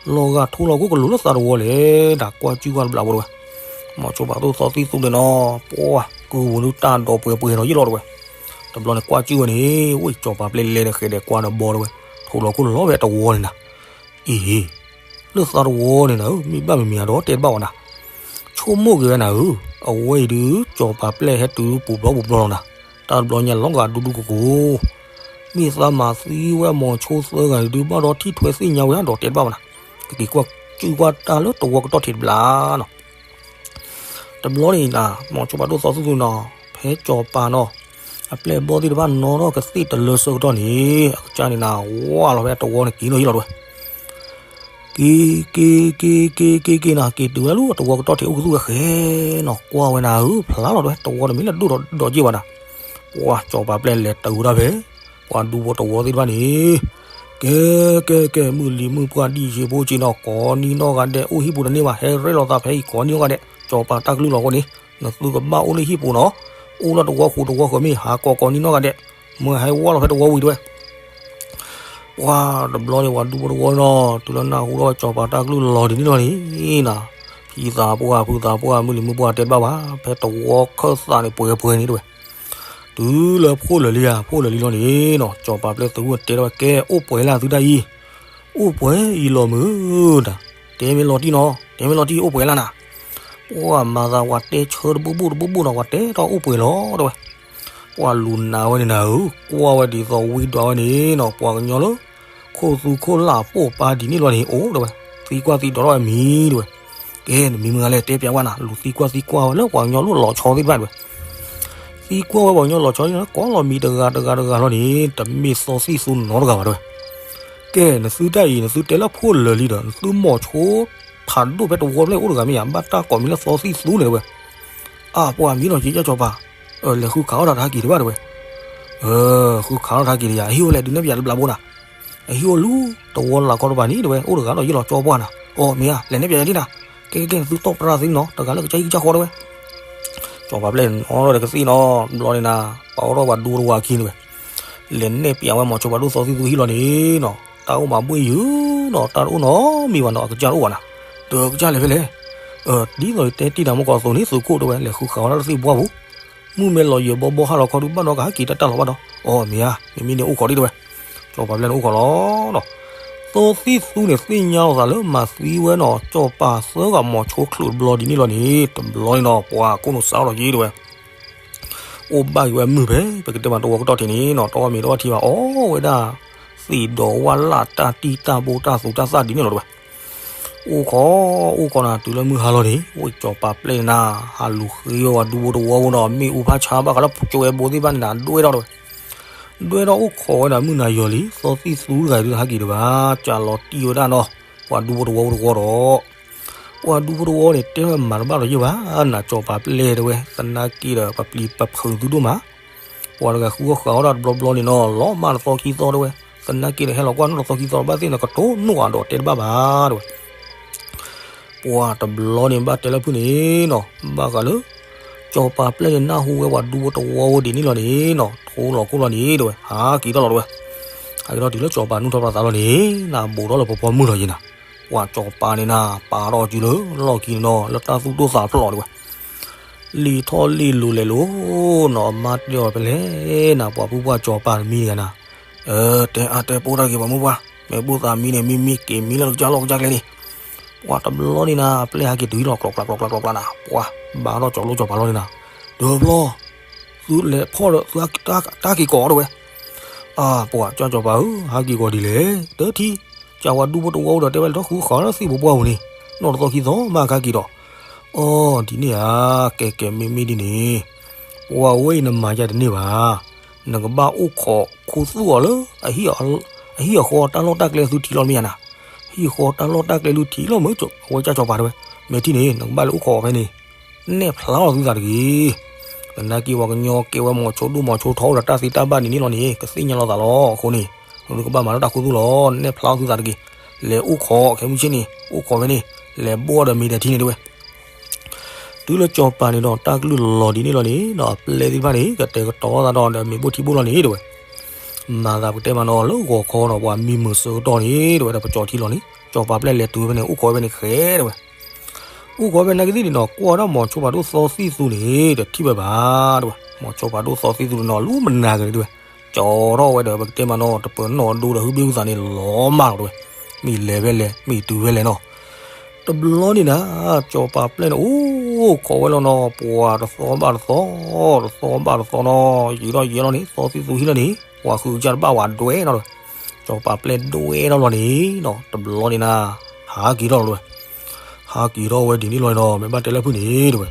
လီၤဂာ်ထိလီၤခိၣ်ကလိၤလၢသးတဝီလဲၣ်, တၢ်ကွၢ်စုကွၢ်တဘျးဖိ တဲဝဲ. မိၤဆိဖးဒိၣ်သီသံၣ်သူန့ၣ်နီၤ, ပှၤကုၢ်ဝံၤဒုးတၢ်ဒိးပှဲၤပှဲၤနီၤယ့ၣ်လီၤ တဲဝဲ. တဘျီန့ၣ်ကွၢ်စုဝဲန့ၣ်, ဝ့ၢ်စီၤပၤပျဲၢ်လဲၤဒီးဃဲၤဒီးကွၢ်ဒီးဘီ တဲဝဲ, ထိလီၤခိၣ်လီၤဖဲတဝီန့ၣ်နၤ. အ့ၣ် လၢသးတဝီန့ၣ်နၤဧၢ, မ့ၢ်ဘၣ်မံၤမံၤဧါဒီးတဲတဘၣ်ဝဲနၤ, ဆိကမိၣ်က့ၤဝဲနၤဧၢ, အဝဲအံၤဒုး စီၤပၤပျဲၢ်ဟဲတုၤပူၤဘျီပူၤဘျီလီၤနၤ, တၢ်တဘျီညါလီၤဂာ်ဒူဒူကိၤကိၤ, မ့ၢ်သးမၤသံဝဲမိၤဆိသၢဂၤဒုး ဘၣ်ဒီးထံၣ်ထွဲသ့ၣ်ညါဝဲဧါဒီးတဲတဘၣ်ဝဲနၤ, ကက့ၤကွၢ်စုကွၢ်တၢ်လၢတဝီကတီၢ်ထံးတဘျီနီၤ. တဘျီန့ၣ်နၤ, မိၤဆိဖးဒိၣ်သီသံၣ်သူနီၤ, ဖဲစီၤပၤနီၤ, အပျဲၢ်ဘီၣ်သ့ၣ်တဖၣ်နီၤထီၣ်ကသ့ၣ်တလၢဆၢကတီၢ်န့ၣ်, အကစၢ်န့ၣ်နၤ ဝၢ်လီၤဖဲတဝီန့ၣ်က့ၤနီၤယ့ၣ်လီၤ တဲဝဲ. က့ၤ က့ၤ က့ၤ က့ၤ က့ၤ က့ၤနၤ, က့ၤတုၤဝဲလၢတဝီကတီၢ်ထံးအိၣ်ကသူၣ်ဝဲဃဲနီၤ, ကွၢ်ဝဲနၤဧၢ, ဖျါလီၤတဲဝဲ, တဝီတမ့ၢ်လၢဒိၣ်ဒီးဒိးက့ၢ်ဘၣ်နၤ. ပှၤစီၤပၤပျဲၢ်လဲၤတုၤဝဲဒၣ်ဖဲ ပှၤဒူဖိတဝီသ့ၣ်တဖၣ်န့ၣ်, ကဲ ကဲ ကဲ မုၢ်လံၤမုၢ်ပှၢ်ဒံၣ်ဆ့ဖိဆ့နီၤ, ကိးနံၤနီၢ်ဂၤဒဲး အိၣ်ဟံၣ်ပူၤတန့ၢ်ဘၣ်, ဟဲရဲၣ်လီၤသးဖဲအံၤ ကိးနံၤနီၢ်ဂၤဒဲး, စီၤပၤတၢ်ကလုၢ်လီၤအဃိန့ၣ်, နသုကဘၣ်အိၣ်လၢဟံၣ်ပူၤနီၤ, အိၣ်လၢတဝီဃူတဝီဃၢၤမ့ၢ်ဟးကိးကိးနံၤနီၢ်ဂၤဒဲး, မ့ၢ်ဟဲဝၢ်လီၤဖဲတဝီဝံၤတဲဝဲ. ပှၤတဘျီန့ၣ် ပှၤဒူဖိတဝီနီၤ, တုၤလၢနၢ်ဟူထီၣ်စီၤပၤတၢ်ကလုၢ်လီၤဒ်န့ၣ်လီၤန့ၣ်နၤ, ဖံသးပှၢ်ဖုသးပှၢ် မုၢ်လံၤမုၢ်ပှၢ်တဲတဘၣ်ဘၣ်, ဖဲတဝီခၢၣ်သးန့ၣ်ပှဲၤပှဲၤန့ၣ်တဲဝဲ. တုၤလၢဖိၣ်လၢာ်လံဧါ, ဖိၣ်လၢာ်လံလီၤန့ၣ်နီၤ, စီၤပၤပျဲၢ်သုးဝဲတဲထီၣ်ဝဲ ကဲ အိၣ်ပှဲၤလၢသုတၢ်အံၤ, အိၣ်ပှဲၤအံၤလီၤမုၢ်နၤ, တဲမ့ၢ်လီၤတံၢ်နီၤ, တဲမ့ၢ်လီၤတံၢ် အိၣ်ပှဲၤလၢနၤ. ပှၤမၤသးပှၤတဲဆၢတဘူၣ်ဘူၣ်တဘူၣ်ဘူၣ်နီၤ, ပှၤတဲထီၣ်အိၣ်ပှဲၤလီၤတဲဝဲ. ပှၤလူၤနၤဝဲန့ၣ်နၤဧၢ, ကွၢ်ဝဲဒ်သိးဝံဒွးဝဲန့ၣ်နီၤ, ပှၤကညီလၢ ခိၣ်သူခိၣ်လၢ်ပိၢ်ပၢ်ဒ်န့ၣ်လီၤန့ၣ် အိၣ်တဲဝဲ, သံကွၢ်သံဒိးထီၣ်ဝဲမံၤတဲဝဲ. ကဲ နမံၤမုၢ်ဂၤလဲၣ် တဲပၠးဝဲနၤ, လူၤသံကွၢ်သံကွၢ်ဝဲလၢပှၤကညီလၢလီၤဆီသ့ၣ်တဖၣ်တဲဝဲ. သံကွၢ်ဝဲပှၤကညီလီၤဆီန့ၣ် ကိးလီၤမံၤတဂၤတဂၤတဂၤလီၤန့ၣ် တမ့ၢ်သီသံၣ်သူနီတဂၤဘၣ်တဲဝဲ. ကဲ နသုတၢ်အံၤ နသုတဲလၢဖိၣ်လၢာ်လံဒီး နသုမိၤဆိဖးဒိၣ်ဖဲတဝီဖျၢၣ်အိၣ်တဂၤမ့ၢ်ဧါ, ဘၣ်တၢ်ကိးမံၤလၢသီသံၣ်သူန့ၣ်တဲဝဲ. အါ ပှၤမံၤနီၤ က့ၤကၢ်စီၤပၤ, လဲၤဃုခးအီၣ်တၢ်တဟးက့ၤတဘၣ်တဲဝဲ. ဃုခးအီၣ်တဟးက့ၤတယၤ, အဟံၣ်အိၣ်လဲၣ် ဒုးနဲၣ်ပၠးတဘျးဘိနၤ. အဟံၣ်အိၣ်လၢတဝီလၢ်ခီတပၤန့ၣ်တဲဝဲ, အိၣ်တဂၤဒီးယ့ၢ်လီၤကၠီပှၢ်နၤ. အီ မ့ၢ်ဧါ, လဲၤနဲၣ်ပၠးယၤဒ်နၤ. ကဲ ကဲ ကဲ နသုတီၢ်ပြၢသ့နီၤ, တဂၤလၢကစၢ်ဟံၣ်ကစၢ်ဃီတဲဝဲ. စီၤပၤပျဲၢ်နီၤထီၣ်ဒီးကသ့ၣ်နီၤ, ဘျီန့ၣ်နၤ, ပာ်အီၣ်ထီၣ်ပှၤဒူတဝီခံန့ၣ်ဝဲ, လဲၤနဲၣ်ပၠးဝဲမိၤဆိဖးဒိၣ်သီသံၣ်သူဟံၣ်လီၤန့ၣ်နီၤ, တၢ်အိၣ်မးဘှ့ၣ်ယုာ်နီၤ, တၢ်တအိၣ်နီတမံၤဘၣ်နီၤ, အကစၢ်တအိၣ်ဘၣ်နၤ. ဒီးအကစၢ်လဲၤဖဲလဲၣ်. ဒ်သိးယတဲတ့ၢ်နၤမ့ၢ်ကီးအသိးန့ၣ် သုးခိၣ်တဲဝဲ, လဲၤဃုခးအီၣ်တၢ်လၢသ့ၣ်ပှၢ်ပူၤ. မုၢ်မ့ၢ်လီၤယံာ်ဘီဘီဟါလီၤခီဒုး ဘၣ်ဒီးကဟဲက့ၤတၢ်တၢ်လီၤဘၣ်ဒီး, အီ မ့ၢ်ဧါ, မ့မ့ၢ်န့ၣ်အိၣ်ခိးဒံးတဲဝဲ. စီၤပၤပျဲၢ်န့ၣ်အိၣ်ခိးလီၤနီၤ. သီသံၣ်သူန့ၣ် သ့ၣ်ညါလီၤသးလၢမၤသံဝဲနီၤ, စီၤပၤသၢဂၤမိၤဆိချုးတဘျီဒ်န့ၣ်လီၤန့ၣ်, တဘျီန့ၣ်နီၤ ပှၤခိၣ်နူာ်စးထီၣ်လီၤက့ၤတဲဝဲ. အိၣ်ဘၣ်က့ၤဝဲမုၢ်ဖဲ ပကတဲမးတဝီကတီၢ်ထံးန့ၣ်နီၤ, တအီၣ်မ့ၤတအီထံဘၣ်, အီၣ်ဝဲဒၣ် သ့ၣ်ဒီးဝၣ်လၢ်တၢ်တံၢ်တၢ်ဘိတၢ်သူတၢ်သၣ်ဒ်န့ၣ်လီၤတဲဝဲ. အိၣ်ခိး အိၣ်ခိးနၤ တုၤလၢမုၢ်ဟါလီၤန့ၣ် ဝဲစီၤပၤပျဲၢ်န့ၣ်နၤ ဟးလူၤဃ့ဝဲပှၤဒူဖိတဝီဖိဒီး မ့ၣ်အူဖးဆါဘၣ်ဃးလၢကၠိဝဲဘိသ့ၣ်တဖၣ်န့ၣ်နၤ ဒွဲၣ်ထီၣ်တဲဝဲ. ဒွဲၣ်ထီၣ်အိၣ်ခိးဝဲဒၣ်မုၢ်နၤယီၤလံ သီသံၣ်သူတဂၤဒုးဟးက့ၤဒံးဘၣ် ကးလီၤတံၢ်ဝဲဒၣ်နီၤ ပှၤဒူဖိတဝီဖိတဝီဒီး ပှၤဒူဖိတဝီန့ၣ် တဲဝဲမၤတဘၣ်လီၤယဲၢ်ဘၣ် နၤစီၤပၤပျဲၢ်တဲဝဲ သနာ်က့ဒီး ပပျံၤပဖုးသုဒိၣ်မး ပှၤတဂၤဃုအီၣ်ဃုအီဒၣ်တဘျီဘျီန့ၣ်နီၤ လီၤမၢ်တသီခံသီတဲဝဲ သနာ်က့ဒီး ဟဲလီၤကွၢ်နီၣ်တသီခံသီ ဘၣ်သ့ၣ်န့ၣ် ကတိၤနီၣ်အဒီးတဲတဘၣ်ဘၣ်တဲဝဲ. ပှၤတဘျီန့ၣ် ဘၣ်တဲလၢဖုၣ်န့ၣ်နီၤ ဘၣ်ဃးလၢ စီၤပၤပျဲၢ်န့ၣ် နၢ်ဟူဝဲပှၤဒူဖိတဝီဖိဒ်န့ၣ်လီၤန့ၣ်နီၤ ထိလီၤခိၣ်လီၤန့ၣ်တဲဝဲ ဟးက့ၤထီၣ်လီၤတဲဝဲ. ဟးက့ၤထီၣ်တုၤလၢစီၤပၤနူၢ်ထီၣ်ပှၤသးလီၤန့ၣ် နဘိးထီၣ်လၢဖီဖီမုၢ်လီၤယဲၢ်နၤ ပှၤစီၤပၤန့ၣ်နၤ ပာ်ထီၣ်စုလၢလီၢ်ခံန့ၣ်နီၤ လၢတၢ်သူၣ်ဒိၣ်သးဖျိးတဲဝဲ လံာ်ထီၣ်လံာ်လိၤလဲၤလိၤနီၤ အမါတဲအီၤဖဲလဲၣ်နၤ ပှၤပုၢ်ပှၢ်စီၤပၤတမံၤတဂၤနၤ တဲအါတဲပိၢ်တၢ်တဂ့ၤ ပှၤမိၢ်ပှၢ် မ့ၢ်ဘူၣ်သးမံန့ၣ် မံမံက့ၤမံလၢကစၢ်လီၢ်ကစၢ်ကျဲန့ၣ် ပှၤတဘျီန့ၣ်နၤ အပျဲၢ်ဟးက့ၤတုၤဟံၣ်လီၤ ကျီကျီကျီကျီကျီကျီနၤ ပှၤဘၣ်ထီၣ်ကၠီၤလိၣ်စီၤပၤလီၤန့ၣ်နၤ ဒီးဖျီ သုလဲၤဖီၣ်ဒီး သုတၢ်က့ၤကိးတဲဝဲ အၢ ပှၤကၠၢ်စီၤပၤဧၢ ဟးက့ၤကိးဒ်လဲၣ် တထံၣ် ကးဝဲဒူဖိတဝီဖိဒီး တဲဝဲလဲၤထီၣ်ဃုခးလၢသ့ၣ်ပပှၢ်ပူၤန့ၣ် နီၢ်တသီခံသီမးကဟးက့ၤဒီး အီ ဒ်န့ၣ်ဧါ ကဲကဲမ့မ့ၢ်ဒ်န့ၣ် ပှၤဝဲအံၤနမၤယၤတန့ၢ်ဘၣ် နကဘၣ်အိၣ်ခိးခူသူၣ်အီၤလၢ အဟံၣ်အဃီတၢ်လီၢ်တၢ်ကျဲသုထံၣ်လီၤမ့ၢ်ဧါနၤ ဟံၣ်ဃီတၢ်လီၢ်တၢ်ကျဲလုၢ်ထံၣ်လီၤမ့ၢ် အဝဲကၠၢ်စီၤပၤတဲဝဲ မ့ၢ်ထံၣ်န့ၣ် နကဘၣ်လဲၤအိၣ်ခိးဖဲန့ၣ် နဲၣ်ဖျါလီၤသုသးတဂ့ၤ သနာ်က့ပှၤကညီကဲဝဲမီၤဆိဒိၣ်မီၤဆိထီအိၣ်ဒီးတၢ်သ့တၢ်ဘၣ်န့ၣ်န့ၣ်လီၤန့ၣ် ကသ့ၣ်ညါလီၤသးလီၤအဃိန့ၣ် သုကဘၣ်မၤလၢတၢ်ခူသူၣ်လီၤ နဲၣ်ဖျါလီၤသုသးတဂ့ၤ လဲၤအိၣ်ခိးခဲမုၢ်ဆ့ၣ်န့ၣ် အိၣ်ခိးဖဲန့ၣ် လဲၤဘိၣ်ဒီးမ့ၤဒီးထံန့ၣ်တဲဝဲ တုၤလၢစီၤပၤန့ၣ်ဒီး တၢ်ကလုၢ်လီၤဒ်န့ၣ်လီၤန့ၣ် ဒီးအပျဲၢ်သ့ၣ်တဖၣ်န့ၣ် ကတဲာ်ကတီၤသးဒီး ဒီးမ့ၤဘိၣ်ထံဘိၣ်လီၤန့ၣ်တဲဝဲ မၤသးပကတဲမးနီၤလၢဂီၤခီဒီး ပှၤမံမုာ်ဆၢကတီၢ်န့ၣ် တဲဝဲဒၣ်ပကၠီထံလီၤန့ၣ် စီၤပၤပျဲၢ်လဲၤတုၤဖဲန့ၣ် အိၣ်ခိးဖဲန့ၣ်ဃဲတဲဝဲ အိၣ်ခိးဖဲနာ်က့သ့ၣ်န့ၣ်ဒီး ကွၢ်ဒၣ်မီၤဆိဖးဒိၣ်သီသံၣ်သူန့ၣ် တထံၣ်ဝဲဘၣ်တဲဝဲ မီၤဆိဖးဒိၣ်သီသံၣ်သူန့ၣ်နီၤ လူမနၤက့ၤတဲဝဲ ကၠီထီၣ်ဝဲဒီး ပကတဲမးနီၤ တပၢၤနီၣ်အဒိဒီး ဟုဘ့ၣ်ဟုသးန့ၣ် လီၤမၢ်လီၤတဲဝဲ မ့ၢ်လဲၤဖဲလဲၣ် မ့ၢ်တုၤဖဲလဲၣ်နီၤ တဘျီန့ၣ်နၤ စီၤပၤပျဲၢ်န့ၣ် အိၣ်ခိးဝဲလီၤနီၤ ပှၤတသီဘၣ်တသီ တသီဘၣ်တသီနီၤ ယံာ်ထီၣ်ယံာ်လီၤန့ၣ် သီသံၣ်သူဟံၣ်လီၤန့ၣ် ပှၤဃုကစၢ်တဘၣ်ဝဲဒွဲၣ်နီၤ စီၤပၤပျဲၢ်ဒွဲၣ်ထီၣ်လီၤန့ၣ်နီၤ တဘျီန့ၣ်နၤ ဟးက့ၤထီၣ်လီၤတဲဝဲ ဟးက့ၤထီၣ်ဝဲဒ်န့ၣ်လီၤနီၤ မ့ၢ်ဘၣ်တဲလၢဖုၣ်န့ၣ်တဲဝဲ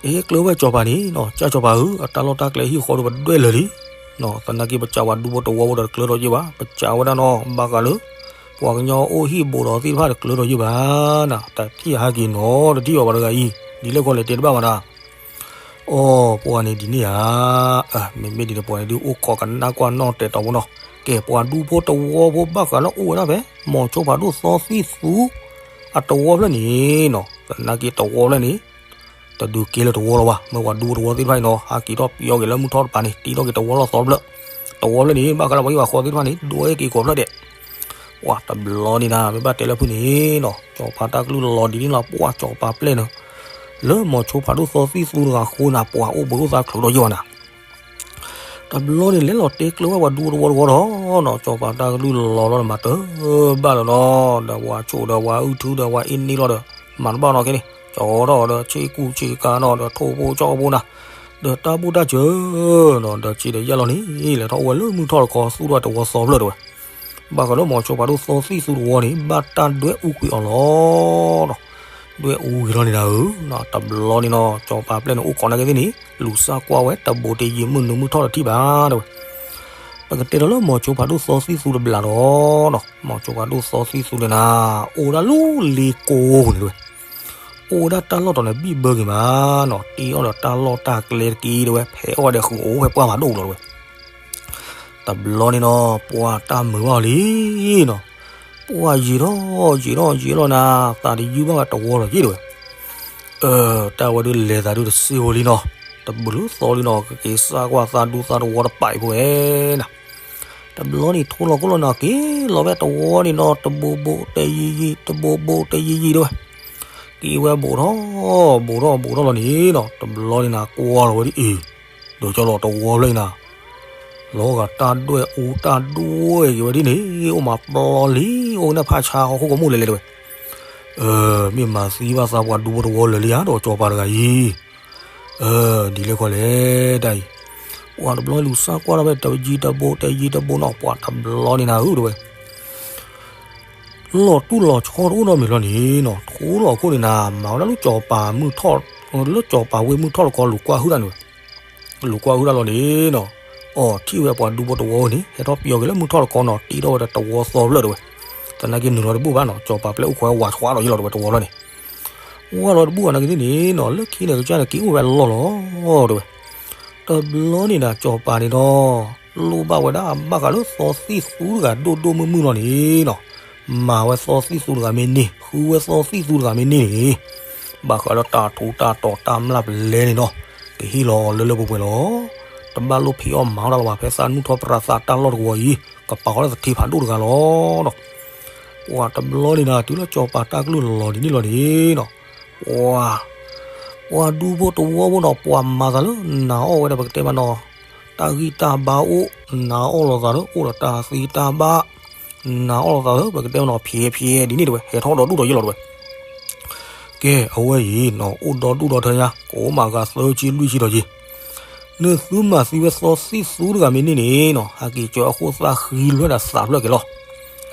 တဲကျၢၤဝဲစီၤပၤန့ၣ်နီၤ ကၠၢ်စီၤပၤဧၢ အတၢ်လီၢ်တၢ်ကျဲဟံၣ်ဃီဒီးပဒွဲၣ်လၢာ်လံ သနာ်က့ပကးဝဲဒူဖိတဝီဖိဒီးတကျၢၤထီၣ်ယဲၢ်ဘၣ် ပကးဝဲဒၣ်နီၤ ဘၣ်ဃးလၢ ပှၤကညီအိၣ်ဟံၣ်ဘူးဒီးသ့ၣ်တဖၣ်တကျၢၤထီၣ်ယဲၢ်ဘၣ်နၤ တထံၣ်ဟးက့ၤနီၤ တထံၣ်အီၤပှၤတဂၤအံၤ ဒ်လဲၣ်ခီလဲၣ်တဲတဘၣ်ဘၣ်နၤ အိ ပှၤန့ၣ်ဒ်န့ၣ်ဧါ အၢ မ့မ့ၢ်ဒ်န့ၣ် ပှၤန့ၣ်ဒုးအိၣ်ခိးကနၣ်ကွၢ်နီၣ်တဲာ်တီၤဖိနီၤ ကဲ ပှၤဒူဖိတဝီဖိဘၣ်ဃးလၢအိၣ်ဝဲဒၣ်ဖဲ မီၤဆိဖးဒိၣ်သီသံၣ်သူ အတဝီဖျၢၣ်န့ၣ်နီၤ သနာ်က့တဝီဖျၢၣ်န့ၣ် တဒုးကဲလၢတဝီလီၤဘၣ် မ့ၢ်ပှၤဒူဖိတဝီသ့ၣ်တဖၣ်အံၤနီၤ ဟးက့ၤထီၣ်ပျီက့ၤလၢမုၢ်ထီၣ်တပၤန့ၣ် တံထီၣ်က့ၤတဝီလီၤသီဖျၢၣ် တဝီဖျၢၣ်န့ၣ် ဘၣ်ဃးလၢပှၤဟံၣ်ပှၤဃီသ့ၣ်တဖၣ်န့ၣ် ဒွဲၣ်က့ၤကိးဖျၢၣ်ဒဲး ပှၤတဘျီန့ၣ်နၤ မ့ၢ်ဘၣ်တဲလၢဖုၣ်န့ၣ်နီၤ စီၤပၤတၢ်ကလုၢ်လီၤဒ်န့ၣ်လီၤ ပှၤစီၤပၤပျဲၢ်န့ၣ် လၢမီၤဆိဖးဒိၣ်သီသံၣ်သူတဂၤအဃိနၤ ပှၤအိၣ်ဘှံးအိၣ်သါချုးထီၣ်ယဲၢ်ဘၣ်နၤ တဘျီန့ၣ်လဲၤလီၤတဲကျၢၤဝဲပှၤဒူဖိတဝီတဝီဒီးနီၤ စီၤပၤတၢ်ကလုၢ်လီၤလီၤဒီးမၤတၢ်ဘၣ်လီၤနီၤ ဒီးပှၤဆိၣ်ဒီးပှၤအုၣ်ထုဒီးပှၤအ့န့ၣ်လီၤဒီး မၤတဘၣ်နီၤကဲန့ၣ် ကၠီထီၣ်ဒီးဆ့ကူဆ့ကၤနီၤ ဒီးထိၣ်ဖိကၠီဖိနၤ ဒီးတၢ်ဘူၣ်တၢ်စၢၤနီၤ ဒီးဆံးဒီးယၢ်လီၤန့ၣ် လဲၤထီၣ်အိၣ်ဝဲလၢမုၢ်ထီၣ်တခီ သူၣ်ထီၣ်တဝီသီဖျၢၣ်တဲဝဲ ဘၣ်ဃးလၢမီၤဆိဖးဒိၣ်သီသံၣ်သူတဝီန့ၣ် ဘၣ်တၢ်ဒွဲၣ်အူကွံာ်အီၤလီၤ ဒွဲၣ်အူဂ့ၤထီၣ်န့ၣ်နၤဧၢ တဘျီန့ၣ်နီၤ စီၤပၤပျဲၢ်န့ၣ် အိၣ်ခိးနာ်က့သ့ၣ်န့ၣ် လူၤစၢ်ကွၢ်ဝဲ တဘူးတယံာ်မုၢ်နုာ်မုၢ်ထီၣ်တထံၣ်ဘၣ်တဲဝဲ ပကတဲဒီးလၢမီၤဆိဖးဒိၣ်သီသံၣ်သူတဘျးဒီးနီၤ မီၤဆိဖးဒိၣ်သီသံၣ်သူန့ၣ်နၤ အိၣ်ဝဲဒၣ်လၢလ့ကိန့ၣ်တဲဝဲ အိၣ်ဝဲဒၣ်တၢ်လီၢ်တီၤန့ၣ် ဘံၣ်ဘၢက့ၤမးနီၤ တ့အီၣ်ဒီးတၢ်လီၢ်တၢ်ကျဲတက့ၢ်တဲဝဲ ဖဲအီၣ်ဝဲဒီးဃုာ်အိၣ်ဖဲပှၢ်မၤဒိၣ်လီၤတဲဝဲ တဘျီန့ၣ်နီၤ ပှၤတၢ်မုာ်ဘၣ်အီၤလံနီၤ ပှၤယံာ်ထီၣ်ယံာ်ထီၣ်ယံာ်လီၤနၤ သးတယုၢ်ဘၣ်ဝဲတဝီလီၤယံာ်တဲဝဲ အၢ တၢ်ဝဲဒုးလဲၤသးဒုးတစ့ဝဲလံနီၤ တဘူးလၢသီလံနီၤ ကက့ၤစၢ်ကွၢ်သးဒူသးတဝီတပာ်အံၤဖိဝဲနၤ တဘျီန့ၣ်ထိလီၤခိၣ်လီၤနၤ က့ၤလီၤဝဲတဝီန့ၣ်နီၤ တဘူးဘူးတယံာ်ယံာ် တဘူးဘူးတယံာ်ယံာ်တဲဝဲ က့ၤဝဲဘူးထီၣ် ဘူးထီၣ်ဘူးထီၣ်လီၤန့ၣ်နီၤ တဘျီန့ၣ်နၤ ကွၢ်လီၤဝဲဒ်အံၤ ဒီးကၠီလီၤတဝီဖျၢၣ်အံၤနၤ လီၤဂာ်တၢ်ဒွဲၣ်အူတၢ်ဒွဲၣ်က့ၤဝဲဒ်န့ၣ် အိၣ်မးပျီလံ အိၣ်ကနၣ်ဖးဆါဟီၣ်ခိၣ်ကမူၣ်လဲၤလဲၤတဲဝဲ အၢ မ့ၢ်မၤသံဘၣ်သးပှၤဒူဖိတဝီလၢာ်လံဧါ ဒီးစီၤပၤတဂၤအံၤ အၢ ဒ်လဲၣ်ခီလဲၣ် တၢ်အံၤ ပှၤတဘျီလူၤစၢ်ကွၢ်ထီၣ်ဖဲတယံၤတဘူးတယံၤတဘူးနီၤ ပှၤတဘျီန့ၣ်နၤဧၢ တဲဝဲ လီၤတူၢ်လီၤဆီတအိၣ်နီတမံၤလီၤန့ၣ်နီၤ ထိလီၤခိၣ်န့ၣ်နၤ မၤဝဲဒၣ်လၢစီၤပၤမုၢ်ထီၣ် လၢစီၤပၤဝ့ၢ်မုၢ်ထီၣ်တခီလူၤကွၢ်ဟုၣ်တၢ်န့ၣ်ဝဲ လူၤကွၢ်ဟုၣ်တၢ်လီၤန့ၣ်နီၤ အီၣ်ထံၣ်ဝဲပှၤဒူဖိတဝီန့ၣ် ဟဲထီၣ်ပျီက့ၤလၢမုၢ်ထီၣ်တခီနီၤ တ့ထီၣ်ဝဲဒီးတဝီသီဖျၢၣ်တဲဝဲ သနာ်က့နုာ်လီၤတဘူၣ်ဘၣ်နီၤ စီၤပၤပျဲၢ်အိၣ်ခွဲးဝးဆှးဒီးယလီၤတဲဝဲတဝီလီၤန့ၣ် ဝးလီၤတဘူၣ်ဘၣ်နာ်က့သ့ၣ်န့ၣ်နီၤ လၢခံန့ၣ်ကစၢ်န့ၣ်က့ၤအိၣ်ဝဲအလီၢ်လီၤ တဲဝဲ တဘျီန့ၣ်နၤ စီၤပၤန့ၣ်ဒီး လိၣ်ဘၣ်ဝဲဒၣ်ဘၣ်ဃးလၢသီသံၣ်သူတဂၤဒိၣ်ဒိၣ်မုၢ်မုၢ်လီၤန့ၣ်နီၤ မၤဝဲသီသံၣ်သူတဂၤမ့ၢ်န့ၢ် ဃုဝဲသီသံၣ်သူတဂၤမ့ၢ်န့ၢ်န့ၣ် ဘၣ်ဃးလၢတၢ်ထူးတၢ်တီၤတၢ်မျၢ်ပလဲန့ၣ်နီၤ ကဟ့ၣ်လီၤလၢလၢပှဲၤပှဲၤလီၤ တဘၣ်လိၣ်ဖံးအီၣ်မၤအီၣ်တၢ်လၢၤဘၣ် ဖဲသးနူၢ်ထီၣ်ပြးသးတၢ်လီၢ်တဝီအံၤ ကပာ်ဃီလၢသထ့ဖးဒိၣ်တဂၤလီၤနီၤ ပှၤတဘျီန့ၣ်နၤ တုၤလၢစီၤပၤတၢ်ကလုၢ်လီၤဒ်န့ၣ်လီၤန့ၣ်နီၤ ပှၤ ပှၤဒူဖိတဝီဖိနီၤ ပှၤမၤသးလၢ နၤအီၣ်ဝဲဒီးပကတဲမးနီၤ တၢ်ဂံၢ်တၢ်ဘါအိၣ် နၤအီၣ်လိာ်သးလၢ အိၣ်ဒီးတၢ်သံတၢ်ဘၣ် နၤအီၣ်လိာ်သးလၢ ပကတဲမးနီၤ ဖျဲးဖျဲးဒ်န့ၣ်တဲဝဲ ဟဲထီၣ်ဒီးဒူၣ်ဒီးယလီၤတဲဝဲ ကဲ အဝဲအံၤနီၤ အိၣ်ဒီဒူၣ်ဒီထၢညါ ကအိၣ်မးဂၤသၢဆံလွံၢ်ဆံဒီးယံၤ နသုမၤသံဝဲသီသံၣ်သူတဂၤမ့ၢ်န့ၢ်န့ၣ်နီၤ ဟဲက့ၤကၢအခိၣ်သၣ်ဃံလွဲၢ်ဒီးသးဖျၢၣ်က့ၤလီၤ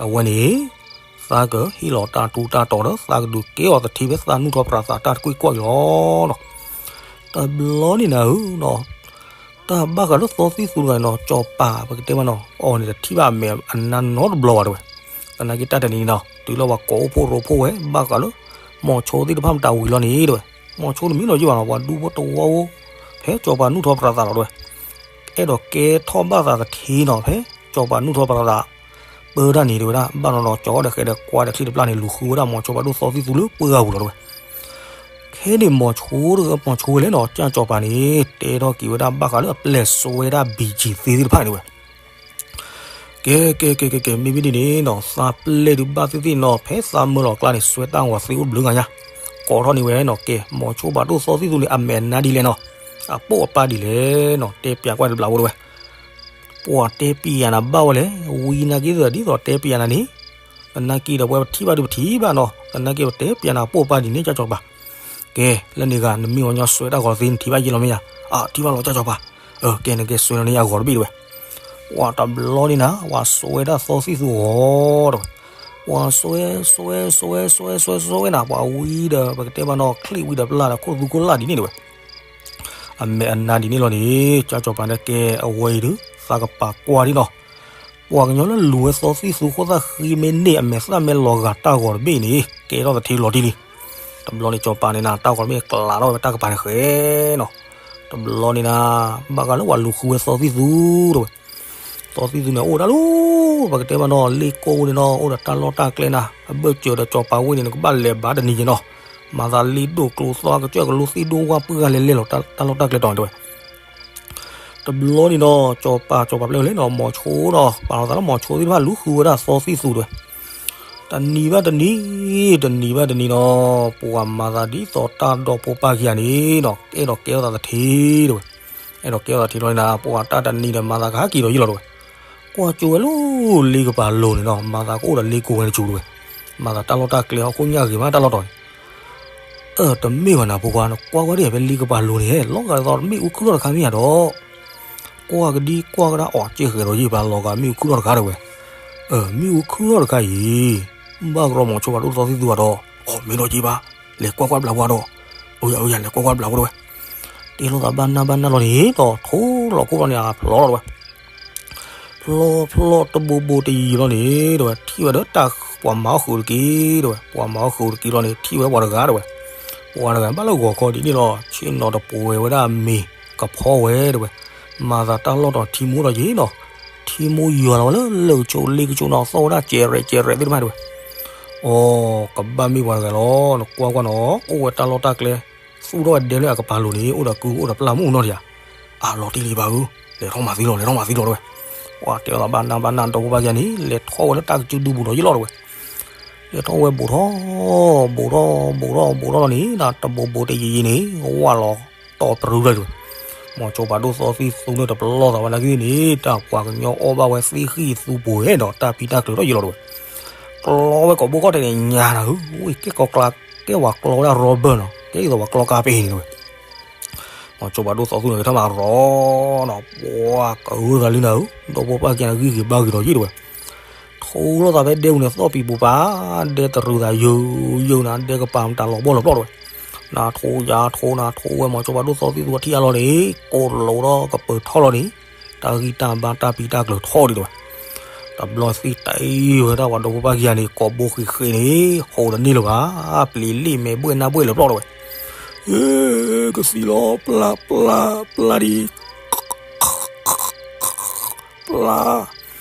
အဝဲန့ၣ် သးကဟ့ၣ်လီၤတၢ်ထူးတၢ်တီၤဒီး သးကဒုးကဲအီၤသထ့ဖဲသးနူၢ်ထီၣ်ပြးသးတၢ်တကွံၢ်ကွီၢ်အံၤလီၤနီၤ တဘျီန့ၣ်နၤဧၢနီၤ တၢ်ဘၣ်ဃးလၢသီသံၣ်သူတဂၤနီၤ စီၤပၤပကတဲမးနီၤ အီၤန့ၣ်တထံၣ်ဘၣ်အမဲာ်အနါနီတဘျီဘၣ်တဲဝဲ သနာ်က့တၢ်တနံၤန့ၣ်နီၤ တုၤလၢပှၤကိးအိၣ်ဖှိၣ်ရိဖှိၣ်ဝဲ ဘၣ်ဃးလၢ မိၤဆိသ့ၣ်တဖၣ်မတၤဝံၤလီၤန့ၣ်တဲဝဲ မိၤဆိတမ့ၢ်လီၤယံၢ်ဘၣ်နီၤ ပှၤဒူဖိတဝီဖိ ဖဲစီၤပၤနူၢ်ထီၣ်ပြးသးလီၤတဲဝဲ အဲၣ်ဒိးကဲထီၣ်ဘၣ်သးသထ့နီၤ ဖဲစီၤပၤနူၢ်ထီၣ်ပြးသး ပၢတၢ်န့ၣ်တဲဝဲဒၣ် ဘၣ်နီၤနီၤ ကၠီဒီးဃဲးဒီးကွၢ်ဒီးချံတပျၢ်န့ၣ် လူၤဃုဝဲဒၣ်မိၤဆိပှၤဒိၣ်သီသံၣ်သူလၢပှၢ်ဂၤပူၤလီၤတဲဝဲ ခဲန့ၣ်မိၤဆိတဂၤ မိၤဆိဝဲလဲၣ်နီၤ ကၢ်စီၤပၤန့ၣ် တဲထီၣ်က့ၤဝဲဒၣ်ဘၣ်ဃးလၢအပျဲၢ်စွဲဝဲဒၣ် ဘံကံၤသ့သ့ၣ်တဖၣ်န့ၣ်တဲဝဲ ကဲ ကဲ ကဲ ကဲ ကဲ မ့မ့ၢ်ဒ်န့ၣ်နီၤ သးပျဲၢ်ဒုးဘၣ်သ့ၣ်သ့ၣ်နီၤ ဖဲသးမၢလီၤကျါန့ၣ် စွဲတၢ်ဂီၤသ့အိၣ်တဘျုးဂၤညါ ကိးထီၣ်န့ၢ်ဝဲနီၤ ကဲ မိၤဆိပှၤဒိၣ်သီသံၣ်သူန့ၣ် အမဲာ်အနါဒ်လဲၣ်နီၤ အပိာ်အပၢ်ဒ်လဲၣ်နီၤ တဲပျးကွၢ်တဘျီဖိတဲဝဲ ပှၤတဲပျးနၤဘၣ်ဝဲလဲၣ် ဝံနၤက့ၤသဒ်သိးတဲပျးနၤန့ၣ် သနာ်က့ဒီးပဝဲပထံၣ်ဘၣ်ဒုးပထံၣ်ဘၣ်နီၤ သနာ်က့ပတဲပျးနၤပိာ်ပၢ်ဒ်န့ၣ် ကၢ်စီၤပၤ ကဲ လၢန့ၣ်ဂၤ နမ့ၢ်ဝဲညီစွဲတၢ်ဂီၤသ့ နထံၣ်ဘၣ်ယဲလီၤမ့ၢ်ယါ အထံၣ်ဘၣ်လီၤ ကၢ်စီၤပၤ ကဲ နကဲစွဲလီၤန့ၢ်ယၤဂီၤတဘ့ၣ်တဲဝဲ ပှၤတဘျီန့ၣ်နၤ ပှၤစွဲဒၣ်သီသံၣ်သူဂီၤတဲဝဲ ပှၤစွဲ စွဲ စွဲ စွဲ စွဲ စွဲ စွဲဝဲနၤ ပှၤဝံဒီး ပကတဲမးနီၤ ချံၣ်ဝံဒီးပျၢ်ဒီး ခိၣ်သူခိၣ်လၢ်ဒ်န့ၣ်တဲဝဲ အမဲာ်အနါဒ်န့ၣ်လီၤန့ၣ် ကၢ်စီၤပၤန့ၣ်ကဲအဝဲအံၤဒုး သးကပာ်ကွၢ်ဒ်နီၤ ပှၤကညီလၢလူၤဝဲသီသံၣ်သူခိၣ်သၣ်ဃံမ့ၢ်န့ၢ် အမဲာ်သၣ်မ့ၢ်လီၤဂာ်တၢ်ဂီၤတဘ့ၣ်န့ၣ် ကဲထီၣ်သထ့လီၤတံၢ်လံ တဘျီန့ၣ်စီၤပၤန့ၣ်နၤ တၢ်ဂီၤမ့ၢ်ကျးထီၣ်ဝဲတၢ်ကပၤန့ၣ်ဃဲနီၤ တဘျီန့ၣ်နၤ ဘၣ်ဃးလၢပှၤလူၤဃုဝဲသီသံၣ်သူတဲဝဲ သီသံၣ်သူန့ၣ် အိၣ်ဒၣ်လၢ ပကတဲမးနီၤ လ့ၣ်ကိၢ်န့ၣ်နီၤ အိၣ်ဒီးတၢ်လီၢ်တၢ်ကျဲနၤ အဘၢၣ်စၢၤဒီးစီၤပၤဝ့ၢ်န့ၣ် နကဘၣ်လဲၤဘၣ်တနံၤက့ၤနီၤ မၤသးလ့ၣ်ဒိၣ်ကျိၤသီ ကစၢၢ်ကလိသံၣ်ဒိၣ်ဝၣ်ပှၢ်ဂၤလဲၤလဲၤလီၤ တၢ်လီၢ်တၢ်ကျဲတီၤန့ၣ်တဲဝဲ တဘျီန့ၣ်ဒီး စီၤပၤ စီၤပၤပျဲၢ်လဲၣ်နီၤ မိၤဆိနီၤ ပာ်လီၤသးလၢမိၤဆိသ့ၣ်တဖၣ် လူၤဃုဝဲဒၣ်သီသံၣ်သူတဲဝဲ တနံၤဘၣ်တနံၤ တနံၤဘၣ်တနံၤနီၤ ပှၤမၤသးဒ်သိးတၢ်ဒီဖိပၢ်ခံဂၤန့ၣ်နီၤ အဲၣ်ဒိးကဲထီၣ်သးသထ့တဲဝဲ အဲၣ်ဒိးကဲထီၣ်သးထ့လီၤန့ၣ်နၤ ပှၤတၢ်တနံၤဒီးမၤသးကဟဲက့ၤဒီးယံာ်လီၤတဲဝဲ ကွၢ်ကၠိဝဲလၢ လ့ကပၤလိၤန့ၣ်နီၤ မၤသးကအိၣ်ဒီးလ့ကိၢ်ဝဲတကၠိတဲဝဲ မၤသးတၢ်လီၢ်တၢ်ကျဲဟီၣ်ခိၣ်ညၣ်ဂ့ၤမးတၢ်လီၢ်တီၤန့ၣ် အၢ တမ့ၢ်ဘၣ်နၤဖိခွါ နကွၢ်ကွၢ်ဒ်ဖဲလ့ကပၤလိၤန့ၣ် လီၤဂာ်ဒ်သိးမ့ၣ်အူခုၣ်ထီၣ်တခါမ့ၢ်ဧါဒီး ကွၢ်ကဒံကွၢ်ကဒါ အီၣ်က့ၢ်ဃဲၤဒီးယံာ်ပှၤလီၤဂာ်မ့ၣ်အူခုၣ်ထီၣ်တခါတဲဝဲ အၢ မ့ၣ်အူခုၣ်ထီၣ်တခါအံၤ ဘၣ်ကရီမိၤဆိပှၤဒိၣ်သီသံၣ်သူဘၣ်ဒီး အီၣ်မ့ၢ်ဒီးက့ၤဘၣ် လဲၤကွၢ်ကွၢ်ဘျးပှၤဒီး အၢ ယလဲၤကွၢ်ကွၢ်ဘျးပှၤတဲဝဲ တ့လိာ်သးဘၣ်နၢ်ဘၣ်နၢ်လီၤန့ၣ်ဒီး ထိလီၤခိၣ်လီၤန့ၣ် အဖျီလီၤတဲဝဲ ဖျီဖျီတဘိဘိတယံၤလီၤန့ၣ် တဲဝဲ ထံၣ်ဝဲဒီးတၢ်ပှၤမၤအီၣ်ဃုာ်တက့ၢ် တဲဝဲ ပှၤမၤအီၣ်ဃုာ်တက့ၢ်လီၤန့ၣ် ထံၣ်ဝဲပှၤတဂၤတဲဝဲ ပှၤတဂၤဘၣ်လၢဂီၤခီဒ်န့ၣ်လီၤ ဆ့ၣ်နီၤတပှဲၤဝဲဒၣ်မ့ၤကဖီဝဲတဲဝဲ မၤသးတၢ်လီၢ်တီၤထံမိၢ်ဒီးယံာ်နီၤ ထံမိၢ်ယွၤလီၤဝဲလၢလၢာ်ကဆိးလ့ကဆိးနီၤ သီၣ်ဝဲဒၣ်ကဲးရဲးကဲးရဲးသ့ၣ်တဖၣ်တဲဝဲ အီ ကဘၣ်မ့ၢ်ပှၤတဂၤလီၤ နကွၢ်ကွၢ်နီၤ အိၣ်ဝဲတၢ်လီၢ်တၢ်ကျဲ သူၣ်ထီၣ်ဝဲဒဲလၢအကပၤလိၤန့ၣ် အိၣ်ဒီးကုၢ်အိၣ်ဒီးပျၢ်မုၣ်နီၤတယၤ အလီၤတံၢ်လံဘၣ်ဧၢ လဲၤထီၣ်မၤသံလီၤ လဲၤထီၣ်မၤသံလီၤတဲဝဲ ပှၤတဲအီၤသးဘၣ်နၢ်ဘၣ်နၢ်ဒီဖိပၢ်ခံဂၤန့ၣ် လဲၤထီၣ်ဝဲလၢတၢ်ကစုဒုပူၤဒီးယံာ်လီၤတဲဝဲ လဲၤထီၣ်ဝဲဘူးထီၣ် ဘူးထီၣ် ဘူးထီၣ် ဘူးထီၣ်လီၤန့ၣ် တဘိဘိတယံၤယံၤန့ၣ် ဝၢ်လီၤတီၤပြူၤလၢၤတဲဝဲ မိၤဆိပှၤဒိၣ်သီသံၣ်သူန့ၣ်တပလီၢ်သးဝဲနာ်က့န့ၣ် တၢ်ပှၤကညီအီၣ်ဘၣ်ဝဲသ့ၣ်ဃံၣ်သူပှဲၤဒီး တၢ်ဖံးတၢ်ကျၢၤထီၣ်ယံာ်လီၤတဲဝဲ ကျီဝဲကိးဘိခီၣ်ထံးန့ၣ် ညါနၤဧၢ ဝဲကဲကီကျါ ကဲဝဲကျီဝဲဒၣ် rubber နီၤ ကဲဒ်သိးဝဲကျီကါပ့ၤန့ၣ်တဲဝဲ မိၤစိပၤဒိၣ်သီသူန့ၣ် ကထီၣ်မၤရီနီၤ, ပှၤကဂုာ်သးလံနၤဧၢ, ဒီဖိပၢ်ခံဂၤန့ၣ်ဂံၢ်ဂ့ၤဘါဂ့ၤဒီးယံာ်တဲဝဲ, ထိလီၤသးဖဲဒဲပူၤန့ၣ် သီၣ်ပံၤပူၤပၤ, ဒဲတရူးသးယုၢ်ယုၢ်နၤ, ဒဲကပၤမတၤလီၤဘီလီၤပျီတဲဝဲ, နၤထိယၤထိနၤထိဝဲ မိၤစိပၤဒိၣ်သီသူအထံၣ်အါလီၤန့ၣ် ကိးလိာ်ဒီးကပၢၤထီၣ်လီၤန့ၣ်, တၢ်ဂံၢ်တၢ်ဘါတၢ်ပံတၢ်ကျၢၤထီၣ်ဒံးတဲဝဲ, တဘျီသံတ့ၢ်ဝဲဒၣ်ပှၤဒီဖိပၢ်ခံဂၤန့ၣ် ကိးဘိဃ့ဃ့န့ၣ် ဟိးတန့ၢ်လၢၤဘၣ်, ပျံၤလ့ၣ်မဲာ်ဘှဲၣ်နါဘှဲၣ်လၢပျီတဲဝဲ, ဧ့ ကသံလီၤ ပျၢ် ပျၢ် ပျၢ်ဒံး ပျၢ်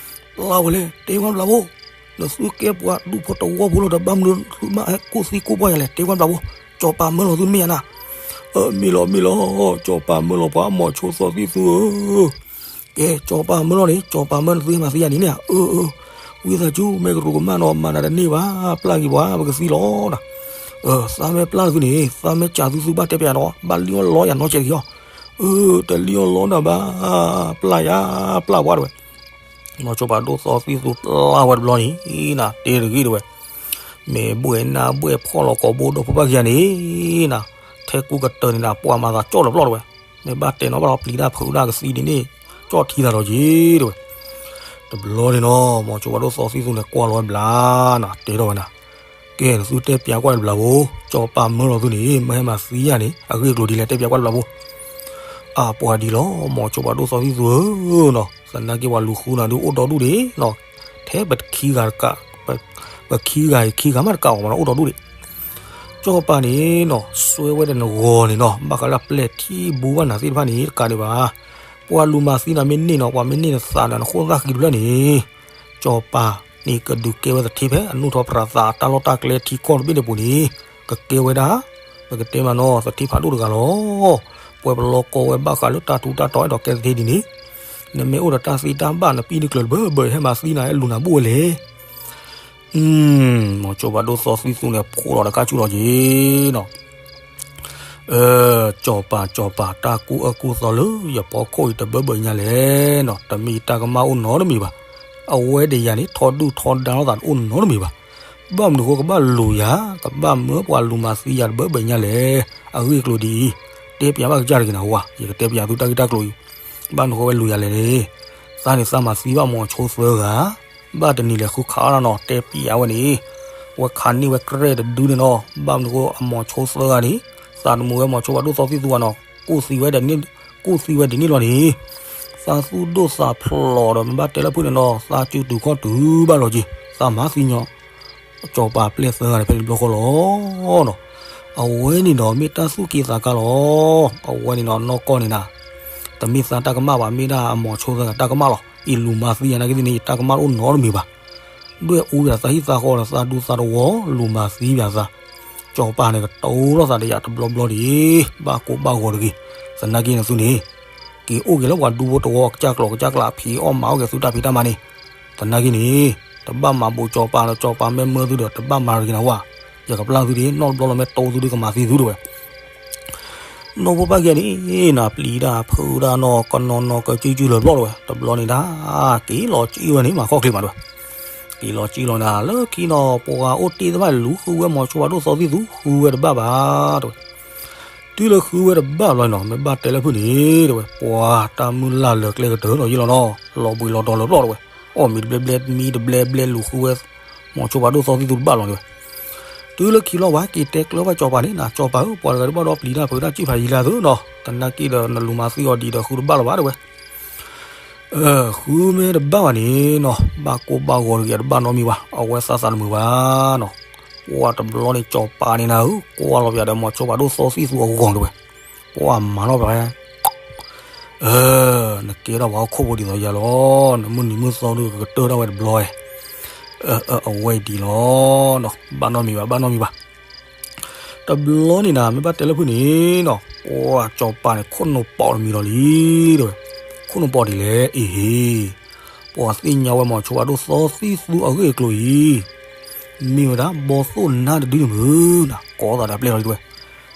ပျၢ်ဝဲလဲၣ် တဲကွၢ်ဘျးဘိ, နသုကဲပှၤဒူၣ်ဖိတဝီဖိလီၤဒီး ဘၣ်မနုၤသုမ့ၢ်ဟဲကိၢ်သံကိၢ်ပှၢ်ယၤလဲၣ် တဲကွၢ်ဘျးဘိ, စီၤပၤမၢလီၤသုတမ့ၢ်ယၤနၤ, မ့ၢ်လီၤ မ့ၢ်လီၤ, စီၤပၤမၢလီၤပှၤ မိၤစိသီသံသူဧၢ, ကဲ စီၤပၤမၢလီၤန့ၣ် စီၤပၤမၢနသုဟဲမၤသံယၤန့ၣ်န့ၣ်ဧါ, အၢ အၢ ဝံသးစူၤ မ့ၢ်ကရူၢ်ကမၣ်နီၤ မၤနၤတန့ၢ်ဘၣ်, ပျၢ်က့ၤပှၤ ပကသံလီၤနၤ, သးမ့ၢ်ပျၢ်သုန့ၣ် သးမ့ၢ်စံးသု သုဘၣ်တဲပၠးနီၤ ဘၣ်လံအီၣ်လီယၤ နီၢ်ကဲတက့ၢ်အီၤ, အၢ တလံအီၣ်လီနၤဘၣ်, ပျၢ်ယၤ ပျၢ်ပှၤတဲဝဲ, မိၤစိပၤဒိၣ်သီသံသူပျၢ်ဝဲတဘျီန့ၣ် နၤတဲတဂ့ၤတဲဝဲ, မဲာ်ဘှဲၣ်နါဘှဲၣ်ဖီၣ်လီၤကိာ်ဘိဒီဖိပၢ်ခံဂၤန့ၣ် နၤ, ထဲကူကတၢၢ်န့ၣ်နၤ ပှၤမၤသးကၠီၣ်လီၤပျီတဲဝဲ, မ့ၢ်ဘၣ်တဲနီၤဘၣ်လီၤ ပျံၤတၢ်ဖုးတၢ်ကသံဒ်န့ၣ် ကၠီၣ်ထံသးဒီးက့ၤတဲဝဲ, တဘျီန့ၣ်နီၤ မိၤစိပၤဒိၣ်သီသံသူန့ၣ် ကွၢ်လီၤဝဲဘျါနၤ တဲထီၣ်ဝဲနၤ, ကဲ နသုတဲပၠးကွၢ်တဘျးဘိ, စီၤပၤမၢလီၤသုန့ၣ် မ့ၢ်ဟဲမၤသံယၤန့ၣ် အဂ့ၢ်အကျိၤဒ်လဲၣ် တဲပၠးကွၢ်တဘျးဘိ, အါပှၤဒ်လီၤ မိၤစိပၤဒိၣ်သီသံသူဧၢနီၤ, သနာ်က့ပှၤလူၤဃုနၤဒုးအိၣ်ဒီဒူၣ်ဒံးနီၤ, ထဲပခံဂၤတကး, ပခံဂၤအံၤခံဂၤမးတကးအီၤမးနီၤ အိၣ်ဒီဒူၣ်ဒံး, စီၤပၤန့ၣ်နီၤ စွဲဝဲဒီးနဂီၤန့ၣ်နီၤ ဘၣ်ဃးလၢအပျဲၢ်ထံဘူဘၣ်နၤသ့ၣ်တဖၣ်န့ၣ် တကးဒံးဘၣ်, ပှၤလူၤမၤသံနၤမ့ၢ်န့ၢ်နီၤ ပှၤမ့ၢ်န့ၢ်နသးဒီး နဃိၣ်သၣ်ဃံတဖျၢၣ်န့ၣ် စီၤပၤန့ၣ်ကဒုးကဲဝဲသထ့ဖဲအနိၣ်ထီၣ်ပြးသးအတၢ်လီၢ်တၢ်ကျဲထံကီၢ်တဘ့ၣ်န့ၣ်ပူၤန့ၣ်, ကကဲဝဲဒၣ်, ပကတဲမးနီၤ သထ့ဖးဒိၣ်တဂၤလီၤ. ပှဲၤပလီၢ်ကီဝဲဘၣ်ဃးလၢတၢ်ထူးတၢ်တီၤအဲၣ်ဒိးကဲသထ့ဒ်န့ၣ်, နမ့ၢ်အိၣ်ဒီးတၢ်သ့တၢ်ဘၣ် နပံၢ်နကျၢၤတဘၢဘၢ ဟဲမၤသံနၤ ဟဲလူၤနၤဘူၣ်ဝဲလဲၣ်. မိၤစိပၤဒိၣ်သီသံသူန့ၣ် ဖိးလီၤတခါဆူၣ်လီၤက့ၤနီၤ စီၤပၤ စီၤပၤ တၢ်ကူၣ်အၢကူၣ်သီလၢယဖီခိၣ်အံၤတဘၢဘၢညါလဲၣ်နီၤ, တမ့ၢ်ယတၢ်ကမၣ်အိၣ်နီတမံၤဘၣ်. အဝဲဒီးယၤန့ၣ် ထီဒုၣ်ထီဒါလိာ်သးတအိၣ်နီတမံၤဘၣ်. ဘၣ်မနုၤဃိကဘၣ်လူၤယၤ, ကဘၣ်မၢပှၤလူၤမၤသံယၤတဘၢဘၢညါလဲၣ်. အဂ့ၢ်အကျိၤဒ်အံၤ, တဲပျးဘၣ်ကစၢ်တဂ့ၤနဝၤ, ယကတဲပျးသုတၢ်ဂ့ၢ်တၢ်ကျိၤအံၤ, ဘၣ်မနုၤဃိဝဲလူၤယၤလဲၣ်န့ၣ်, သးန့ၣ်သးမၤသံဘၣ်မိၤဆိသၢဂၤ ဘၣ်တနံၤလဲၤဃုခးအီၣ်နီၤ တဲပျးဝဲန့ၣ်, ဝဲခးန့ၢ်ဝဲကြဲၢ်တဒုန့ၣ်နီၤ, ဘၣ်မနုၤဃိအမိၤဆိသၢဂၤန့ၣ်, သးတမုာ်ဝဲမိၤဆိဘၣ်ဒိၣ်သီသံသူဘၣ်နီၤ, ကူၣ်သံဝဲဒၣ်, ကူၣ်သံဝဲဒ်န့ၣ်လီၤန့ၣ်, သးသူၣ်ဒိၣ်သးဖျိးဒီးမ့ၢ်ဘၣ်တဲလၢဖုၣ်န့ၣ်နီၤ သးစုတူာ်ခီၣ်တုၤဘၣ်လီၤက့ၤ, သးမၤသံညီ စီၤပၤပျဲၢ်သၢဂၤန့ၣ်ဖဲန့ၣ်တဘျီဃီလီၤနီၤ. အဝဲန့ၣ်နီၤ မ့ၢ်တၢ်သူၣ်က့သးကါလီၤ. အဝဲန့ၣ်နီၤ နီၢ်ကီၢ်န့ၣ်နၤ, တမ့ၢ်သးတၢ်ကမၣ်ဘၣ်, မ့ၢ်ဒၣ်အမိၤဆိသၢဂၤတၢ်ကမၣ်လီၤ. အံၤလူၤမၤသံယၤနာ်က့သ့ၣ်န့ၣ် ယတၢ်ကမၣ်တအိၣ်နီတမံၤဘၣ်. ဒွဲၣ်အူယၤသးဟံၣ်သးဃီဒီး သးဒူသးတဝီလူၤမၤသံယၤသး, စီၤပၤန့ၣ်ကတိၤလိာ်သးဒီးယၤတဘျီဘျီဒံး, ဘၣ်ကိၢ်ဘၣ်ဂီၤတဂ့ၤ. သနာ်က့န့ၣ်သုန့ၣ် က့ၤအိၣ်က့ၤလၢပှၤဒူဖိတဝီအကစၢ်ကျိၤကစၢ်ကျး ဖံးအီၣ်မၤအီၣ်က့ၤသုတၢ်ဖံးတၢ်မၤန့ၣ်, သနာ်က့န့ၣ် တဘၣ်မၤဘူးစီၤပၤဒီး စီၤပၤမ့ၢ်မၢသုဒီး တဘၣ်မၤတဂ့ၤနဝၤ, ယကပျၢ်သုဒ် နီတဘျီလီၤမ့ၢ်တိၢ်သုဒ်ကမၤသံသုတဲဝဲ. နီၢ်ဖိပၢ်ခံဂၤန့ၣ် နၤပျံၤတၢ်ဖုးတၢ်နီၤ ကနီၤနီၤကစုကစုလၢၤဘျီတဲဝဲ, တဘျီန့ၣ်ဒၣ် က့ၤလီၤကံၣ်ဝဲန့ၣ် မၤခီၣ်ချ့မးတဲဝဲ, က့ၤလီၤကံၣ်လီၤနၤ လၢခံနီၤ ပှၤအိၣ်တ့ၢ်သ့ၣ်တဖၣ်လူၤဃုဝဲမိၤဆိဘၣ်ဒိၣ်သီသံသူ ဃုဝဲတဘၣ်ဘၣ်တဲဝဲ. တုၤလၢဃုဝဲတဘၣ်ဘျီန့ၣ်နီၤ မ့ၢ်ဘၣ်တဲလၢဖုၣ်န့ၣ်တဲဝဲ ပှၤတၢ်မုၢ်လၢ်လၢာ်ကျဲကတၢၢ်လီၤယံၤလီၤနီၤ လီၤဘှံးလီၤတီၤလၢာ်ဘျီတဲဝဲ, အီၣ်မ့ၤတဘျဲဘျဲမံတဘျဲဘျဲလူၤဃုဝဲ မိၤဆိဘၣ်ဒိၣ်သီသံသူတဘၣ်လီၤတဲဝဲ. တုၤလၢခံလီၤဝဲ က့ၤတဲကျၢၤဘၣ်စီၤပၤန့ၣ် နၤစီၤပၤဧၢ ပှၤတဂၤဒုးဘၣ်ဒီးပျံၤတၢ်ဖုးတၢ်စံၣ်ဖးယံၤလၢသုနီၤ သနာ်က့ဒီးနလူၤမၤသံအီၤဒ်ဒီးဃုတဘၣ်လီၤဘၣ်တဲဝဲ. ဃုမ့ၢ်တဘၣ်ဘၣ်န့ၣ်နီၤ ဘၣ်ကိၢ်ဘၣ်ဂီၤတဂ့ၤ တဘၣ်နီတမံၤဘၣ် အဝဲသးသးတမုာ်ဘၣ်နီၤ. ပှၤတဘျီန့ၣ်စီၤပၤန့ၣ်နၤဧၢ ကွၢ်လီၤပယၤဒီးမိၤဆိဘၣ်ဒိၣ်သီသံသူအဂီၢ်တဲဝဲ, ပှၤမၤထီၣ်ပှၤ နကဲထီၣ်ပှၤဟီၣ်ခိၣ်ဖိဒ်သိးယၤလီၤ နမုၢ်နံၤမုၢ်သီဒုးကကတၢၢ်ထီၣ်ဝဲတဘျီဝဲ, အဝဲဒ်လီၤ ဘၣ်နီတမံၤဘၣ် ဘၣ်နီတမံၤဘၣ်. တဘျီန့ၣ်နၤ မ့ၢ်ဘၣ်တဲလၢဖုၣ်န့ၣ်နီၤ ပှၤစီၤပၤန့ၣ် ခိၣ်နူာ်ပီးတမံၤလီၤလံ တဲဝဲ, ခိၣ်နူာ်ပီးဒ်လဲၣ်အံၤဟ့ၣ်, ပှၤသ့ၣ်ညါဝဲမိၤဆိဘၣ်ဒိၣ်သီသံသူအဂ့ၢ်အကျိၤအံၤ မ့ၢ်ဝဲဒၣ်ဘီသိၣ်နါတဒုန့ၣ်မုၢ်နၤ ကိးသးဒီးပျဲၢ်လီၤတဲဝဲ,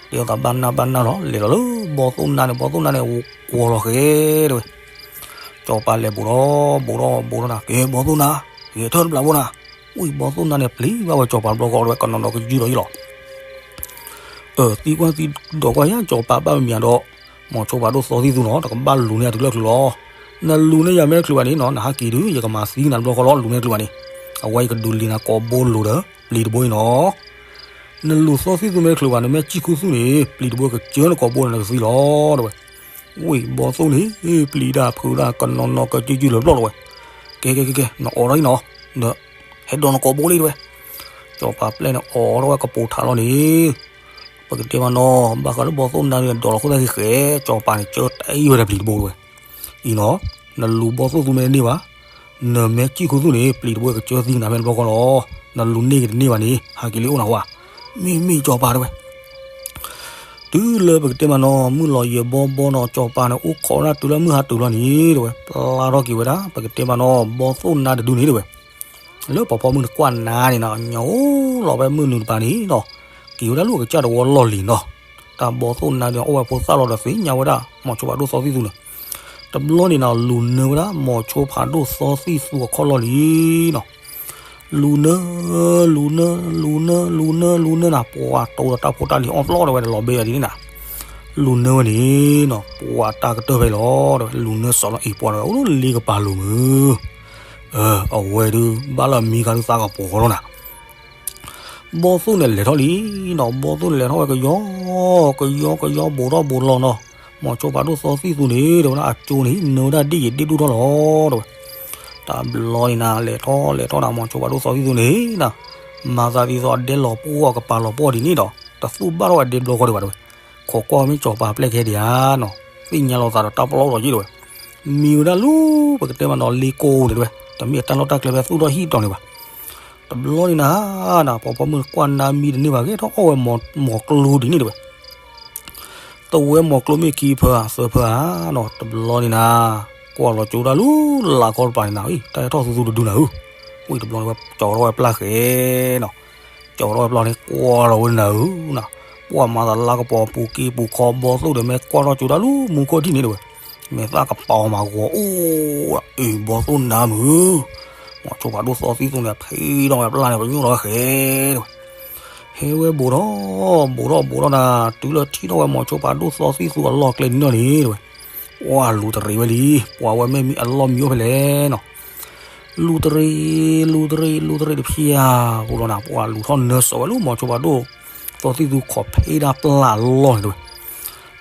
တဲအသးဘၣ်နၢ်ဘၣ်နၢ်လီၤ လဲၤလီၤလၢဘီသိၣ်နါန့ၣ် ဘီသိၣ်နါန့ၣ် ဝီၤလီၤဃဲတဲဝဲ, စီၤပၤလဲၤဘူးဒီး ဘူးဒီး ဘူးဒီးနၤ ကဲဘီသိၣ်နါ ဂဲၤထၢၣ်တဘျီဘိနၤ, ဝံၤဘီသိၣ်နါန့ၣ် ပျံၤဘၣ်ဝဲစီၤပၤတဘျီဃီတဲဝဲ ကနီၤနီၤကယုၢ်ဒီးယံၤလီၤ. သံကွၢ်သံဒိးကွၢ်ယါ စီၤပၤဘၣ်မံၤမံၤဒီး မိၤဆိဖးဒိၣ်သီသံၣ်သူနီၤ တကဘၣ်လူၤန့ၢ်အတချုးလၢချုးလီၤ. နလူၤန့ၢ်ယၤမ့ၢ်တချုးဘၣ်န့ၣ်နီၤ နဟးက့ၤဒုး ယကမၤသံနၤတဘျီဃီလီၤ လူၤန့ၢ်ချုးဘၣ်န့ၣ်. အဝဲယကဒုးလံၤနၤကိာ်ဘိလိၤဒီး ပျံၤတဘိအံၤနီၤ. နလူၤသီသံၣ်သူမ့ၢ်တချုးဘၣ် နမ့ၢ်စံၣ်ခူသူၣ်န့ၣ် ပျံၤတဘိကစၢနကိာ်ဘိန့ၣ် နကသံလီၤ တဲဝဲ. ဝံၤဘီသိၣ်န့ၣ် ပျံၤတၢ်ဖုးတၢ်ကနီၤနီၤကကၠူၢ်ကၠူၢ်လၢၤဘျီၣ် တဲဝဲ. ကဲကဲကဲကဲ နအိးထီၣ်အံၤနီၤ ဒီး ဟဲဒိးနကိာ်ဘိလံ တဲဝဲ. စီၤပၤပျဲၢ်န့ၣ်အိးထီၣ်ဝဲကပိာ်ထးလီၤန့ၣ် ပကတဲမးနီၤ ဘၣ်ဃးလၢဘီသိၣ်နါဒုးန့ၣ် ဒိးလီၤခိၣ်သၣ်ဃံဃဲ စီၤပၤန့ၣ် ကၢတအံၤဝဲဒီးပျံၤတဘိ တဲဝဲ. အံၤနီၤ နလူၤဘီသိၣ်သူမ့ၢ်တန့ၢ်ဘၣ် နမ့ၢ်စံၣ်ခူသူၣ်န့ၣ် ပျံၤတဘိကစၢသံနၤဖဲန့ၣ်တဘျီဃီလီၤ. နလူၤန့ၢ်က့ၤတန့ၢ်ဘၣ်န့ၣ် ဟးက့ၤလံအိၣ်နၤဝဲ. မ့ၢ်မ့ၢ်စီၤပၤ တဲဝဲ. တုၤလၢပကတဲမးနီၤ မုၢ်လီၤယဲၢ်ဘီဘီနီၤ စီၤပၤန့ၣ် အိၣ်ခိးဝဲဒၣ်တုၤလၢမုၢ်ဟါတုၤလီၤန့ၣ် တဲဝဲ ပျၢ်ထီၣ်က့ၤဝဲဒၣ် ပကတဲမးနီၤ ဘီသိၣ်နါတဒုန့ၣ် တဲဝဲ. လၢပှၤဖီမုၢ်နကွၢ်နါန့ၣ်နီၤ ညိလီၤဝဲမုၢ်နုာ်တပၤန့ၣ်နီၤ က့ၤဝဲဒၣ်လၢအကစၢ်တဝီလီၢ်လံၤနီၤ. တၢ်ဘီသိၣ်နါဒုးန့ၣ်အိၣ်ဝဲဖိသၣ်လီၤဒီးသ့ၣ်ညါဝဲဒၣ် မိၤဆိဖးဒိၣ်သီသံၣ်သူန့ၣ်. တဘျီန့ၣ်နီၤ လူၤနၢဝဲဒၣ် မိၤဆိဖးဒိၣ်သီသံၣ်သူအခီၣ်လီၢ်လံနီၤ. လူၤနၢ လူၤနၢ လူၤနၢ လူၤနၢ လူၤနၢနၤ ပှၤတိဒီးတၢ်ဖိတၢ်လံၤအီၣ်ပျီၢ် တဲဝဲ တလီၤဘဲယၤဒ်န့ၣ်နၤ. လူၤနၢဝဲန့ၣ်နီၤ ပှၤတၢ်ကတၢၢ်ဖဲအံၤလီၤ တဲဝဲ. လူၤနၢစီၤလီၤအံၤ ပှၤတဂၤအိၣ်လၢလ့ကပၤလိၤမုၢ် အဝဲဒုး ဘၣ်လၢအမံခါဒုးသးကပီၤလီၤနၤ. ဘီသိၣ်န့ၣ်လဲၤထီၣ်လံနီၤ ဘီသိၣ်န့ၣ်လဲၤထီၣ်ဝဲကယီ ကယီ ကယီ ဘူးထီၣ်ဘူးလီၤနီၤ. မိၤဆိဖးဒိၣ်သီသံၣ်သူန့ၣ် တဲဝဲဒၣ် အကၠိန့ၣ် နၢဝဲဒၣ်ဒ့ၣ်ယံာ်ဒ့ၣ်ဒူၣ်ထီၣ်လီၤ တဲဝဲ. တဘျီန့ၣ်နၤ လဲၤထီၣ်လဲၤထီၣ်နၤ မိၤဆိဖးဒိၣ်သီသံၣ်သူန့ၣ်နၤ မၤသးဒ်သိးအဒဲလီၤပှီၢ်အကပၤလီၤပှီၢ်ဒ်န့ၣ်ဒီး တသူၣ်ဘၣ်ထီၣ်ဝဲဒဲတဘျီဃီဒံးဘၣ် တဲဝဲ. ခိးကွၢ်မ့ၢ်စီၤပၤပျဲၢ်ကဟဲဒံးဧါနီၤ သ့ၣ်ညါလီၤသးဒီးတၢ်ပလီၢ်ဒီးယ့ၣ် တဲဝဲ. မံဝဲဒၣ်လၢ ပကတဲမးနီၤ လ့ကိန့ၣ် တဲဝဲ တမ့ၢ်အတၢ်လီၢ်တၢ်ကျဲဖဲသူၣ်ထီၣ်ဟံၣ်တီၤန့ၣ်ဘၣ်. တဘျီန့ၣ်နၤ နၤ ပှၤဖီမုၢ်နကွၢ်နါမံတန့ၢ်ဘၣ် ကဲထီၣ်အီၣ်ဝဲမိၤကျိဒ်န့ၣ် တဲဝဲ. တဝဲမိၤကျိမ့ၢ်ခံဖၢဧါသၢဖၢဧါနီၤ တဘျီန့ၣ်နၤ ကွၢ်လီၤကၠိဒၣ်လၢလၢ်ခီတပၤန့ၣ်နၤ အံၤ တၢ်ဟဲထီၣ်သူသူတဒုနၤဧၢ. ဝံၤတဘျီန့ၣ်ဝဲကၠီထီၣ်ဝဲပျၢ်ဃဲနီၤ ကၠီထီၣ်ဝဲပျၢ်န့ၣ် ကွၢ်လီၤဝဲနၤဧၢနီၤ. ပှၤမၤသးလါကပီၤပူၤက့ၤပူၤခီဘီသိၣ်ဒီး မ့ၢ်ကွၢ်ထီၣ်ကၠိဒၣ်လၢမူခိၣ်ထံၣ်န့ၣ် တဲဝဲ. မဲာ်သၣ်ကပီၤမၤဂီၤအိၣ် အ့ၣ်ဘီသိၣ်နါမုၢ် မိၤဆိဖးဒိၣ်သီသံၣ်သူန့ၣ် ဖံးထီၣ်ဝဲပျၢ်န့ၣ် ပညိၣ်လီၤဝဲဃဲ တဲဝဲ. ဟဲဝဲဘူးထီၣ် ဘူးထီၣ်ဘူးထီၣ်နၤ တုၤလၢထံၣ်ထီၣ်ဝဲမိၤဆိဖးဒိၣ်သီသံၣ်သူအလီၢ်ကျဲန့ၣ်လီၤန့ၣ် တဲဝဲ. ပှၤလူၤတရံးဝဲလံ ပှၤဝဲမ့ၢ်မံအလီၢ်မံအိၣ်ဖဲလဲၣ်နီၤ လူၤတရံး လူၤတရံး လူၤတရံးတဖျၢၣ်ဧါ ပူၤလီၤနၤ ပှၤလူၤထီၣ်နၢစီၤဝဲလၢမိၤဆိဖးဒိၣ်သီသံၣ်သူခီၣ်ဖံးဒၣ်ပျၢ်အလီၢ်န့ၣ် တဲဝဲ.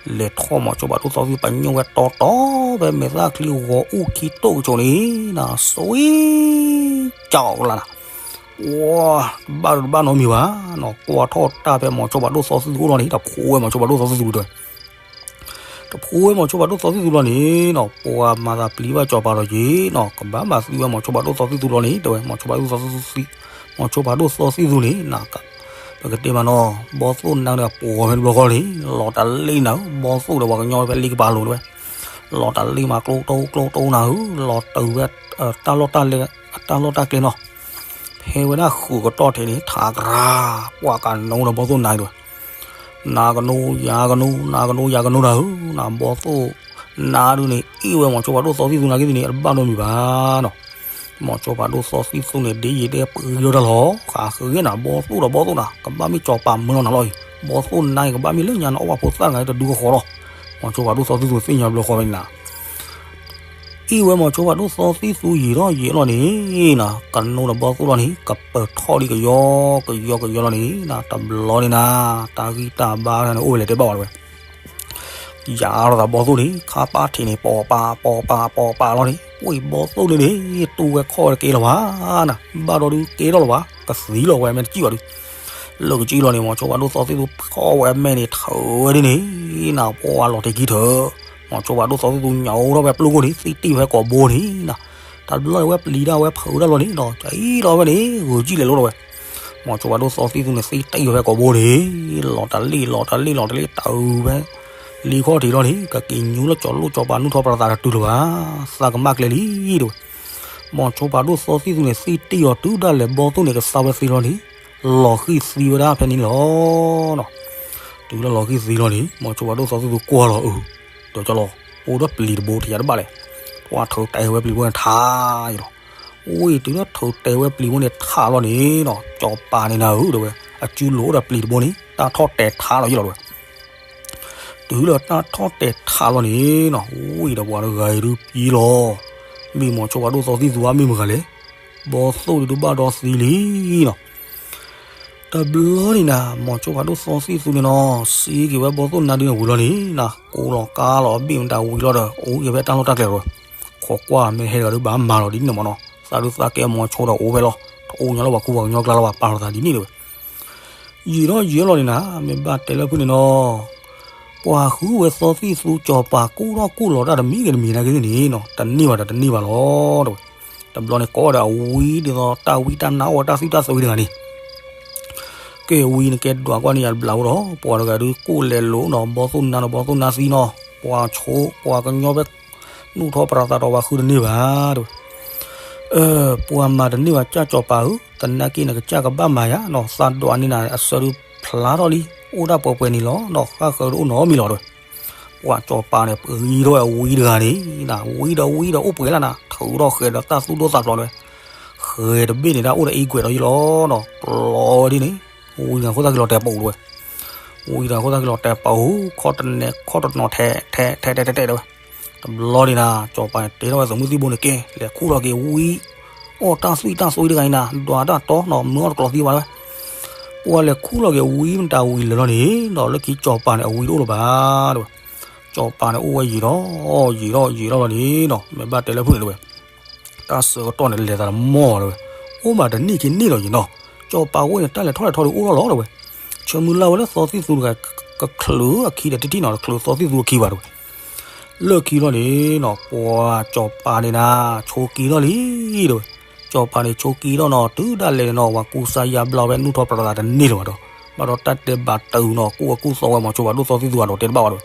လဲၤထီၣ်မိၤဆိဖးဒိၣ်သီသံၣ်သူ ပညိၣ်ဝဲတီတီ ဖဲမဲာ်သၣ်ချံဂီၤအိၣ်ခံတိၢ်ကဆိးန့ၣ် နၤ စံကၠီကလါနၤ ပှၤ တဘၣ်တဘၣ်နီတမံၤဘၣ်နီၤ ကွၢ်ထီၣ်တၢ်ဖဲမိၤဆိဖးဒိၣ်သီသံၣ်သူအိၣ်လီၤန့ၣ် တဖိဝဲမိၤဆိဖးဒိၣ်သီသံၣ်သူတဲဝဲ တဖိဝဲမိၤဆိဖးဒိၣ်သီသံၣ်သူလီၤန့ၣ်နီၤ ပှၤမၤသးပျံၤဘၣ်စီၤပၤဒီးက့ၤနီၤ ကဘၣ်မၤသံဝဲမိၤဆိဖးဒိၣ်သီသံၣ်သူလီၤန့ၣ် တဲဝဲ မိၤဆိဖးဒိၣ်သီသံၣ်သူ မိၤဆိဖးဒိၣ်သီသံၣ်သူန့ၣ် ပကတဲမးနီၤ ဘီသိၣ်နါဒီးပှၤဖဲတဘျီဃီန့ၣ် လီၤတၢ်လံၣ်နၤဧၢ ဘီသိၣ်ဒီးပှၤကညီဖဲလ့ကပၤလိၤတဲဝဲ လီၤတၢ်လံၣ်မးကျိတိၢ်ကျိတိၢ်နၤဧၢ လီၤတုၤဝဲ တၢ်လီၢ်တၢ်ကျဲနီၤ ဖဲဝဲဒၣ်ဃုာ်ကတီၢ်ထဲန့ၣ် ထးကရၢ ပှၤကနိဒီးဘီသိၣ်နါတဲဝဲ နၤကနိ ယၤကနိ နၤကနိ ယၤကနိနၤဧၢ နၤဘီသိၣ်နါဒုးန့ၣ် အ့ၣ်ဝဲမိၤဆိဖးဒိၣ်သီသံၣ်သူနာ်က့သ့ၣ်န့ၣ် အတဘၣ်နီတမံၤဘၣ်နီၤ မိၤဆိဖးဒိၣ်သီသံၣ်သူန့ၣ် ဒ်ယံာ်ဒ်ပှ့ၤလီၤတၢ်လီၤ ဃးဃုာ်ဂ့ၤနၤ ဘီသိၣ်ဒီးဘီသိၣ်နၤ ကဘၣ်မ့ၢ်စီၤပၤမၢလီၤနၤလီၤအံၤ ဘီသိၣ်နါအံၤ ကဘၣ်မ့ၢ်လၢညါနအီၣ်ဘၣ်ဖိသၣ်တဂၤတဒုကဃီလီၤ မိၤဆိဖးဒိၣ်သီသံၣ်သူသ့ၣ်ညါဘျီဃီဝဲန့ၣ်နၤ အ့ၣ်ဝဲမိၤဆိဖးဒိၣ်သီသံၣ်သူယံာ်ထီၣ်ယံာ်လီၤန့ၣ်နၤ ကနိဒီးဘီသိၣ်လီၤန့ၣ် ကပၢၤထီၣ်လံကယီကယီကယီလီၤန့ၣ်နၤ တဘျီန့ၣ်နၤ တၢ်ဂံၢ်တၢ်ဘါန့ၣ်အိၣ်ဝဲလဲၣ်တဲဘၣ်ဝဲ ယၤထီၣ်သးဘီသိၣ်န့ၣ် ခါပၢ်ထံးန့ၣ် ပိာ်ပာ်ပိာ်ပာ်ပိာ်ပာ်လီၤန့ၣ် ပှ့ၤဘီသိၣ်န့ၣ်န့ၣ် တူၢ်ဝဲခီၣ်ဝဲတကဲလၢၤဘၣ်နၤ ဘၣ်ဒီးဒုးကဲထီၣ်လၢၤဘၣ် ကသံလီၤဝဲမ့ၢ်တစံၣ်ဘၣ်ဒုး လၢကစံၣ်လီၤန့ၣ် မိၤဆိဖးဒိၣ်သီသံၣ်သူဖီၣ်ဝဲအမဲာ်န့ၣ် ထၢဝဲဒ်န့ၣ်နၤ ပှၤလီၤတဲာ်ခံထၢ မိၤဆိဖးဒိၣ်သီသံၣ်သူညါအိၣ်ထီၣ်ဖဲပျိၢ်ခိၣ်န့ၣ် သံၣ်တံၢ်ဖဲကိာ်ဘိန့ၣ်နၤ တၢ်တဘျီန့ၣ်ဝဲပျံၤတၢ်ဝဲဖုးတၢ်လီၤန့ၣ်ဒီး ကအံၤလီၤဝဲန့ၣ် ဂုာ်ကံၣ်လဲၤလိၤလီၤဝဲ မိၤဆိဖးဒိၣ်သီသံၣ်သူန့ၣ် သံၣ်တံၢ်ဖဲကိာ်ဘိန့ၣ် လီၤတၢ်လံၣ်လီၤတၢ်လံၣ်လီၤတၢ်လံၣ်တၢ်အုးဖဲ လံခီၣ်ထံးလီၤန့ၣ် ကက့ၤညူလၢကၠီၤလိၣ်ကၠီၤပၤနုၢ်ထီၣ်ပှၤသးတတုၤလၢၤဘၣ် သးကမၣ်ကျဲလံတဲဝဲ မိၤဆိဖးဒိၣ်သီသံၣ်သူန့ၣ် သံၣ်တံၢ်အီၤတုၤဒၣ်လဲာ်ဘီသိၣ်န့ၣ် ကသါဝဲသ့လီၤန့ၣ် လီၤဃံၢ်သံဝဲဒၣ်ဖဲန့ၣ်လီၤနီၤ တုၤလၢလီၤဃံၢ်သံလီၤန့ၣ် မိၤဆိဖးဒိၣ်သီသံၣ်သူကွၢ်လီၤအုး ဒီးကၠီလီၤ အိၣ်ဒီးပျံၤတဘိထံၣ်ယၤတဘၣ်လဲၣ် ပှၤထုးတဲဝဲပျံၤဘိန့ၣ်ထါယလီၤ ဝံၤတုၤလၢထုးတဲဝဲပျံၤဘိန့ၣ်ထါလီၤန့ၣ်နီၤ ကၠီၤပၤန့ၣ်နၤဧၢ တဲဝဲ အစုလိၤအိၣ်ဒီးပျံၤတဘိန့ၣ် တၢ်ထီၣ်တဲာ်ထါလီၤယလီၤတဲဝဲ တုၤလၢတၢ်ထီၣ်တဲာ်ထးလီၤန့ၣ်နီၤ, ဝံၤဒီးပှၤတဂၤအံၤဒုးပံလီၤ. မ့ၢ်မိၤဆိပၤဒိၣ်သီသံၣ်သူဧါ မ့ၢ်မတၤဂၤလဲၣ်. ဘီသိၣ်ဒုးတဘၣ်ဒီသံလံနီၤ. တဘျီန့ၣ်နၤ မိၤဆိပၤဒိၣ်သီသံၣ်သူန့ၣ်နီၤ စံးက့ၤဝဲဘီသိၣ်နါဒုးန့ၣ်ဝံၤလီၤန့ၣ်နၤ, ကိးလီၤကါလီၤအဘ့ၣ်မတၤဝံၤလီၤဒီး အိၣ်က့ၤဖဲတၢ်လီၢ်တၢ်ကျဲလီၤ. ခိးကွၢ်မ့ၢ်ဟဲဒီးဒုးဘၣ်မၤလီၤဒ်န့ၣ်မ့ၢ်နီၤ, သးဒုးသးကဲမိၤဆိဒီးအိၣ်ဖဲလီၤ, တအိၣ်ညီလၢပှၤခူပှၤကညီကျါလၢၤဘၣ် ပာ်လီၤသးဒ်န့ၣ်တဲဝဲ. ယံာ်ထီၣ်ယံာ်ထီၣ်လီၤန့ၣ်နၤ မ့ၢ်ဘၣ်တဲလၢဖုၣ်န့ၣ်နီၤ, ပှၤဃုဝဲသီသံၣ်သူစီၤပၤကူၣ်ထီၣ်ကူၣ်လီၤတၢ်တမံၤဂ့ၤတမံၤနာ်က့န့ၣ်နီၤ တန့ၢ်ဘၣ်ဒီးတန့ၢ်ဘၣ်လီၤတဲဝဲ. တဘျီန့ၣ်ကိးဒီးအဝံဒ်သိးတၢ်ဝံတၢ်နါအိၣ်ဝဲတၢ်သွံၣ်တၢ်သွံၣ်တဂၤန့ၣ် ကဲဝံနကဲဒွးကွၢ်န့ၢ်ယၤတဘျီအိၣ်ဒီး ပှၤတဂၤဒုးကူၣ်လဲၤလိာ်နီၤ ဘီသိၣ်နါနီၤ ဘီသိၣ်နါသံနီၤ ပှၤဆိ ပှၤကညီဖဲ နူၢ်ထီၣ်ပြးသးဒီးပှၤဃုတန့ၢ်ဘၣ်တဲဝဲ. ပှၤမၤတန့ၢ်ဘၣ်ကစၢ်စီၤပၤဧၢ, သနာ်က့နကစၢ်ကဘၣ်မၤယၤနီၤ, သးဒွးန့ၢ်နၤအဆၢဒုးဖျါထီၣ်လံ, အိၣ်ဒၣ်ပှဲၤပှဲၤန့ၣ်လီၤနီၤ, ဃၣ်ဃၢၤဒုးအိၣ်နီတမံၤလီၤတဲဝဲ. ပှၤစီၤပၤန့ၣ် ပဂံၢ်ထီၣ်ဝံတဂၤန့ၣ်, ဝံဒီးဝံဒီးအိၣ်ပှဲၤလၢနၤ, ထုးထီၣ်ဃဲၤဒီးတၢ်သူၣ်ဒိၣ်သးဖျိးတဲဝဲ, ဃဲၤတဘ့ၣ်န့ၣ်ဒၣ်အိၣ်ဒီးအံကွဲးဒီးယံလီၤနီၤ, ပျီဝဲဒ်န့ၣ်, ဝံတဂၤဃိသတးက့ၤလီၤတဲာ်ပာ်အိၣ်တဲဝဲ, ဝံတဂၤဃိသတးက့ၤလီၤတဲာ်ပာ်အိၣ်, ခီၣ်တနဲၣ်ခီၣ်တနီၤထဲးထဲးထဲးထဲးတဲဝဲ. တဘျီန့ၣ်နၤ စီၤပၤန့ၣ်တဲထီၣ်ဝဲသုးမုၢ်သံၣ်ဘိန့ၣ်က့ၤ လဲၤခူၣ်လီၤက့ၤဝံ, အီၣ်တၢ်သွံၣ်တၢ်သွံၣ်တဂၤအံၤနၤ, ဒွးတၢ်တီနီၤ, မၢအီၣ်တကျိးသံဘၣ်တဲဝဲ. ပှၤလဲၤခူၣ်လီၤက့ၤဝံမတၤဝံၤလၢာ်လီၤန့ၣ်, ဒီးလၢခံစီၤပၤန့ၣ်အဝံတအိၣ်လၢၤဘၣ်တဲဝဲ. စီၤပၤန့ၣ်အိၣ်ဝဲယံာ်ထီၣ်ယံာ်ထီၣ်ယံာ်ထီၣ်လီၤန့ၣ်နီၤ, မ့ၢ်ဘၣ်တဲလၢဖုၣ်န့ၣ်တဲဝဲ, တၢ်ဆၢကတီၢ်န့ၣ်လဲၤသးတမီၢ်တဲဝဲ, အိၣ်မးတနံၣ်ခံနံၣ်လီၤယံာ်နီၤ, စီၤပၤဝဲန့ၣ် တၢ်လဲၤထီၣ်လဲၤထီဒုးအိၣ်ထီၣ်လီၤတဲဝဲ. ဆၢမုၢ်လၢ်ဝဲလၢသီသံၣ်သူတဂၤ ကချုးအခံဒီးတထံၣ်နီၤ, တချုးသီသံၣ်သူအခံဘၣ်တဲဝဲ. လၢခံလီၤန့ၣ်နီၤ, ပှၤစီၤပၤန့ၣ်နၤ ဆိးက့ထီၣ်လံတဲဝဲ. စီၤပၤန့ၣ်ဆိးက့ထီၣ်နီၤ, တုၤဒၣ်လဲာ်န့ၣ်နီၤ ပှၤကူစါယါဘျါဝဲ နူၢ်ထီၣ်ပြးသးတန့ၢ်လၢၤဘၣ်ဒီး, ဘၣ်ဒီးတၢ်ဒဲးဘးတုၤနီၤ, ကူၣ်ဝဲကူၣ်သီဝဲ မိၤဆိပၤဒိၣ်သီသံၣ်သူအဒိးတဲတဘၣ်ဘၣ်တဲဝဲ.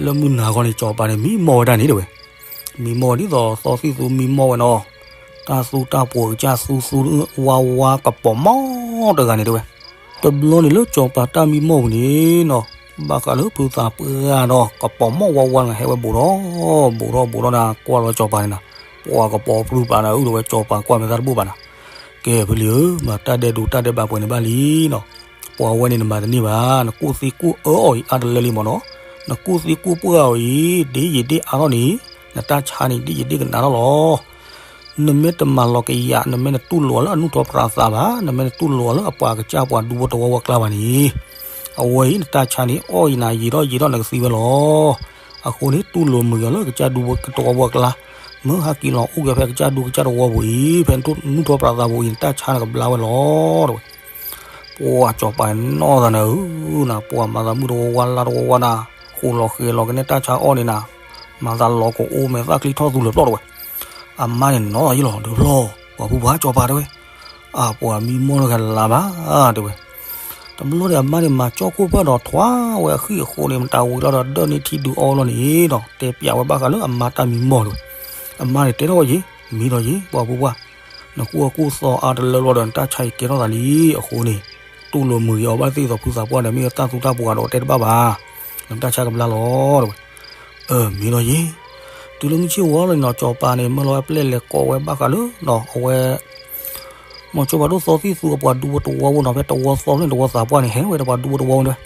လၢမုၢ်နၤခီန့ၣ် စီၤပၤန့ၣ်မံမီၢ်ဝဲဒၣ်န့ၣ်တဲဝဲ. မံမီၢ်ဒ်သိးသီသံၣ်သူမံမီၢ်ဝဲနီၤ, တၢ်သူတၢ်ပှီၤကစၢ်သူသူဝါဝါ ကပီၤမီၢ်တဂၤန့ၣ်တဲဝဲ. တဘျီန့ၣ်လၢစီၤပၤတၢ်မံမီၢ်ပူၤန့ၣ်နီၤ, ဘၣ်ဃးလၢဖုသးပှၢ်ဒီး ကပီၤမီၢ်ဝါဝါတဂၤဟဲဝဲဘူးထီၣ်, ဘူးထီၣ်ဘူးထီၣ်နၤ, ကွၢ်လီၤစီၤပၤန့ၣ်နၤ, ပှၤကပီၤပြူၢ်ပာ်နၤအုၣ်ဒီးဝဲ စီၤပၤကွၢ်မဲာ်သၣ်တဘိၣ်ဘၣ်နၤ. ကဲဖုလံဧၢ, မၤတၢ်ဒဲးဒိးတၢ်ဒဲးဘးပှဲၤန့ၣ်ဘၣ်လံနီၤ, ပှၤဝဲန့ၣ်နမၤတန့ၢ်ဘၣ်, နကူၣ်သံကူၣ်အၢအီၤအံၤအါတလၢလံမ့ၢ်နီၤ, နကူၣ်သံကူၣ်ပှၢ်အီၤအံၤ ဒ်ယံာ်ဒ်အါထီၣ်န့ၣ်, နတၢ်ဆါန့ၣ် ဒ်ယံာ်ဒ်ကနးထီၣ်လီၤ. နမ့ၢ်တမၤလီၤကယၤ, နမ့ၢ်နတူၢ်လိာ်အီၤလၢအနူၢ်ထီၣ်ပြးသးဘၣ်, နမ့ၢ်နတူၢ်လိာ်အီၤလၢအပှၤကစၢ်ပှၤဒူဖိတဝီဖိအကျါဘၣ်န့ၣ်, အဝဲအံၤနတၢ်ဆါန့ၣ် အီၣ်ယံာ်နၤယံာ်ထီၣ်ယံာ်ထီၣ်နကသံဝဲလီၤ. အဃိန့ၣ် တူၢ်လိာ်မုာ်ဂ့ၤအီၤလၢကစၢ်ဒူဖိတဝီဖိအကျါ, မ့ၢ်ဟဲက့ၤလီၤအိၣ်က့ၤဖဲကစၢ်ဒူကစၢ်တဝီပူၤအံၤ, ဖဲနူၢ်ထီၣ်ပြးသးပူၤအံၤ နတၢ်ဆါန့ၣ်ကဘျါဝဲလီၤတဲဝဲ. ပှၤစီၤပၤန့ၣ်နီၢ်သးနၤဧၢနၤ, ပှၤမၤသးမုၢ်တဝီဝါလါတဝီဝါနၤ, ဃိးလီၤဃဲၤလီၤကနဲၣ်တၢ်ဆါအီၣ်န့ၣ်နၤ, မၤသးလီၤကအိၣ်မဲာ်သၣ်ချံထီၣ်သူလၢာ်ပျီၢ်တဲဝဲ. အမါန့ၣ်နီၢ်သးယံလီၤ, ဒုးဖျီ, ပှၤဖုပှၢ်စီၤပၤတဲဝဲ, အပှၤမံမီၢ်လၢဂၤလၢ်ဘၣ်တဲဝဲ. တဘျီန့ၣ် အမါန့ၣ်မၤကၠီၣ်ခိၣ်ဖၢၣ်ဒီးထွါဝဲအဃံၢ်အဃိန့ၣ် မတၤဝံၤလီၤဒီးဒၢၣ်န့ၢ်ထံဒုးအီလီၤန့ၣ်ဒီး တဲပျးဝဲဘၣ်ဃးလၢအမါတၢ်မံမီၢ်တဲဝဲ. အမါန့ၣ်တဲထီၣ်ဝဲယ့ၣ်, မ့ၢ်ဒီးယ့ၣ် ပှၤဖုပှၢ်, နကူၣ်အၢကူၣ်သီအါတလၢလီၤဒီး နတၢ်ဆါအံၤကဲထီၣ်သးလံအဃိန့ၣ်, တူၢ်လိာ်မုာ်ဂ့ၤအီၤဘၣ်သ့ၣ်သိးဖုသးပှၢ်ဒီး မ့ၢ်တၢ်သူတၢ်ပှီၤဒီးတဲတဘၣ်ဘၣ်, နတၢ်ဆါကဘျါလီၤတဲဝဲ. အၢ မ့ၢ်ဒီးယ့ၣ်. တုၤလၢမုၢ်ဆ့ၣ်ဝါလီၤန့ၣ်နီၤ စီၤပၤန့ၣ် မၢလီၤဝဲပျဲၢ်လဲၤကိးဝဲဘၣ်ဃးလၢ အဝဲ မိၤဆိပၤဒိၣ်သီသံၣ်သူအပှၤဒူဖိတဝီဖိနီၤ ဖဲတဝီသီဖျၢၣ်န့ၣ် တဝီသးပှၢ်န့ၣ် ဟဲဝဲဒီးပှၤဒူဖိတဝီဖိန့ၣ်,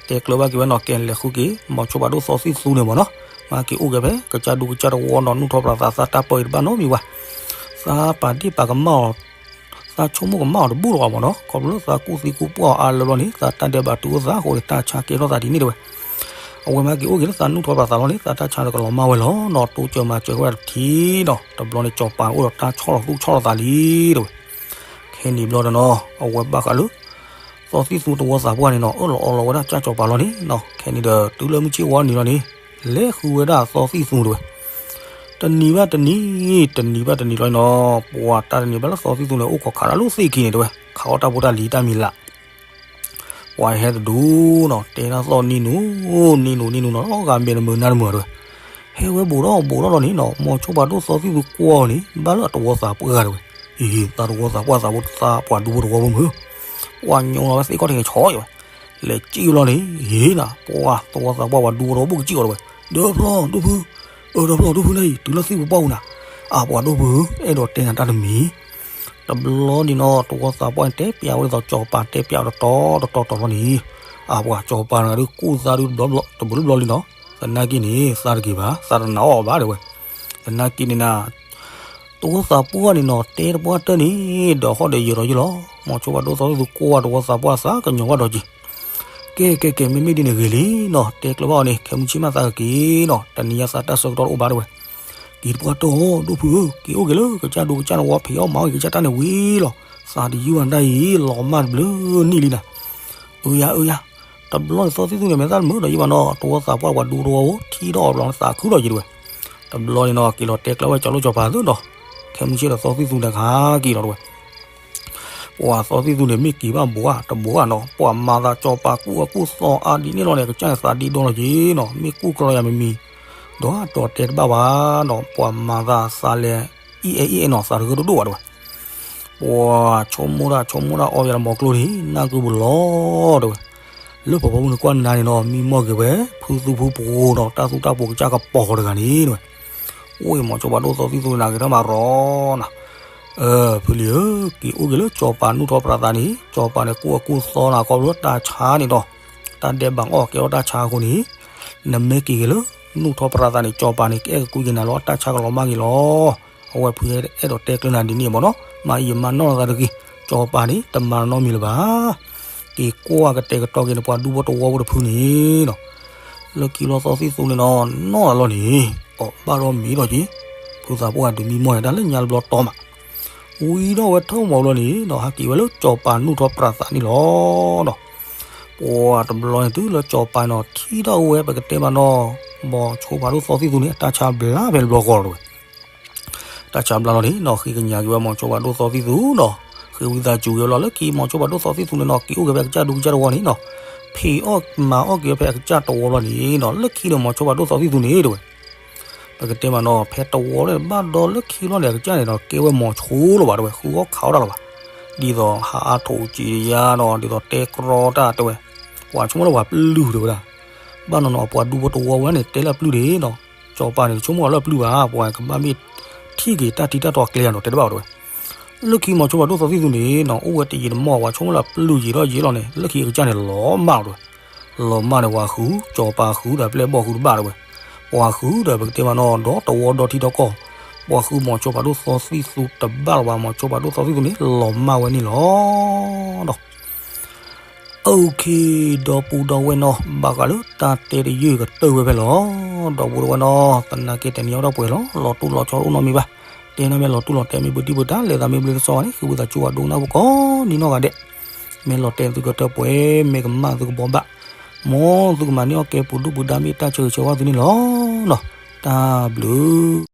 တဲကျၢၤဘၣ်က့ၤဝဲနီၤ ကဲလဲၤဃုက့ၤ မိၤဆိပၤဒိၣ်သီသံၣ်သူန့ၣ်မ့ၢ်နီၤ, မၤက့ၤအိၣ်က့ၤဖဲ ကစၢ်ဒူကစၢ်တဝီနီၤ နူၢ်ထီၣ်ပြးသး သးတၢ်ပၢအံၤတဘၣ်နီတမံၤဘၣ်, သးပာ်ဒ့ၣ်ပာ်ကမၣ်အီၤ သးဆိကမိၣ်ကမၣ်အီၤတဘူၣ်လီၤဘၣ်မ့ၢ်နီၤ, ခီဖျိလၢသးကူၣ်သံကူၣ်ပှၢ်အီၤအါလၢာ်လီၤန့ၣ် သးတၢ်ဒဲးဘးတုၤအိၣ်သးအဃိန့ၣ် တၢ်ဆါကဲထီၣ်သးဒ်န့ၣ်တဲဝဲ. အဝဲမၤက့ၤအိၣ်က့ၤလၢသးနူၢ်ထီၣ်ပြးသးလီၤန့ၣ် သးတၢ်ဆါဒီးကလီၤမၢ်ဝဲလီၤနီၤ, တိစၢၤမၤစၢၤဝဲဒၣ်တထံၣ်နီၤ, တဘျီန့ၣ် စီၤပၤအိၣ်ဒီးတၢ်ဆီၣ်လီၤသူၣ်ဆီၣ်လီၤသးလံတဲဝဲ. ခဲနံၤဘျီဒီးနီၤ အဝဲဘၣ်ဃးလၢ သီသံၣ်သူတဝီသးပှၢ်န့ၣ်နီၤ အၢၣ်လီၤအီလီၤဝဲဒၣ်ကစၢ်စီၤပၤလီၤန့ၣ်နီၤ, ခဲနံၤဒီးတုၤလၢမုၢ်ဆ့ၣ်ဝါနံၤလီၤန့ၣ် လဲၤဃုဝဲဒၣ်သီသံၣ်သူတဲဝဲ. တနံၤဘၣ်တနံၤ တနံၤဘၣ်တနံၤလီၤနီၤ, ပှၤတၢ်တနံၤဘၣ်လၢသီသံၣ်သူန့ၣ် အိၣ်ခိးခးတၢ်လၢသ့ၣ်ခံန့ၣ်တဲဝဲ, ခးအီၣ်တၢ်ဖိတၢ်လံၤတၢ်မံၤလၢ် ပှၤဟဲတဒူနီၤ တဲတၢ်သီၣ်နံၣ်နူၤ နံၣ်နူၤ နံၣ်နူၤနီၤ ဂၤမ့ၢ်တမုာ်နါတမုာ်တဲဝဲ. ဟဲဝဲဘူးထီၣ်ဘူးထီၣ်လီၤန့ၣ်နီၤ မိၤဆိပၤဒိၣ်သီသံၣ်သူကွၢ်အီၤန့ၣ် ဘၣ်လၢအတဝီသးပှၢ်တဲဝဲ. အံၤ သးတဝီသးပှၢ်သးဖိ သးပှၢ်ဒူဖိတဝီဖိမုၢ် ပှၤညိလီၤဝဲသ့ၣ်ခီၣ်ထံးန့ၣ်ဆီဝဲ, လဲၤစံၣ်လီၤန့ၣ် အံၤနၤ ပှၤတဝီသးပှၢ်ပှၤဒူဖိတဝီဖိကစံၣ်အီၤတဲဝဲ. ဒီဖျီဒိၣ်ဖု, အၢ ဒီဖျီဒိၣ်ဖုန့ၣ်အံၤ တုၤလၢသံၣ်ပူၤပှၢ်ပူၤနၤ, အါ ပှၤဒိၣ်ဖုဧၢ အဲၣ်ဒိးတဲနၤတၢ်တမံၤ တဘျီန့ၣ်နီၤ တဝီသးပှၢ်န့ၣ် တဲပျးဝဲဒ်သိးစီၤပၤတဲပျးအီၤတတီၤတတီၤတတီၤလီၤန့ၣ်, အ အပှၤစီၤပၤတဂၤဒုးကူၣ်သးဒုးတဘျီဘျီတဘျီဘျီလံနီၤ, သနာ်က့န့ၣ် သးတဂ့ၤဘၣ် သးတနာ်အီၤဘၣ်တဲဝဲ, သနာ်က့န့ၣ်န တဝီသးပှၢ်န့ၣ်နီၤ တဲတပှၢ်တၢၢ်န့ၣ် ဒီးဟီၣ်ဒီးယၢၤဒီးယလီၤ, မိၤဆိဘၣ်ဒိၣ်သီသံသူကိးဝဲတဝီသးပှၢ်သးကညီၤဘၣ်ဒီးက့ၤ, ကဲကဲကဲ မ့မ့ၢ်ဒ်န့ၣ်ဂ့ၤလံနီၤ တဲကျၢၤဘၣ်အီၤန့ၣ် ခဲမုၢ်ဆ့ၣ်မးသးကက့ၤနီၤ တနံၤညါသးတၢ်ဆၢကတီၢ်တအိၣ်ဘၣ်တဲဝဲ, က့ၤတပှၢ်တၢၢ်အီၤ ဒိၣ်ဖုဧၢ က့ၤအိၣ်က့ၤလၢကစၢ်ဒူကစၢ်တဝီ ဖံးအီၣ်မၤအီၣ်က့ၤကစၢ်တၢ်န့ၣ်ဝံၤလီၤ, သးတယုၢ်ဘၣ်တၢ်အံၤ လီၤမၢ်တဘျုးနံၣ်လံနၤ, အၢယၤအၢယၤ တဘျီန့ၣ်သီသံသူန့ၣ် မဲာ်သၣ်တမုာ်ဒီးယံဘၣ်နီၤ တဝီသးပှၢ်ပှၤဒူတဝီဧိၤ ထံၣ်ထီၣ်အီၤဘျီန့ၣ်သးခုလီၤယံတဲဝဲ, တဘျီန့ၣ်နီၤ က့ၤလီၤတဲကျၢၤဝဲကၠီၤလိၣ်ကၠီၤပၤသုဒီး, ခဲမုၢ်ဆ့ၣ်ဒီးသီသံသူတခါက့ၤလီၤတဲဝဲ ပှၤသီသံသူန့ၣ် မ့ၢ်က့ၤဘၣ်ဘိးဧါ တဘိးဧါနီၤ ပှၤမၤသးကၠီၤပၤကူၣ်အကူၣ်သီအါဒ်န့ၣ်လီၤန့ၣ် ကစၢ်န့ၣ်သးဒ့ဒီလီၤက့ၤနီၤ မ့ၢ်ကူၣ်ကြီယၤမံၤမံၤ, ဒီးတီၤတဲတဘၣ်ဘၣ်နီၤ ပှၤမၤသးသးလဲၤ အံၣ်အဲၣ်အံၣ်အဲၣ်နီၤ သးတဂၢၢ်တဒိၣ်ဘၣ်တဲဝဲ, ပှၤဆိကမိၣ်တၢ်ဆိကမိၣ်တၢ်အီၣ်ယၤလၢမီၤကျိန့ၣ် နၢ်ကုပူၤလီၤတဲဝဲ, လၢဖီဖီမုၢ်နကွၢ်နၤန့ၣ်နီၤ မံမီၢ်က့ၤဝဲ ဖုသူဖုပှိၤနီၤ တၢ်သူတၢ်ပှိၤကစၢ်ကပီၤတဂၤန့ၣ်တဲဝဲ, အိၣ်အံၤမိၤဆိဘၣ်ဒိၣ်သီသံသူန့ၣ်ဂ့ၤထီၣ်မးရီနီၤ ဖုလံၤဧၢ, က့ၤအိၣ်က့ၤလၢစီၤပၤနူၢ်ထီၣ်ပြးသးန့ၣ် စီၤပၤန့ၣ် ကူၣ်အကူၣ်သီနၤခီဖျိတၢ်ဆါန့ၣ်ဒီး တၢ်ဒဲးဘးအီၣ်ကဲထီၣ်တၢ်ဆါအဃိန့ၣ် နမ့ၢ်က့ၤက့ၤလၢ နူၢ်ထီၣ်ပြးသးန့ၣ် စီၤပၤန့ၣ် ကအဲၣ်ကကွံက့ၤနၤလီၤ တၢ်ဆါကလီၤမၢ်က့ၤလီၤ. အဝဲဖုအဲၣ်ဒိးတဲကျၢၤနၤဒ်န့ၣ်မ့ၢ်နီၤ မၤအံၤယမၤနီၢ်လီၤသးတဂ့ၤ စီၤပၤန့ၣ် တမၤနီတမံၤလၢၤဘၣ်. က့ၤကွၢ်ကတဲာ်ကတီၤက့ၤန့ၣ် ပှၤဒူဖိတဝီဖိတဖုန့ၣ်နီၤ လၢခံလီၤသီသံၣ်သူန့ၣ်နီၤ နီၢ်လီၤန့ၣ် အီၣ်ဘၣ်ဒီးမံၤဒီးက့ၤ ဖုသးပှၢ်ဒုးမံမီၢ်ယၤတၢ်လၢညါတဘျီတီမး ဝံၤဒီးဝဲထၢၣ်မီၤလီၤန့ၣ်နီၤ ဟးက့ၤဝဲလၢစီၤပၤနူၢ်ထီၣ်ပြးသးန့ၣ်လီၤ. ပှၤတဘျီန့ၣ်တုၤလၢစီၤပၤန့ၣ်နီၤ ထံၣ်ထီၣ်ဝဲပကတဲမးနီၤ မိၤဆိဘၣ်ဒိၣ်သီသံၣ်သူန့ၣ် အတၢ်ဆါဘျါဖဲတဘျီဃီလီၤဝဲ တၢ်ဆါဘျါလီၤန့ၣ်နီၤ ဃ့ကညးက့ၤဝဲမိၤဆိဘၣ်ဒိၣ်သီသံၣ်သူနီၤ ဃ့ဝံသးစူၤက့ၤဝဲလီၤ လၢခံမိၤဆိဘၣ်ဒိၣ်သီသံၣ်သူန့ၣ်နီၤ က့ၤအိၣ်က့ၤဖဲကစၢ်ဒူကစၢ်တဝီန့ၣ်နီၤ ဖံးအီၣ်မၤအီၣ်က့ၤဝဲဖဲအကစၢ်တဝီလီၤန့ၣ်နီၤ လၢခံဒီးမိၤဆိဘၣ်ဒိၣ်သီသံၣ်သူန့ၣ်တဲဝဲ ပကတဲမးနီၤ ဖဲတဝီလၢဘၣ်ဒီးလၢခံလီၤန့ၣ် အကစၢ်န့ၣ်ဒီး ကဲဝဲမိၤဆိလီၤဘၣ်တဲဝဲ ဃုအီၣ်ခးအီၣ်တၢ်လီၤဘၣ်. ဒ်သိးဟးအါထိးကံယါနီၤ ဒ်သိးတဲကြီတၢ်တဲဝဲ ပှၤဆိကမိၣ်လၢပှၤပျုၢ်တဲဝဲဒၣ် ဘၣ်နီၤနီၤ အပှၤဒူဖိတဝီဝဲန့ၣ် တဲလၢအပျုၢ်ဒၣ်နီၤ စီၤပၤန့ၣ် တဆိကမိၣ်လၢအပျုၢ်ဘၣ် ပှၤကဘၣ်မ့ၢ်ထံၣ်က့ၤတၢ်ထံတၢ်တီၤကျဲနီၤ တဲတဘၣ်တဲဝဲ လၢခံမိၤဆိဘၣ်ဒိၣ်သီသံၣ်သူန့ၣ်နီၤ အိၣ်ဝဲတယံာ်တမီၢ် ပှၤဆိကမိၣ်လၢအပျုၢ်ယံာ်ထီၣ်ယံာ်လီၤန့ၣ် လၢခံအကစၢ်န့ၣ်လီၤမၢ်တဲဝဲ လီၤမၢ်န့ၣ် ပှၤဃု စီၤပၤဃုဒီးပျဲၢ်ဘီၣ်ဃုတဘၣ်တဲဝဲ ပှၤဃုဒီးပကတဲမးနီၤ ဒီတဝီဒီထံဒီကီၢ် ပှၤဃုမိၤဆိဘၣ်ဒိၣ်သီသံၣ်သူတဘၣ်လီၤဘၣ် မိၤဆိဘၣ်ဒိၣ်သီသံၣ်သူန့ၣ် လီၤမၢ်ဝဲန့ၣ်လီၤ. အိၣ်ခ့ ဒီပုၢ်ဒီဝဲၢ်နီၤ ဘၣ်ဃးလၢတၢ်တဲတယုၢ်ကတၢၢ်ဝဲဖဲလီၤ. ဒီပုၢ်ဒီဝဲၢ်နီၤ သနာ်က့တနံၤအံၤဒီးပှဲၤလီၤ လီၤတူၢ်လီၤဆီတအိၣ်နီတမံၤဘၣ်. တဲန့ၣ်မ့ၢ်လီၤတူၢ်လီၤတဲာ်မ့ၢ်ဘုတံၢ်ဘုတၢ် လဲၤသးမ့ၢ်ဘျ့တဆီဘၣ်န့ၣ် ဃ့ဝံသးစူၤဝဲဒိကနၣ်ဖိကိးနီၢ်ဂၤဒဲး မ့ၢ်လီၤတဲာ်သုကတၢၢ်ပှဲၤ မ့ၢ်ကမၣ်သုကဘီဘၣ် မ်သုကမၤန့ၢ်အီၣ်ကဲပူၤဒူၣ်ပူၤဒါမ့ၢ်တၢ်ဆၢဂ့ၤဆၢဝါသုန့ၣ်လီၤ. တၢ်ဘျုး